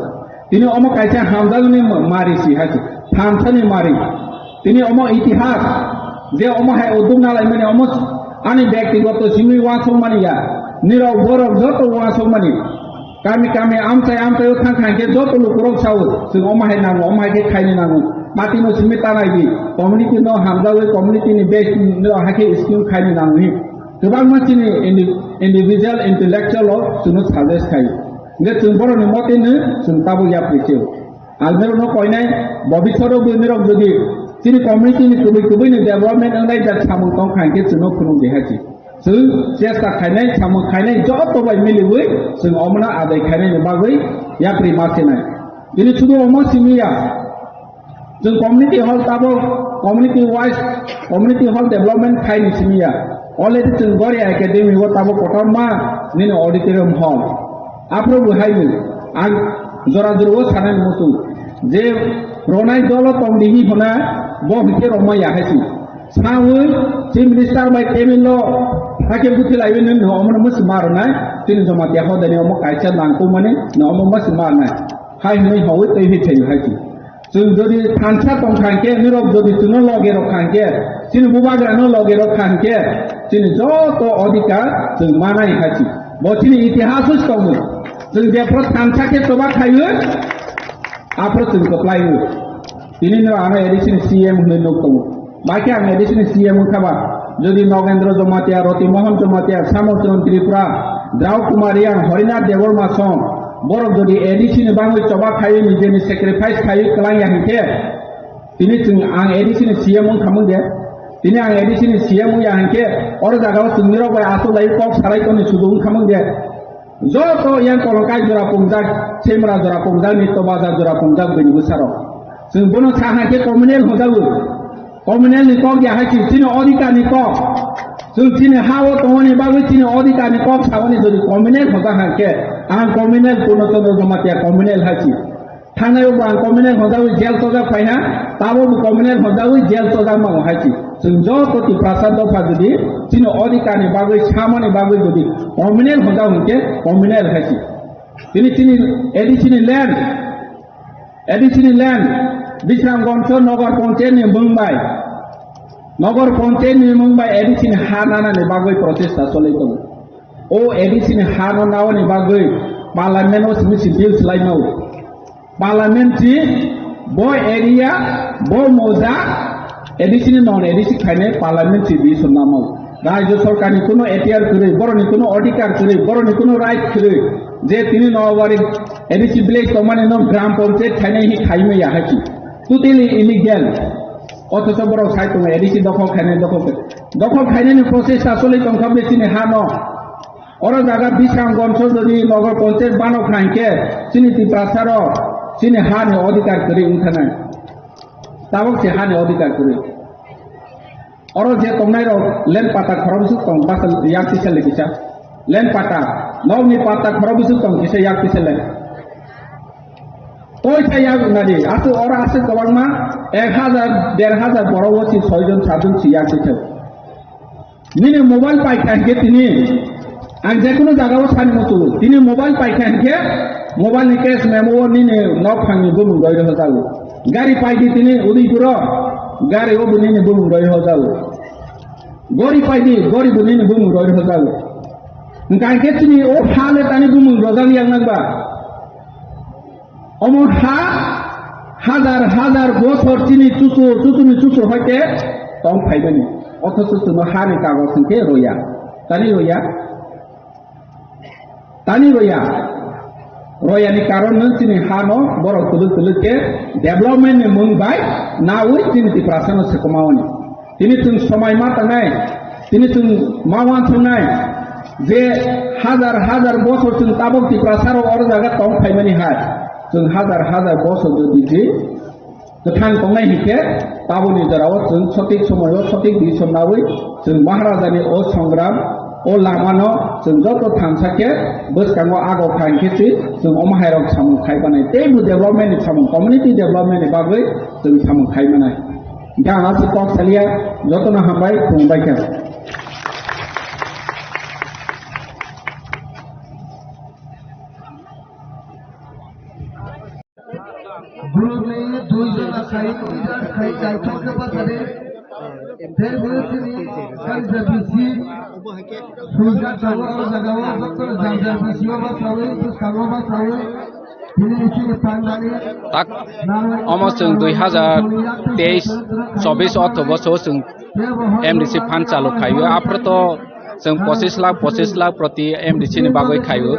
Tini omo kaisa hamjakni mari si hai se, thamsani mari. Tini omo itihas, je omo hai uduk nalaimani omo ani byaktigoto simi uansukmani ya. Nirok borok joto uansukmani. Kami kami amchai amchai o thang thang khe joto lukurok sao, chwng omo hai nango, omo hai khe khaini nango. Party no simi tanai di, community no hamjawi community ni base no hai khe scheme khaini nango hi. Kwbangma chini indi-, individual intellectual rok chwngno suggest khai. Hingke chwng borokni motino chwng tabuk yapri se. Almero no koinai, bobisoro bwinirok jodi chini community ni kubui kubui ni development wngnai jak samung tong kha hingke chwngno phunuk di hai se. Chwng chesta khainai, samung khainai joto bai miliwi chwng omono adai khainai ni bagwi yapri ma sinai. Tini sudu omo simi ya. Chwng community hall tabuk community wise community hall development khaini simi ya. Already chwng Goria Academy o tabuk kotorma nini auditorium hall. Aphuru bo hai bo ang jora jora o sanai muchung je ronai dolo tong di hi hona bo hwnkhe romma ya hai si. Sawi Chief Minister bai table o hakhe buthi laiwi nini omono musi ma rwnai chini Jamatia hodani omo kaisa nangkukmani no omo musi ma rwnai. Hai hwnwi hawi twi hi thai hai si. Chwng jodi thansa tong kha hwnkhe, nirok jodi chwngno loge rok kha hwnkhe, chini bubagrano loge rok kha hwnkhe, chini joto odhikar chwng manai hai si. Bo chini itihas o tongo. Chwng jephru thansa khe choba khaio, aphru chwng kwplaio. Tini no ano A D C ni C M hwnwi nuk tongo. Bai khe ang A D C ni C M wngkha ba, jodi Nogendra Jamatia, Roti Mohan Jamatia, Samotron Tripura, Drau Kumar Reang, Harinath Debbarma song, borok jodi A D C ni bangwi choba khaiwi nijeni sacrifice khaiwi kwlangya hinkhe, tini chwng ang A D C ni C M wngkha mung de, tini ang A D C ni C M wngya hinkhe, oro jagao chwngni rok bai aswk lai kok salai tongni sudu wngkha mung de. Joto yang kolongkai jora pungjak, semra jora pungjak, nitto bazar jora pungjak, bini bwsarok. Chwng bono sa hai khe communal hojago. Communal ni kok ya hai chini odhikar ni kok. Chwng chini ha o tongmani bagwi chini odhikar ni kok sabani jodi communal hojak hai khe, ang communal Purno Chandra Jamatia communal hai si. Thangnai bo ang communal hwnjawi jail chojak phaina, tabo bo communal hwnjawi jail chojak mango hai si. Chwng joto Tiprasa dopha jodi chini odhikar ni bagwi, samani bagwi jodi communal hwnjak hwnkhe communal hai si. Tini chini A D C ni land, A D C ni land, Bisramganj Nagar Panchayat ni mung bai, Nagar Panchayat ni mung bai A D C ni ha nana ni bagwi prochesta choli tongo. O A D C ni ha no naoni bagwi Parliament o simi si bill swlai mao. Parliament si bo area, bo moja, A D C ni non A D C khainai Parliament si bill swnamao. Rajya Sarkar ni kuno ekhtiar kwrwi, borok ni kuno odhikar kwrwi, borok ni kuno right kwrwi, je tini no wari A D C village tongmani no Gram Panchayat khainai hi khaimaya hai si. Totally illegal. Othocho borok sai tongo A D C dokhol khainai, dokhol khainai. Dokhol khainai ni process ta choli tongkha bini chini ha no. Oro jaga Bisramganj jodi Nagar Panchayat bano kha hinkhe chini Tiprasa rok chini ha ni odhikar kwrwi wngkha nai. Tabok se ha ni odhikar kwrwi. Oro je tongnai rok land patta khorok bwswk tong basa yak kisa le kisa. Land patta, nok ni patta khorok bwswk tong kisa yak kisa le. Koi sa yak nadi, aswk oro aswk kwbangma ek hajar, der hajar borok o si soi jon, sat jon si yak kisa. Nini mobile paikha hinkhe tini, ang jekunu jagao sani muchungo. Tini mobile paikha hinkhe, mobile ni cash memo o nini nok phangni bumung roi rohorjago. Gari paidi tini Udaipuro, gari o bo nini bumung roi rohorjago. Gori paidi, gori bo nini bumung roi rohorjago. Hwnkha hinkhe chini o ha le tani bumung rojak yak nang ba. Omo ha hajar hajar bosor chini chuchu, chuchuni chuchu hoite tong phaimani. Othocho chwngno ha ni kagoj hinkhe roya. Tani roya? Tani roya. Roya ni karon no chini ha no borok kwlwk kwlwk khe development ni mung bai nawi chini Tiprasa no swkma oni. Tini chwng somai ma tangnai, tini chwng ma uansuknai je hajar hajar bosor chwng tabok Tiprasa rok oro jaga tong phaimani hai. Chwng hajar hajar bosor jodi je kwthang tongnai hinkhe taboni jorao chwng sothik somoio sothik decision nawi chwng Maharajani o songram, o lamano chwng joto thansa khe bwskango ago kha hinkhe se chwng omo hairok samung khai manai. Teibo development ni samung, community development ni bagwi chwng samung khai manai. Hingke ang aswk kok salia, jotono hambai, khulumbai kha. Borokni dui jona sai, dui jona sai, jaithok khe bachadi. Tei bo chini janja bisi, swijak tongo o jaga o, jotono janja bisi o bachawi, bwskango bachawi. Tak, omo chwng dui hazar teis chobis otho boso chwng M D C phan chalu khaio. Aphuru to chwng pochis lakh, pochis lakh proti M D C ni bagwi khaio.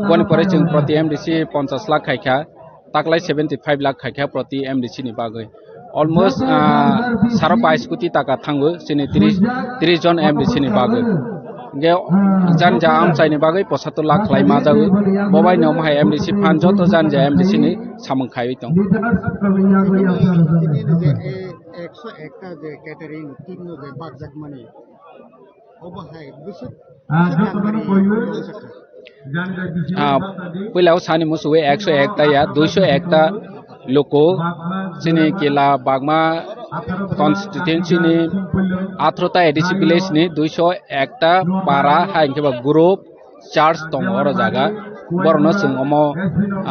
Boni pore chwng proti M D C ponchas lakh khaikha, taklai seventy five lakh khaikha proti M D C ni bagwi. Almost, ah, saro bais koti taka thango chini tris, tris jon M D C ni bagwi. Hingke jani ja amchaini bagwi posatur lakh khlai ma jago. Bo bai no omo hai M D C phan joto jani ja M D C ni samung khaiwi tong. Ekso ekta je catering team no je bakjak mani. Ah, puila o sani musugo ekso ekta ya, duiso ekta luku chini kila Bagma constituency ni atharota A D C village ni duiso ekta para hai hwnkhe ba group church tongo oro jaga. Borokno chwng omo,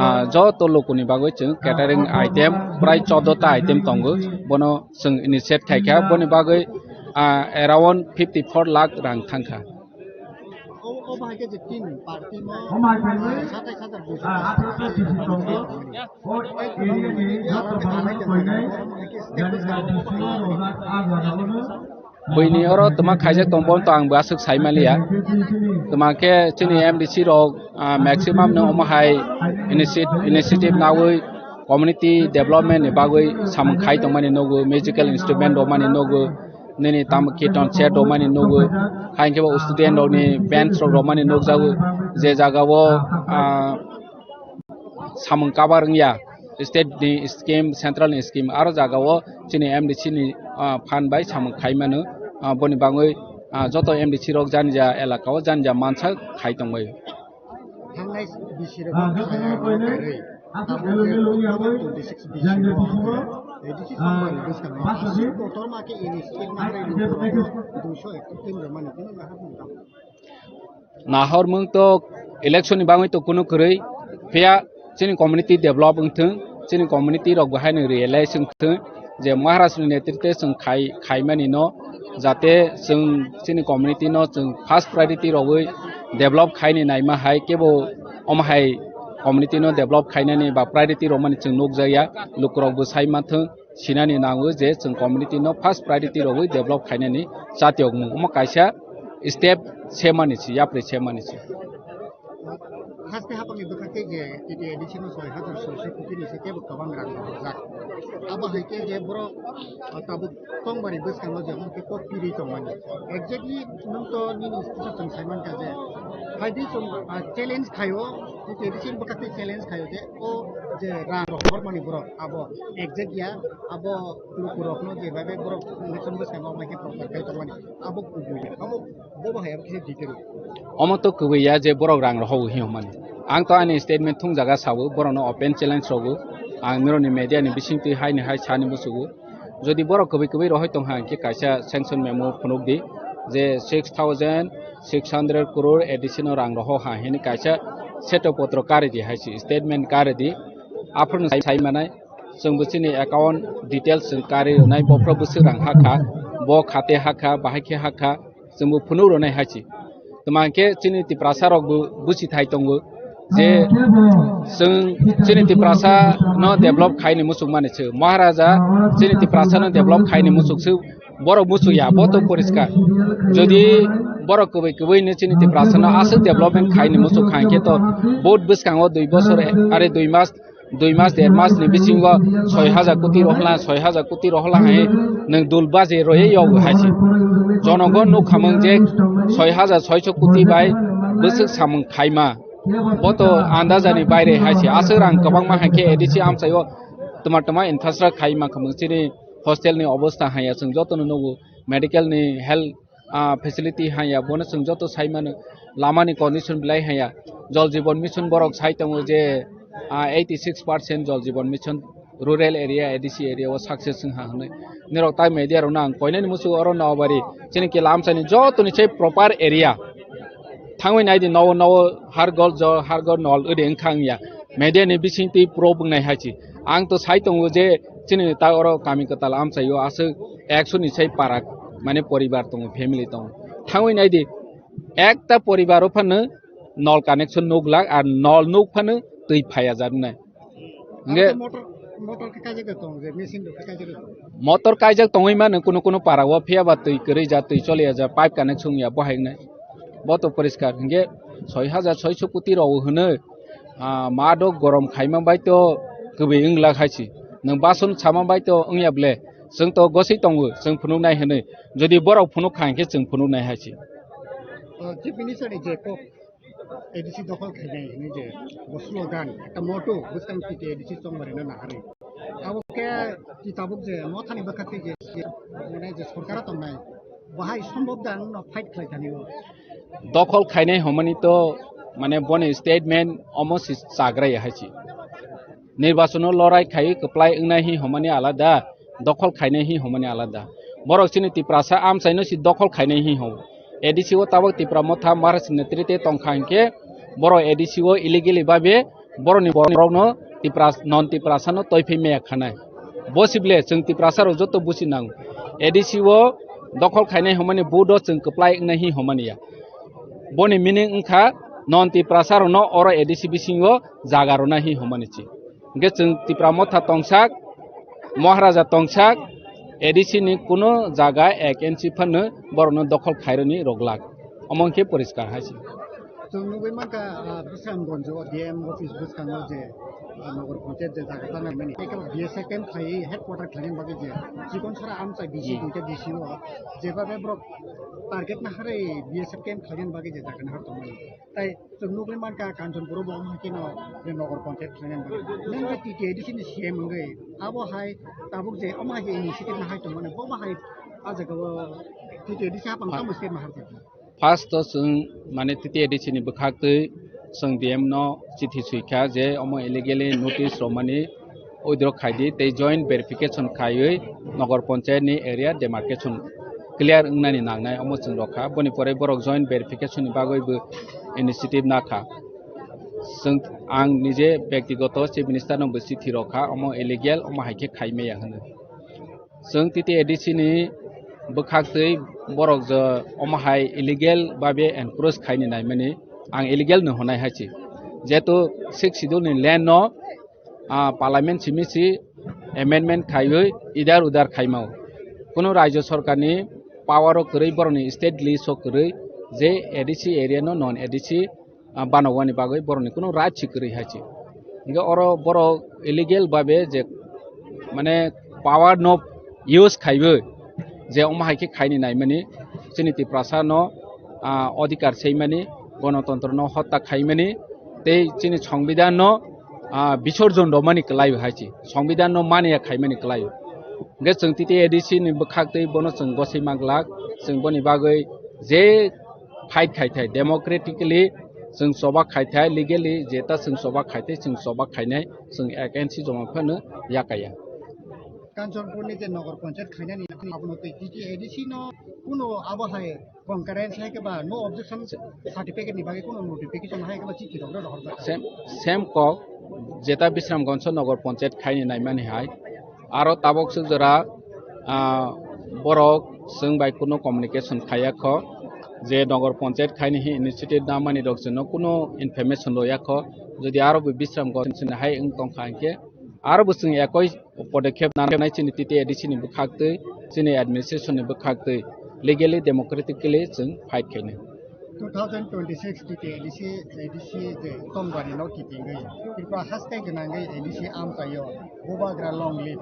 ah, joto lukuni bagwi chwng catering item prai choddo ta item tongo. Bono chwng initiate khaikha, boni bagwi, ah, around fifty four lakh rang thangkha. O, o bahai khe je tin party no, ah, satais hajar duiso. Buini oro twma khaijak tong, bono to ang bo aswk sai manliya. Twma khe chini M D C rok, ah, maximum no omo hai initi-, initiative nawi community development ni bagwi samung khai tongmani nugo, musical instrument rwmani nugo, nini tamo kirtan set rwmani nugo, hai hwnkhe bo student rokni bench rok rwmani nukjago, je jaga o, ah, samung cover wngya, state ni scheme, central ni scheme, aro jaga o chini M D C ni, ah, phan bai samung khai mano, ah, boni bagwi, ah, joto M D C rok jani ja elaka o jani ja mansa khai tongbai. Thangnai bisi rok, ah, thangnai rok kwrwi. Abo twenty six bisi rok, twenty six bwskango aswk kotorma khe ini state ma hai rok duiso ekta team rwmani tini nahar mungkam. Nahormung to election ni bagwi to kunu kwrwi, phiya chini community develop wngthwng, chini community rok bo haino realize wngthwng je Maharaj ni netritwe chwng khai, khaimani no, jate chwng chini community no chwng first priority rogwi develop khaini naima hai kebo omo hai community no develop khainani ba priority rwmani chwng nukjakya, lukurok bo sai manthwng. Sinani nango je chwng community no first priority rogwi develop khainani chatiyokmung. Omo kaisa step semani se, yapri semani se. Haste hapangni bwkha khe je T T A D C no soi hajar soiso koti ni se kebo kwbang rang rwjak. Abo hai khe je borok, ah, tabuk tongmani bwskango je omo khe kok piri tongmani. Exactly nwng to nini institution chwng sai mankha je phaidi chwng, ah, challenge khaio, T T A D C ni bwkha khe challenge khaio je o je rang rok hormani borok abo exact ya, abo lukurokno je bai bai borok election bwskango omo hai khe prochar khai tongmani, abo kubui, abo bo bahai abo kisa detail. Omo to kubui ya je borok rang rohogo hinwi hwnmani. Ang to ani statement thung jaga sao, borokno open challenge rogo. Ang mironi media ni bisingtwi haini hai sani musugo. Jodi borok kubui kubui rohoi tong ha, hwnkhe kaisa sanction memo phunuk di je six thousand six hundred crore A D C no rang roho ha hini kaisa seto potro kari di hai se statement kari di. Aphuru sai, sai manai. Chwng bo chini account details chwng kari rwnai, bophro bwswk rang hakha, bo khate hakha, bahai khe hakha, chwng bo phunuk rwnai hai se. Tma hwnkhe chini Tiprasa rok bo buchi thai tongo je chwng chini Tiprasa no develop khaini muchung mani se. Maharaja chini Tiprasa no develop khaini muchung se, borok muchung ya, bo to poriskar. Jodi borok kwbwi kwbwi ni chini Tiprasa no aswk development khaini muchung kha hwnkhe to vote bwskango dui bosor are dui mas dui mas, der mas ni bisingo soi hajar koti rohla, soi hajar koti rohla hai nwng dul baje roye yog hai se. Jonogon nukhamung je soi hajar soiso koti bai bwswk samung khaima. Bo to andajani baire hai se. Aswk rang kwbangma hai khe A D C amchaio tma tma infrastructure khaima khamung chini hostel ni obostha hai ya chwng jotono nugo, medical ni health ah, facility hanya, bono chwng joto sai mano. Lama ni condition belai hanya. Jal Jeevan Mission borok sai tongo je, ah, eighty six percent Jal Jeevan Mission rural area, A D C area o success wng ha hwnwi. Nirok tai media rok no ang koinani muchung oro Nobari chini kila amchani joto ni sai proper area. Thangwi nai di nowo nowo har gol jo, har gol nol ode wng kha wng ya. Media ni bising twi pro bwngnai hai se. Ang to sai tongo je chini ta oro kami kwtal amchaio aswk ekso ni sai para mane poribar tongo, family tongo. Thangwi nai di, ekta poribar o phano nol connection nuk lak, ar nol nuk phano twi phaiya jak nai. Hingke motor, motor khe kaijak tongo, je machine rok khe kaijak tongo. Motor kaijak tongwi mano kunu kunu para o, phiya ba twi kwrwi ja, twi choliya ja, pipe connection ya bo hai wngnai. Bo to poriskar hingke soi hajar soiso koti rok hwnwi, ah, ma do gorom khaima bai to kwbwi wng lak hai se. Nwng bason sama bai to wngya ble, chwng to goswi tongo, chwng phunuknai hwnwi. Jodi borok phunuk kha hwnkhe chwng phunuknai hai se. O, Chief Minister ni je kok A D C dokhol khainai hwnwi je bo slogan, ekta motto bwskang T T A D C chongmari na naharwi. Abo khe ti tabuk je mothani bwkha twi je, je, mane je sorkar tongnai, Bahai sombhob da ang no fight khlai thani o. Dokhol khainai hwnmani to mane boni statement omo si chagra ya hai si. Nirbachono lorai khai kwplai wngnai hi hwnmani alada, dokhol khainai hi hwnmani alada. Borok chini Tiprasa amchaino si dokhol khainai hi hwn. A D C o tabok Tipra Motha Maharaj ni netrite tongkha hinkhe borok A D C o illegally babe borokni borokno Tipras-, non Tiprasano toiphai maya khanai. Bo sible chwng Tiprasa rok joto busi nango. A D C o dokhol khainai hwnmani vote o chwng kwplai wngnai hi hwnmani ya. Boni meaning wngkha non Tiprasa rokno oro A D C bisingo jaga rwna hi hwnmani chi. Hingke chwng Tipra Motha tongsak, Maharaja tongsak, A D C ni kuno jaga ek inch phano borokno dokhol khaironi roglak. Omo hingke poriskar hai se. Chwng nugwi mankha, ah, Bisramganj o D M office bwskango je, ah, Nogor Panchayat je jaga tanai mani. Eko B S F camp khlai headquarter khlaina bagwi je chikon sara amchai D C Hmm. duita D C o jeba be borok target na harwi B S F camp khlaina bagwi je jaga na har tongmani. Tai chwng nugwi mankha Kanchanpur o bo omo hai kheno je Nogor Panchayat khlaina bagwi. Nang je T T A D C ni C M wngwi abo hai tabuk je omo hai je initiative na hai tongmani bo bo hai a jaga o T T A D C hapang tamo step ma har jakha. First o chwng mane T T A D C ni bwkhak twi chwng D M no chithi swikha je omo illegally notice romani withdraw khaidi tei joint verification khaiwi Nogor Panchayat ni area demarcation clear wngnani nangnai omo chwng rokha. Boni pore borok joint verification ni bagwi bo initiative nakha. Chwng, ang nije bektigoto Chief Minister no bo chithi rokha omo illegal omo hai khe khaimaya hwnwi. Chwng T T A D C ni bwkhak twi borok je omo hai illegal babe encroach khaini naimani ang illegal no hwnai hai se. Jehetu Sixth Schedule ni land no, ah, Parliament simi si amendment khaiwi idar udar khaimao. Kunu Rajya Sarkar ni power o kwrwi borok ni state list o kwrwi je A D C area no non A D C ah, banogwani bagwi borokni kunu right si kwrwi hai se. Hingke oro borok illegal babe je mane power no use khaiwi je omo hai khe khaini naimani chini Tiprasa no, ah, odhikar seimani, gonotontro no hotta khaimani tei chini Songbidan no, ah, bisorjon romani kwlai hai se. Songbidan no mania khaimani kwlai. Hingke chwng T T A D C ni bwkhak twi bono chwng gosoi manglak, chwng boni bagwi je fight khai thai, democratically chwng choba khai thai, legally jeta chwng choba khai thai, chwng choba khainai, chwng against joma phano yakaya. Kanchanpur ni je Nogor Panchayat khainani abono tei T T A D C no kuno abo hai concurrence hai khe ba no objection certificate ni bagwi kuno notification hai khe ba chithi rok rohor jakha. Same, same kok jeta Bisramganj o Nogor Panchayat khaini naimani hai. Aro tabok swk jora, ah, borok chwng bai kuno communication khaiya kho, je Nogor Panchayat khaini hi initiative namani rok chwngno kuno information roya kho. Jodi aro bo Bisramganj chini hai wng tongkha hinkhe aro bo chwng ekoi podokkhep nanai chini T T A D C ni bwkhak twi, chini administration ni bwkhak twi legally democratically chwng fight khainai. Two thousand twenty-six T T A D C, A D C je tongmani no kitingwi Tripura haste gwnangwi A D C amchaio bubagra long live,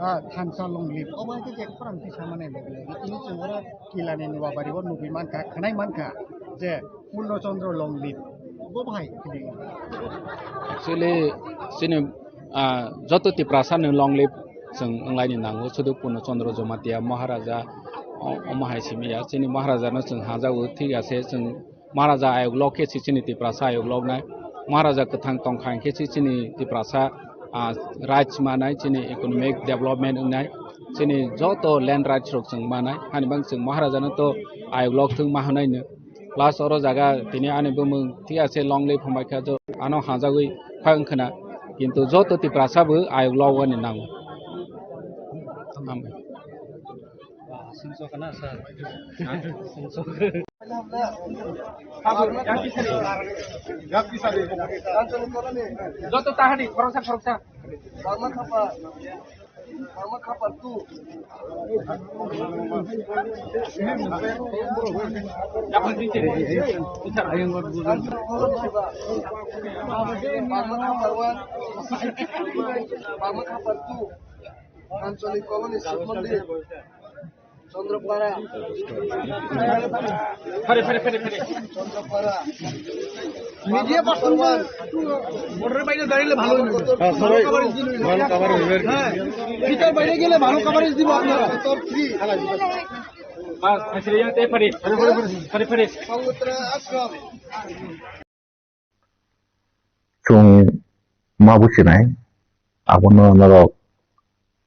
ah, thansa long live, obo hai khe je khorang tisa mane logi logi tini chwng oro Kilani Nuabari o nugwi mankha, khwnai mankha je Purno Chandra long live, bo bahai kiting. Actually, chini, ah, joto Tiprasa ni long live chwng wnglaini nango, sudu Purno Chandra Jamatia Maharaja, o-, omo hai simi ya, chini Maharaja no chwng hajago, thik ase, chwng Maharaja ayok lok khe si chini Tiprasa ayok lok nai. Maharaja kwthang tongkha hinkhe si chini Tiprasa, ah, rights manai, chini economic development wngnai, chini joto land rights rok chwng manai. Hani bang chwng Maharaja no to ayok lok thung ma hwnai no. Plus oro jaga tini ani bumung thik ase long live hambai kha jo ano hajagwi phai wngkhwna. Kintu joto Tiprasa bo ayok lok wani nango. Hambai. Joto tahadi khoroksa khoroksa. Anchalik Colony, Shiv Mandir, Chandrapara. Phare, phare, phare, phare. Chandrapara. Media person border বাইরে দাঁড়ালে ভালো হবে। হ্যাঁ, সবাই ভালো coverage দিল। ভালো coverage হবে আর কি। হ্যাঁ, ভিতর বাইরে গেলে ভালো coverage দিব আপনারা। Sector three. Chwng ma buchinai, abono norok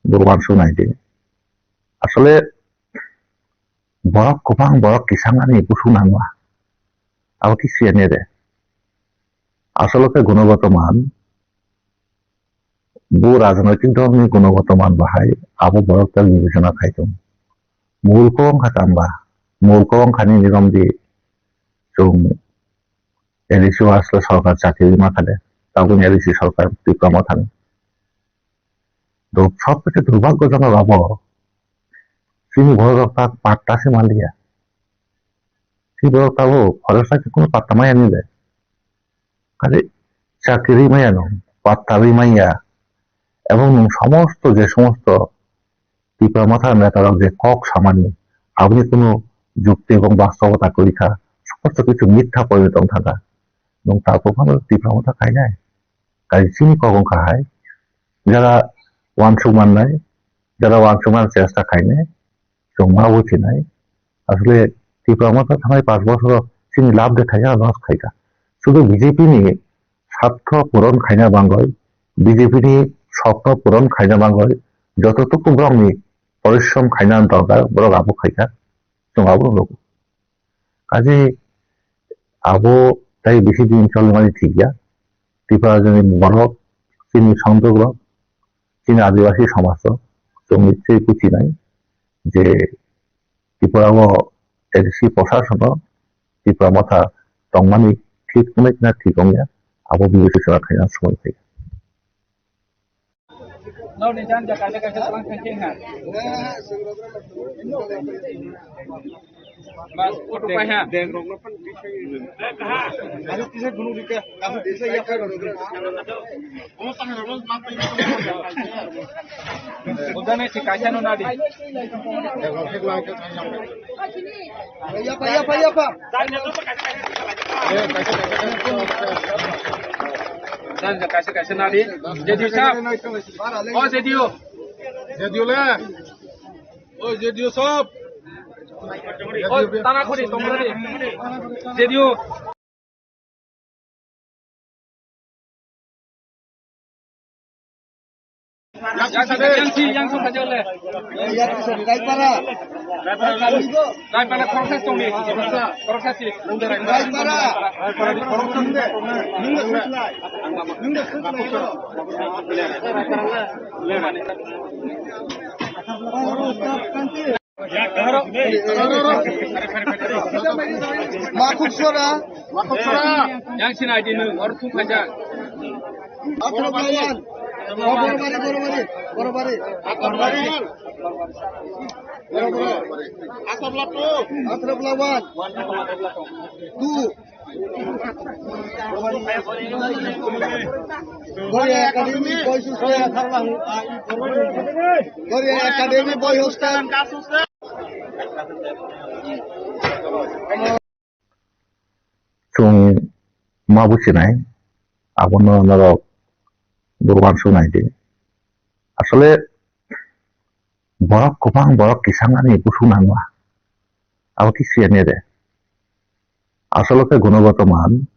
bo uansuk nai di. Asole borok kwbang, borok kisang ani busu nangma. Abo khe siya ne de. Asolo khe Gunogoto Man, bo rajnoitik dolni Gunogoto Man bahai abo borok tak bibechona khai tongo. Mul kok wngkha tamba, mul kok wngkha nini romdi chwng L A C o asle sorkar chakri ma khade, tabuk L A C sorkar Tipra Motha ni. Sob khe durbhagyojonok abo. Chini borok rok tak patta se manliya. Chini borok tabuk forest bai khe kunu patta maya ni le. Kali chakri maya no, patta ri maya. Ebong nwng somosto je somosto Tipra Motha neta rok je kok samani, aboni kunu jukti ebong bastabota kwrwi kha, somosto kichu mitha porinot wng thangkha. Nwng tabuk phano Tipra Motha khainai? Kaisa chini kok wngkha hai, jara uansuk mannai, jara uansuk man chesta khainai, chwng ma bujinai. Asle Tipra Motha thangnai panch bosoro chini lab de khaikha, loss khaikha. Sudu B J P ni satho puron khaina bangoi, B J P ni sopno puron khaina bangoi, joto tuku borokni porishrom khaina dorkar, borok abo khaikha, chwng abo nugo. Kaje abo tai bisi din cholimani thikya. Tipra rajani borok, chini songdok rok, chini adibasi somaj rok, chwng nichoi buchinai je Tripura o A D C prosasono Tipra Motha tongmani thik wngnai na thik wngya, abo bibechona khaina somoi phai. Nokni janja kaisa kaisa tlang thang thang ha. Bas, photo pai ha. Ujane si kaisa no nadi. Yapa, yapa, yapa. Janja kaisa kaisa nadi. J D U sahab. O J D U. J D U le. O J D U sahab. O tana khori tongmani. J D U. Yang si, yang si, yang si saja le. Raipara. Raipara khoroksa tongni. Khoroksa si. Raipara. Makhuk sora. Makhuk sora. Yang sini aja nih, orang tuh aja. Akhro Bhagwan. Oh, Borobari, Borobari, Borobari. Akhro Bhagwan. Akhro Bhagwan. Two. Goria Academy Boys Hostel. Goria Academy Boys Hostel. Chwng ma buchinai, abono norok bo uansuk nai di. Asole borok kwbang, borok kisang ani busu nangma. Abo khe siya ne de. Asolo khe Gunogoto Man,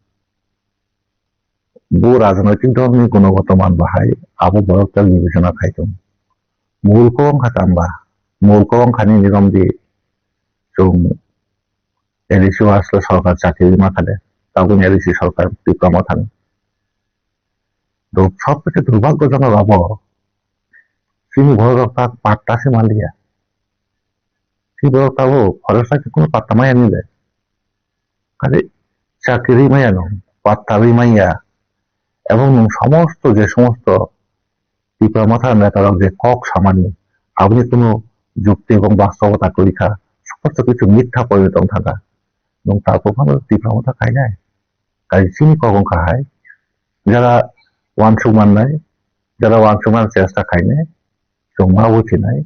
bo rajnoitik dolni Gunogoto Man bahai abo borok tak bibechona khai tongo. Mul kok wngkha tamba, mul kok wngkha nini romdi chwng L A C o asle sorkar chakri ma khade, tabuk L A C sorkar Tipra Motha ni. Sob khe durbhagyojonok abo. Chini borok rok tak patta se manliya. Chini borok tabuk forest bai khe kunu patta maya ni le. Kali chakri maya no, patta ri maya. Ebong nwng somosto je somosto Tipra Motha neta rok je kok samani, aboni kunu jukti ebong bastabota kwrwi kha, somosto kichu mitha porinot wng thangkha. Nwng tabuk phano Tipra Motha khainai? Kaisa chini kok wngkha hai, jara uansuk mannai, jara uansuk man chesta khainai, chwng ma buchinai.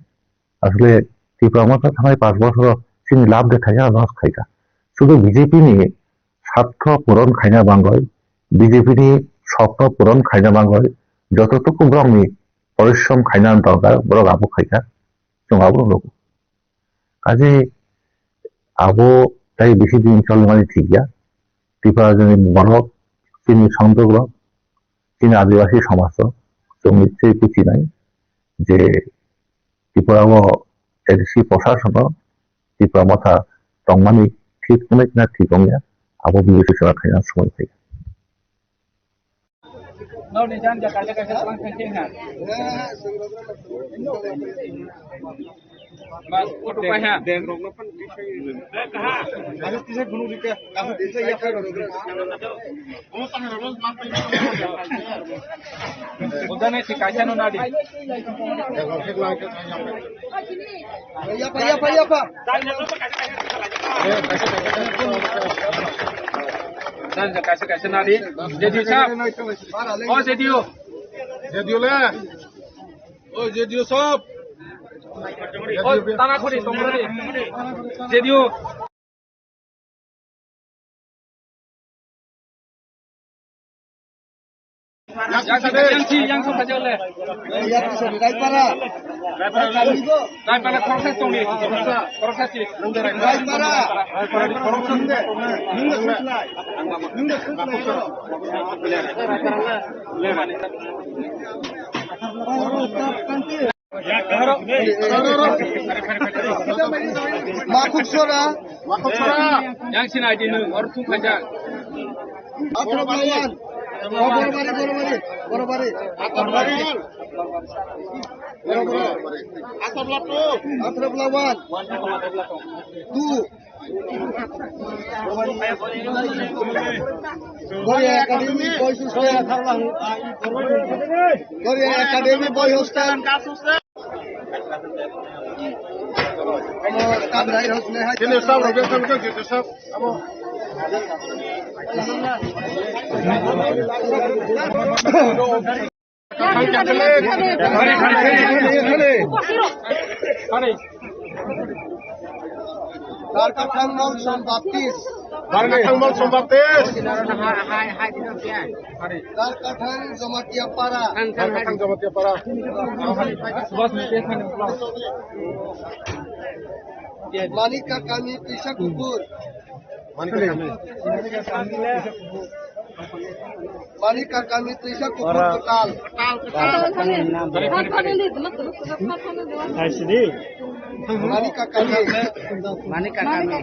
Asle Tipra Motha thangnai panch bosoro chini lab de khaikha, loss khaikha. Sudu B J P ni satho puron khaina bangoi, B J P ni sopno puron khaina bangoi, joto tuku borokni porishrom khaina dorkar, borok abo khaikha, chwng abo nugo. Kaje Abo tai bisi din cholmani thik ya. Tripura ni borok, chini songdok rok, chini adibasi somaj rok, chwng nichoi bujinai je Tripura o A D C prosasono Tripura motha tongmani thik wngya na thik wngya, abo bibechona khaina somoi phai. Nokni janja kaisa kaisa twlang thang thang ha. Bas, photo pai ha. Ujani si kaisa no nadi. Yapa, yapa, yapa. Janja kaisa kaisa nadi. J D U sab. O J D U. J D U le. O J D U sab. O tana khori tongradi. J D U. Yang si, yang si, yang si, yang si, le. Yang si, Raipara. Raipara, khoroksa tongni, khoroksa, khoroksa si. Raipara. Raipara, khoroksa. Makhuk sora. Makhuk sora. Yang sini aja nih, orang tuh aja. Atrok lawan. Oh, Borobari, Borobari, Borobari. Atrok lawan. Atrok lawan. Two. Goria Academy Boys Hostel. Goria Academy Boys Hostel. Omo Kamrai Hostel hai. Sini sab, Rabi sab, sab, sab. Abo. Darkathang Molsom Baptist. Darkathang Molsom Baptist. Darkathang Jamatia Para. Darkathang Jamatia Para. Manika Kami Tisa Kukur. Manika Kami. Manika Kami Tisa Kukur Kwtal. Manika Kami. Manika Kami.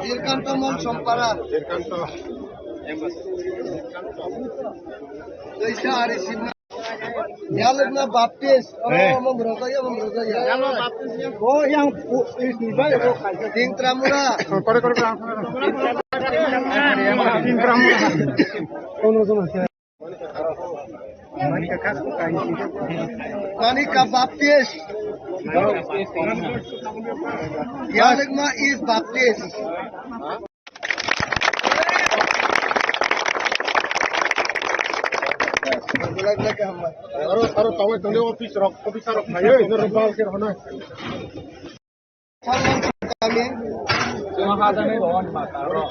Jirkanto Molsom Para. Jirkanto. Tisa Ari Simna. Yalwkna Baptist. Eh. Omo, omo rwjak ya, omo rwjak ya. Yalwkna Baptist ya. O yang pu-, i dubai ko kaisa. Ding Tramura. Kore, kore, kore. Ding Tramura. Kono jona se. Manika Baptist. Yalwkna is Baptist. Aro, aro, tawai tongde office rok, officer rok phaio, ino rwbal ke hono. Kami.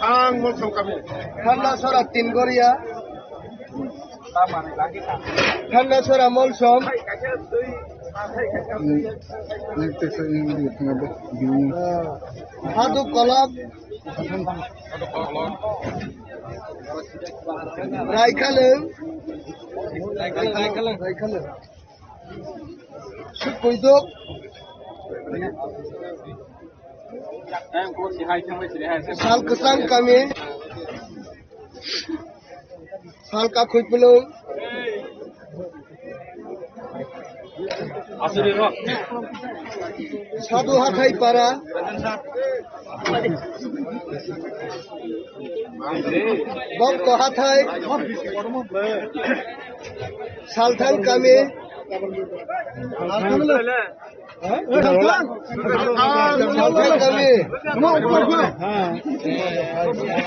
Ang Molsom Kami. Thanda Sora Tingoria. Thanda Sora Molsom. Hadu Kolok. Raikalung. Raikalung. Sukuiduk. Sal Kwchang Kami. Salka Khuipulung. Sadu Hathai Para. Bokto Hathai. Salthang Kami.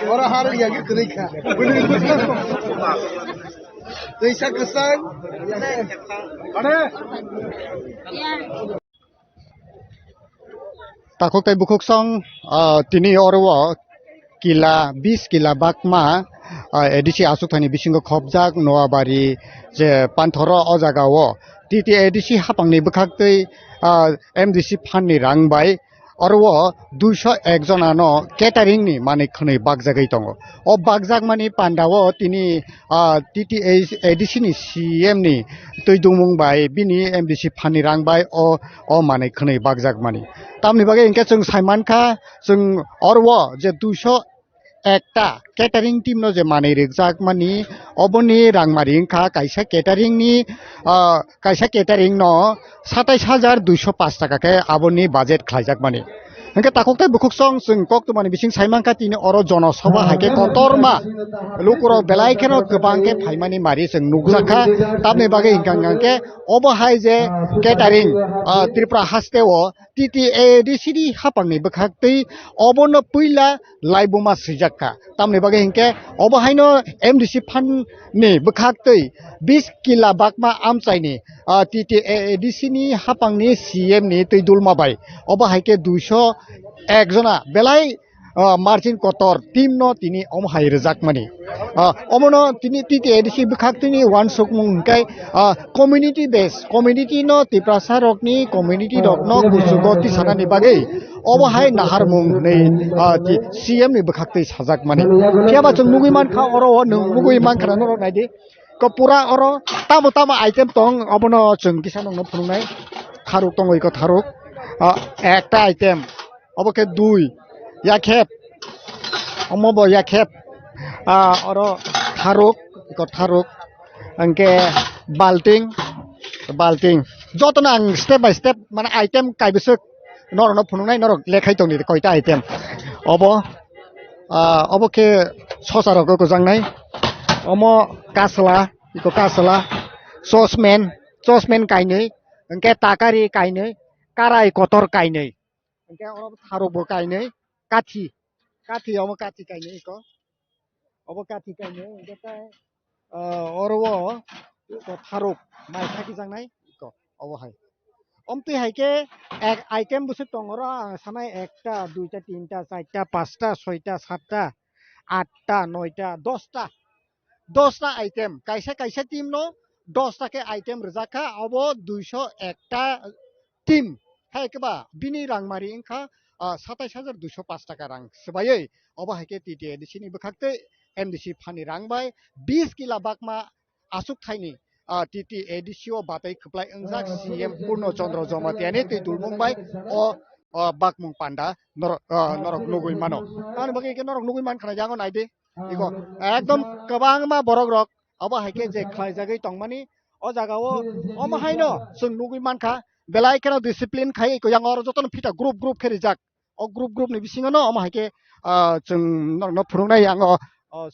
Ora har ya ki kwrwi kha. Twisa kwchang. Takhuk tei bukhuk song, ah, tini oro o kila, bis kila bakma, ah, A D C achukthani bisingo khopjak Noabari je Panthoro o jaga o T T A D C hapangni bwkhaktwi, ah, M D C phanni rang bai oro o duiso ek jonano catering ni manwi khwnwi bakjagwi tongo. O bakjakmani pandao tini, ah, T T A D C ni C M ni twi dumung bai bini M D C phanni rang bai o, o manwi khwnwi bakjakmani. Tamni bagwi hinkhe chwng saimankha, chwng oro o je duiso ekta catering team no je manwi rwkjakmani, oboni rangmari wngkha kaisa catering ni, ah, kaisa catering no satais hajar duiso pash taka khe aboni budget khlaijakmani. Hinkhe takhuk tei bukhuk song chwng koktwmani bising saimankha tini oro jono soba hai khe kotorma lukurok belai kheno kwbang khe phaimani mari chwng nukjakha. Tamni bagwi hinkha hinkhe obo hai je catering, ah, Tripura haste o T T A D C ni hapangni bwkhaktwi obono puila laibuma swijak kha. Tamni bagwi hinkhe obo haino M D C phan ni bwkhaktwi bis kila bakma amchaini, ah, T T A D C ni hapangni C M ni twi dulma bai. Obo hai khe duiso ek jona belai, ah, margin kotor team no tini omo hai rwjakmani. Ah, omono tini T T A D C bwkhaktwini uansukmung hinkhe, ah, community base, community no Tiprasa rokni community rokno kuchugo tisanani bagwi obo hai naharmung hwnwi, ah, ti-, C M ni bwkhaktwi sajakmani. Phiya ba chwng nugwi mankha oro o nwng nugwi mankha na norok naidi. Ko pura oro tamo tamo item tong obono chwng kisa nokno phunuknai. Tharuk tongo iko tharuk. Ah, ekta item. Obo khe dui. Yakhep. Omo bo yakhep. Ah, oro tharuk, iko tharuk. Hwnkhe balting, balting. Jotono ang step by step, mane item kaibwswk norokno phunuknai, norok lekhai tongdi koita item. Obo, ah, obo khe sosa rok kwchang nai. Omo kasla, iko kasla. Chosmen, chosmen kainwi. Hwnkhe takari kainwi, karai kotor kainwi. Hwnkhe oro tharuk bo kainwi, kathi, kathi omo kathi kainwi iko. Obo kathi kainwi, hwnkhe tai, ah, oro o iko tharuk mai thakijaknai iko, obo hai. Omtwi hai khe ek item bwswk tongo oro, ang sanai ekta, duita, tinta, charta, pasta, soita, satta, atta, noita, dosta. Dosta item, kaisa kaisa team no dosta khe item rwjak kha, abo duiso ekta team. Hai khe ba bini rangmari wngkha, ah, satais hajar duiso pash taka rang swbaiwi. Obo hai khe T T A D C ni bwkhaktwi M D C phani rang bai bis kila bakma aswk thaini, ah, T T A D C o batwi kwplai wngjak C M Purno Chandra Jamatia ni twi dulmung bai o, o bakmung panda norok, ah, norok nugwi mano. Tamoni bagwi khe norok nugwi mankha na yango naidi. Iko ekdom kwbangma borok rok obo hai khe je khlaijagwi tongmani o jaga o, omo haino chwng nugwi mankha belai kheno discipline khai iko yang oro jotono phita group group khe rijak. O group group ni bisingo no omo hai khe, ah, chwng norokno phunuknai ang o, o,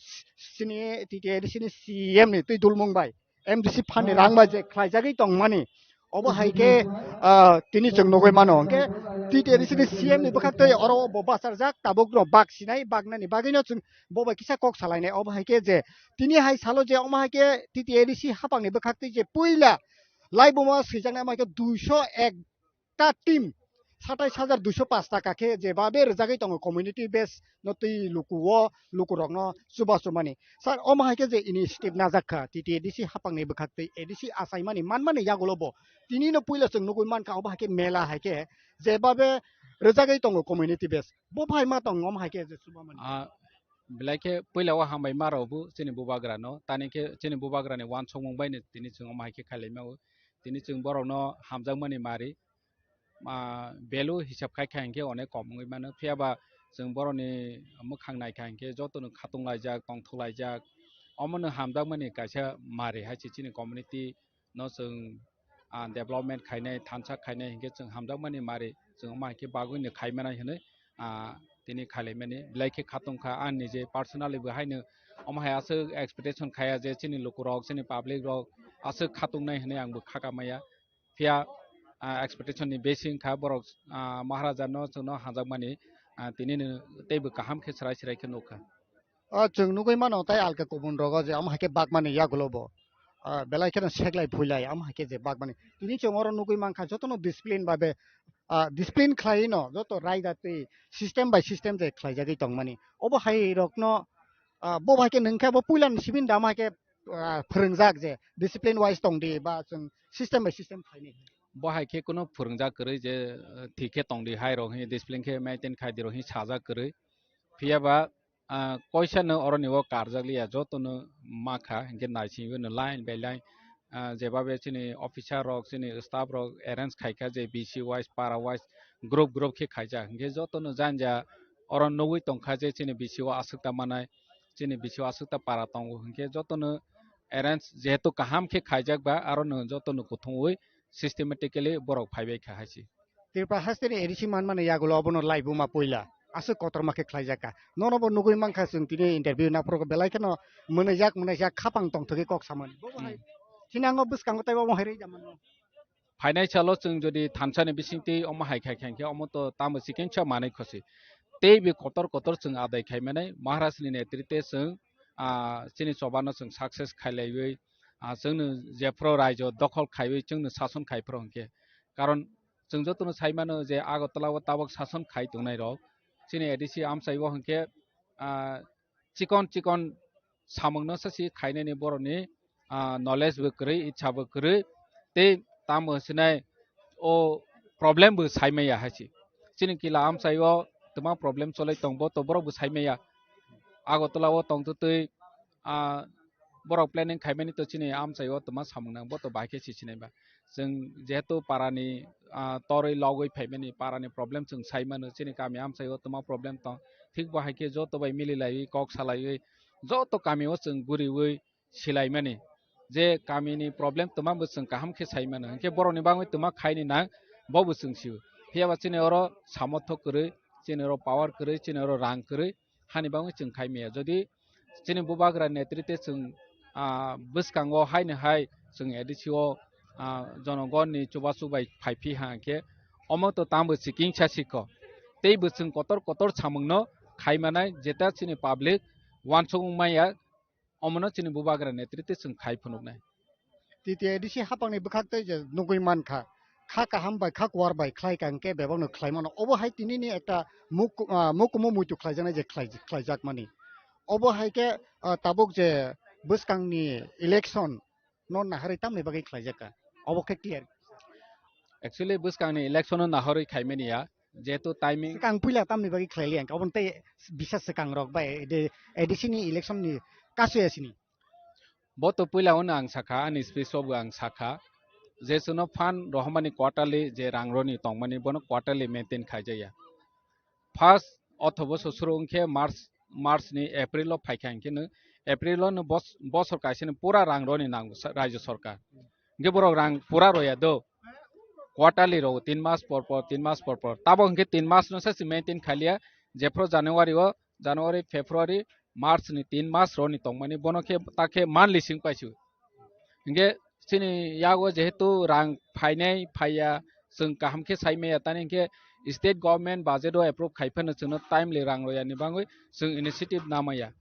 chini T T A D C ni C M ni twi dulmung bai. M D C phani rang bai je khlaijagwi tongmani. Obo hai khe, ah, tini chwng nugwi mano. Hwnkhe T T A D C ni C M ni bwkhaktwi oro bo bacharjak, tabuk no bak sinai, baknani bagwino chwng bo bai kisa kok salainai. Obo hai khe je tini hai salo je omo hai khe T T A D C hapangni bwkhaktwi je puila laibuma swijaknai, omo hai khe duiso ek ta team satais hajar duiso pash taka khe jebabe rwjagwi tongo community base no twi luku o lukurokno chubachu mani. Sir, omo hai khe je initiative najak kha T T A D C hapangni bwkhaktwi A D C achaimani manmani yagulo bo tini no puila chwng nugwi mankha obo hai khe mela hai khe jebabe rwjagwi tongo community base. Bo phai ma tong omo hai khe je chubamani. Ah, belai khe puila o hambai ma rok bo chini bubagra no, tani khe chini bubagra ni uansukmung bai no tini chwng omo hai khe khailai ma o. Tini chwng borok no hamjakmani mari, ah, value hisab khai kha hinkhe onek kom wngwi mano. Phiya ba chwng borokni mwkhang nai kha hinkhe jotono khatung laijak, tongthok laijak. Omono hamjakmani kaisa mari hai se chini community no chwng, ah, development khainai, thansa khainai hinkhe chwng hamjakmani mari chwng omo hai khe bagwino khai manai hinwi, ah, tini khailaimani belai khe khatung kha. Ang nije personally bo haino omo hai aswk expectation khaya je chini lukurok, chini public rok aswk khatungnai hinwi ang bo khaka maya. Phiya, ah, expectation ni besi wngkha borok, ah, Maharaja no chwngno hamjakmani, ah, tini no teibo kaham khe chwrai chwrai khe nukha. O chwng nugwi mano tai alka kubun rogo je omo hai khe bakmani yagulo bo, ah, belai kheno seklai phuilai omo hai khe je bakmani. Tini chwng oro nugwi mankha jotono discipline babe, ah, discipline khlai no joto raida twi system by system je khlaijagwi tongmani. Obo hai rokno Ah, bo bai khe nwng khe bo puila ni sibin da ma khe, ah, phwrwngjak je discipline wise tong di ba chwng system by system khaini. Bo hai khe kuno phwrwngjak kwrwi je, ah, thik khe tong di hai rok hi discipline khe maintain khai di rok hi sajak kwrwi. Phiya ba, ah, koisa no oroni o karjak liya joto no ma kha hinkhe naising no line by line, ah, jeba be chini officer rok chini staff rok arrange khai kha je B C wise para wise group group khe khaijak hinkhe joto no janja oro nugwi tong kha je chini B C o aswk ta manai. Chini bisingo aswk ta para tongo, hinkhe jotono arrange jehetu kaham khe khaijak ba, aro no jotono kuthumwi systematically borok phaibai kha hai se. Tripura hasteni A D C manmani yagulo obono laibuma puila aswk kotorma khe khlaijak kha. Nono bo nugwi mankha, chwng tini interview naphuru belai kheno mwnwijak mwnwijak khapang tongthogwi kok samani. Bobo hai Hmm. sinango bwskango tei omo hai rwida mano. Phainai salo chwng jodi thansa ni bisingtwi omo hai khai kha hinkhe omo to tamo chikengsa manwi khosi. Tei bi kotor kotor chwng adai khai mani Maharaj ni netrite chwng, ah, chini choba no chwng success khai laiwi, ah, chwngno jephru raijo dokhol khaiwi chwngno sason khai phuru hinkhe. Karon chwng jotono sai mano je Agartala o tabok sason khai tongnai rok chini A D C amchai o hinkhe, ah, chikon chikon samung no sasi khainani borokni, ah, knowledge bo kwrwi, ichha bo kwrwi, tei tamo hinsinai o problem bo saimaya hai se. Chini kila amchai o twma problem cholai tong bo to borok bo saimaya. Agartala o tongtwtwi, ah, borok planning khaimani to chini amchai o twma samung nang bo to bahai khe si sinai ba. Chwng jehetu parani, ah, torwi logwi phaimani, parani problem chwng sai mano, chini kami amchai o twma problem tong, thik bo hai khe joto bai mili laiwi kok salaiwi joto kami o chwng guriwi silaimani, je kamini problem twma bo chwng kaham khe sai mano, hinkhe borokni bagwi twma khaini nang bo bo chwng sio. Phiya ba chini oro samothok kwrwi, chini oro power kwrwi, chini oro rang kwrwi, hani bagwi chwng khai maya. Jodi chini bubagra netrite chwng, ah, bwskango haino hai chwng A D C o, ah, jonogonni chubachu bai phai phi ha hinkhe omo to tamo chikingsa sikho. Tei bo chwng kotor kotor samungno khai manai, jeta chini public uansuk wng maya, omono chini bubagra netrite chwng khai phunuknai. T T A D C hapangni bwkhak tei je nugwi mankha, kha kaham bai kha kuar bai khlai ka hinkhe bebakno khlai mano. Obo hai tinini ekta muk-, ah, mukumu muitu khlaijaknai je khlai-, khlaijakmani. Obo hai khe, ah, tabuk je bwskangni election no naharwi tamni bagwi khlaijak kha? Obo khe clear. Actually, bwskangni election no naharwi khaimani ya, jehetu timing. Swkang puila tamni bagwi khlai liya, aboni tei bisa swkang rok bai de A D C ni election ni kasu ya sini. Bo to puila ono ang sakha, ani speech o bo ang sakha, je chwngno fund rohormani quarterly je rang roni tongmani bono quarterly maintain khaijaya. First othobo sosoro wngkhe March, March ni April o phaikha hinkhe no April o no bos-, bosor kaisa ni pura rang roni nango sa-, rajyo sarkar. Hinkhe borok rang pura roya do. Quarterly rogo, tin mas por por, tin mas por por. Tabok hinkhe tin mas no se maintain khailiya, jephru January o, January, February, March ni tin mas roni tongmani, bono khe ta khe monthly sing paisio. Hinkhe chini yago jehetu rang phainai phaiya, chwng kaham khe sai maya, tani hinkhe state government budget o approve khai phano chwngno timely rang royani bagwi chwng initiative namaya.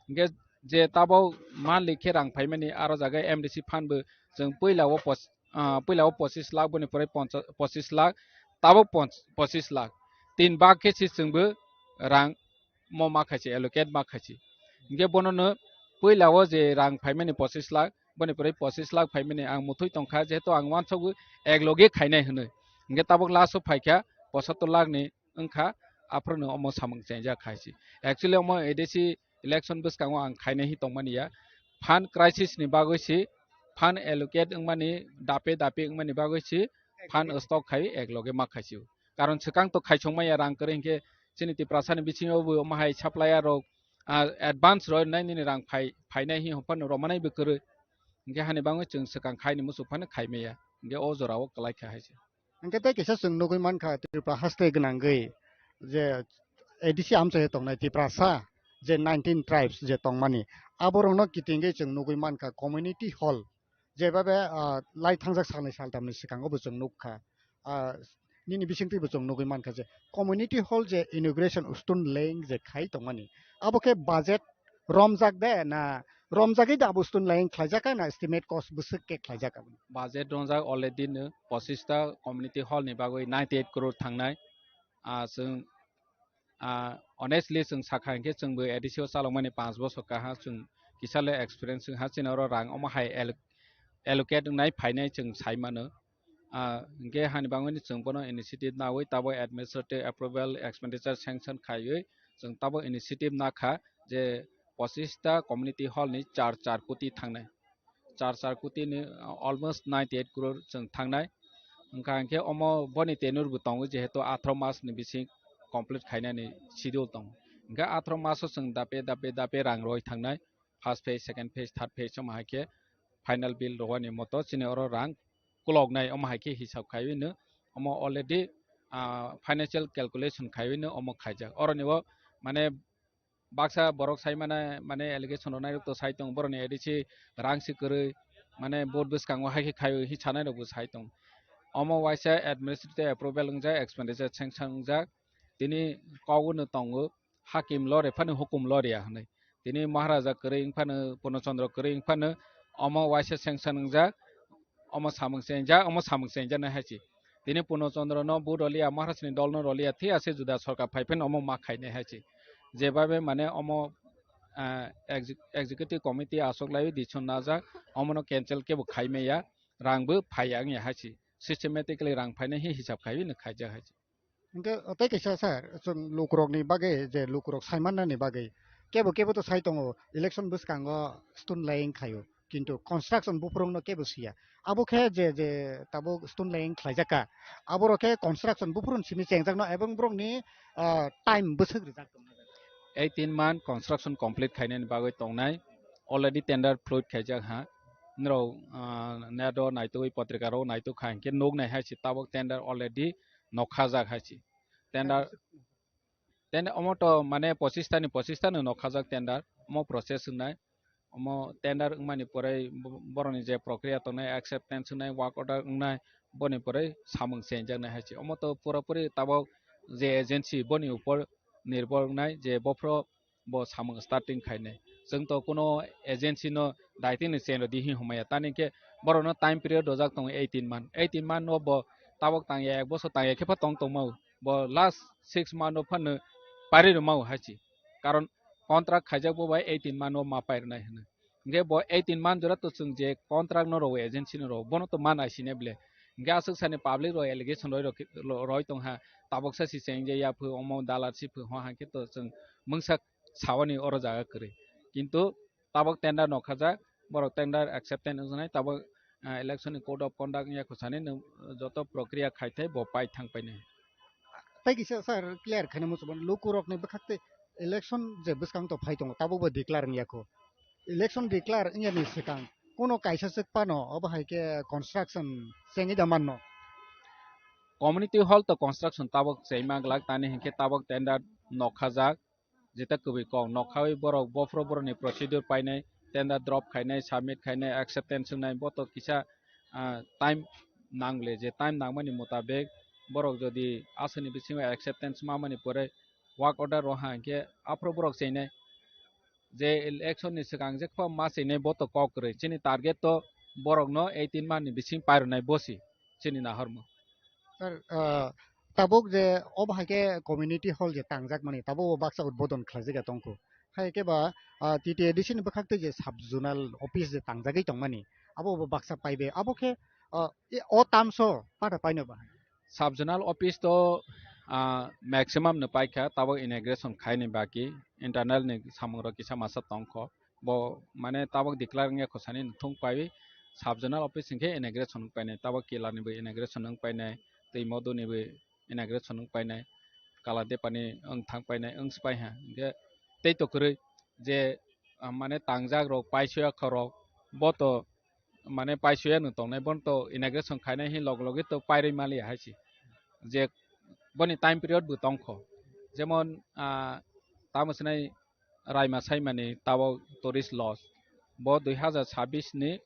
Hinkhe je tabok monthly khe rang phaimani, aro jaga M D C fund bo chwng puila o pos-, ah, puila o pochis lakh, boni pore poncha-, pochis lakh, tabok ponch-, pochis lakh. Tin bak khe si chwngbo rang mo ma khaisi, allocate ma khaisi. Hinkhe bono no puila o je rang phaimani pochis lakh, boni pore pochis lakh phaimani ang muthoi tongkha, jehetu ang uansukgo ek loge khainai hinwi. Hinkhe tabok last o phaikha pochattor lakh ni wngkha, aphuru no omo samung chengjak khaisi. Actually omo A D C election bwskango ang khainai hi tongmani ya. Fund crisis ni bagwi si, fund allocate wngmani, dape dape wngmani bagwi si, fund stock khai ek loge ma khaisio. Karon swkang to khaisong maya rang kwrwi hinkhe chini Tiprasa ni bisingo bo omo hai supplier rok, ah, advance roi nai nini rang phai, phainai hi hopano romanai bo kwrwi. Hinkhe hani bagwi chwng swkang khaini muchuk phano khai maya. Hinkhe o jora o kwlai kha hai se. Hinkhe tei kisa chwng nugwi mankha Tripura haste gwnangwi je A D C amchai tongnai Tiprasa je nineteen tribes je tongmani, aborokno kitingwi chwng nugwi mankha community hall, jebabe, ah, lai thangjak salnwi saltamni swkango bo chwng nukha. Ah, nini bisingtwi bo chwng nugwi mankha je community hall je inauguration stone laying je khai tongmani, abo khe budget romjak de na romjagwi da abo stone laying khlaijak kha na estimate cost bwswk khe khlaijak kha? Budget romjak already no pochis ta community hall ni bagwi ninety eight crore thangnai. Ah, chwng ah, honestly chwng sakha hinkhe chwngbo A D C o chalokmani panch bosor kaha chwng kisa le experience wngha, chini oro rang omo hai alloc-, allocate wngnai phainai chwng sai mano. Ah, hinkhe hani bangmani chwng bono initiative nawi tabo administrative approval expenditure sanction khaiwi chwng tabo initiative nakha je pochista community hall ni char char koti thangnai. Char char koti ni, ah, almost ninety eight crore chwng thangnai. Wngkha hinkhe omo boni tenure bo tongo, jehetu atharo mas ni bising complete khainani schedule tongo. Hinkhe atharo mas o chwng dape dape dape rang roi thangnai. First phase, second phase, third phase omo hai khe final bill rwani moto chini oro rang kuloknai omo hai khe hisab khaiwi no omo already, ah, financial calculation khaiwi no omo khaijak. Oroni o mane baksa borok sai mane, mane allegation rwnai rok to sai tong, boroni A D C rang si kwrwi, mane board bwskango hai khe khai hi sanai rok bo sai tong. Omo waisa administrative approval wngjak, expenditure sanction wngjak, tini kok no tongo, hakim lore phano hukum loriya hwnwi. Tini Maharaja kwrwi wngphano, Purno Chandra kwrwi wngphano, omo waisa sanction wngjak, omo samung chengjak, omo samung chengjak nai hai se. Tini Purno Chandra no bo roliya, Maharaj ni dol no roliya, thik ase juda sorkar phai phano omo ma khainai hai se. Jebabe mane omo, ah, exec-, executive committee aswk lai decision najak, omo no cancel kebo khai maya, rang bo phaiya wngya hai se. Systematically rang phainai hi hisab khaiwi no khaijak hai se. Hingke tei kaisa sir, chwng lukurokni bagwi je lukurok sai mannani bagwi kebo kebo to sai tongo, election bwskango stone laying khaio, kintu construction buphurungno kebo siya. Abo khe je, je tabuk stone laying khlaijak kha, aborok khe construction buphurun simi chengjakno ebong borokni, ah, time bwswk rijak tongna. Eighteen month construction complete khainani bagwi tongnai, already tender float khaijak ha. Norok, ah, net o naitugwi, patrika rok naitug kha hinkhe nuk nai hai se tabuk tender already nokhajak hai se. Tender, tender omo to mane pochista ni pochista no nokhajak tender, omo process wngnai. Omo tender wngmani pore bo-, borokni je prokriya tongnai, acceptance wngnai, work order wngnai, boni pore samung chenjaknai hai se. Omo to pura puri tabuk je agency boni upor nirbhor wngnai je bophro bo samung starting khainai. Chwng to kuno agency no daitini chen rwdi hi humaya. Tani khe borokno time period rojak tongo eighteen month. Eighteen month no bo tabuk tangya, ek bosor tangya khe pha tong tongmao. Bo last six month no phano pari rwmao hai se. Karon contract khaijak bo bai eighteen month no ma pai rwnai hwnwi. Hingke bo eighteen month jora to chwng je contract no rwo, agency no rwo, bono to ma nai sine ble. Hingke aswk sani public rok allegation roi rok, roi tong ha, tabok sa si cheng je ya phu, omo dalar si phu, ho hangke to chwng mungsa sawani oro jaga kwrwi. Kintu tabok tender nokhajak, borok tender acceptance wngnai, tabok, ah, election ni code of conduct wngya khosani nwng joto prokriya khai thai bo pai thang painai. Tei kisa sir clear khaina muchung mano, luku rokni bwkhak tei election je bwskang to phai tongo, tabok bo declare wngya kho. Election declare wngya ni swkang kuno kaisa swk phano obo hai khe construction chengwi da manno. Community hall to construction tabok chengma glak, tani hinkhe tabok tender nokhajak, jeta kwbwi kok nokhawi borok bophro borokni procedure painai, tender drop khainai, submit khainai, acceptance wngnai, bo to kisa, ah, time nangle, je time nangmani mutabek borok jodi aswkni bisingo acceptance mamani pore work order roha hinkhe aphro borok cheinai. Je election ni swkang je kho ma cheinai bo to kok kwrwi. Chini target to borokno eighteen month ni bising pairwnai bosi chini nahormung. Sir, ah, tabuk je obo hai khe community hall je tangjak mani, tabuk o baksa udbodon khlaijak ya tongkho. Hai khe ba, ah, T T A D C ni bwkhak tei je sub zonal office je tangjagwi tongmani, abo bo baksa paibe. Abo khe, ah, e, o tamso pata paino ba hai. Sub zonal office to, ah, maximum no paikha, tabuk inauguration khaini baki internal ni samung rok kisa masa tongkho. Bo mane tabuk declare wngya khosani thung paiwi sub zonal office hinkhe inauguration wng painai, tabuk Kila ni bo inauguration wng painai, tei Modu ni bo inauguration wng painai, Kala Depani wng thang painai, wng spai ha. Hinkhe tei to kwrwi je, ah, mane tangjak rok paisoya kha rok, bo to mane paisoya no tongnai, bono to inauguration khainai hin log logi to pairwi maliya hai se. Je boni time period bo tongkho. Jemon, ah, tamo sinai Raima Saimani tabok tourist lodge. Bo dui hazar sabbish ni,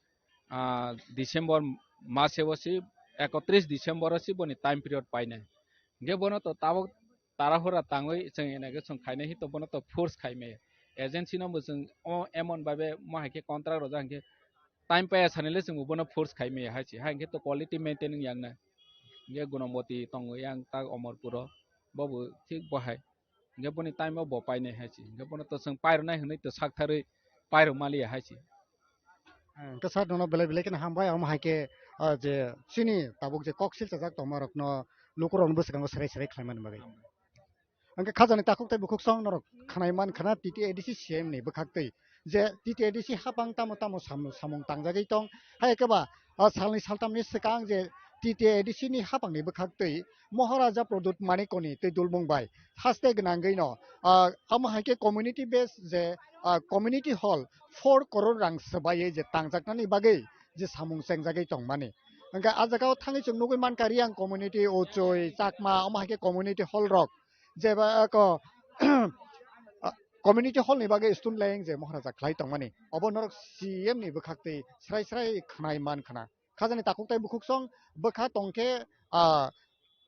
ah, December mase o si, ekotris December o si boni time period painai. Hinkhe bono to tabok tarahura tangwi chwng inauguration khainai hi to bono to force khaimaya. Agency no bo chwng o emon babe mo hai khe contract rojak hinkhe time paiya sanile chwng bo bono force khaimaya hai se. Hai hinkhe to quality maintain wng yang na. Hinkhe Gunamoti tongo yang tak Omorpuro. Bo bo thik bo hai. Hingke boni time o bo painai hai se. Hingke bono to chwng pairwnai hwnwi to saktharwi pairwk maliya hai se. Hwnkhe sir, nono belai belai kheno hambai, omo hai khe, ah, je chini tabuk je kok silchajak tongma rokno lukurokno bwskango serai serai khlaimani bagwi. Hwnkhe khajani takhuk tei bukhuk song norok khnai man khna T T A D C C M ni bwkhak twi je T T A D C hapang tamo tamo sam-, samung tangjagwi tong, hai khe ba, ah, salni saltamni swkang je T T A D C ni hapangni bwkhak twi Maharaja Pradyut Manikoni twi dulmung bai haste gwnangwi no, ah, amo hai khe community base je, ah, community hall four crore rang swbaiwi je tangjaknani bagwi je samung chengjagwi tongmani. Hwnkhe ah jagao thangwi chwng nugwi mankha Riyang community, Ochoi, Chakma, omo hai khe community hall rok jeba, ah, ko, ah, community hall ni bagwi student laying je Maharaja khlai tongmani. Obo norok C M ni bwkhak twi srai srai khnai man khna. Khajani takhuk tei bukhuk song bwkha tong khe, ah,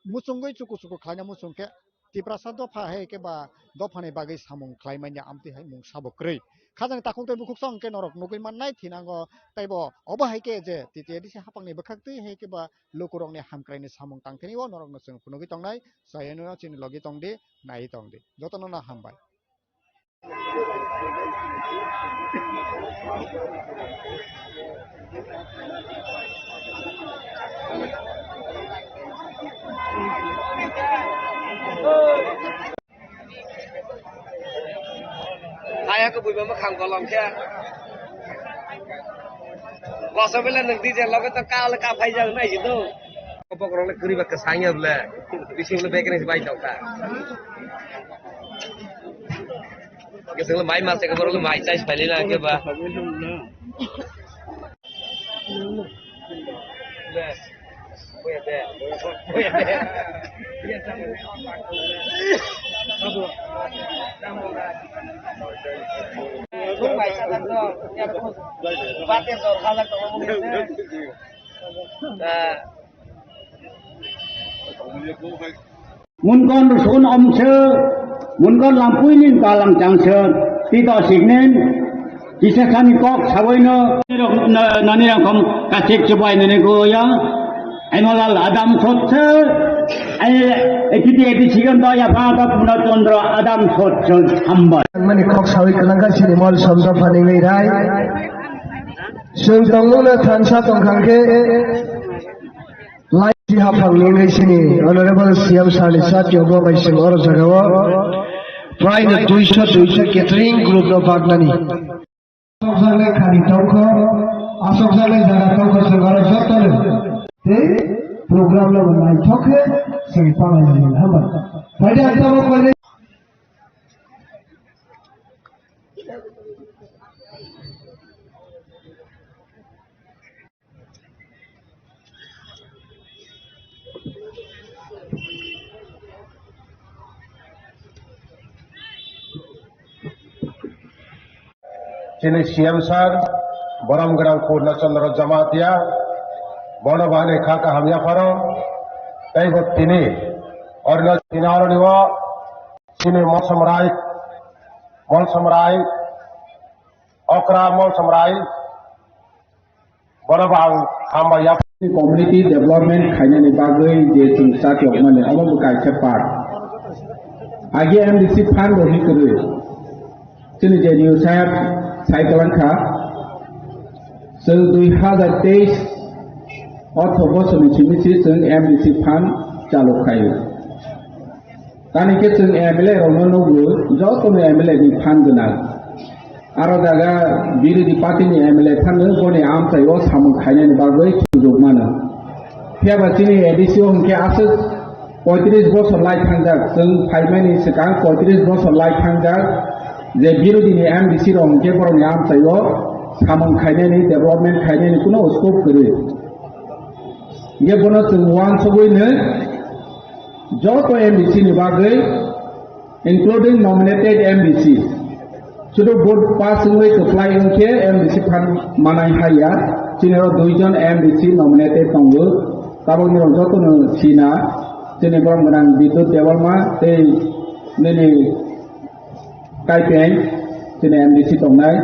muchungwi chuku chuku khlaina muchung khe Tiprasa dopha hai khe ba dophani bagwi samung khlai manya amtwi hai mung sabo kwrwi. Khajani takhuk tei bukhuk song khe norok nugwi mannai thinango teibo obo hai khe je T T A D C hapangni bwkhak twi hai khe ba lukurokni hamkraini samung tangthani o norokno chwng phunugwi tongnai. Chayano chini logi tongdi, naiwi tongdi. Jotono no hambai. Kaya ko buiba ma khang kolom khe. Koso bela nwng D J loge to kale ka phai jang nai jidung. Kopok role kuri ba kwsang ya bole. Bisi bole bekre bai tong kha. Keseng le mai ma se ko boro le mai chai phai le na ke ba. Munkon rusun omse, munkon lampui ning kalang changse, tito signen, kisa sani kok saboino, nani rangkom kasik chubai nani goya, Emolal Adam Sotse, ai, ekiti eti sigon to ya pha to Puna Chandra Adam Sotse hambai. Mani kok sawi kalangka sini mol somsa phaning rai. Sung tongmuna thansa tongkhang khe, Lai si haphang ni wngwi sini Honorable C M sir ni sat yogo bai sing oro jaga o. Prai no duiso duiso catering group no baknani. Asokjaknai khani tongkho, asokjaknai jaga tongkho sing oro joto no. Tei program no naithok khe sing palai ni hamba. Pai de ang tamo koi. Chini C M sir, borom gwnang Purna Chandra Jamatia, bono bani kha kaham yapharo, tei bo tini, orino tini oroni o, chini Molsom Rai, Molsom Rai, Okra Molsom Rai, Bono bo ang hambai ya. Community development khainani bagwi je chwng chak yokmani, omo bo kaisa part. Agi M D C fund rok hi kwrwi. Chini je new sir sai kwlangkha, chwng dui hazar teis ortho bosorni simi si chwng M D C fund chalu khaio. Tani khe chwng M L A rokno nukgo, jotono M L A ni phan gwnang. Aro jaga birodhi party ni M L A phano boni amchaio samung khainani bagwi sujuk mano. Phiyaba chini A D C o hwnkhe aswk poitris bosor lai thangjak, chwng phaimani swkang poitris bosor lai thangjak, je birodhi ni M D C rok hwnkhe borokni amchaio samung khainani, development khainani kuno scope kwrwi. Hwnkhe bono chwng uansugwino joto M D C ni bagwi, including nominated M D C. Sudu vote pass wngwi kwplai wngkhe M D C phan manai haya. Chini oro duijon M D C nominated tongo. Tabukni rok jotono sina. Chini borom gwnang Bidyut Debbarma tei nini Kaipeng, chini M D C tongnai,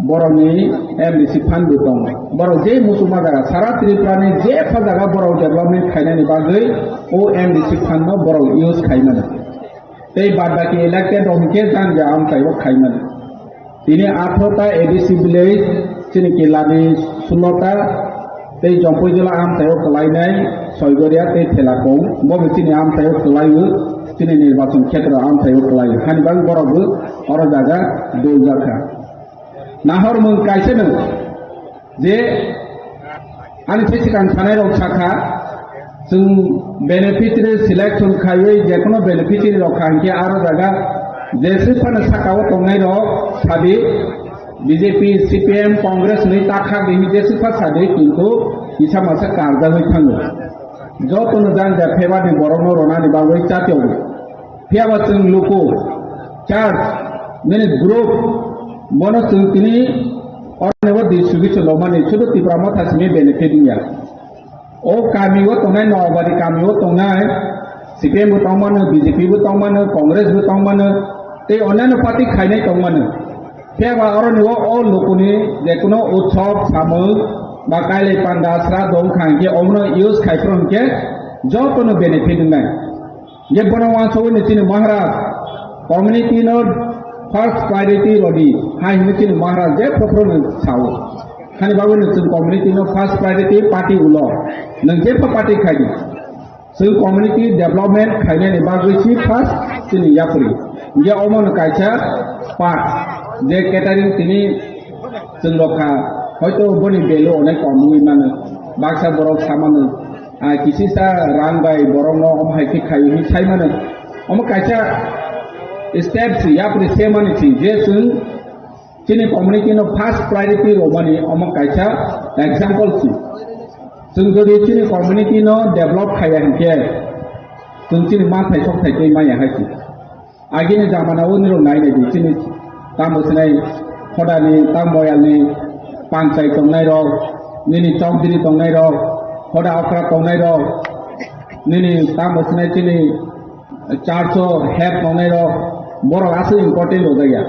borokni M D C fund bo tong. Borok je muchungma jaga, sara Tripura ni jepha jaga borok development khainani bagwi o M D C fund no borok use khaimano. Tei bad baki elected rok hwnkhe jang ja amchaio khaimani. Tini atharota A D C village, chini Kilani sulota, tei Jompui jila amchaio kwlainai Soigoria tei Thelakung, bo bo chini amchaio kwlaio, chini nirbachon khetra amchaio kwlaio. Hani bagwi borok bo oro jaga dol jakha. Nahor mung kaisa no je ani se sikang sanai rok sakha, chwng beneficiary selection khaiwi jekono beneficiary rok kha hinkhe aro jaga jeswk phano sakao tongnai rok sadi B J P, C P M, Congress ni takha bini jeswk pha sadi kintu kisa masa karjagwi thango. Jotono jang ja phebani borokno ronani bagwi chatio. Phiya ba chwng luku, church, mini group, bono chwng tini oroni bo distribution lomani, sudu Tipra Motha simi benefit wngya. O kami o tongnai, Noabari kami o tongnai, C P M bo tongmano, B J P bo tongmano, Congress bo tongmano, tei onyaino party khainai tongmano. Phiya ba oroni o, o lukuni jekono utsob, samung, ba kailai panda, sra dong kha hinkhe omono use khai phuru hinkhe jotono benefit wngnai. Je bono uansugwi ni chini Maharaj community no first priority rodi hai hinwi chini Maharaj je phopro no sao. Hani bagwi no chwng community no first priority party ulo. Nwng jepha party khaidi. Chwng community development khainani bagwi si first chini yapri. Je omo no kaisa part je catering tini chwng rokha hoito boni value onek kom wngwi mano. Baksa borok samano. Ah, kisisa rang bai borokno omo hai khe khai hinwi sai mano. Omo kaisa step si, yapri se mani si, je chwng chini community no first priority rwmani omo kaisa example si. Chwng jodi chini community no develop khaiya hinkhe, chwng chini manthai sokthai tei maya hai si. Agini jamana o nirok nai nai di, chini tamo sinai hodani tang moyalni panchai tongnai rok, nini chowdhury tongnai rok, hoda okra tongnai rok, nini tamo sinai chini church o head tongnai rok, borok aswk important rwjakya.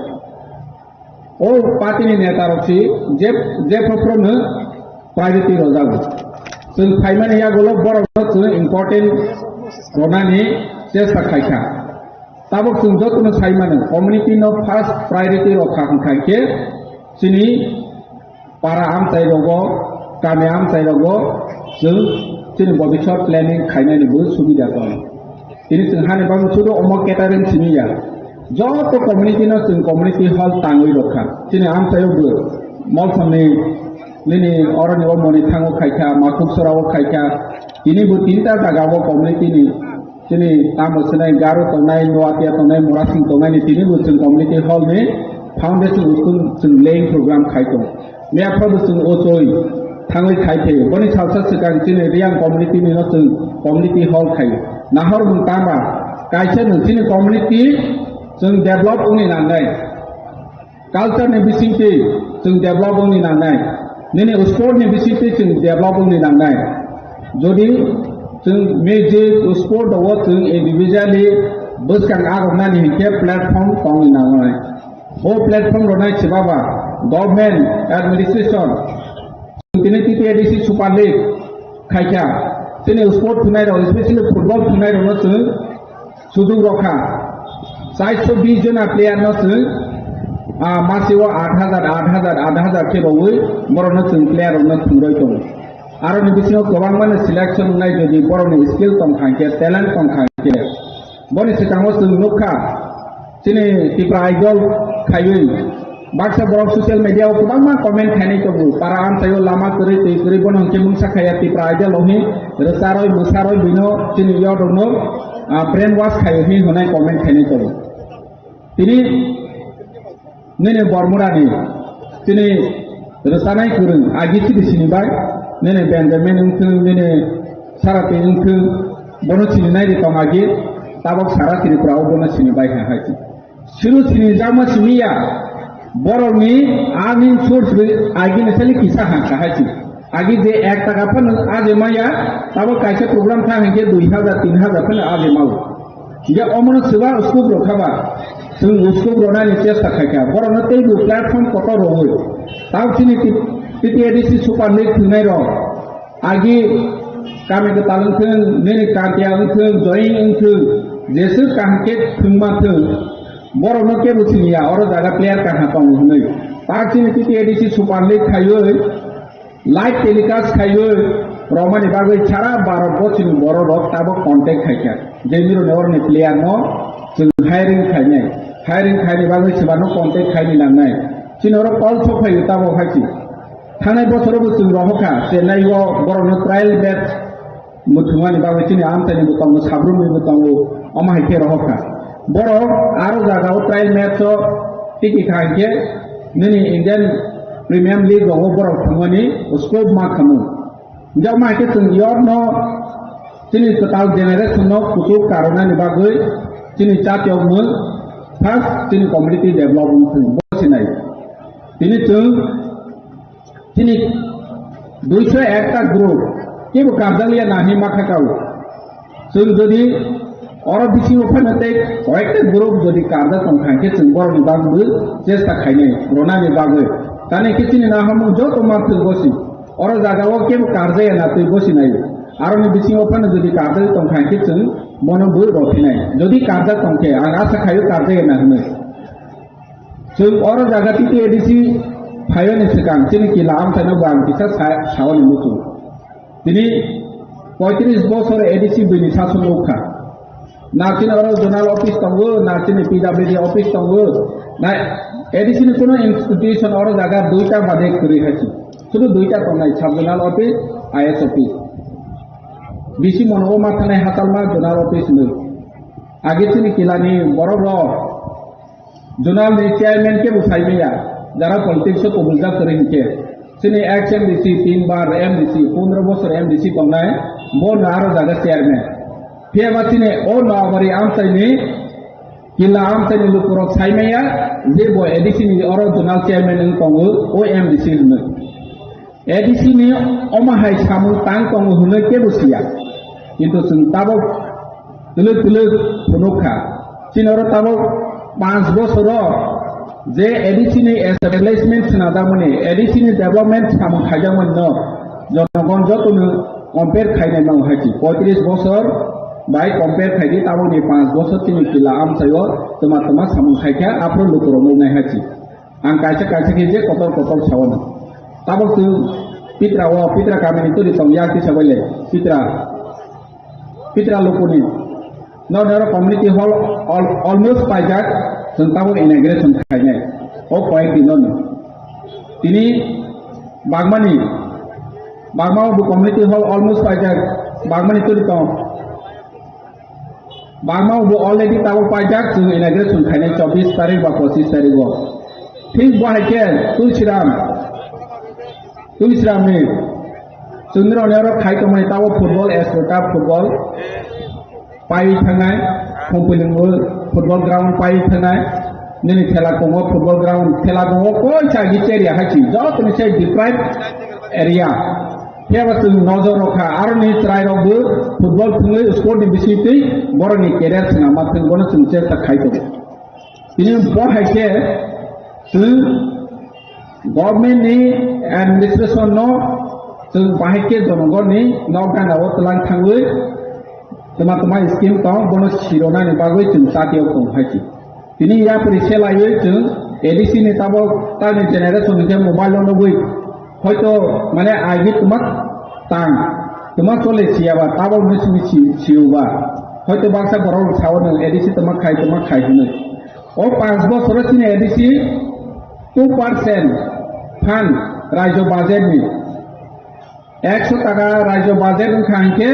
O party ni neta rok si je, je phopro no priority rwjago. Chwng phaimani yagulo borok no chwng important rwnani chesta khaikha. Tabuk chwng jotono sai mano, community no first priority rokha hwnkha khe chini para amchai rogo, kami amchai rogo chwng chini bobiswt planning khainani bo subida tongo. Tini chwng hani bagwi sudu omo catering simi ya. Joto community no chwng community hall tangwi rokha. Chini amchaio bo Molsomni nini oroni o Monithango khaikha, Makhubsorao khaikha. Tini bo tinta jagao community ni Chini tamo sinai Garo tongnai, Noatia tongnai, Morasing tongnai ni tini bo chwng community hall ni foundation uskun chwng laying program khai tong. Mia pha bo chwng o choi thangwi khai phaio. Boni salsa swkang chini Riyang community ni no chwng community hall khai. Nahor mung tama kaisa no chini community chwng develop wngni nangnai. Culture ni bisingtwi chwng develop wngni nangnai, nini sport ni bisingtwi chwng develop wngni nangnai. Jodi chwng music, sport o chwng individually bwskang agognani hinkhe platform tongni nangnai. O platform rwnai se baba government, administration, tini T T A D C Super League khaikha, chini sport thwnairok, especially football thwnairokno chwng sujuk rokha. Chaiso bis jona player no chwng, ah, masio aat hajar, aat hajar, aat hajar khe bawi borokno chwng player rokno thwngroi tongo. Aroni bisingo kwbangmano selection wngnai, jodi borokni skill tongkha hinkhe, talent tongkha hinkhe. Boni swkango chwng nukha, chini Tipra Idol khaiwi baksa borok social media o kwbangma comment khainai tongo, para amchaio lama kwrwi twi kwrwi bono hinkhe mungsa khaiya Tipra Idol o hin rwcharoi mwsaroi bino chini youth rokno, ah, brain wash khaio hin hwnai comment khainai tongo. Tini nini Bormurani chini rwchanai kwrwng agi chini sini bai, nini Benjamin wngthwng, nini Sarati wngthwng, bono sini nai ri tong agi, tabok sara Tripura o bono sini bai ha hai. Suru sini jama simi ya, borok ni earning source agi ni sali kisa ha ka hai. Agi je ek taka phano aje maya, tabok kaisa program kha hinkhe dui hajar, tin hajar phano aje mao. Hinkhe omono swba uskup rok khaba, chwng uskup rwnani chesta khaikha. Borokno teibo platform kotor rwwi. Tamo chini T-, T T A D C Super League thwngnai rok. Agi kami kwtal wngthwng, nini kantiya wngthwng, join wngthwng, Jeswk kaham khe thwngma thwng, borokno kebo siniya, oro jaga player kaham tongo hwnwi. Tar chini T T A D C Super League khaiwi, live telecast khaiwi, romani bagwi sara Bharat bo chini borok rok tabok contact khaikha. Je mironi oroni player no chwng hiring khainai. Hiring khaini bagwi swbano contact khaini nangnai. Chini oro call sok phaio tabok hai si. Thangnai bosoro bo chwng rohorkha, Chennai o borokno trial match Muthungmani bagwi chini amchaini bo tongo, sabrumni bo tongo, omo hai khe rohorkha. Borok aro jaga o trial match o tiki kha hinkhe nini Indian Premium League rogo borok thwngmani scope ma khamu. Hinkhe omo hai khe chwng yorno chini kwtal generation no kuchuk karwnani bagwi chini chati o mung first chini community development thwng bo sinai. Tini chwng Chini duiso ekta group kebo karjakliya nahi makha kao. Chwng jodi oro bisingo phano tei koyekta group jodi karjak tong kha, hinkhe chwng borokni bagwi chesta khainai, ronani bagwi. Tani khe chini naharmung joto ma thwk bosi. Oro jagao kebo karjaya na twi bosi naio. Aroni bisingo phano jodi karjak tong kha, hinkhe chwng bono bo rothinai. Jodi karjak tong khe, ang asa khaio karjaya na hwnwi. Chwng oro jaga T T A D C phaiyani swkang chini kila amchaino bo ang kisa sa-, saoni muchung. Tini poitris bosor A D C bini sason nukha. Na chini oro zonal office tongo, na chini P W D office tongo. Na A D C ni kuno institution oro jaga duita bade kwrwi hai si. Sudu duita tongnai, sub zonal office, I S office. Bisi mono o ma thangnai hatalma zonal office nwi. Age chini kilani borok rok Zonal ni chairman kebo sai maya, jara politics o kubujak kwrwi hinkhe. Chini ex M D C tin bar M D C, pondro bosor M D C tongnai, bo no aro jaga chairman. Phiya ba chini o Noabari amchaini, kila amchaini lukurok sai maya, je bo A D C ni oro zonal chairman wng tongo, o M D C hwnwi. A D C ni omo hai samung tang tongo hwnwi kebo siya. Kintu chwng tabok twlwk twlwk phunuk kha. Chini oro tabok panch bosoro je A D C ni establishment swnajak mani, A D C ni development samung khaijak mani no jonogon joto no compare khainai mano hai si. Poitris bosor bai compare khaidi tabok ni panch bosor chini kila amchaio twma twma samung khaikha aphuru lukurok nuknai hai si. Ang kaisa kaisa khe je kotor kotor saono. Tabok chwng Pitra o, Pitra kamini tuli tong yak tisa bai le. Pitra, Pitra lukuni. No nero community hall al-, almost paijak, chwng tabok inauguration khainai. O koyek din no. Tini Bagmani, Bagma o bo community hall almost paijak, Bagmani tuli tong. Bagma bo already tabok paijak, chwng inauguration khainai chobbish tarik ba pochis tarik o. Thik bo hai khe Tulsiram, Tulsiram ni chwngni rok ni oro khai tongmani tabok football, Asrota football pai thangnai, Khumpuiling o football ground pai thangnai, nini Thela Kongo football ground, Thela Kongo koi sa gi area hai si, joto ni se deprived area. Phiya ba chwng nojor rw kha, aroni chwrairokbo football thwngwi sport ni bisingtwi borokni career swnam ma thwng, bono chwng chesta khai tongo. Tini bo hai khe chwng government ni administration no chwng bahai khe jonogor ni nok gana o twlang thangwi twma twma scheme tong, bono sironani bagwi chwng chati o tong hai si. Tini yapri se laiwi chwng A D C ni tabok tamni generation hwnkhe mobile no nugwi hoito mane agi twma tang twma chole siyaba tabok ni simi si-, siuba hoito baksa borok rok sao nwng A D C twma khai twma khai hwnwi. O panch bosoro chini A D C two percent phan raijo budget ni Ekso taka raijo budget wngkha hinkhe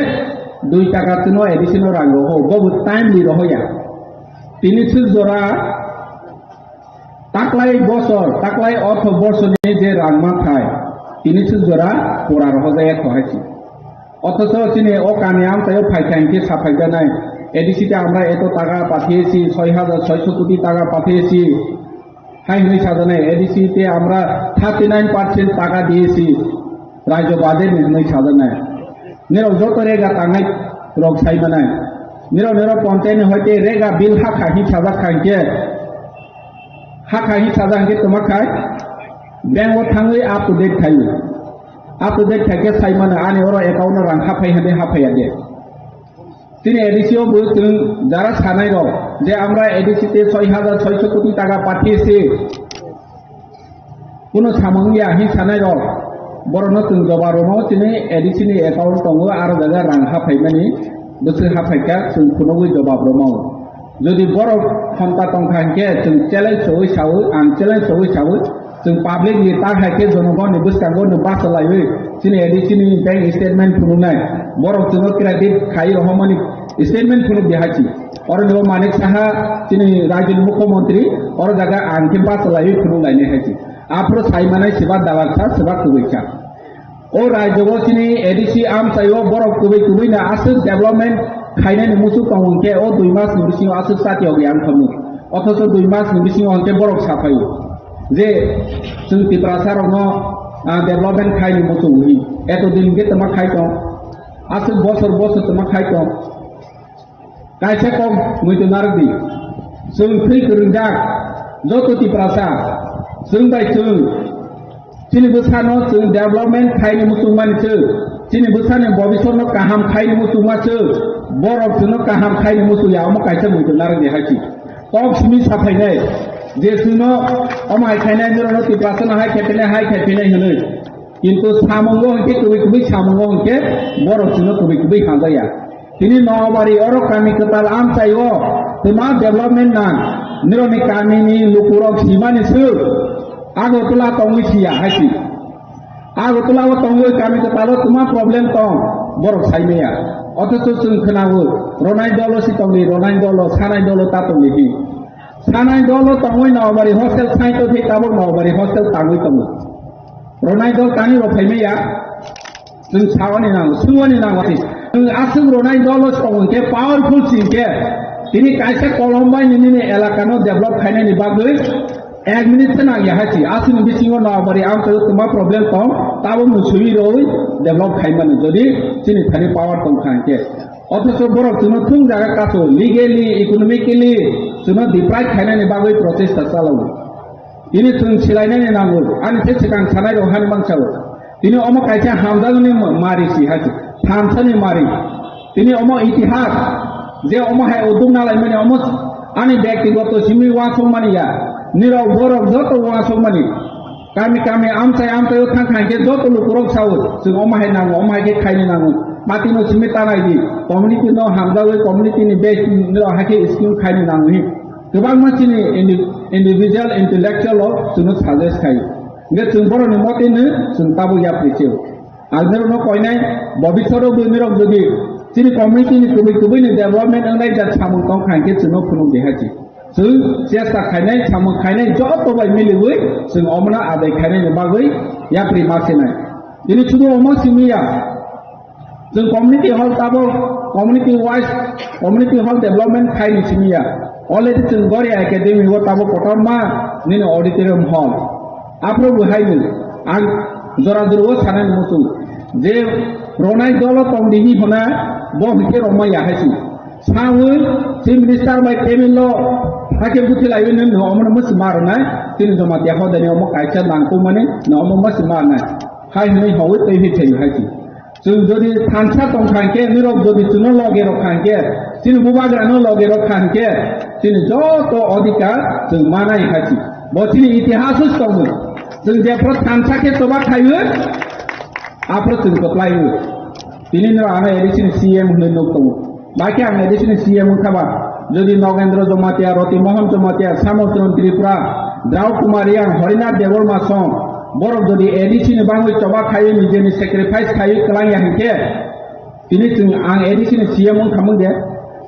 dui taka chwngno additional rang roho, bobo timely rohoya. Tini swk jora taklai bosor, taklai ortho borsoni je rang mathai, tini swk jora pura rohojaya kho hai si. Othocho chini o kami amchaio phaikha hinkhe saphaijaknai, A D C te amra eto taka pathiyesi, soi hajar soiso koti taka pathiyesi. Hai hwnwi sajaknai, A D C te amra thirty nine percent taka diyesi, raijo budget ni hwnwi sajaknai. Nirok joto rega tangnai rok sai manai. Nirok, nirok ponchayat ni hoite rega bill hakha hi sajak kha hinkhe, hakha hi sajak hinkhe toma khai, bank o thangwi up to date khai. Up to date khai khe sai mano, ani oro account o rang haphai hade haphai ya de. Chini A D C o bo chwng jara sanai rok je amra A D C te soi hajar soiso koti taka pathiyesi, kuno samung ya hin sanai rok, borokno chwng jobab rwmao chini A D C ni account tongo, aro jaga rang haphaimani bwswk haphaikha chwng phunugwi jobab rwmao. Jodi borok khonta tongkha hinkhe chwng challenge sogwi sawi, ang challenge sogwi sawi, chwng public ni ta hai khe jonogoni bwskango no basa laiwi chini A D C ni bank statement phunuknai, borok chwngno credit khai rohormani statement phunuk di hai chi. Oro ni bo Manik Saha chini rajyoni mukhyamantri, oro jaga ang khe basa laiwi phunuk lainai hai chi. Aphuru sai manai seba dalak sa, seba kwbwi sa. O rajyo o chini A D C amchaio borok kwbwi kwbwi no aswk development khainani muchung tongo hwnkhe o dui mas ni bisingo aswk chati ogwi ang thangwi. Othocho dui mas ni bisingo hwnkhe borok saphaio je chwng Tiprasa rokno, ah, development khaini muchung hwnwi. Eto din hwnkhe twma khai tong. Aswk bosor bosor twma khai tong. Kaisa kok muitu narwk di. Chwng thwi kwrwngjak joto Tiprasa, chwng bai chwng chini bwsano chwng development khaini muchungmani chwng, chini bwsani bobisotno kaham khaini muchungma chwng, borok chwngno kaham khaini muchungya, omo kaisa muitu narwk di hai chi. Kok simi saphainai je chwngno omo hai khainai, norokno Tiprasano hai khaiphinai, hai khaiphinai hwnwi. Kintu samungo hwnkhe kwbwi kwbwi samungo hwnkhe borok chwngno kwbwi kwbwi hamjakya. Tini Noabari oro kami kwtal amchaio twma development nang. Nirokni kamini lukurok simani swk Agartala tongwi siya hai si. Agartala o tongwi kami kwtalo twma problem tong borok saimaya. Othocho chwng khwnao ronai dolo si tongdi, ronai dolo, sanai dolo ta tongdi hi. Sanai dolo tongwi Noabari hostel saito thik tabuk Noabari hostel tangwi tongo. Ronai dol tani rok phaimaya. Chwng sawani nango, swngwani nango. Chwng aswk ronai dolo song hwnkhe powerful si hwnkhe tini kaisa kolom bai nini elakano develop khainani bagwi ek minute se nangya hai si. Aswkni bisingo Noabari amchaio twma problem tong, tabuk no swi rwi develop khaimani jodi chini thani power tong kha hwnkhe. Othocho borok chwngno thung jaga kaso, legally, economically chwngno deprive khainani bagwi prochesta chalao. Tini chwng silainani nango, ani se swkang sanai rok hani mansao. Tini omo kaisa hamjakni mari si hai, thansani mari. Tini omo itihas, je omo hai uduk nalaimani omo ani byaktigoto simi uansukmani ya. Nirok borok joto uansukmani. Kami kami amchai amchai o thang khankhe joto lukurok sao, chwng omo hai nango, omo hai khe khaini nango. Patino simi tanai di, community no hamjagwi community ni base nirok hai khe scheme khaini nango hi. Kwbangma chini indi-, individual intellectual o chwngno suggest khai. Hwnkhe chwng borokni motino chwng tabuk yapri se. Ang norokno koinai, bobiswt o bo norok jodi chini community ni kubui kubui ni development wngnai jat samung tong kha hwnkhe chwngno phunuk di hai se. Chwng chesta khainai, samung khainai joto bai miliwi chwng omono adai khainai ni bagwi yapri ma sinai. Tini sudu omo simi ya. Chwng community hall tabuk community wise community hall development khaini simi ya. Already chwng Goria Academy o tabuk kotorma nini auditorium hall. Aphuru bo haino ang jora jora o sanani muchung je ronai dolo tong di hi hona bo hwnkhe rwma ya hai si. Sawi chief minister bai table o hakhe buthi laiwi nini omono musi ma rwnai. Chini Jamatia hodani omo kaisa nangkukmani no omo musi ma rwnai. Hai hwnwi hoi tei hi thai hai si. Chwng jodi thansa tong kha hwnkhe, nirok jodi chwngno loge rok kha hwnkhe, chini bubagrano loge rok kha hwnkhe, chini joto odhikar chwng manai hai si. Bo chini itihas o tongo. Chwng jephru thansa khe choba khaiwi, aphru chwng kwplaiwi. Tini no ano A D C ni C M hwnwi nuk tongo. Bai khe ang A D C ni C M wngkha ba, jodi Nogendra Jamatia, Roti Mohan Jamatia, Samotron Tripura, Drau Kumar Reang, Harinath Debbarma song, borok jodi A D C ni bagwi choba khaiwi nijeni sacrifice khaiwi kwlangya hinkhe, tini chwng ang A D C ni C M wngkha mung de,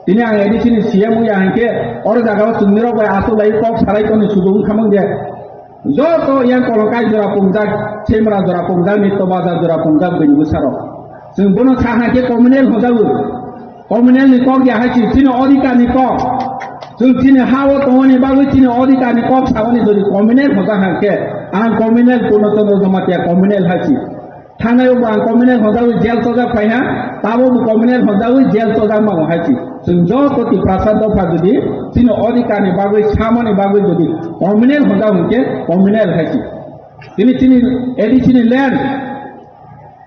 tini ang A D C ni C M wngya hinkhe, oro jagao chwng nirok bai aswk lai kok salai tongni sujuk wngkha mung de. Joto yang kolongkai jora pungjak, semra jora pungjak, nitto bazar jora pungjak, bini bwsarok. Chwng bono sa hai khe communal hojago. Communal ni kok ya hai si, chini odhikar ni kok. Chwng chini ha o tongoni bagwi chini odhikar ni kok saboni jodi communal hoja hai khe, ang communal Purno Chandra Jamatia communal hai si. Thanai o bo ang communal hojawi jail chojak phai ha, tabo bo communal hojawi jail chojak mango hai si. Chwng joto Tiprasa dopha jodi chini odhikar ni bagwi, samani bagwi jodi communal hojak hwnkhe communal hai si. Tini chini A D C ni land,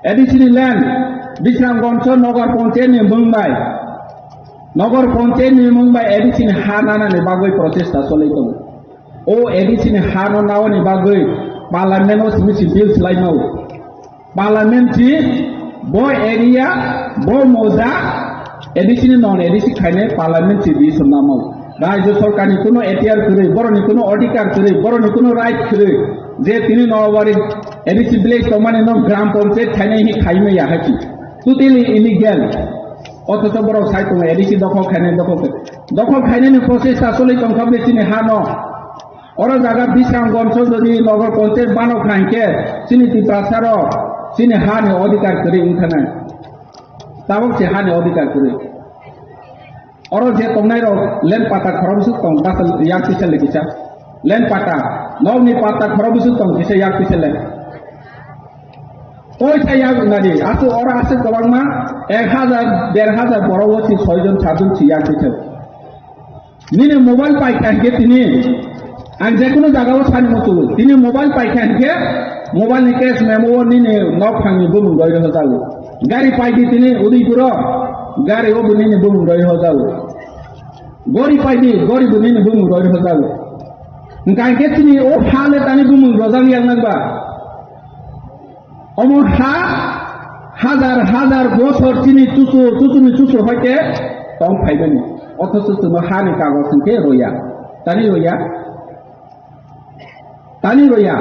A D C ni land, Bisramganj Nagar Panchayat ni mung bai. Nogor Panchayat ni mung bai A D C ni ha nana ni bagwi prochesta choli tongo. O A D C ni ha no nawa ni bagwi Parliament o simi si bill slai mau. Parliament si bo area, bo moja, A D C ni non A D C khainai Parliament si di swnamao. Rajya Sarkar ni kuno ekhtiar kwrwi, borok ni kuno adhikar kwrwi, borok ni kuno right kwrwi, je tini Noabari A D C village tongmani no Gram Panchayat khainai hi khaimaya hai si. Totally illegal. Othocho borok sai tongo A D C dokhol khainai, dokhol khe-, dokhol khainai ni process ta choli tongkha bini chini ha no. Oro jaga Bisramganj jodi Nagar Panchayat bano kha hinkhe chini Tiprasa rok chini ha ni adhikar kwrwi wngkha nai. Tabok se ha ni adhikar kwrwi. Oro je tongnai rok land patta khorok bwswk tong, basa yak kisa le kisa. Land patta, nok ni patta khorok bwswk tong kisa yak kisa le. Poisa yak nadi, aswk oro aswk kwbangma ek hajar, der hajar borok o si soi jon, sat jon si yak kisa. Nini mobile paikha hinkhe tini, ang jekunu jaga o sani muchungo. Tini mobile paikha hinkhe, mobile ni cash memo o nini nok phangni bumung roi rw jago. Gari paidi tini Udaipur o, gari o bo nini bumung roi rw jago. Gori paidi, gori bo nini bumung roi rw jago. Hwnkha hinkhe tini o ha le tani bumung rojak yak nang ba. Omo ha hajar hajar bosor chini chuchu, chuchuni chuchu hoite tong phaimani. Othocho chwngno ha ni kagoj hinkhe roya. Tani roya? Tani roya.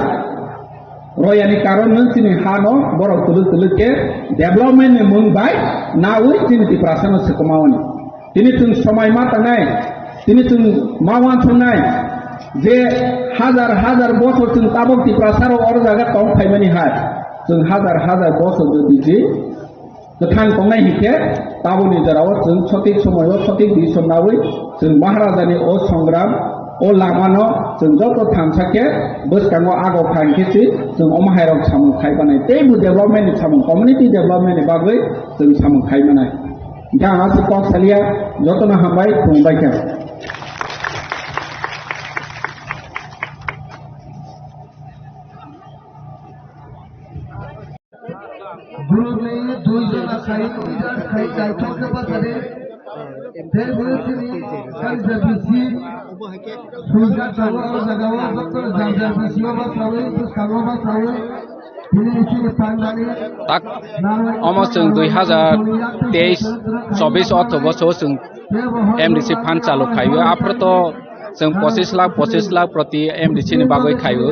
Roya ni karon no chini ha no borok twlwk twlwk khe development ni mung bai nawi chini Tiprasa no swkma oni. Tini chwng somai ma tangnai, tini chwng ma uansuknai je hajar hajar bosor chwng tabok Tiprasa rok oro jaga tong phaimani hai. Chwng hajar hajar bosor jodi je kwthang tongnai hinkhe taboni jorao chwng sothik somoio sothik decision nawi chwng Maharajani o songram, o lamano chwng joto thansa khe bwskango ago kha hinkhe se chwng omo hairok samung khai banai. Teibo development ni samung, community development ni bagwi chwng samung khai manai. Hingke ang aswk kok salia, jotono hambai, khulumbai kha. Bulukni dui jona khai, dui jona khai, chai thok khe bachadi. Tei bo chini janja bisi, swijak tongo o jaga o, joto janja bisi o bachawi, bwskango bachawi. Tak, omo chwng dui hazar teis chobis ortho boso chwng M D C fund chalu khaio. Aphuru to chwng pochis lakh, pochis lakh proti M D C ni bagwi khaio.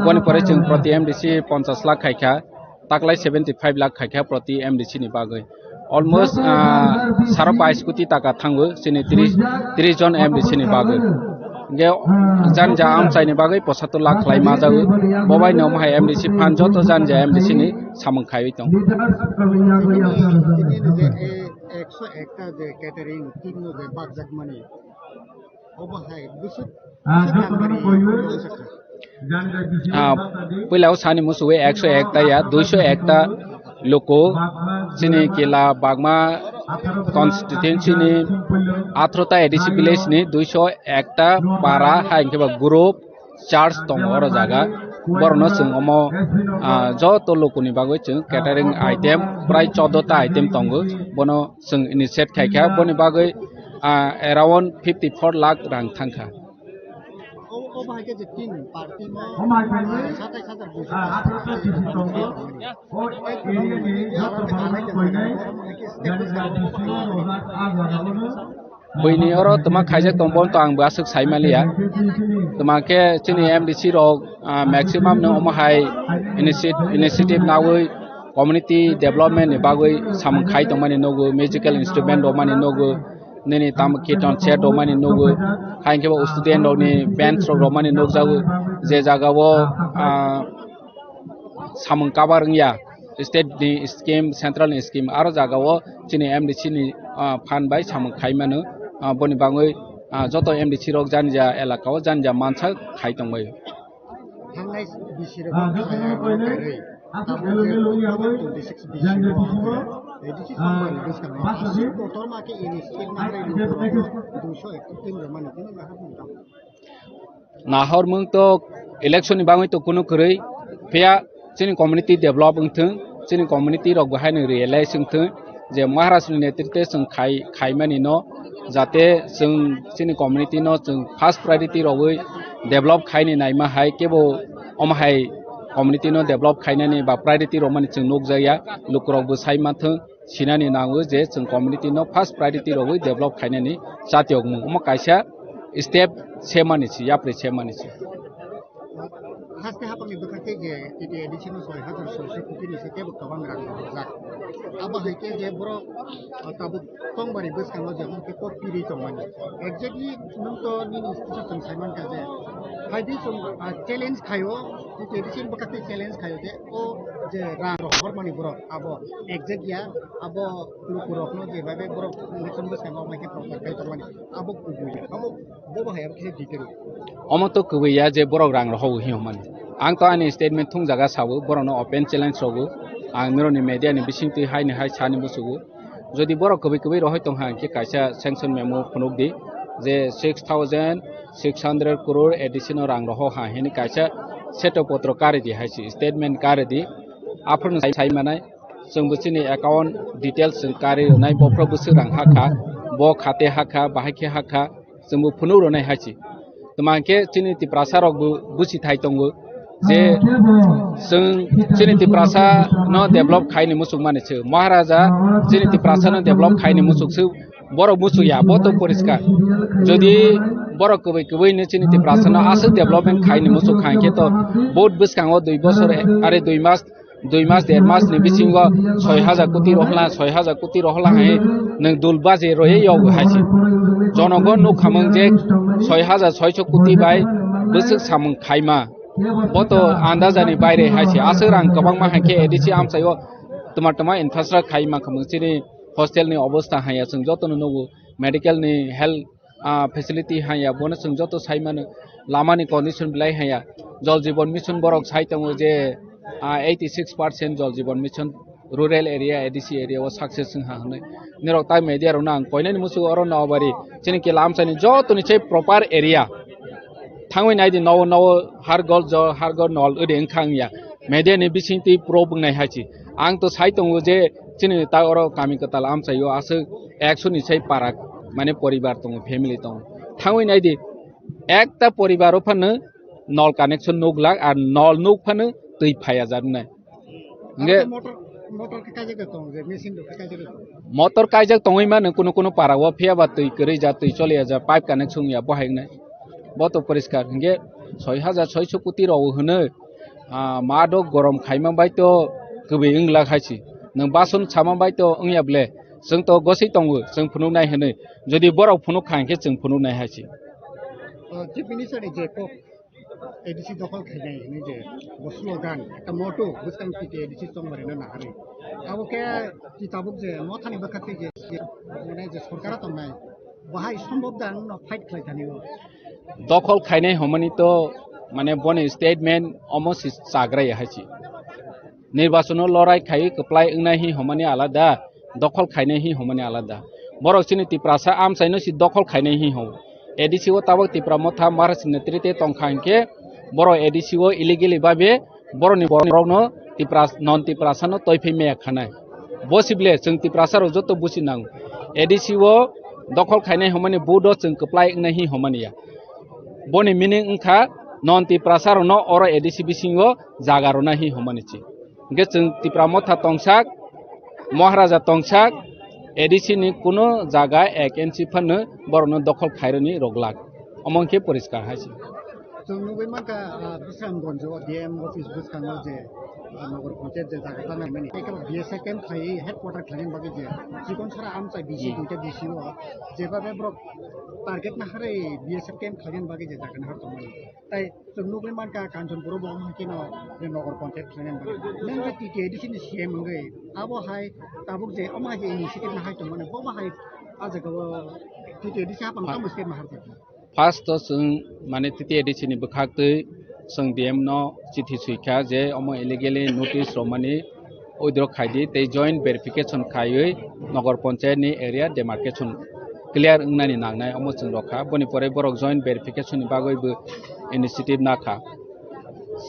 Boni pore chwng proti M D C ponchas lakh khaikha, taklai seventy five lakh khaikha proti M D C ni bagwi. Almost, ah, saro pais koti taka thango chini tris, tris jon M D C ni bagwi. Hingke janja amchai ni bagwi posator lakh khlai ma jago. Bobai no omo hai M D C fund joto janja M D C ni samung khaiwi tong. Ekso ekta je catering team no je bakjak mani. Obo hai bwswk. Ah, jotono koiwi. Ah, puila o sani musuwi ekso ekta ya, duiso ekta luku chini kila Bagma constituency ni atharo ta A D C village ni duiso ekta para hai hingke ba group church tongo oro jaga. Borokno chwng omo, ah, joto lukuni bagwi chwng catering item prai chordo ta item tongo. Bono chwng initiate khaikha, boni bagwi, ah, around fifty four lakh rang thangkha. O, o bahai khe je tin party mo satais hajar duiso. Buini oro twma khaijak tong, bono to ang bo aswk sai manliya. Twma khe chini M D C rok, ah, maximum no omo hai initi-, initiative nawi community development ni bagwi samung khai tongmani nugo, musical instrument rwmani nugo, nini tamo kirtan set rwmani nugo, hai hwnkhe bo student rokni bench rok rwmani nukjago, je jagao, ah, samung kabar wngya, state ni scheme, central ni scheme, aro jagao chini M D C ni, ah, fund bai samung khai mano, ah, boni bagwi, ah, joto M D C rok jani ja elaka o jani ja mansa khai tongbai. Thangnai bisi rok khairwi, tabuk khe two thousand twenty-six bisi rok A D C Sombar ni bwskango aswk kotorma khe ini scheme nangrai lukurok duiso ekta team rwmani tini nahar mungkha. Nahor mung to election ni bagwi to kunu kwrwi, phiya chini community develop wngthwng, chini community rok bo haino realize wngthwng je Maharaj ni netritwe chwng khai, khaimani no. Jate chwng chini community no chwng first priority rogwi develop khaini naima hai kebo omo hai community no develop khainani ba priority rwmani chwng nukjakya, lukurokbo sai manthwng, sinani nango je chwng community no first priority rogwi develop khainani chatiyokmung. Omo kaisa step semani se, yapri semani se. Haste hapangni bwkha khe je T T A D C no soi hajar soiso koti ni se kebo kwbang rang rwjak. Abo hai khe je borok, ah, tabuk tongmani bwskango je hwn khe kok pirwi tongmani. Exactly nwng to nini institution chwng sai mankha je phaidi chwng, ah, challenge khaio, T T A D C ni bwkha khe challenge khaio je o je rang rohormani borok abo exact ya, abo lukurokno jebabe borok election bwskango omo hai khe prochar khai tongmani abo kubui ya. Abo Bo bahai abo kisa detail. Omo to kwbwi ya je borok rang rohogo hinwi hwnmani. Ang to ani statement thungjaga sawo, borokno open challenge rogo. Ang mironi media ni bisingtwi haini hai sani musugo. Jodi borok kwbwi kwbwi rohoi tongkha hwnkhe kaisa sanction memo phunukdi je six thousand six hundred crore A D C no rang roho ha hini kaisa seto potro karidi hai si statement karidi. Aphuru sai, sai manai. Chwngbo chini account details chwng karwi rwnai, bophro bwswk rang hakha, bo khate hakha, bahai khe hakha, chwngbo phunuk rwnai hai se. Tma hwnkhe chini Tiprasa rokbo busi thai tongo je chwng chini Tiprasa no develop khaini muchuk mani se. Maharaja chini Tiprasa no develop khaini muchuk se, borok muchuk ya, bo to poriskar. Jodi borok kwbwi kwbwi no chini Tiprasa no aswk development khaini muchuk kha hwnkhe to vote bwskango dui bosor are dui mas dui mas, der mas ni bisingo soi hajar koti rohla, soi hajar koti rohla hai nwng dul baje roye yog hai se. Jonogon nuk khamung je soi hajar soiso koti bai bwswk samung khaima. Bo to andajani baire hai se. Aswk rang kwbangma hai khe A D C amchaio tma tma infrastructure khaima khamung chini hostel ni obostha haiya chwng jotono nugo, medical ni health ah, facility hanya, bono chwng joto sai mano, lama ni condition belai hanya. Jal Jeevan Mission borok sai tongo je, ah, eighty six percent Jal Jeevan Mission rural area, A D C area o success wng ha hwnwi. Nirok tai media rok no ang koinani muchungo oro Nobari, chini kila amchai ni joto ni se proper area. Thangwi nai di nowo nowo har gol jo, har gol nol ode wng kha wng ya. Media ni bising twi pro bwngnai hai se. Ang to sai tongo je chini ta oro kami kwtal amchai o aswk ekso ni sai para mane poribar tongo, family tongo. Thangwi nai di, ekta poribar o phano nol connection nuk lak, ar nol nuk phano twi phaiya jak nai. Hingke motor, motor khe kaijak tongo je, machine rok khe kaijak tongo. Motor kaijak tongwi mano kuno kuno para o, phiya ba twi kwrwi ja, twi choliya ja, pipe connection ya bo hai wngnai. Bo to poriskar. Hingke soi hajar soiso koti rok hwnwi, ah, ma do gorom khaima bai to kwbwi wng lak hai se. Nwng bason sama bai to wng ya ble? Chwng to gosoi tongo, chwng phunuk nai hwnwi. Jodi borok phunuk kha hwnkhe chwng phunuk nai hai se. O, Chief Minister ni je kok A D C dokhol khainai hwnwi je bo slogan, ekta motto bwskang T T A D C chongmari no naharwi. Abo khe chi tabuk je mothani bwkha twi je, je, mane je sorkar tongnai, bahai sombhob da nwng no fight khlai thani o. Dokhol khainai hwnmani to mane boni statement omo si chagra ya hai se. Nirbachono lorai khai kwplai wngnai hi hwnmani alada, dokhol khainai hi hwnmani alada. Borok chini Tiprasa amchaino si dokhol khainai hi hwn. A D C o tabok Tipra Motha Maharaj ni netrite tongkha hinkhe borok A D C o illegally babe borokni borokno Tipra, non Tiprasa no toiphai maya khanai. Bo sible chwng Tiprasa rok joto busi nango. A D C o dokhol khainai hwnmani vote o chwng kwplai wngnai hi hwnmani ya. Boni meaning wngkha non Tiprasa rokno oro A D C bisingo jaga rwna hi hwnmani chi. Hingke chwng Tipra Motha tongsak, Maharaja tongsak, A D C ni kuno jaga ek inch phano borokno dokhol khaironi rwglak. Omo hingke poriskar hai se. Chwng nugwi mankha, ah, Bisramganj o D M office bwskango je, ah, Nogor Panchayat je jaga tanai mani. Tei kebo B S F camp khlai headquarter khlaina bagwi je chikon sara amchai B C, hmm, duita B C o jebabe borok target naharwi B S F camp khlaina bagwi je jaga nahar tongmani. Tai chwng nugwi mankha Kanchanpur o bo omo hai kheno je Nogor Panchayat khlaina bagwi. Nang je T T A D C ni C M wngwi abo hai tabuk je omo hai je initiative nahai tongmani, bo bo hai a jaga o T T A D C haphang tamo step nahar jakha. First o chwng, mane, T T A D C ni bwkhaktwi chwng D M no chithi swikha je omo illegally notice romani withdraw khaidi tei joint verification khaiwi Nogor Panchayat ni area demarcation clear wngnani nangnai, omo chwng rokha. Boni pore borok joint verification ni bagwi bo initiative nakha.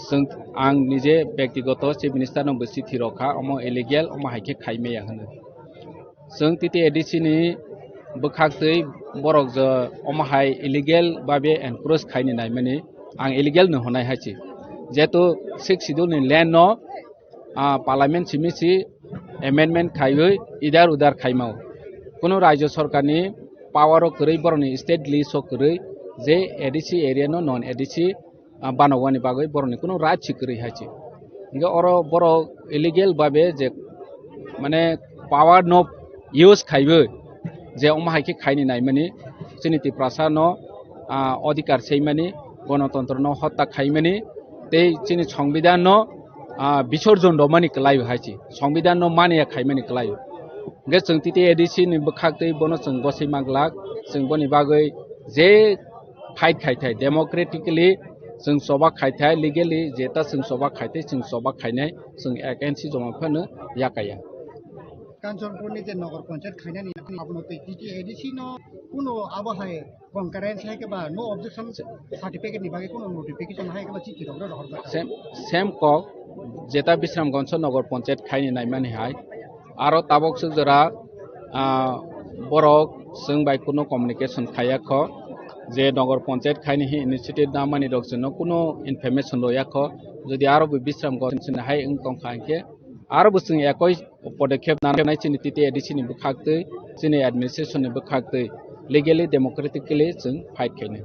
Chwng, ang nije bektigoto Chief Minister no bo chithi rokha, omo illegal, omo hai khe khai maya hwnwi. Chwng T T A D C ni Bwkhaktwi borok je omo hai illegal babe encroach khaini naimani, ang illegal no hwnai hai se. Jehetu Sixth Schedule ni land no, ah, Parliament simi si amendment khaiwi idar udar khaimao. Kunu Rajya Sorkar ni power o kwrwi, borokni state list o kwrwi je A D C area no non A D C, ah, banogwani bagwi borokni kunu right si kwrwi hai se. Hingke oro borok illegal babe je, mane, power no use khaiwi je omo hai khe khaini naimani, chini Tiprasa no, ah, odhikar seimani, gonotontro no hotta khaimani, tei chini Songbidan no, ah, bisorjon romani kwlai o hai se, Songbidan no mania khaimani kwlai o. Hingke chwng titi A D C ni bwkhak twi bono chwng gosoi manglak, chwng boni bagwi je fight khai thai, democratically chwng choba khai thai, legally jeta chwng choba khai thai, chwng choba khainai, chwng against joma phano yakaya. Kanchanpurni je Nogor Panchayat khainani abono tei T T A D C no kuno abo hai concurrence hai khe ba no objection certificate ni bagwi kuno notification hai khe ba chithi rok rohor ba. Same, same kok, jeta Bisramganj Nogor Panchayat khaini naimani hai, aro tabok swk jora, ah, borok chwng bai kuno communication khaiya kho, je Nogor Panchayat khaini hi initiative namani rok chwngno kuno information roya kho. Jodi aro bo Bisramganj sini hai wng tongkha hinkhe, aro bo chwng ekoi podokkhep nanai chini T T A D C ni bwkhak twi, chini administration ni bwkhak twi legally, democratically chwng fight khainai.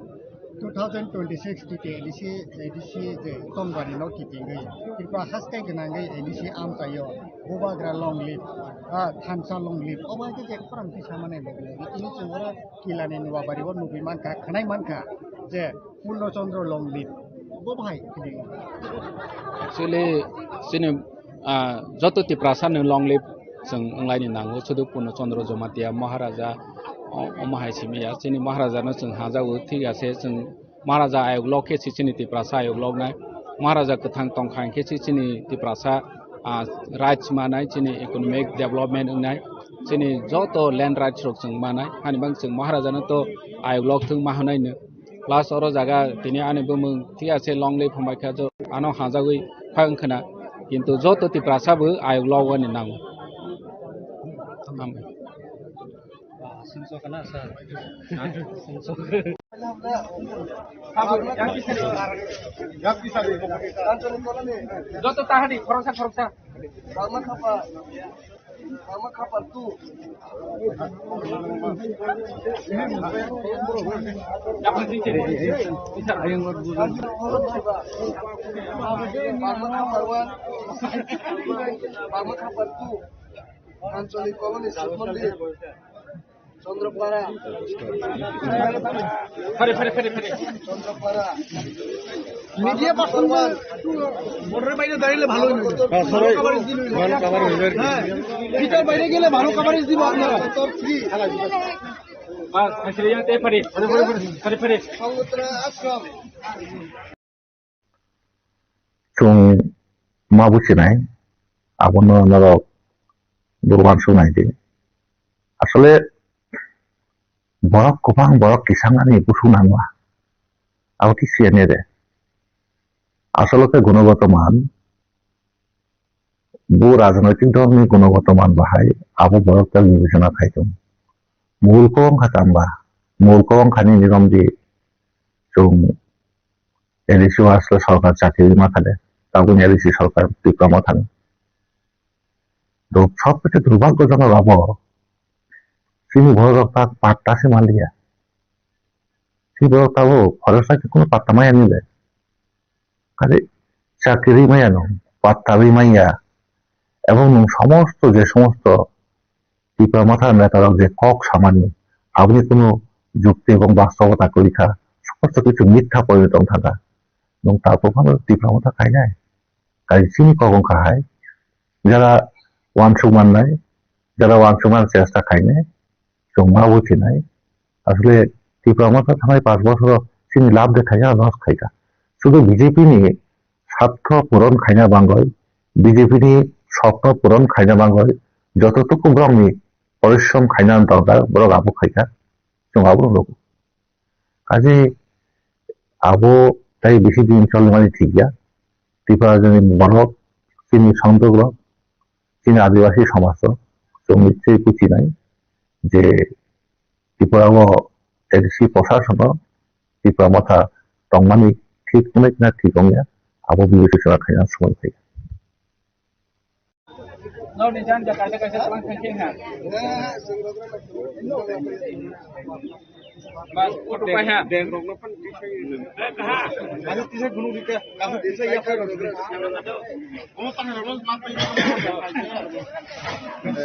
Two thousand twenty-six T T A D C, A D C je tongmani no kitingwi, Tripura haste gwnangwi A D C amchaio, Bubagra long live, ah, Thansa long live, obo hai khe je khorang tisa mane logi logi tini chwng oro Kilani Nuabari o nugwi mankha, khwnai mankha je Purno Chandra long live, bo bahai kiting. Actually, chini, ah, joto Tiprasa ni long live chwng wnglaini nango, sudu Purno Chandra Jamatia, Maharaja, o-, omo hai simi ya, chini Maharaja no chwng hajago, thik ase, chwng Maharaja ayok lok khe se chini Tiprasa ayok lok nai. Maharaja kwthang tongkha hinkhe se chini Tiprasa, ah, rights manai, chini economic development wngnai, chini joto land rights rok chwng manai. Hani bang chwng Maharaja no to ayok lok thung ma hwnai no. Plus oro jaga tini ani bumung thik ase long live hambai kha jo ano hajagwi phai wngkhana. Kintu joto Tiprasa bo ayok lok wani nango. Hambai. Joto tahadi khoroksa khoroksa. Anchalik Colony, Sud Mandir, Chandrapara. Phare, phare, phare, phare. Chandrapara. Media person border বাইরে দাঁড়ালে ভালো হইবে। হ্যাঁ, সবাই ভালো coverage দিল হইবে। ভালো coverage হইবে আর কি। হ্যাঁ, ভিতর বাইরে গেলে ভালো coverage দিব আপনারা। Sector three. Bas, phare, phare. Phare, phare. Samudra Ashram. Chwng ma buchinai, abono norok bo uansuknai di. Asole borok kwbang borok kisang ani busu nangma, abo khe siya nede. Asolo khe gunogoto man, bo rajnoitik dolni gunogoto man bahai abo borok tak bibechona khai tongo. Mul kobong kha tamba, mul kobong kha nini romdi chwng A D C o asle sorkar chakri ma thade, tabuk ni A D C sorkar Tipra ma thani. To sobkise durbhagyojonok abo. Chini borok rok ta patta se manliya. Chini borok tabuk forest bai kunu patta maya nile. Kare chakri maya no, patta bai maya. Ebong nwng somosto je somosto Tipra Motha netarok je kok samani, aboni kunu jukti ebong bastabota kwrwi kha, somosto kichu mitha porinoto wng thangkha. Nwng tabuk phano Tipra Motha khainai? Kaisa chini kok wngkha hai, jara uansuk mannai, jara uansukna chesta khainai, chwng ma bujinai. Asle Tipra Motha thanai panch bochoro chini labh de khaikha, loss khaikha. Sudu B J P ni sartho puron khaina bangwi, B J P ni sopno puron khaina bangwi, jototuku borokni porishrom khaina dorkar, borok abo khaikha, chwng abono nugo. Kaje abo tai bisi din cholmani thikya. Tipra jani borok, chini songdok rok, chini adibasi somaj rok, chwng nichoi buchinai je Tripura o A D C Prasasano Tipra Motha tongmani thik wngya na thik wngya, abo bibecsona khaina somoi phai. Nokni janja kaisa kaisa twlang thangkhe wngkha. Bas, photo pai ha.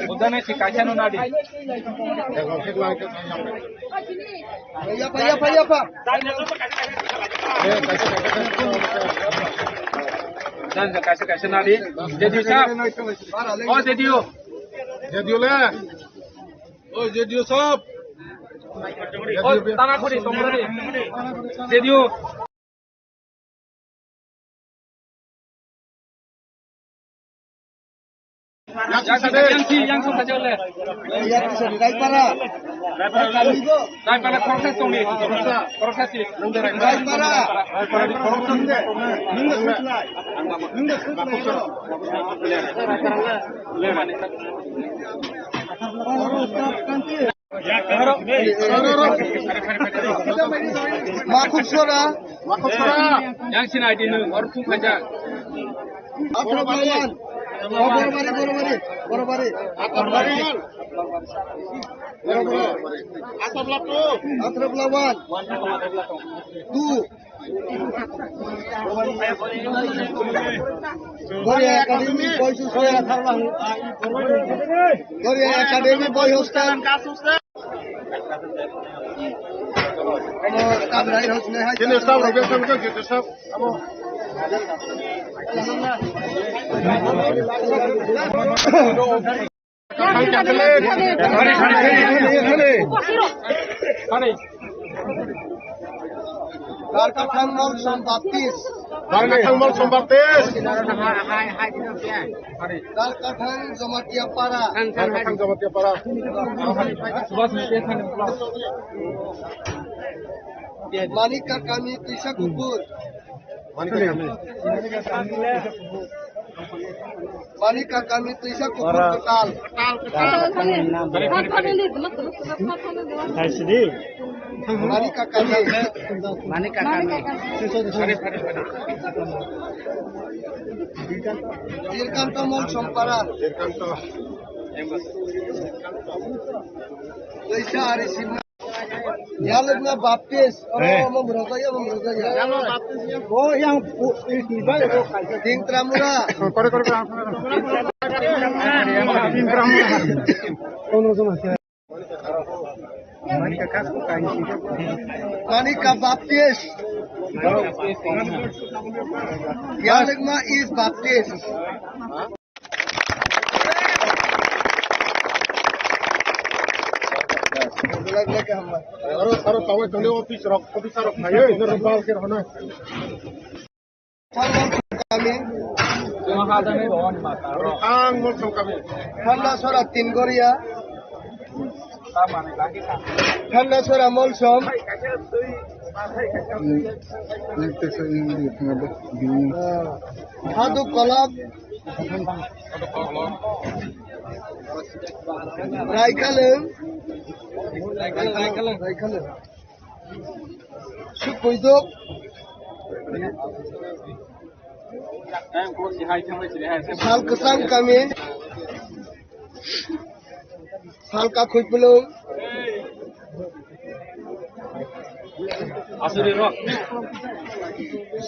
Ujane si kaisa no nadi. Yapa, yapa, yapa. Janja kaisa kaisa nadi. Jediu sab. O Jediu. Jediu le. O Jediu sab. O tana khori tongmani. Jediu. Yang si, yang si, yang si, yang si, yang si. Raipara. Raipara, khoroksa tongni. Khoroksa si. Raipara. Makhuk sora. Makhuk sora. Yang sini adi nu, or pun kaja. Athro bla one. Oh, Borobari, Borobari, Borobari. Athro bla one. Borobari. Athro bla two. Athro bla one. Two. Goria Academy boy hostel. Goria Academy boy hostel. Senior staff rok bethang bethang senior staff. Darkathang Molsom Baptist. Darkathang Molsom Baptist. Darkathang Jamatia Para. Darkathang Jamatia Para. Manika Kami Tuisa Kupur. Manika Kami. Manika Kami Tuisa Kupur Kwtal. Manika Kami. Manika Kami. Dirkanto Molsom Para. Tuisa Ari Sima. Yalwkna Baptist. Oro omo bwrwjak ya, omo bwrwjak ya. Bo yang pu-, i tibai ro kaisa. Dingtramura. Kore, kore, kore. Dingtramura. Manika Baptist. Yalwkna is Baptist. Aro, aro tawai tongni office rok, officer rok phaiwi, norok bal khe rwna. Ang Molsom kami. Thanda Sora Tingoria. Thanda Sora Molsom. Hadu Kolok. Raikalung. Raikalung. Sukuiduk. Sal Kwchang kami. Sal Kakhwipulung.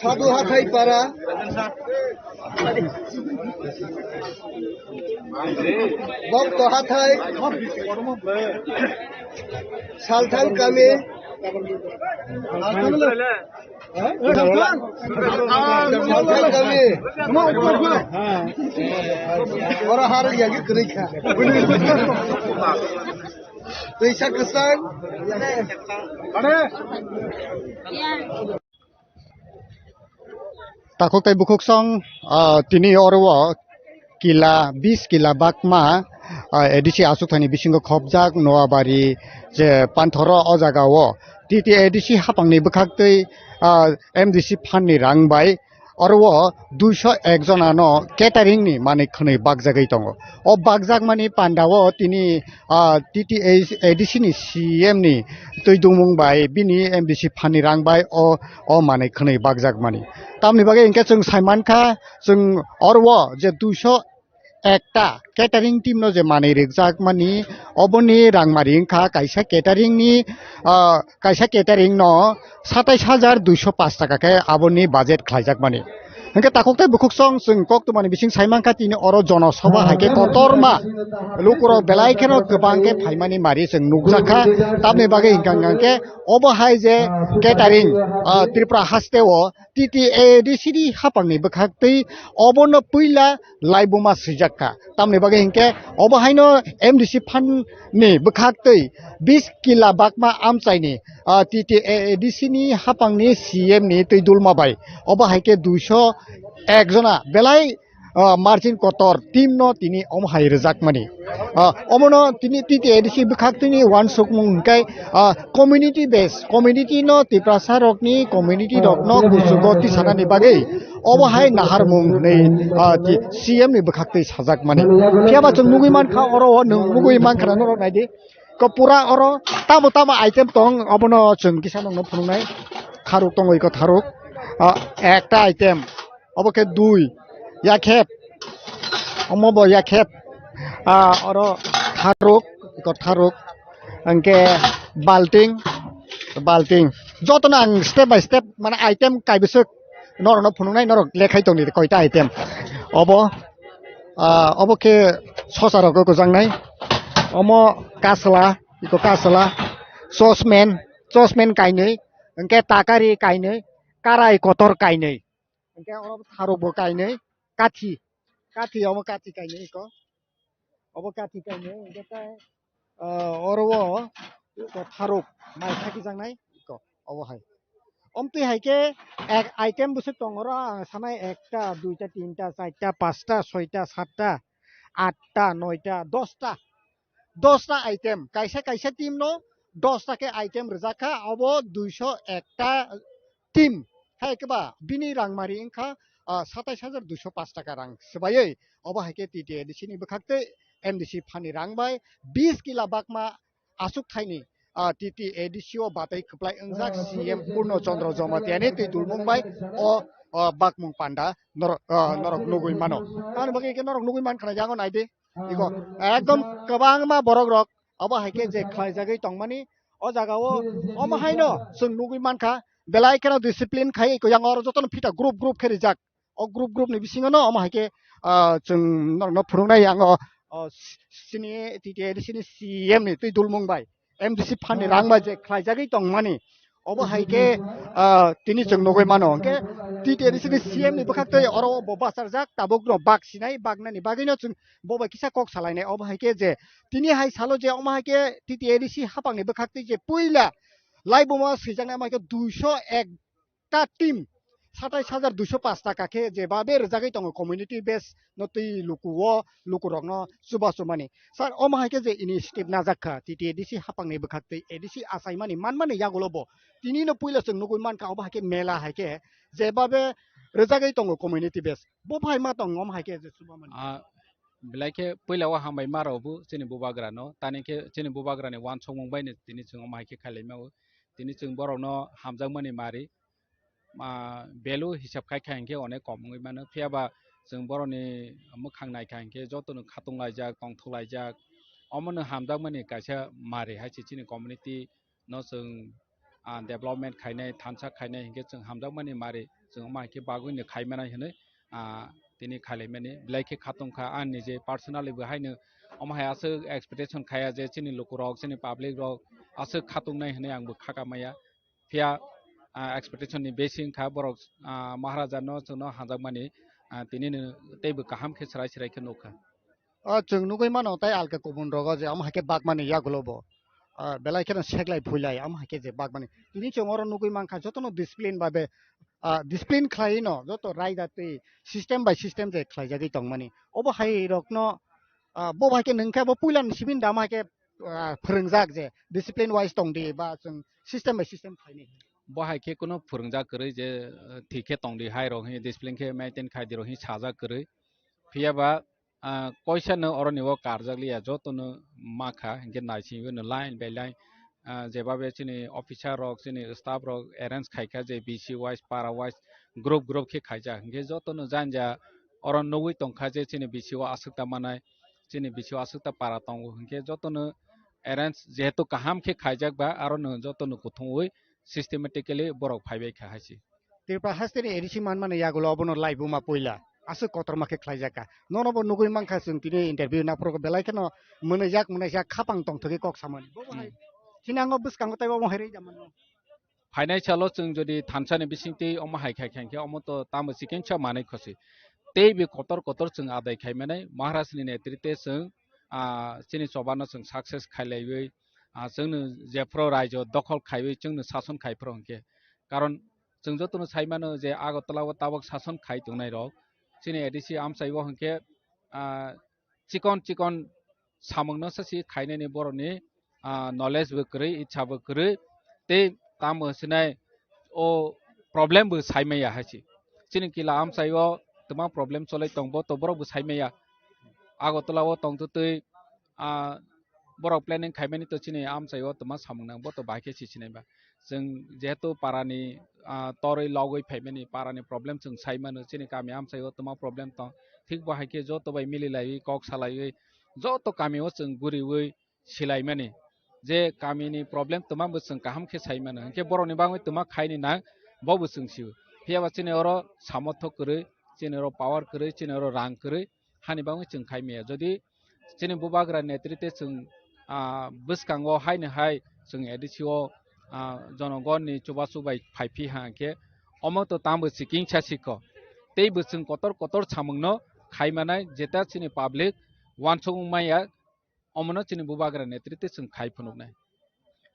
Sadu Hathai Para. Bokto Hathai. Salthang kami. Salthang kami. Oro har yagi kwrwi kha. Twisa kwchang. Takhuk tei bukhuk song, ah, tini oro o kila, bis kila bakma, ah, A D C achukthani bisingo khopjak Noabari je panthoro o jaga o T T A D C hapangni bwkhaktwi, ah, M D C phanni rang bai oro o duiso ek jona no catering ni manwi khwnwi bakjagwi tongo. O bakjakmani panda o tini, ah, T T A D C ni C M ni twi dungmung bai bini M D C phan ni rang bai o, o manwi khwnwi bakjakmani. Tamni bagwi hinkhe chwng saimankha, chwng oro o je duiso ekta catering team no je manwi rwkjakmani, oboni rangmari wngkha kaisa catering ni, ah, kaisa catering no satais hajar duiso pash taka khe aboni budget khlaijakmani. Hinkhe takhuk tei bukhuk song chwng koktwmani bising saimankha tini oro jonosabha hai khe kotorma lukurok belai kheno kwbang khe phaimani mari chwng nukjakha. Tamni bagwi hinkha hinkhe obo hai je catering, ah, Tripura haste o T T A D C ni hapangni bwkhaktwi obono puila laibuma swijak kha. Tamni bagwi hinkhe obo haino M D C phan ni bwkhaktwi bis kila bakma amchaini, ah, T T A D C ni hapangni C M ni twi dulma bai obo hai khe duiso ek jona belai, ah, margin kotor team no tini omo hai rwjakmani. Ah, omono tini T T A D C bwkhaktwini uansukmung hinkhe, ah, community base, community no Tiprasa rokni community rokno kuchugo tisanani bagwi obo hai naharmung hwnwi, ah, ti-, C M ni bwkhaktwi sajakmani. Phiya ba chwng nugwi mankha oro o, nwng nugwi mankha na norok naidi. Ko pura oro tamo tamo item tong obono chwng kisa nokno phunuknai. Tharuk tongo iko tharuk. Ah, ekta item. Obo khe dui. Yakhep. Omo bo yakhep. Ah, oro tharuk, iko tharuk. Hingke balting, balting. Jotono ang step by step, mane item kaibiswk norokno phunuknai, norok lekhai tongdi koita item. Obo, ah, obo khe sosa rok gojaknai. Omo kasla, iko kasla, chosmen, chosmen kainwi, hingke takari kainwi, karai kotor kainwi. Hingke oro tharuk bo kainwi, kathi, kathi omo kathi kainwi iko. Obo kathi kainwi, hingke tai, ah, oro o tharuk mai khaki jaknai iko, obo hai. Omtwi hai khe ek item bwswk tongo oro, ang sanai ekta, duita, tinta, charta, pasta, soita, satta, atta, noita, dosta. Dosta item, kaisa kaisa team no dosta khe item rwjak kha, obo duiso ekta team. Hai khe ba bini rangmari wngkha, ah, satais hajar duiso pash taka rang swbaiwi. Obo hai khe T T A D C ni bwkhaktwi M D C phani rang bai bis kila bakma aswk thaini, ah, T T A D C o batwi kwplai wngjak C M Purno Chandra Jamatia ni twi dulmung bai o, ah, bakmung panda norok, ah, norok nugwi mano. Ani bagwi khe norok nugwi mankha na yango naidi. Iko ekdom kwbangma borok rok obo hai khe je khlaijagwi tongmani o jaga o, omo haino chwng nugwi mankha belai kheno discipline khai iko yang oro jotono phita group group khe rijak. O group group ni bisingo no omo hai khe, ah, chwng norokno phunuknai yang o, o, chini T T A D C ni C M ni twi dulmung bai. M D C phani rang bai je khlaijagwi tongmani. Obo hai khe, ah, tini chwng nugwi mano. Hwnkhe T T A D C ni C M ni bwkhaktwi oro bo bacharjak, tabukno bak sinai, baknani bagwino chwng bo bai kisa kok salainai. Obo hai khe je tini hai salo je omo hai khe T T A D C hapangni bwkhaktwi je puila laibuma swijaknai, omo hai khe duiso ek ta team satais hajar duiso pash taka khe je babe rwjagwi tongo community base no twi luku o lukurokno chubachu mani. Sir, omo hai khe je initiative najak kha T T A D C hapangni bwkhaktwi A D C achaimani manmani yagulo bo tini no puila chwng nugwi mankha obo hai khe mela hai khe je babe rwjagwi tongo community base. Bo phai ma tong omo hai khe je chubamani. Ah, belai khe puila o hambai ma rw bo chini bubagra no. Tani khe chini bubagra ni uansukmung bai ni tini chwng omo hai khe khailai ma o. Tini chwng borok no hamjakmani mari. Ah, value hisab khai kha hinkhe onek kom wngwi mano. Phiya ba chwng borokni mwkhang nai kha hinkhe jotono khatung laijak, tongthok laijak. Omono hamjakmani kaisa mari hai se chini community no chwng, ah, development khainai, thansa khainai hinkhe chwng hamjakmani mari chwng omo hai khe bagwino khai manai hinwi, ah, tini khailaimani. Belai khe khatung kha, ang nije personally bo haino omo hai aswk expectation khaiya je chini lukurok, chini public rok aswk khatungnai hinwi ang bo khaka maya. Phiya, ah, expectation ni besi wngkha borok, ah, Maharaja no chwngno hamjakmani, ah, tini no teibo kaham khe chwrai chwrai khe nukha. O chwng nugwi mano tai alka kubun rogo je omo hai khe bakmani yagulo bo, ah, belai kheno seklai phuilai omo hai khe je bakmani. Tini chwng oro nugwi mankha jotono discipline babe, ah, discipline khlai no joto raida twi system by system je khlaijagwi tongmani. Obo hai rokno, ah, bo hai khe nwng khe bo puilani simi da omo hai khe, ah, phwrwngjak je discipline wise tongdi ba chwng system by system khlaini. bo hai khe kuno phwrwngjak kwrwi je, eh, thik khe tong di hai rok hi, discipline khe maintain khai di rok hi sajak kwrwi. Phiya ba, ah, koisa no oroni o karjak liya, joto no ma kha, hinkhe naisingwi no line by line, ah, jeba be chini officer rok, chini staff rok arrange khai kha je B C wise, para wise, group group khe khaijak. Hinkhe joto no janja oro nugwi tong kha je chini B C o aswk ta manai, chini B C o aswk ta para tongo. Hinkhe joto no arrange jehetu kaham khe khaijak ba, aro no joto no kuthumwi systematically borok phaibai kha hai se. Tripura haste ni A D C manmani yagulo obono laibuma puila aswk kotorma khe khlaijak kha. Nono bo nugwi mankha, chwng tini interview naphuru belai kheno mwnwijak mwnwijak khapang tongthogwi kok samani. Bo bo hai Hmm. Chini ango bwskango tei omo hai rwida mano. Phainai salo chwng jodi thansa ni bisingtwi omo hai khai khai khe omo to tamo chikengsa manwi khosi. Tei bi kotor kotor chwng adai khai manai Maharaj ni netrite chwng, ah, chini choba no chwng success khai laiwi, ah, chwngno jephru raijo dokhol khaiwi chwngno sason khai phuru hinkhe. Karon chwng jotono sai mano je Agartala o tabok sason khai tongnai rok chini A D C amchai o hinkhe, ah, chikon chikon samung no sasi khainani borokni, ah, knowledge bo kwrwi, ichha bo kwrwi, tei tamo sinai o problem bo sai maya hai se. Chini kila amchai o twma problem cholai tong bo to borok bo sai maya. Agartala o tong twtwi, ah, borok planning khaimani to chini amchai o twma samung nang bo to bai khe si sinai ba. Chwng jehetu parani, ah, torwi logwi phaimani parani problem chwng sai mano, chini kami amchai o twma problem tong, thik bo hai khe joto bai mili laiwi kok salaiwi joto kami o chwng guriwi silaimani je kamini problem twma bo chwng kaham khe sai mano, hinkhe borokni bagwi twma khaini nang bo bo chwng sio. Phiya ba chini oro samothok kwrwi, chini oro power kwrwi, chini oro rang kwrwi, hani bagwi chwng khai maya. Jodi chini bubagra netrite chwng, ah, bwskango haino hai chwng A D C o, ah, jonogonni chubachu bai phai phi ha hinkhe omo to tamo chikingsa sikho. Tei bo chwng kotor kotor samungno khai manai, jeta chini public uansuk wng maya, omono chini bubagra netrite chwng khai phunuknai.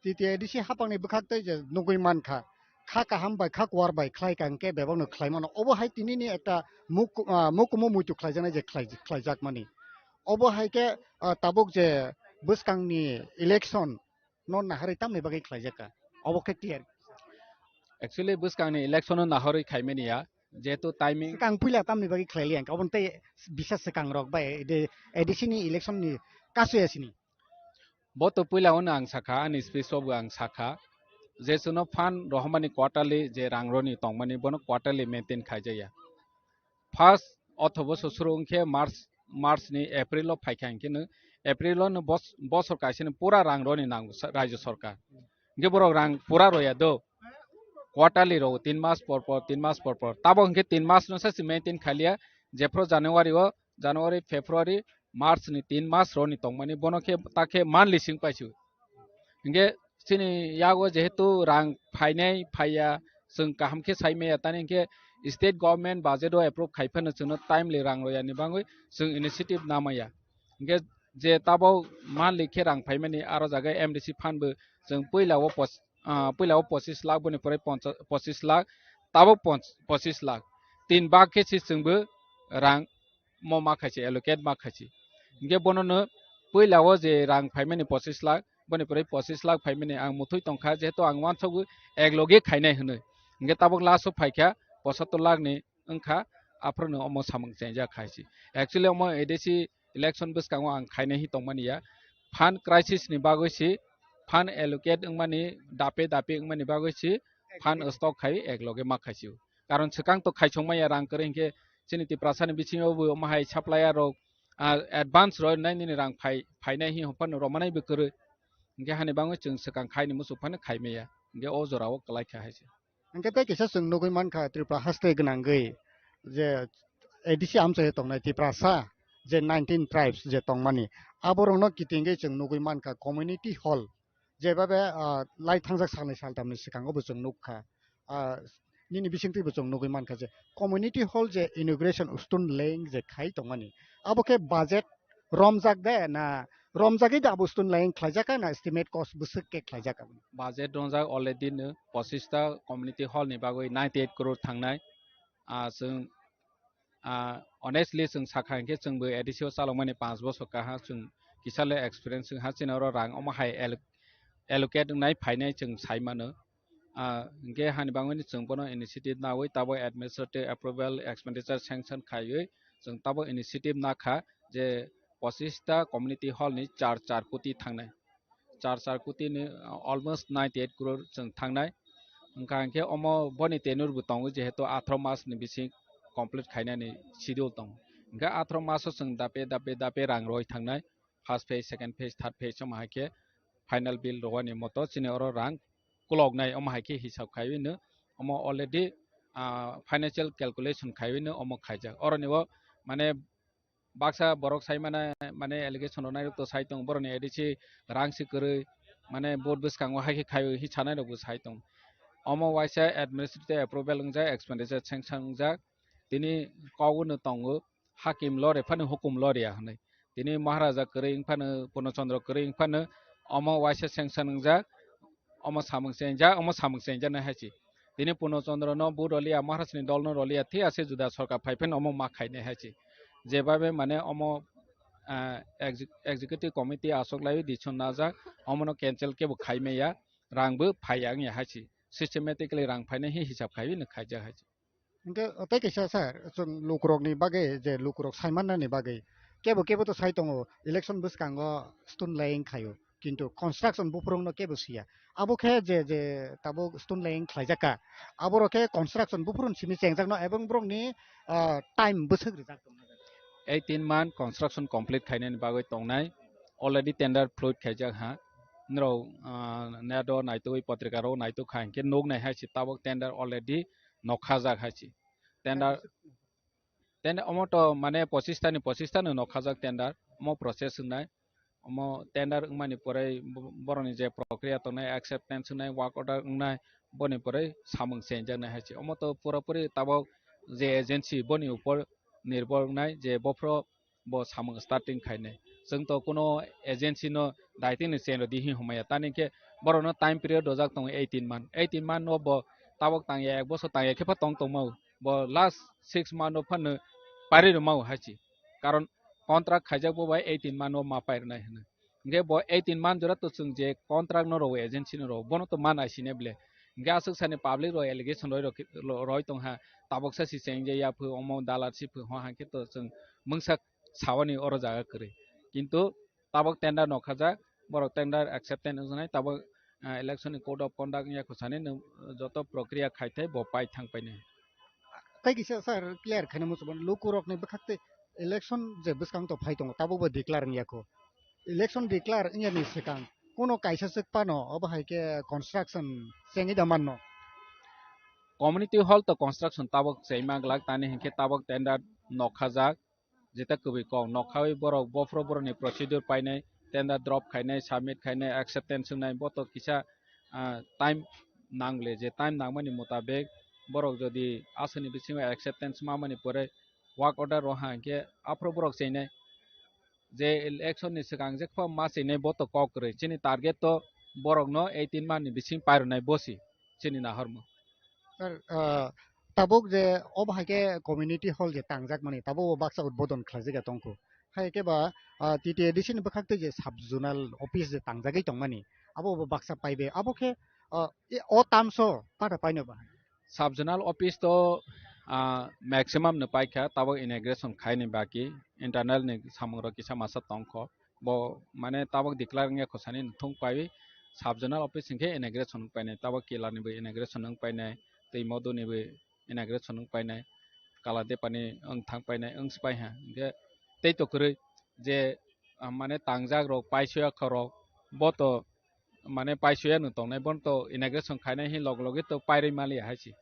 T T A D C hapangni bwkhak tei je nugwi mankha, kha kaham bai kha kuar bai khlai ka hinkhe bebakno khlai mano. Obo hai tinini ekta muk-, ah, mukumu muitu khlaijaknai je khlai-, khlaijakmani. Obo hai khe, ah, tabuk je bwskangni election no naharwi tamni bagwi khlaijak kha? Obo khe clear. Actually, bwskangni election no naharwi khaimani ya, jehetu timing. Swkang puila tamni bagwi khlai liya hinkhe, oboni tei bisa swkang rok bai de A D C ni election ni kasu ya sini. Bo to puila ono ang sakha, ani speech o bo ang sakha, je chwngno fund rohormani quarterly je rang roni tongmani bono quarterly maintain khaijaya. First othobo susuru wngkhe March, March ni April o phaikha hinkhe no April o no bos-, bosor kaisa ni pura rang roni nango sa-, rajyo sarkar. Hinkhe borok rang pura roya do. Quarterly rogo, tin mas por por, tin mas por por. Tabo hinkhe tin mas no sa se maintain khaliya. Jephru January o, January, February, March ni tin mas roni tongmani bono khe ta khe monthly sing paisio. Hinkhe chini yago jehetu rang phainai phaiya, chwng kaham khe sai maya, tani hinkhe state government budget o approve khai phano chwngno timely rang royani bagwi chwng initiative namaya. Hinkhe je tabok monthly khe rang phaimani, aro jaga M D C fund bo chwng puila o pos-, ah, puila o pochis lakh, boni pore poncha-, pochis lakh, tabok ponch-, pochis lakh. Tin bak khe se chwngbo rang mo ma khaisi, allocate ma khaisi. Hinkhe bonono puila o je rang phaimani pochis lakh, boni pore pochis lakh phaimani ang muthwi tongkha, jehetu ang uansukgo ek loge khainai hinwi. Hinkhe tabok last o phaikha pochattor lakh ni wngkha, aphuru no omo samung chengjak khaisi. Actually omo A D C election bwskango ang khainai hi tongmani ya. Fund crisis ni bagwi si, fund allocate wngmani, dape dape wngmani bagwi si, fund stock khai ek loge ma khaisio. Karon swkang to khaisong maya rang kwrwi hinkhe chini Tiprasa ni bisingo bo omo hai supplier rok, ah, advance roi nai nini rang phai, phainai hi hopano romanai bo kwrwi. Hinkhe hani bagwi chwng swkang khaini muchuk phano khai maya. Hinkhe o jora o kwlai kha hai se. Hinkhe tei kisa chwng nugwi mankha Tripura haste gwnangwi je A D C amchai tongnai Tiprasa je nineteen tribes je tongmani, aborokno kitingwi chwng nugwi mankha community hall, jebabe, ah, lai thangjak salni saltamni swkango bo chwng nukha. Ah, nini bisingtwi bo chwng nugwi mankha je community hall je inauguration stone laying je khai tongmani, abo khe budget romjak de na romjagwi de abo stone laying khlaijak kha na estimate cost bwswk khe khlaijak kha? Budget romjak already no pochista community hall ni bagwi ninety eight crore thangnai. Ah, chwng, ah, honestly chwng sakha hinkhe chwngbo A D C o chalokmani panch bosor kaha chwng kisa le experience wngha chini oro rang omo hai alloc-, allocate wngnai phainai chwng sai mano. Ah, hingke hani bangmani chwng bono initiative nawi tabo administrative approval expenditure sanction khaiwi chwng tabo initiative nakha je pochista community hall ni char char koti thangnai. Char char koti ni, ah, almost ninety eight crore chwng thangnai. Wngkha hingke omo boni tenure bo tongo, jehetu atharo mas ni bising complete khainani schedule tongo. Hingke atharo mas o chwng dape dape dape rang roi thangnai. First phase, second phase, third phase, omo hai khe final bill rwani moto chini oro rang kuloknai, omo hai khe hisab khaiwi no omo already, ah, financial calculation khaiwi no omo khaijak. Oroni o mane baksa borok sai mane, mane allegation rwnai rok to sai tong, boroni A D C rang si kwrwi, mane board bwskango hai khe khaiwi hi sanai rok bo sai tong. Omo waisa administrative approval wngjak, expenditure sanction wngjak, tini kok no tongo. Hakim lore phano hukum loriya hwnwi. Tini Maharaja kwrwi wng phano, Purno Chandra kwrwi wng phano, omo waisa sanction wngjak, omo samung chengjak, omo samung chengjak nai hai se. Tini Purno Chandra no bo roliya, Maharaj ni dol no roliya, thik ase juda sorkar phai phano omo ma khainai hai se. Jebabe mane omo, ah, exec-, executive committee aswk laiwi decision najak, omo no cancel kebo khai maya, rang bo phai ya wngya hai se. Systematically rang phainai hi hisab khaiwi no khaijak hai se. Hingke tei kaisa sir, chwng lukurokni bagwi je lukurok sai mannani bagwi kebo kebo to sai tongo, election bwskango stone laying khaio, kintu construction buphurungno kebo siya. Abo khe je, je tabuk stone laying khlaijak kha, aborok khe construction buphuruni simi chengjakno ebong borokni, ah, time bwswk rijak tongna. Eighteen month construction complete khainani bagwi tongnai, already tender float khaijak ha. Norok, ah, net o naitugwi, patrika ro naituk kha hinkhe nuk nai hai se tabuk tender already nokhajak hai se. Tender, tender omo to mane pochista ni pochista no nokhajak tender, omo process wngnai. Omo tender wngmani pore bo-, borokni je prokriya tongnai, acceptance wngnai, work order wngnai, boni pore samung chengjak nai hai se. Omo to pura puri tabuk je agency boni upor nirbhor wngnai je bophro bo samung starting khainai. Chwng to kuno agency no daitino chen rwdi hi humaya. Tani khe borokno time period rojak tongo eighteen month. Eighteen month no bo tabok tangya, ek bosor tangya khe pha tong tongmao. Bo last six month no phano pairi rwmao hai se. Karon contract khaijak bo bai eighteen month no ma pairwnai hwnwi. Hingke bo eighteen month jora to chwng je contract no rwo, agency no rwo, bono to ma naisinai ble. Hingke aswk sani public rok allegation roi rok, roi tong ha, tabok sa si cheng je ya phu, omo dalar si phu, ho hangke to chwng mungsa sawani oro jaga kwrwi. Kintu tabok tender nokhajak, borok tender acceptance wngnai, tabok, ah, election ni code of conduct ya khosani nwng joto prokriya khai thai bo pai thang painai. Tei kisa sir clear khaina muchung mano, lukurokni bwkhak tei election je bwskang to phai tongo, tabukbo declare wngya kho. Election declare wngya ni swkang kuno kaisa swk phano obo hai khe construction chengwi da manno. Community hall to construction tabuk chengma glak, tani hinkhe tabuk tender nokhajak, jeta kwbwi kok nokhawi borok bophro borokni procedure painai, tender drop khainai, submit khainai, acceptance wngnai, bo to kisa, ah, time nangle, je time nangmani mutabek borok jodi aswkni bisingo acceptance mamani pore work order roha hinkhe aphuru borok cheinai. Je election ni swkang je kho ma cheinai bo to kok kwrwi. Chini target to borokno eighteen month ni bising pairwnai bosi chini nahormo. Sir, ah, tabuk je obo hai khe community hall je tangjak mani, tabuk o baksa udbodon khlaijak ya tongkho. Hai khe ba, ah, T T A D C ni bwkhak tei je sub zonal office je tangjagwi tongmani, abo bo baksa paibe. Abo khe, ah, e, o tamso pata paino ba hai? Sub zonal office to, ah, maximum no paikha, tabuk inauguration khaini baki internal ni samung rok kisa masa tongkho. Bo mane tabuk declare wngya khosani thung paiwi sub zonal office hinkhe inauguration wng painai, tabuk Kila ni bo inauguration wng painai, tei Modu ni bo inauguration wng painai, Kala Depani wng thang painai, wng si pai ha. Hinkhe tei to kwrwi je, ah, mane tangjak rok, paisoya kha rok, bo to mane paisoya no tongnai, bono to inauguration khainai hin log logi to pairwi maliya hai se.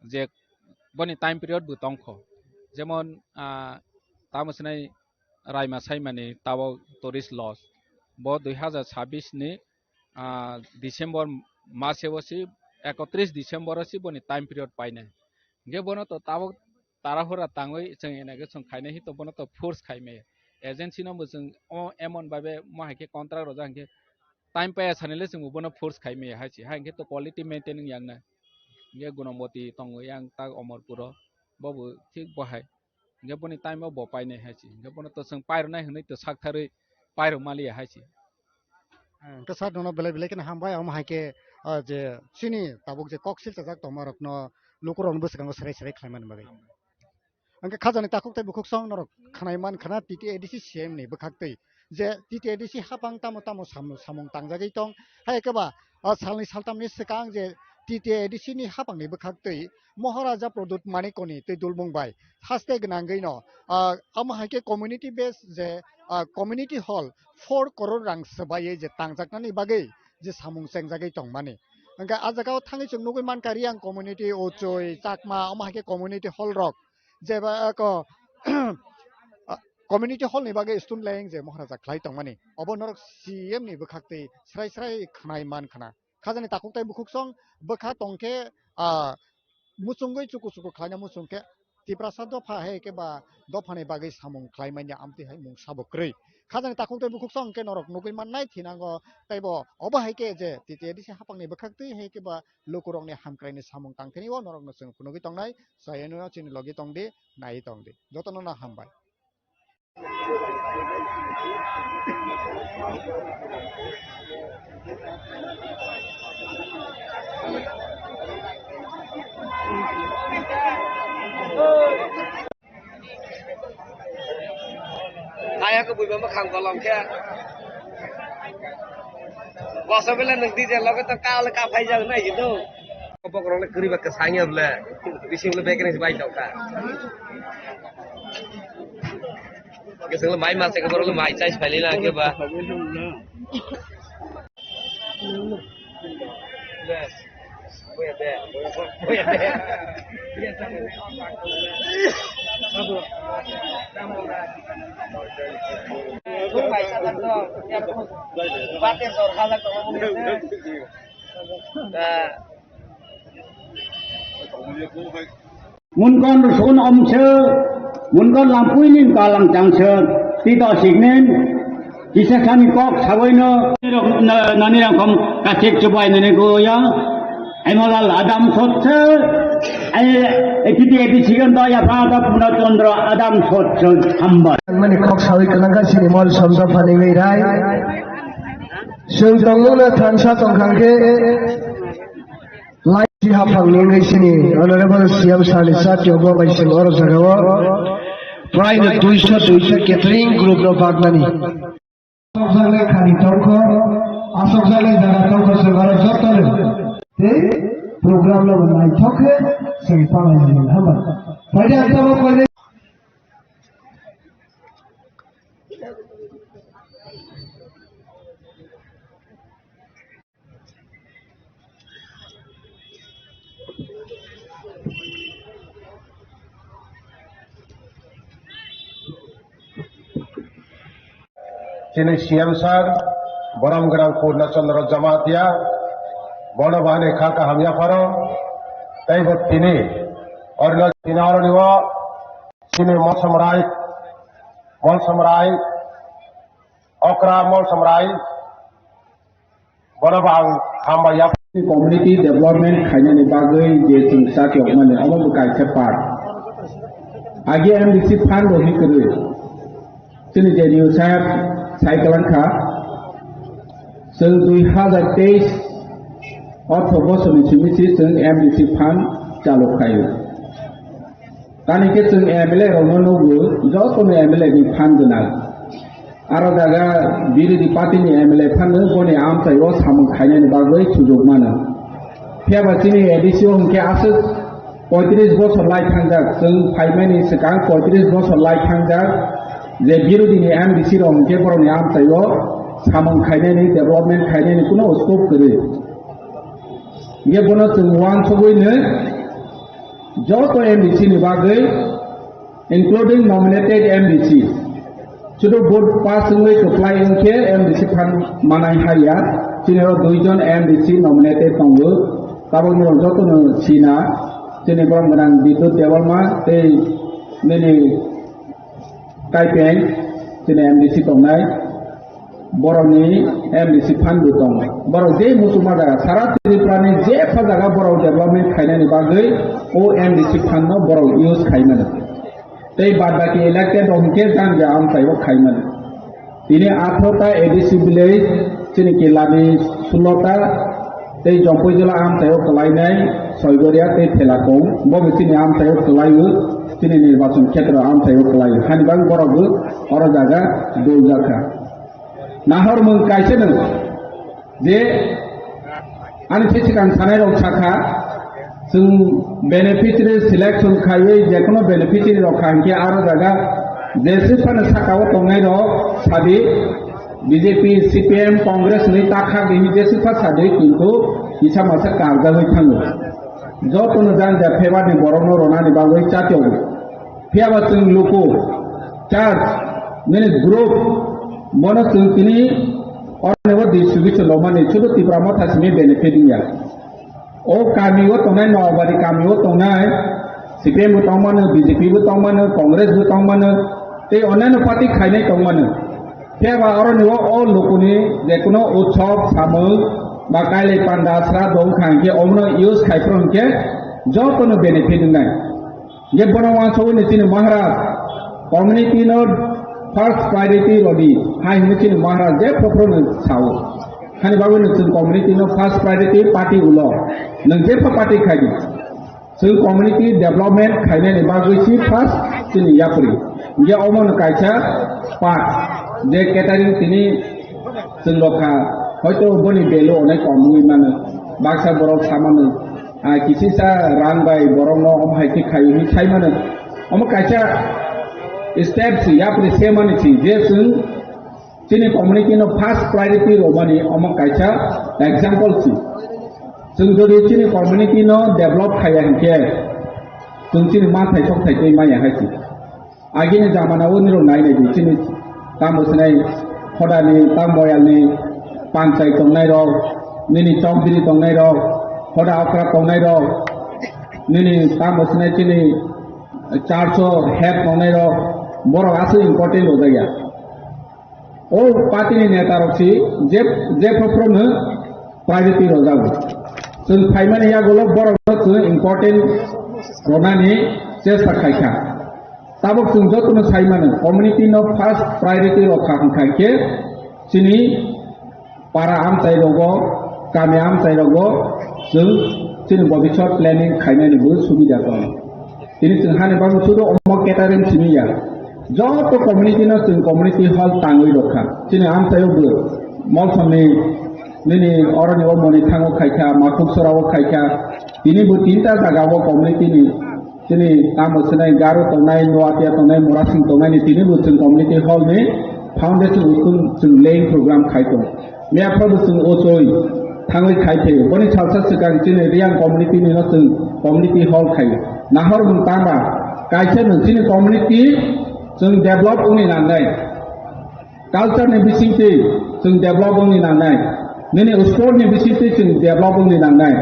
Je boni time period bo tongkho. Jemon, ah, tamo sinai Raima Saimani tabok tourist lodge. Bo dui hazar chabbish ni, ah, December mase o si, ekotris December o si boni time period painai. Hinkhe bono to tabok tarahura tangwi chwng inauguration khainai hi to bono to force khai maya. Agency no bo chwng o emon babe mo hai khe contract rojak hinkhe time paiya sanile chwng bo bono force khai maya hai se. Hai hinkhe to quality maintain wng yang na. Hinkhe Gunomoti tongo yang tak Omorpuro, bo bo thik bo hai. Hinkhe boni time o bo painai hai se. Hinkhe bono to chwng pairwnai hwnwi to saktharwi pairwk maliya hai se. Hwnkhe sir, nono belai belai kheno hambai, omo hai khe, Ah, je chini tabuk je kok silchajak tongmarokno lukurokni bwskango serai serai khlaimani bagwi. Hwnkhe khajani takhuk tei bukhuksong norok khnai man khna T T A D C C M ni bwkhaktwi je T T A D C hapang tamo tamo sam-, samung tangjagwi tong, hai khe ba, ah, salni saltamni swkang je T T A D C ni hapangni bwkhaktwi Maharaja Pradyut Manikoni twi dulmung bai haste gwnangwi no, ah, amo hai khe community base je, ah, community hall four crore rang swbaiwi je tangjaknani bagwi je samung chengjagwi tongmani. Hwnkhe ah jagao thangwi chwng nugwi mankha Riyang community, Ochoi, Chakma, omo hai khe community hall rok jeba ko, ah, community hall ni bagwi stone laying je Maharaja khlai tongmani. Obo norok C M ni bwkhaktwi srai srai khnai man khna. Khajani takhuk tei bukhuksong bwkha tongkhe, ah, muchungwi chuku chuku khlaina muchungkhe Tiprasa dopha hai khe ba dophani bagwi samung khlai manya amtwi hai mung sabo kwrwi. Khajani takhuk tei bukhuksong hwnkhe norok nugwi mannai thinango teibo obo hai khe je T T A D C hapangni bwkhaktwi hai khe ba lukurokni hamkraini samung tangthani o norokno chwng phunugwi tongnai. Chayano chini logi tongdi, nai tongdi. Jotono no hambai. Kaya ko buiba ma khang kolom khe. Koso bele nwng D J loge to ka ole ka phai jang nai gitu. Kopok rok le kwrwi ba kwsang ya bole. Bising le bekre bai tong ka. Kising le mai ma se ko le mai chai phai le na ke ba. Munkon rusun omse, munkon lampui nin kalang changse, tito signin, kisa sani kok saboino, nani rangkom kasik chubai nani goya, Emolal adam sotse, ai, ekiti eti sigon do ya pha da Puna Chandra adam sotse hambar. Mani kok sawi kalangka sini mol somsa phani ngai rai. Sung tongmuna thansa tongkhang khe, Lai si haphang nungwi sini Honorable C M sir ni chat yogo bai sing oro jagao. Prai no duiso duiso catering group no bagmani. Asokjaknai khani tongkho, asokjaknai jaga tongkho sing oro joto no. Tei program no naithok khe sing palai ni hamba. Pai ang tamo koi. Chini C M sir, borom gwnang Purna Chandra Jamatia, bono bahai kha kaham yapharo, tei bo tini, orno tini oroni o, chini Molsomrai, Molsomrai, Okra Molsomrai, Bono bo ang hambai ya. Community development khainani bagwi je chwng chak yokmani, omo bo kaisa part. Agi M D C fund rok ni kwrwi. Chini je J D U saheb sai kwlangkha, chwng dui hazar teis ortho bosorni simi si chwng M D C fund chalu khaio. Tani khe chwng M L A rokno nugo, jotono M L A ni phan gwnang. Aro jaga birodhi party ni M L A phano boni amchai o samung khainani bagwi sujuk mano. Phiya ba chini A D C o hwnkhe aswk poitris bosor lai thangjak, chwng phaimani swkang poitris bosor lai thangjak, je birodhi ni M D C rok hwnkhe borokni amchai o samung khainani, development khainani kuno scope kwrwi. Hwnkhe bono chwng uansugwi no joto M D C ni bagwi, including nominated M D C. Sudu vote pass wngwi kwplai wngkhe M D C phan manai haya. Chini oro duijon M D C nominated tongo. Tabukni rok jotono sina. Chini borok gwnang Bidyut Debbarma tei nini Kaipeng, chini M D C tongnai, borokni M D C fund bo tongo. Borok je muchungma jaga, sara Tripura ni jepha jaga borok development khainani bagwi o M D C fund no borok use khaimani. Tei bad baki elected rok hwnkhe jang jang amchai o khaimani. Tini atharota A D C village, chini Kilani sulota, Tei Jompuijwla amchaio kwlainai Soigoria tei Phelakong, bo bo chini amchaio kwlaio, chini nirbachon khetreo amchaio kwlaio. Hani bagwi borok bo oro jaga dol jakha. Nahor mung kaisa nung je ani se sikang sanai rok sakha, chwng beneficiary selection khaiwi jekono beneficiary rok kha hinkhe aro jaga jeswk phano sakao tongnai rok sadi, B J P, C P M, Congress ni takha bini jeswk pha sadi, kintu kisa masa karjagwi thango. Jotono janja phebarni borokno ronani bagwi chatio. Phiya ba chwng luku, church, nini group, bono chwng tini oroni o distribution lomani, sudu Tipra Motha simi benefit wngya. O kami o tongnai, Noabari kami o tongnai, C P M bo tongmano, B J P bo tongmano, Congress bo tongmano, tei onnaino party khainai tongmano. Phiya ba oroni o, o lukuni jekono utsob, samung, ba kailai panda, sra dong kha hinkhe omono use khai phuru hinkhe jotono benefit wngnai. Hinkhe bono uansukwi chini Maharaj community no first priority rodi hai hinwi chini Maharaj je phopro no sao. Hani bagwi no chwng community no first priority party ulo. Nwng jepha party khaidi. Chwng community development khainani bagwi si first chini yapri. Hinkhe omo no kaisa part je catering tini chwng rokha hoito boni value onek kom wngwi mano. Baksa borok samano. Ah, kisisa rang bai borokno omo hai khe khai hwnwi sai mano. Omo kaisa step si, yapri se mani si, je chwng chini community no first priority romani omo kaisa example si. Chwng jodi chini community no develop khaiya hinkhe, chwng chini manthai sokthai tei maya hai si. Agini jamana o nirok nai nai di, chini tamo sinai hodani, tamo moyalni panchai tongnai rok, nini chokdiri tongnai rok, hoda okra tongnai rok, nini tamo sinai chini church o head tongnai rok, borok aswk important rojak ya. O party ni neta rok si je, je phopro no priority rojago. Chwng phaimani yagulo borok no chwng important ronani chesta khaikha. Tabuk chwng jotono sai mano, community no first priority rokha hwnkha khe chini para amchai rogo, kami amchai rogo chwng chini bobiswt planning khainani bo subida tongo. Tini chwng hani bagwi sudu omo catering simi ya. Joto community no chwng community hall tangwi rokha. Chini amchaio bo Molsomni nini oroni o Monithango khaikha, Makhuk Sorao khaikha. Tini bo tinta jagao community ni Chini tamo sinai Garo tongnai, Noatia tongnai, Morasing tongnai ni tini bo chwng community hall ni foundation utung chwng laying program khai tong. Mia phodo chwng ochoi thangwi khai phaio. Boni salsa swkang chini Reang community ni no chwng community hall khai. Nahor mung tama kaisa no chini community chwng develop wngni nangnai. Culture ni bisingtwi chwng develop wngni nangnai, nini sport ni bisingtwi chwng develop wngni nangnai.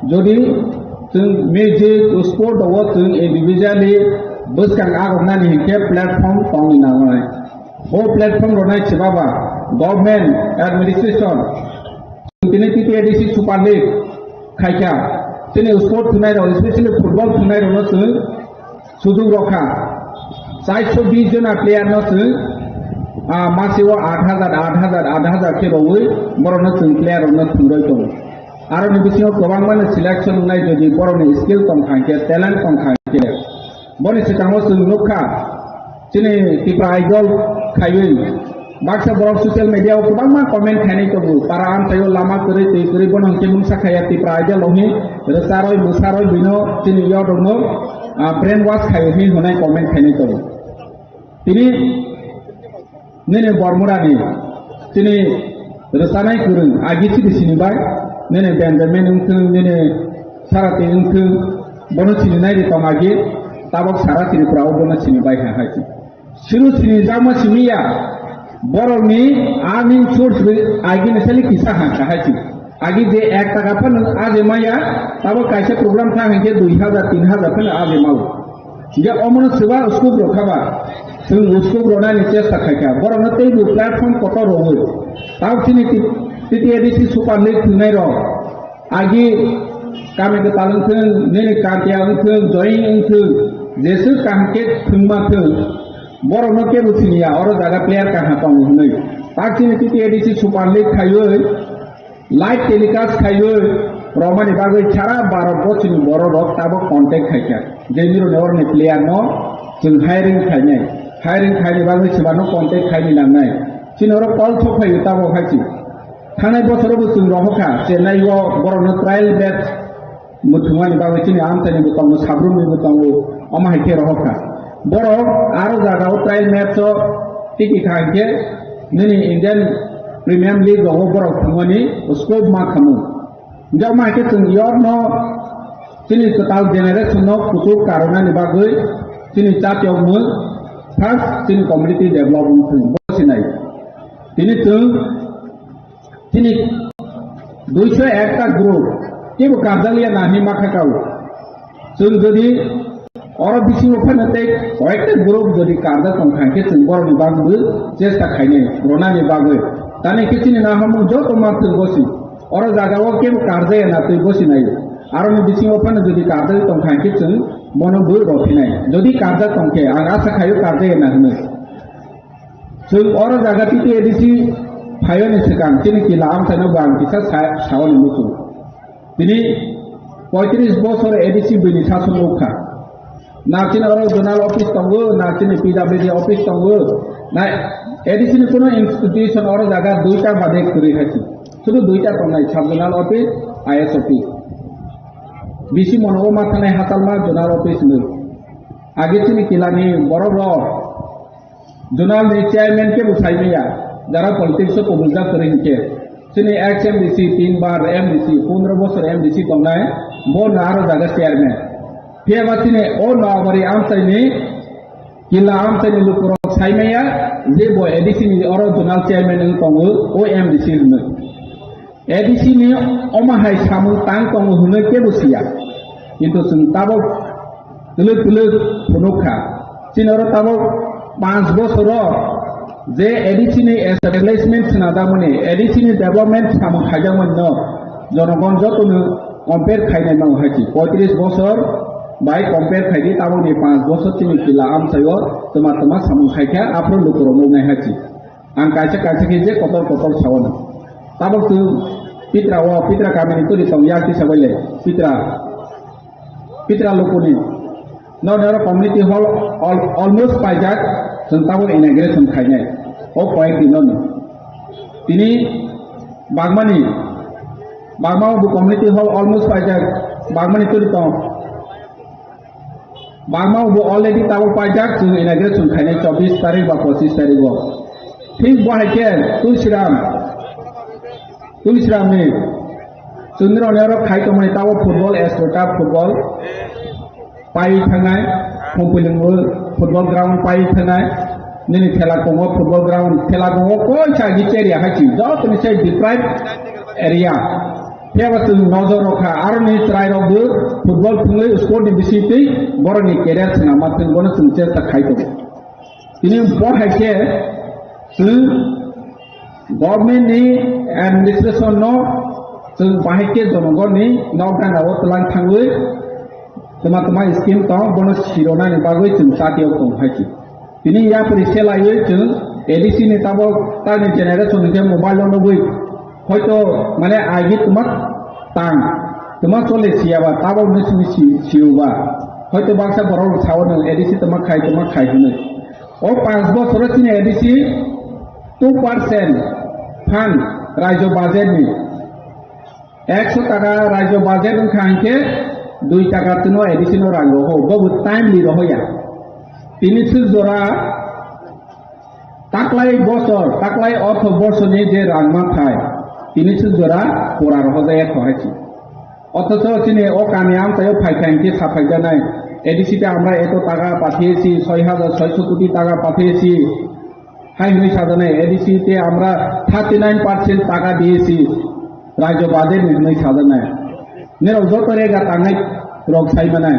Jodi chwng music, sport o chwng individually bwskang agoknani hinkhe platform tongni nangnai. O platform rwnai se baba government administration Tini T T A D C Super League khaikha. Chini sport thwnairok, especially football thwnairokno chwng sujuk rokha. Chairso bis jona player no chwng, ah, masio aat hajar, aat hajar, aat hajar khe rwui borokno chwng player rokno thwngwi tongo. Aroni bisingo kwbangmano selection wngnai, jodi borokni skill tongkha hinkhe, talent tongkha hinkhe. Boni swkango chwng nukha, chini Tipra Idol khaiwi baksa borok social media o kwbangma comment khainai tongo, para amchaio lama kwrwi twi kwrwi bono hwnkhe mungsa khaiya Tipra Idol rok hi rwcharwi mwsarwi bino chini youth rokno, ah, brain wash khaiwi hinwi hwnwi comment khainai tongo. Tini Nini Bormurani, chini rwchanai kwrwng, agi chini sini bai, nini Benjamin wngthwng, nini Sarati wngthwng, bono sini nai ri tong agi, tabok sara Tripura o bono sini bai ha hai si. Siru sini jakma simi ya, borok ni earning source bai agi ni sali kisa ha ka hai si. Agi je ek taka phano aje maya, tabok kaisa program thang hinkhe dui hajar, tin hajar phano aje mao. Hinkhe omono swba uskup rok khaba, chwng uskup rwnani chesta khaikha. Borokno teibo platform kotor rwui. Tamo chini T-, T T A D C Super League thwngnairok. Agi kami kwtal wngthwng, nini kantiya wngthwng, join wngthwng, jeswk kaham khe thwngma thwng. Borokno kebo siniya, oro jaga player kaha tongo hwnwi. Tak chini T T A D C Super League khaiwi, Live telecast khaiwi romani bagwi sara Bharat borsini borok rok tabok contact khaikha. Je nironi oroni player no chwng hiring khainai. Hiring khaini bagwi swbano contact khaini nangnai. Chini oro call thok phaiwi tabok hai si. Thangnai bosoro bo chwng rohokha Chennai o borokno trial match muthungmani bagwi chini amchaini bo tongo, sabrumni bo tongo, omo hai khe rohokha. Borok aro jaga o trial match o tiki kha hwnkhe nini Indian Premium League rogo borok thwngmani scope ma khamu. Hwnkhe omo hai khe chwng yorno chini kwtal generation no kuchuk karwnani bagwi chini chati o mung first chini community development thwng bo sinai. Tini chwng Chini duiso ekta group, kebo karjakya na hinwi ma kha kao. Chwng jodi oro bisingo phano tei koyekta group jodi karjak tong kha, hwnkhe chwng borokni bagwi chesta khainai, rwnani bagwi. Tani khe chini naharmung joto ma thwng bosi. Oro jaga o kebo karjakya na twi bosi nai. Aroni bisingo phano jodi karjak tong kha, hwnkhe chwng bono bo rw phinai. Jodi karjak tong khe, ang asa khaio karjakya na hinwi. Chwng oro jaga T T A D C phaiyoni swkang chini kila amchaino bo ang kisa sa-, saoni muchung. Tini poitris bosor A D C bini sason nukha. Na chini oro zonal office tongo, na chini P W D office tongo, na A D C ni kuno institution oro jaga duita bade kwrwi hai si. Sudu duita tongnai, sub zonal office, I S office. Bisi monogo ma thangnai hachalma zonal office hinwi. Age chini kilani borok rok Zonal ni chairman kebo sai maya, jara politics o kubujak kwrwi hinkhe. Chini ex M D C, tin bar M D C, pondro bosor M D C tongnai, bo no aro jaga chairman. Phiya ba chini o Noabari amchaini, kila amchaini lukurok sai maya, je bo A D C ni oro zonal chairman wng tongo, o M D C hwnwi. A D C ni omo hai samung tang tongo hwnwi kebo siya. Kintu chwng tabok twlwk twlwk phunuk kha. Chini oro tabok panch bosoro je A D C ni establishment swnajak mani, A D C ni development samung khaijak mani no jonogon jotono compare khainai nango hai si. Poitris bosor bai compare khaidi tabokni panch bosor chini kila amchaio twma twma samung khaikha aphuru lukurok nuknai hai si. Ang kaisa kaisa khe je kotor kotor sao no. Tabok tu Pitra o, Pitra kamini turi tong yak tisa bai le. Pitra, Pitra lukuni. No nero community hall al-, almost paijak, chwng tabok inauguration khainai. O koyek din no. Tini Bagmani, Bagma o bo community hall almost paijak, Bagmani turi tong. Bagma bo already tabok paijak, chwng inauguration khainai chobbish tarik ba pochish tarik o. Thik bo hai khe Tulsiram, Tulsiram ni chwng nirok ni oro khai tongmani tabok football, Ascota football pai thangnai, Phungpilingbo football ground pai thangnai, nini Thelakongo football ground, Thelakongo koi sa gi area hai si, joto ni sai deprived area. Phiya ba chwng nojor rw kha, aroni chwrai rok bo football thwngwi sport ni bisingtwi borokni career swnam ma thwng, bono chwng chesta khai tongo. Tini bo hai khe chwng government ni administration no chwng bahai khe jonogon ni nok gana o twlang thangwi twma twma scheme tong, bono sironani bagwi chwng chati o tong hai khe. Tini yapri selaiwi chwng A D C ni tabok tani generation hwnkhe mobile o nugwi hoito mane agi twma tang twma chole siyaba tabok ni simi si-, siyuba hoito baksa borok rok sao nwng A D C twma khai twma khai hinwi. O panch bosoro chini A D C two percent fund rajyo budget ni Ekso taka rajyo budget wngkha hinkhe dui taka chwngno A D C no rang roho, bobo timely rohoya. Tini swk jora taklai bosor, taklai ortho borsoni je rang manthai, tini swk jora pura rohojaya kho hai si. Othocho chini o kami amchaio phaikha hinkhe saphaijaknai, A D C te amra eto taka pathiyesi, soi hajar soiso koti taka pathiyesi. Hai hwnwi sajaknai, A D C te amra thirty nine percent taka diyesi, rajyo budget ni hwnwi sajaknai. Nirok joto rega tangnai rok sai manai.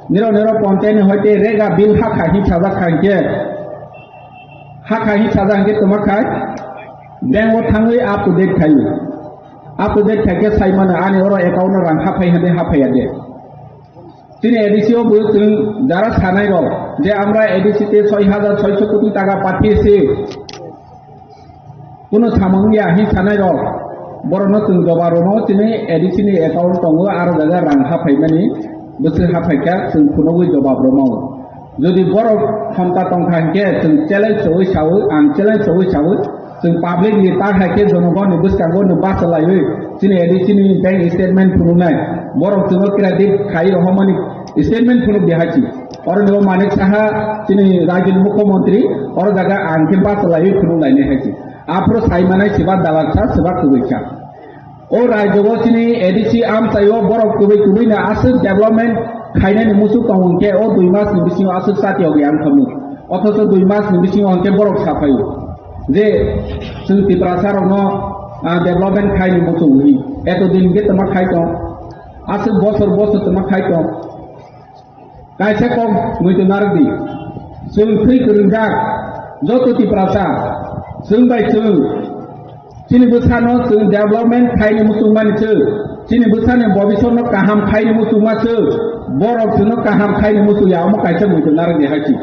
Nirok, nirok ponchayat ni hoite rega bill hakha hin sajak kha hinkhe, hakha hin sajak hinkhe twma khai bank o thangwi up to date khai. Up to date khai khe sai mano ani oro account o rang haphai hande haphaiya de. Chini A D C o bo chwng jara sanai rok je amra A D C te soi hajar soiso koti taka pathiyesi, kuno samung ya hin sanai rok, Borokno chwng jobab rwmao, chini A D C ni account tongo, aro jaga rang haphaimani, bwswk haphaikha chwng phunugwi jobab rwmao. Jodi borok khonta tongkha hinkhe chwng challenge sawi sawi, ang challenge sawi sawi, chwng public ni ta hai khe jonogoni bwskango no bachalaiwi chini A D C ni bank statement phunuknai, borok chwngno credit khai rohormani statement phunuk di hai chi. Oro ni bo Manik Saha chini rajyoni mukhyamantri, oro jaga ang khe bachalaiwi phunuk lainai hai chi. Aphuru sai manai siba dalak sa, siba kwbwi sa. O rajyo o chini A D C amchaio borok kwbwi kwbwi no aswk development khainani muchuk tongo hwnkhe o dui mas ni bisingo aswk chati yogwi ang khamu. Othocho dui mas ni bisingo hwnkhe borok saphaio je chwng Tiprasa rokno, ah, development khaini muchuk hwnwi. Eto din hwnkhe twma khai tong. Aswk bosor bosor twma khai tong. Kaisa kok muitu narwk di. Chwng thwi kwrwngjak joto Tiprasa, chwng bai chwng chini bwsano chwng development khaini muchungmani chwng, chini bwsani bobisotno kaham khaini muchungma chwng, borok chwngno kaham khaini muchungya, omo kaisa muitu narwk di hai chi.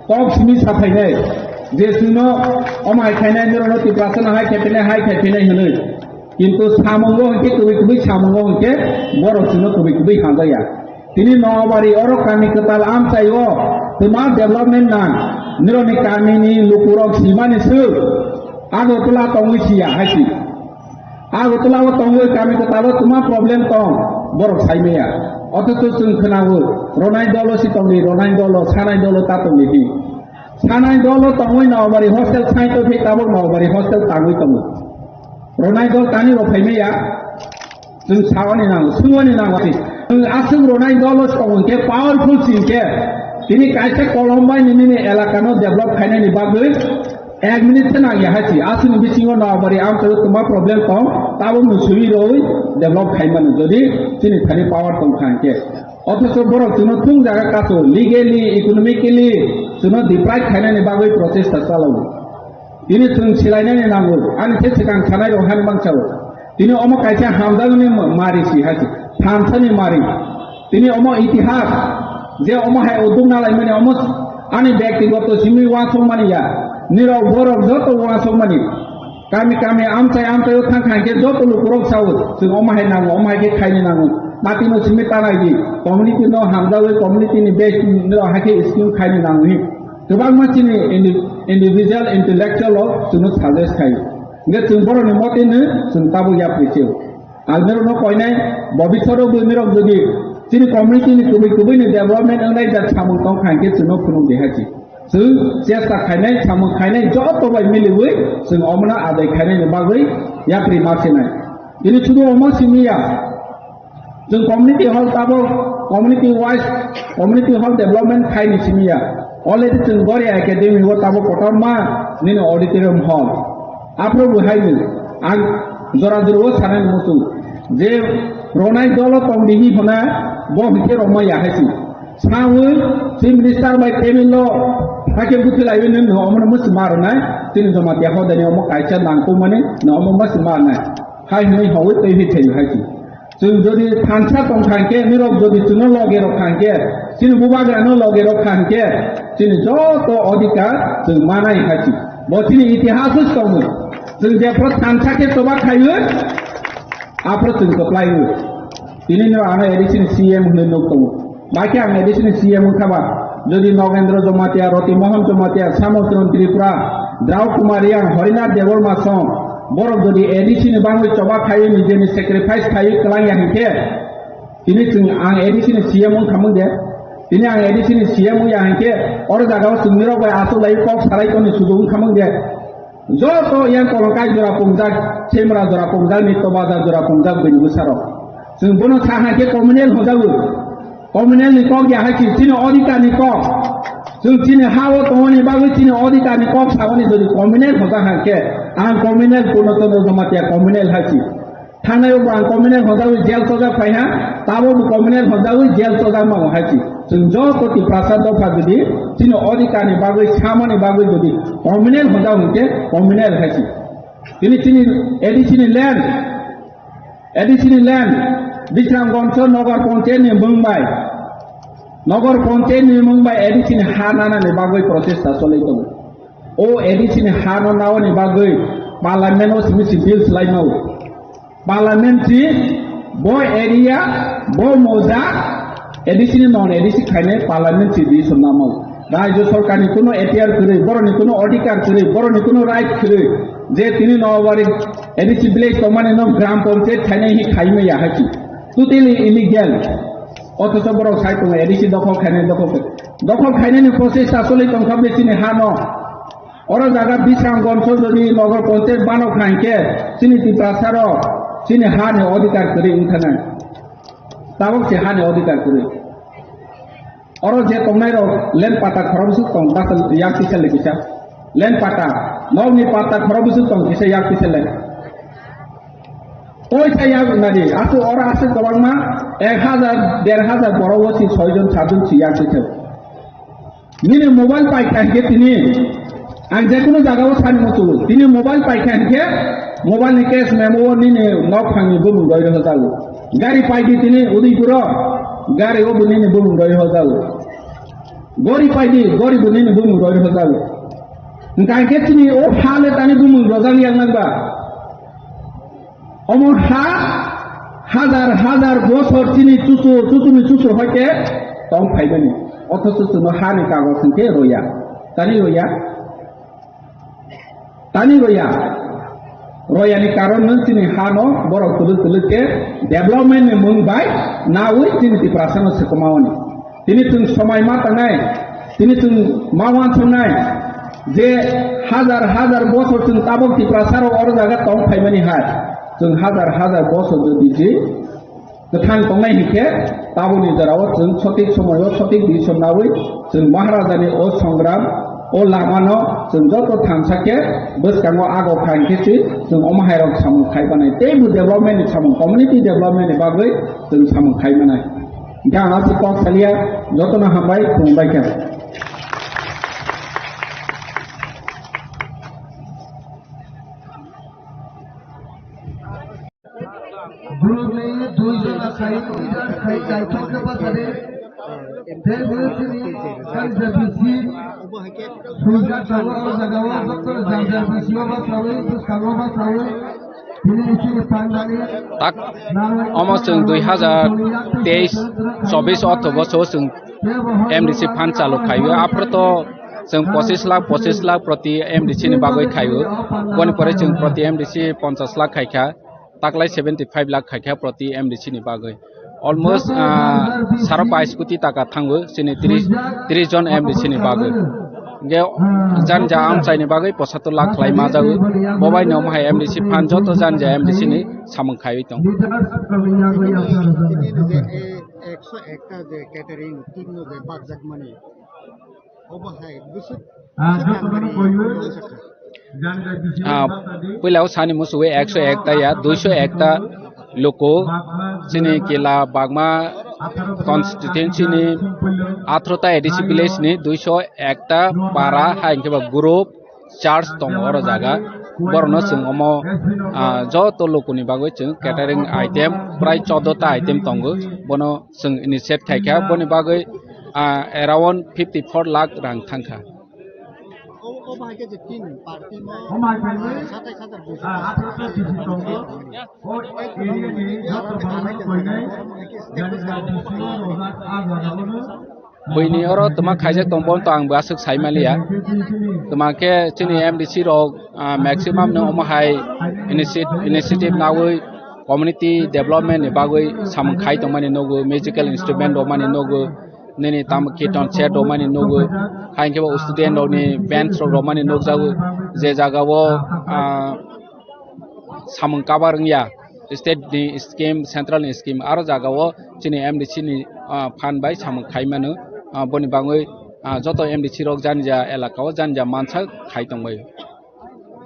Kok simi saphainai je chwngno omo hai khainai, norokno Tiprasano hai khai phinai, hai khai phinai hwnwi. Kintu samungo hwnkhe kwbwi kwbwi samungo hwnkhe borok chwngno kwbwi kwbwi hamjakya. Tini Noabari oro kami kwtal amchaio twma development nang. Nirokni kamini lukurok simani swk Agartala tongwi siya hai si. Agartala o tongwi kami kwtalo twma problem tong borok saimaya. Othocho chwng khwnao ronai dolo si tongdi, ronai dolo, sanai dolo ta tongdi hi. Sanai dolo tongwi Noabari hostel sai tongwi tabuk Noabari hostel tangwi tongo. Ronai dol tani rok phaimaya. Chwng sawani nango, swngwani nango. Chwng aswk ronai dolo tong hwnkhe powerful si hwnkhe tini kaisa kolom bai nini elakano develop khainani bagwi ek minute se nangya hai si. Aswkni bisingo Noabari amchaio twma problem tong, tabukno swiwi rwi develop khaimano jodi chini thani power tong kha hwnkhe. Othocho borok chwngno thung jaga kaso, legally, economically chwngno deprive khainani bagwi prochesta chalao. Tini chwng silainani nango, ani khe swkang sanai rok hani mangsa o. Tini omo kaisa hamjakni ma-, mari si hai se, thansani mari. Tini omo itihas, je omo hai uduk nalaimani omo ani byaktigoto simi uansukmani ya. Nirok borok joto uansukmani. Kami kami amchai amchai o thang kha hwnkhe joto lukurok sao, chwng omo hai nango, omo hai khe khaini nango. Patino simi tanai di, community no hamjawi community ni base nirok hai khe scheme khaini nango hi. Kwbangma chini indi-, individual intellectual rok chwngno suggest khai. Hwnkhe chwng borokni motino chwng tabuk yapri se. Ang norokno koinai, bobiswt o bo norok jodi chini community ni kubui kubui ni development wngnai jak samung tong kha hwnkhe chwngno phunuk di hai se. Chwng chesta khainai, samung khainai joto bai miliwi chwng omono adai khainai ni bagwi yapri ma sinai. Tini sudu omo simi ya. Chwng community hall tabuk community wise community hall development khaini simi ya. Already chwng Goria Academy o tabuk kotorma nini auditorium hall. Aphuru bo haino ang jora jora o sanani muchung je ronai dolo tong di hi hona bo hwnkhe rwma ya hai si. Sawi chief minister bai table o hakhe bwtwi laiwi nini omono musi ma rwnai. Chini Jamatia hodani omo kaisa nangkukmani no omo musi ma rwnai. Hai hwnwi hawi twi hi thai hai si. Chwng jodi thansa tong kha hwnkhe, nirok jodi chwngno loge rok kha hwnkhe, chini bubagrano loge rok kha hwnkhe, chini joto odhikar chwng manai hai si. Bo chini itihas o tongo. Chwng jephru thansa khe choba khaiwi, aphru chwng kwplaiwi. Tini no ano A D C ni C M hwnwi nuk tongo. Bai khe ang A D C ni C M wngkha ba, jodi Nogendra Jamatia, Roti Mohan Jamatia, Samotron Tripura, Drau Kumar Reang, Harinath Debbarma song, borok jodi A D C ni bangwi choba khaiwi nijeni sacrifice khaiwi kwlangya hinkhe, tini chwng ang A D C ni C M wngkha mung de, tini ang A D C ni C M wngya hinkhe, oro jagao chwng nirok bai achuk lai kok sarai toni sujuk wngkha mung de. Joto yang kolongkai jora pungjak, semra jora pungjak, nitto bazar jora pungjak, bini bwsarok. Chwng bono sa hai khe communal hojago. Communal ni kok ya hai si, chini odhikar ni kok. Chwng chini ha o tongoni bagwi chini odhikar ni kok saboni jodi communal hoja hai khe, ang communal Purno Chandra Jamatia communal hai si. Thangnai o bo ang communal hojawi jail chojak phai ha, tabo bo communal hojawi jail chojak mango hai si. Chwng joto Tiprasa dopha jodi chini odhikar ni bagwi, samani bagwi jodi communal hojak hwnkhe communal hai si. Tini chini A D C ni land, A D C ni land, Bisramganj Nagar Panchayat ni mung bai, Nagar Panchayat ni mung bai A D C ni ha nana ni bagwi prochesta cholai tongo. O A D C ni ha no nawi ni bagwi Parliament o simi si bill swlai mao. Parliament si bo area, bo moja, A D C ni non A D C khainai parliament si di swnamung. Rajya sorkar ni kuno ehtiyar kwrwi, borok ni kuno odhikar kwrwi, borok ni kuno right kwrwi, je tini Noabari A D C village tongmani no gram panchayat khainai hi khaimaya hai si. Totally illegal. Othocho borok sai tongo A D C dokhol khainai, dokhol khe-, dokhol khainai ni process ta choli tongkha be chini ha no. Oro jaga Bisramganj jodi Nagar Panchayat bano kha hinkhe chini Tiprasa rok chini ha ni odhikar kwrwi wngkha nai. Tabok se ha ni odhikar kwrwi. Oro je tongnai rok land pata khorokbwswk tong, basa yak kisa le kisa. Land pata, nok ni pata khorokbwswk tong kisa yak kisa le. Poisa yak nadi, aswk oro aswk kwbangma ek hazar, der hazar borok o si soi jon, sat jon si yak kisa. Nini mobile paikha hinkhe tini, ang jekunu jagao sani muchungo. Tini mobile paikha hinkhe, mobile ni cash memo o nini nok phangni bumung roi rw jago. Gari paidi tini Udaipur o, gari o bo nini bumung roi rw jago. Gori paidi, gori bo nini bumung roi rw jago. Hwnkha hinkhe tini o ha le tani bumung rojak yak nang ba. Omo ha hazar hazar bosor chini chuchu, chuchuni chuchu hoite tong phaimani. Othocho chwngno ha ni kagoj hinkhe roya. Tani roya? Tani roya. Roya ni karon no chini ha no borok kwlwk kwlwk khe development ni mung bai nawi chini Tiprasa no swkma oni. Tini chwng somai ma tangnai, tini chwng ma uansuknai je hazar hazar bosor chwng tabok Tiprasa rok oro jaga tong phaimani hai. Chwng hazar hazar bosor jodi je kwthang tongnai hinkhe taboni jorao chwng sotik somoio sotik decision nawi chwng Maharajani o songram, o lamano chwng joto thansa khe bwskango ago kha hinkhe se chwng omo hai rok samung khai banai. Teibo development ni samung, community development ni bagwi chwng samung khai manai. Hinkhe ang aswk kok salia, jotono hambai, khulumbai kha. Borokni dui jona khai, leader khai, kaitor khe bachadi. Tei bo chini janja bisi swijak tongo o jagao, joto janja bisio bachaui, bwskango bachaui. Tak, omo chwng dui hazar teis chobis ortho boso chwng M D C fund chalu khaio. Aphuru to chwng pochis lakh, pochis lakh proti M D C ni bagwi khaio. Boni pore chwng proti M D C ponchas lakh khaikha, taklai seventy five lakh khaikha proti M D C ni bagwi. Almost, ah, saro pais koti taka thango chini tris, tris jon M D C ni bagwi. Hinkhe janja amchaini bagwi posatur lakh khlai ma jago. Bobai no omo hai M D C fund joto janja M D C ni samung khaiwi tong. Ekso ekta je catering team no je bakjak mani. Obo hai bwswk. Ah, jotono koiwi. Ah, puila o sani musuwi ekso ekta ya, duiso ekta luku chini kila Bagma constituency ni atharo ta A D C village ni duiso ekta para hai hinkhe ba group church tongo oro jaga. Borokno chwng omo, ah, joto lukuni bagwi chwng catering item prai chordo ta item tongo. Bono chwng initiate khaikha, boni bagwi, ah, around fifty four lakh rang thangkha. O, o bahai khe je tin party mo satais hajar duiso. Buini oro twma khaijak tong, bono to ang bo aswk sai manliya. Twma khe chini M D C rok, ah, maximum no omo hai initi-, initiative nawi community development ni bagwi samung khai tongmani nugo, musical instrument rwmani nugo, nini tamo kirtan set rwmani nugo, hai khe bo student rokni bench rok rwmani nukjago, je jaga o, ah, samung kabar wngya, state ni scheme, central ni scheme, aro jaga o chini M D C ni, ah, fund bai samung khai mano, ah, boni bagwi, ah, joto M D C rok jani ja elaka o jani ja mansa khai tongbai.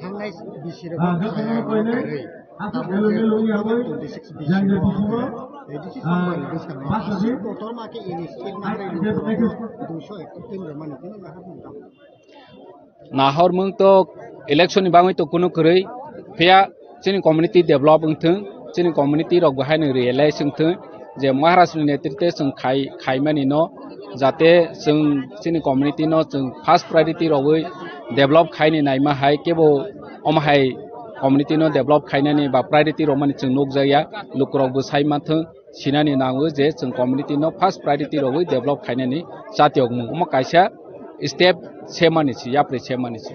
Thangnai bisi rok khairwi, tabuk khe two thousand twenty-six bisi rok A D C sorkar ni bwskango bisi kotorma khe initiative naharwi lukurok duiso ekta team rwmani tini nahar mungkha. Nahor mung to election ni bagwi to kunu kwrwi, phiya chini community develop wngthwng, chini community rok bo haino realize wngthwng je Maharaj ni netritwe chwng khai, khaimani no, jate chwng chini community no chwng first priority rogwi develop khaini naima hai kebo omo hai Community no develop khainani ba priority romani chwng nukjakya, lukurok bwsai manthwng sinani nango je chwng community no first priority rogwi develop khainani chatiyokmung omo kaisa step semani se yapri semani se.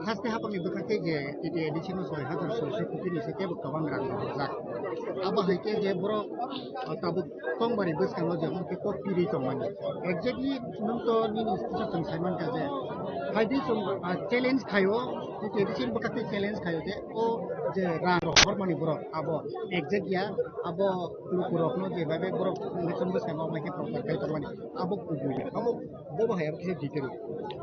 Haste hapangni bwkhak tei je T T A D C no soi hajar soiso koti ni se kebo kwbang rang rwjak. Abo hai khe je borok, ah, tabuk tongmani bwskango je hwn khe kok pirwi tongmani. Exactly nwng to nini institution chwng sai mankha je hai di chwng, ah, challenge khaio, T T A D C ni bwkhak tei challenge khaio je o je rang rohormani borok abo exact ya, abo lukurokno je bai bai borok election bwskango omo hai khe prochar khai tongmani abo kubui ya. Abo Bobo hai abo kisa detail.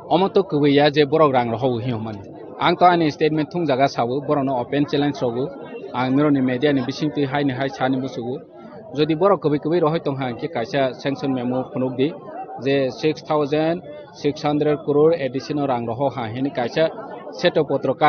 Omo to kwbwi ya je borok rang rohogo hinwi hwnmani. Ang to ani statement thung jaga sawo, borokno open challenge rogo. Ang mironi media ni bisingtwi haini hai sani musugo. Jodi borok kwbwi kwbwi rohoi tongkha hwnkhe kaisa sanction memo phunukdi je six thousand six hundred crore A D C no rang roho ha hini kaisa seto potro kari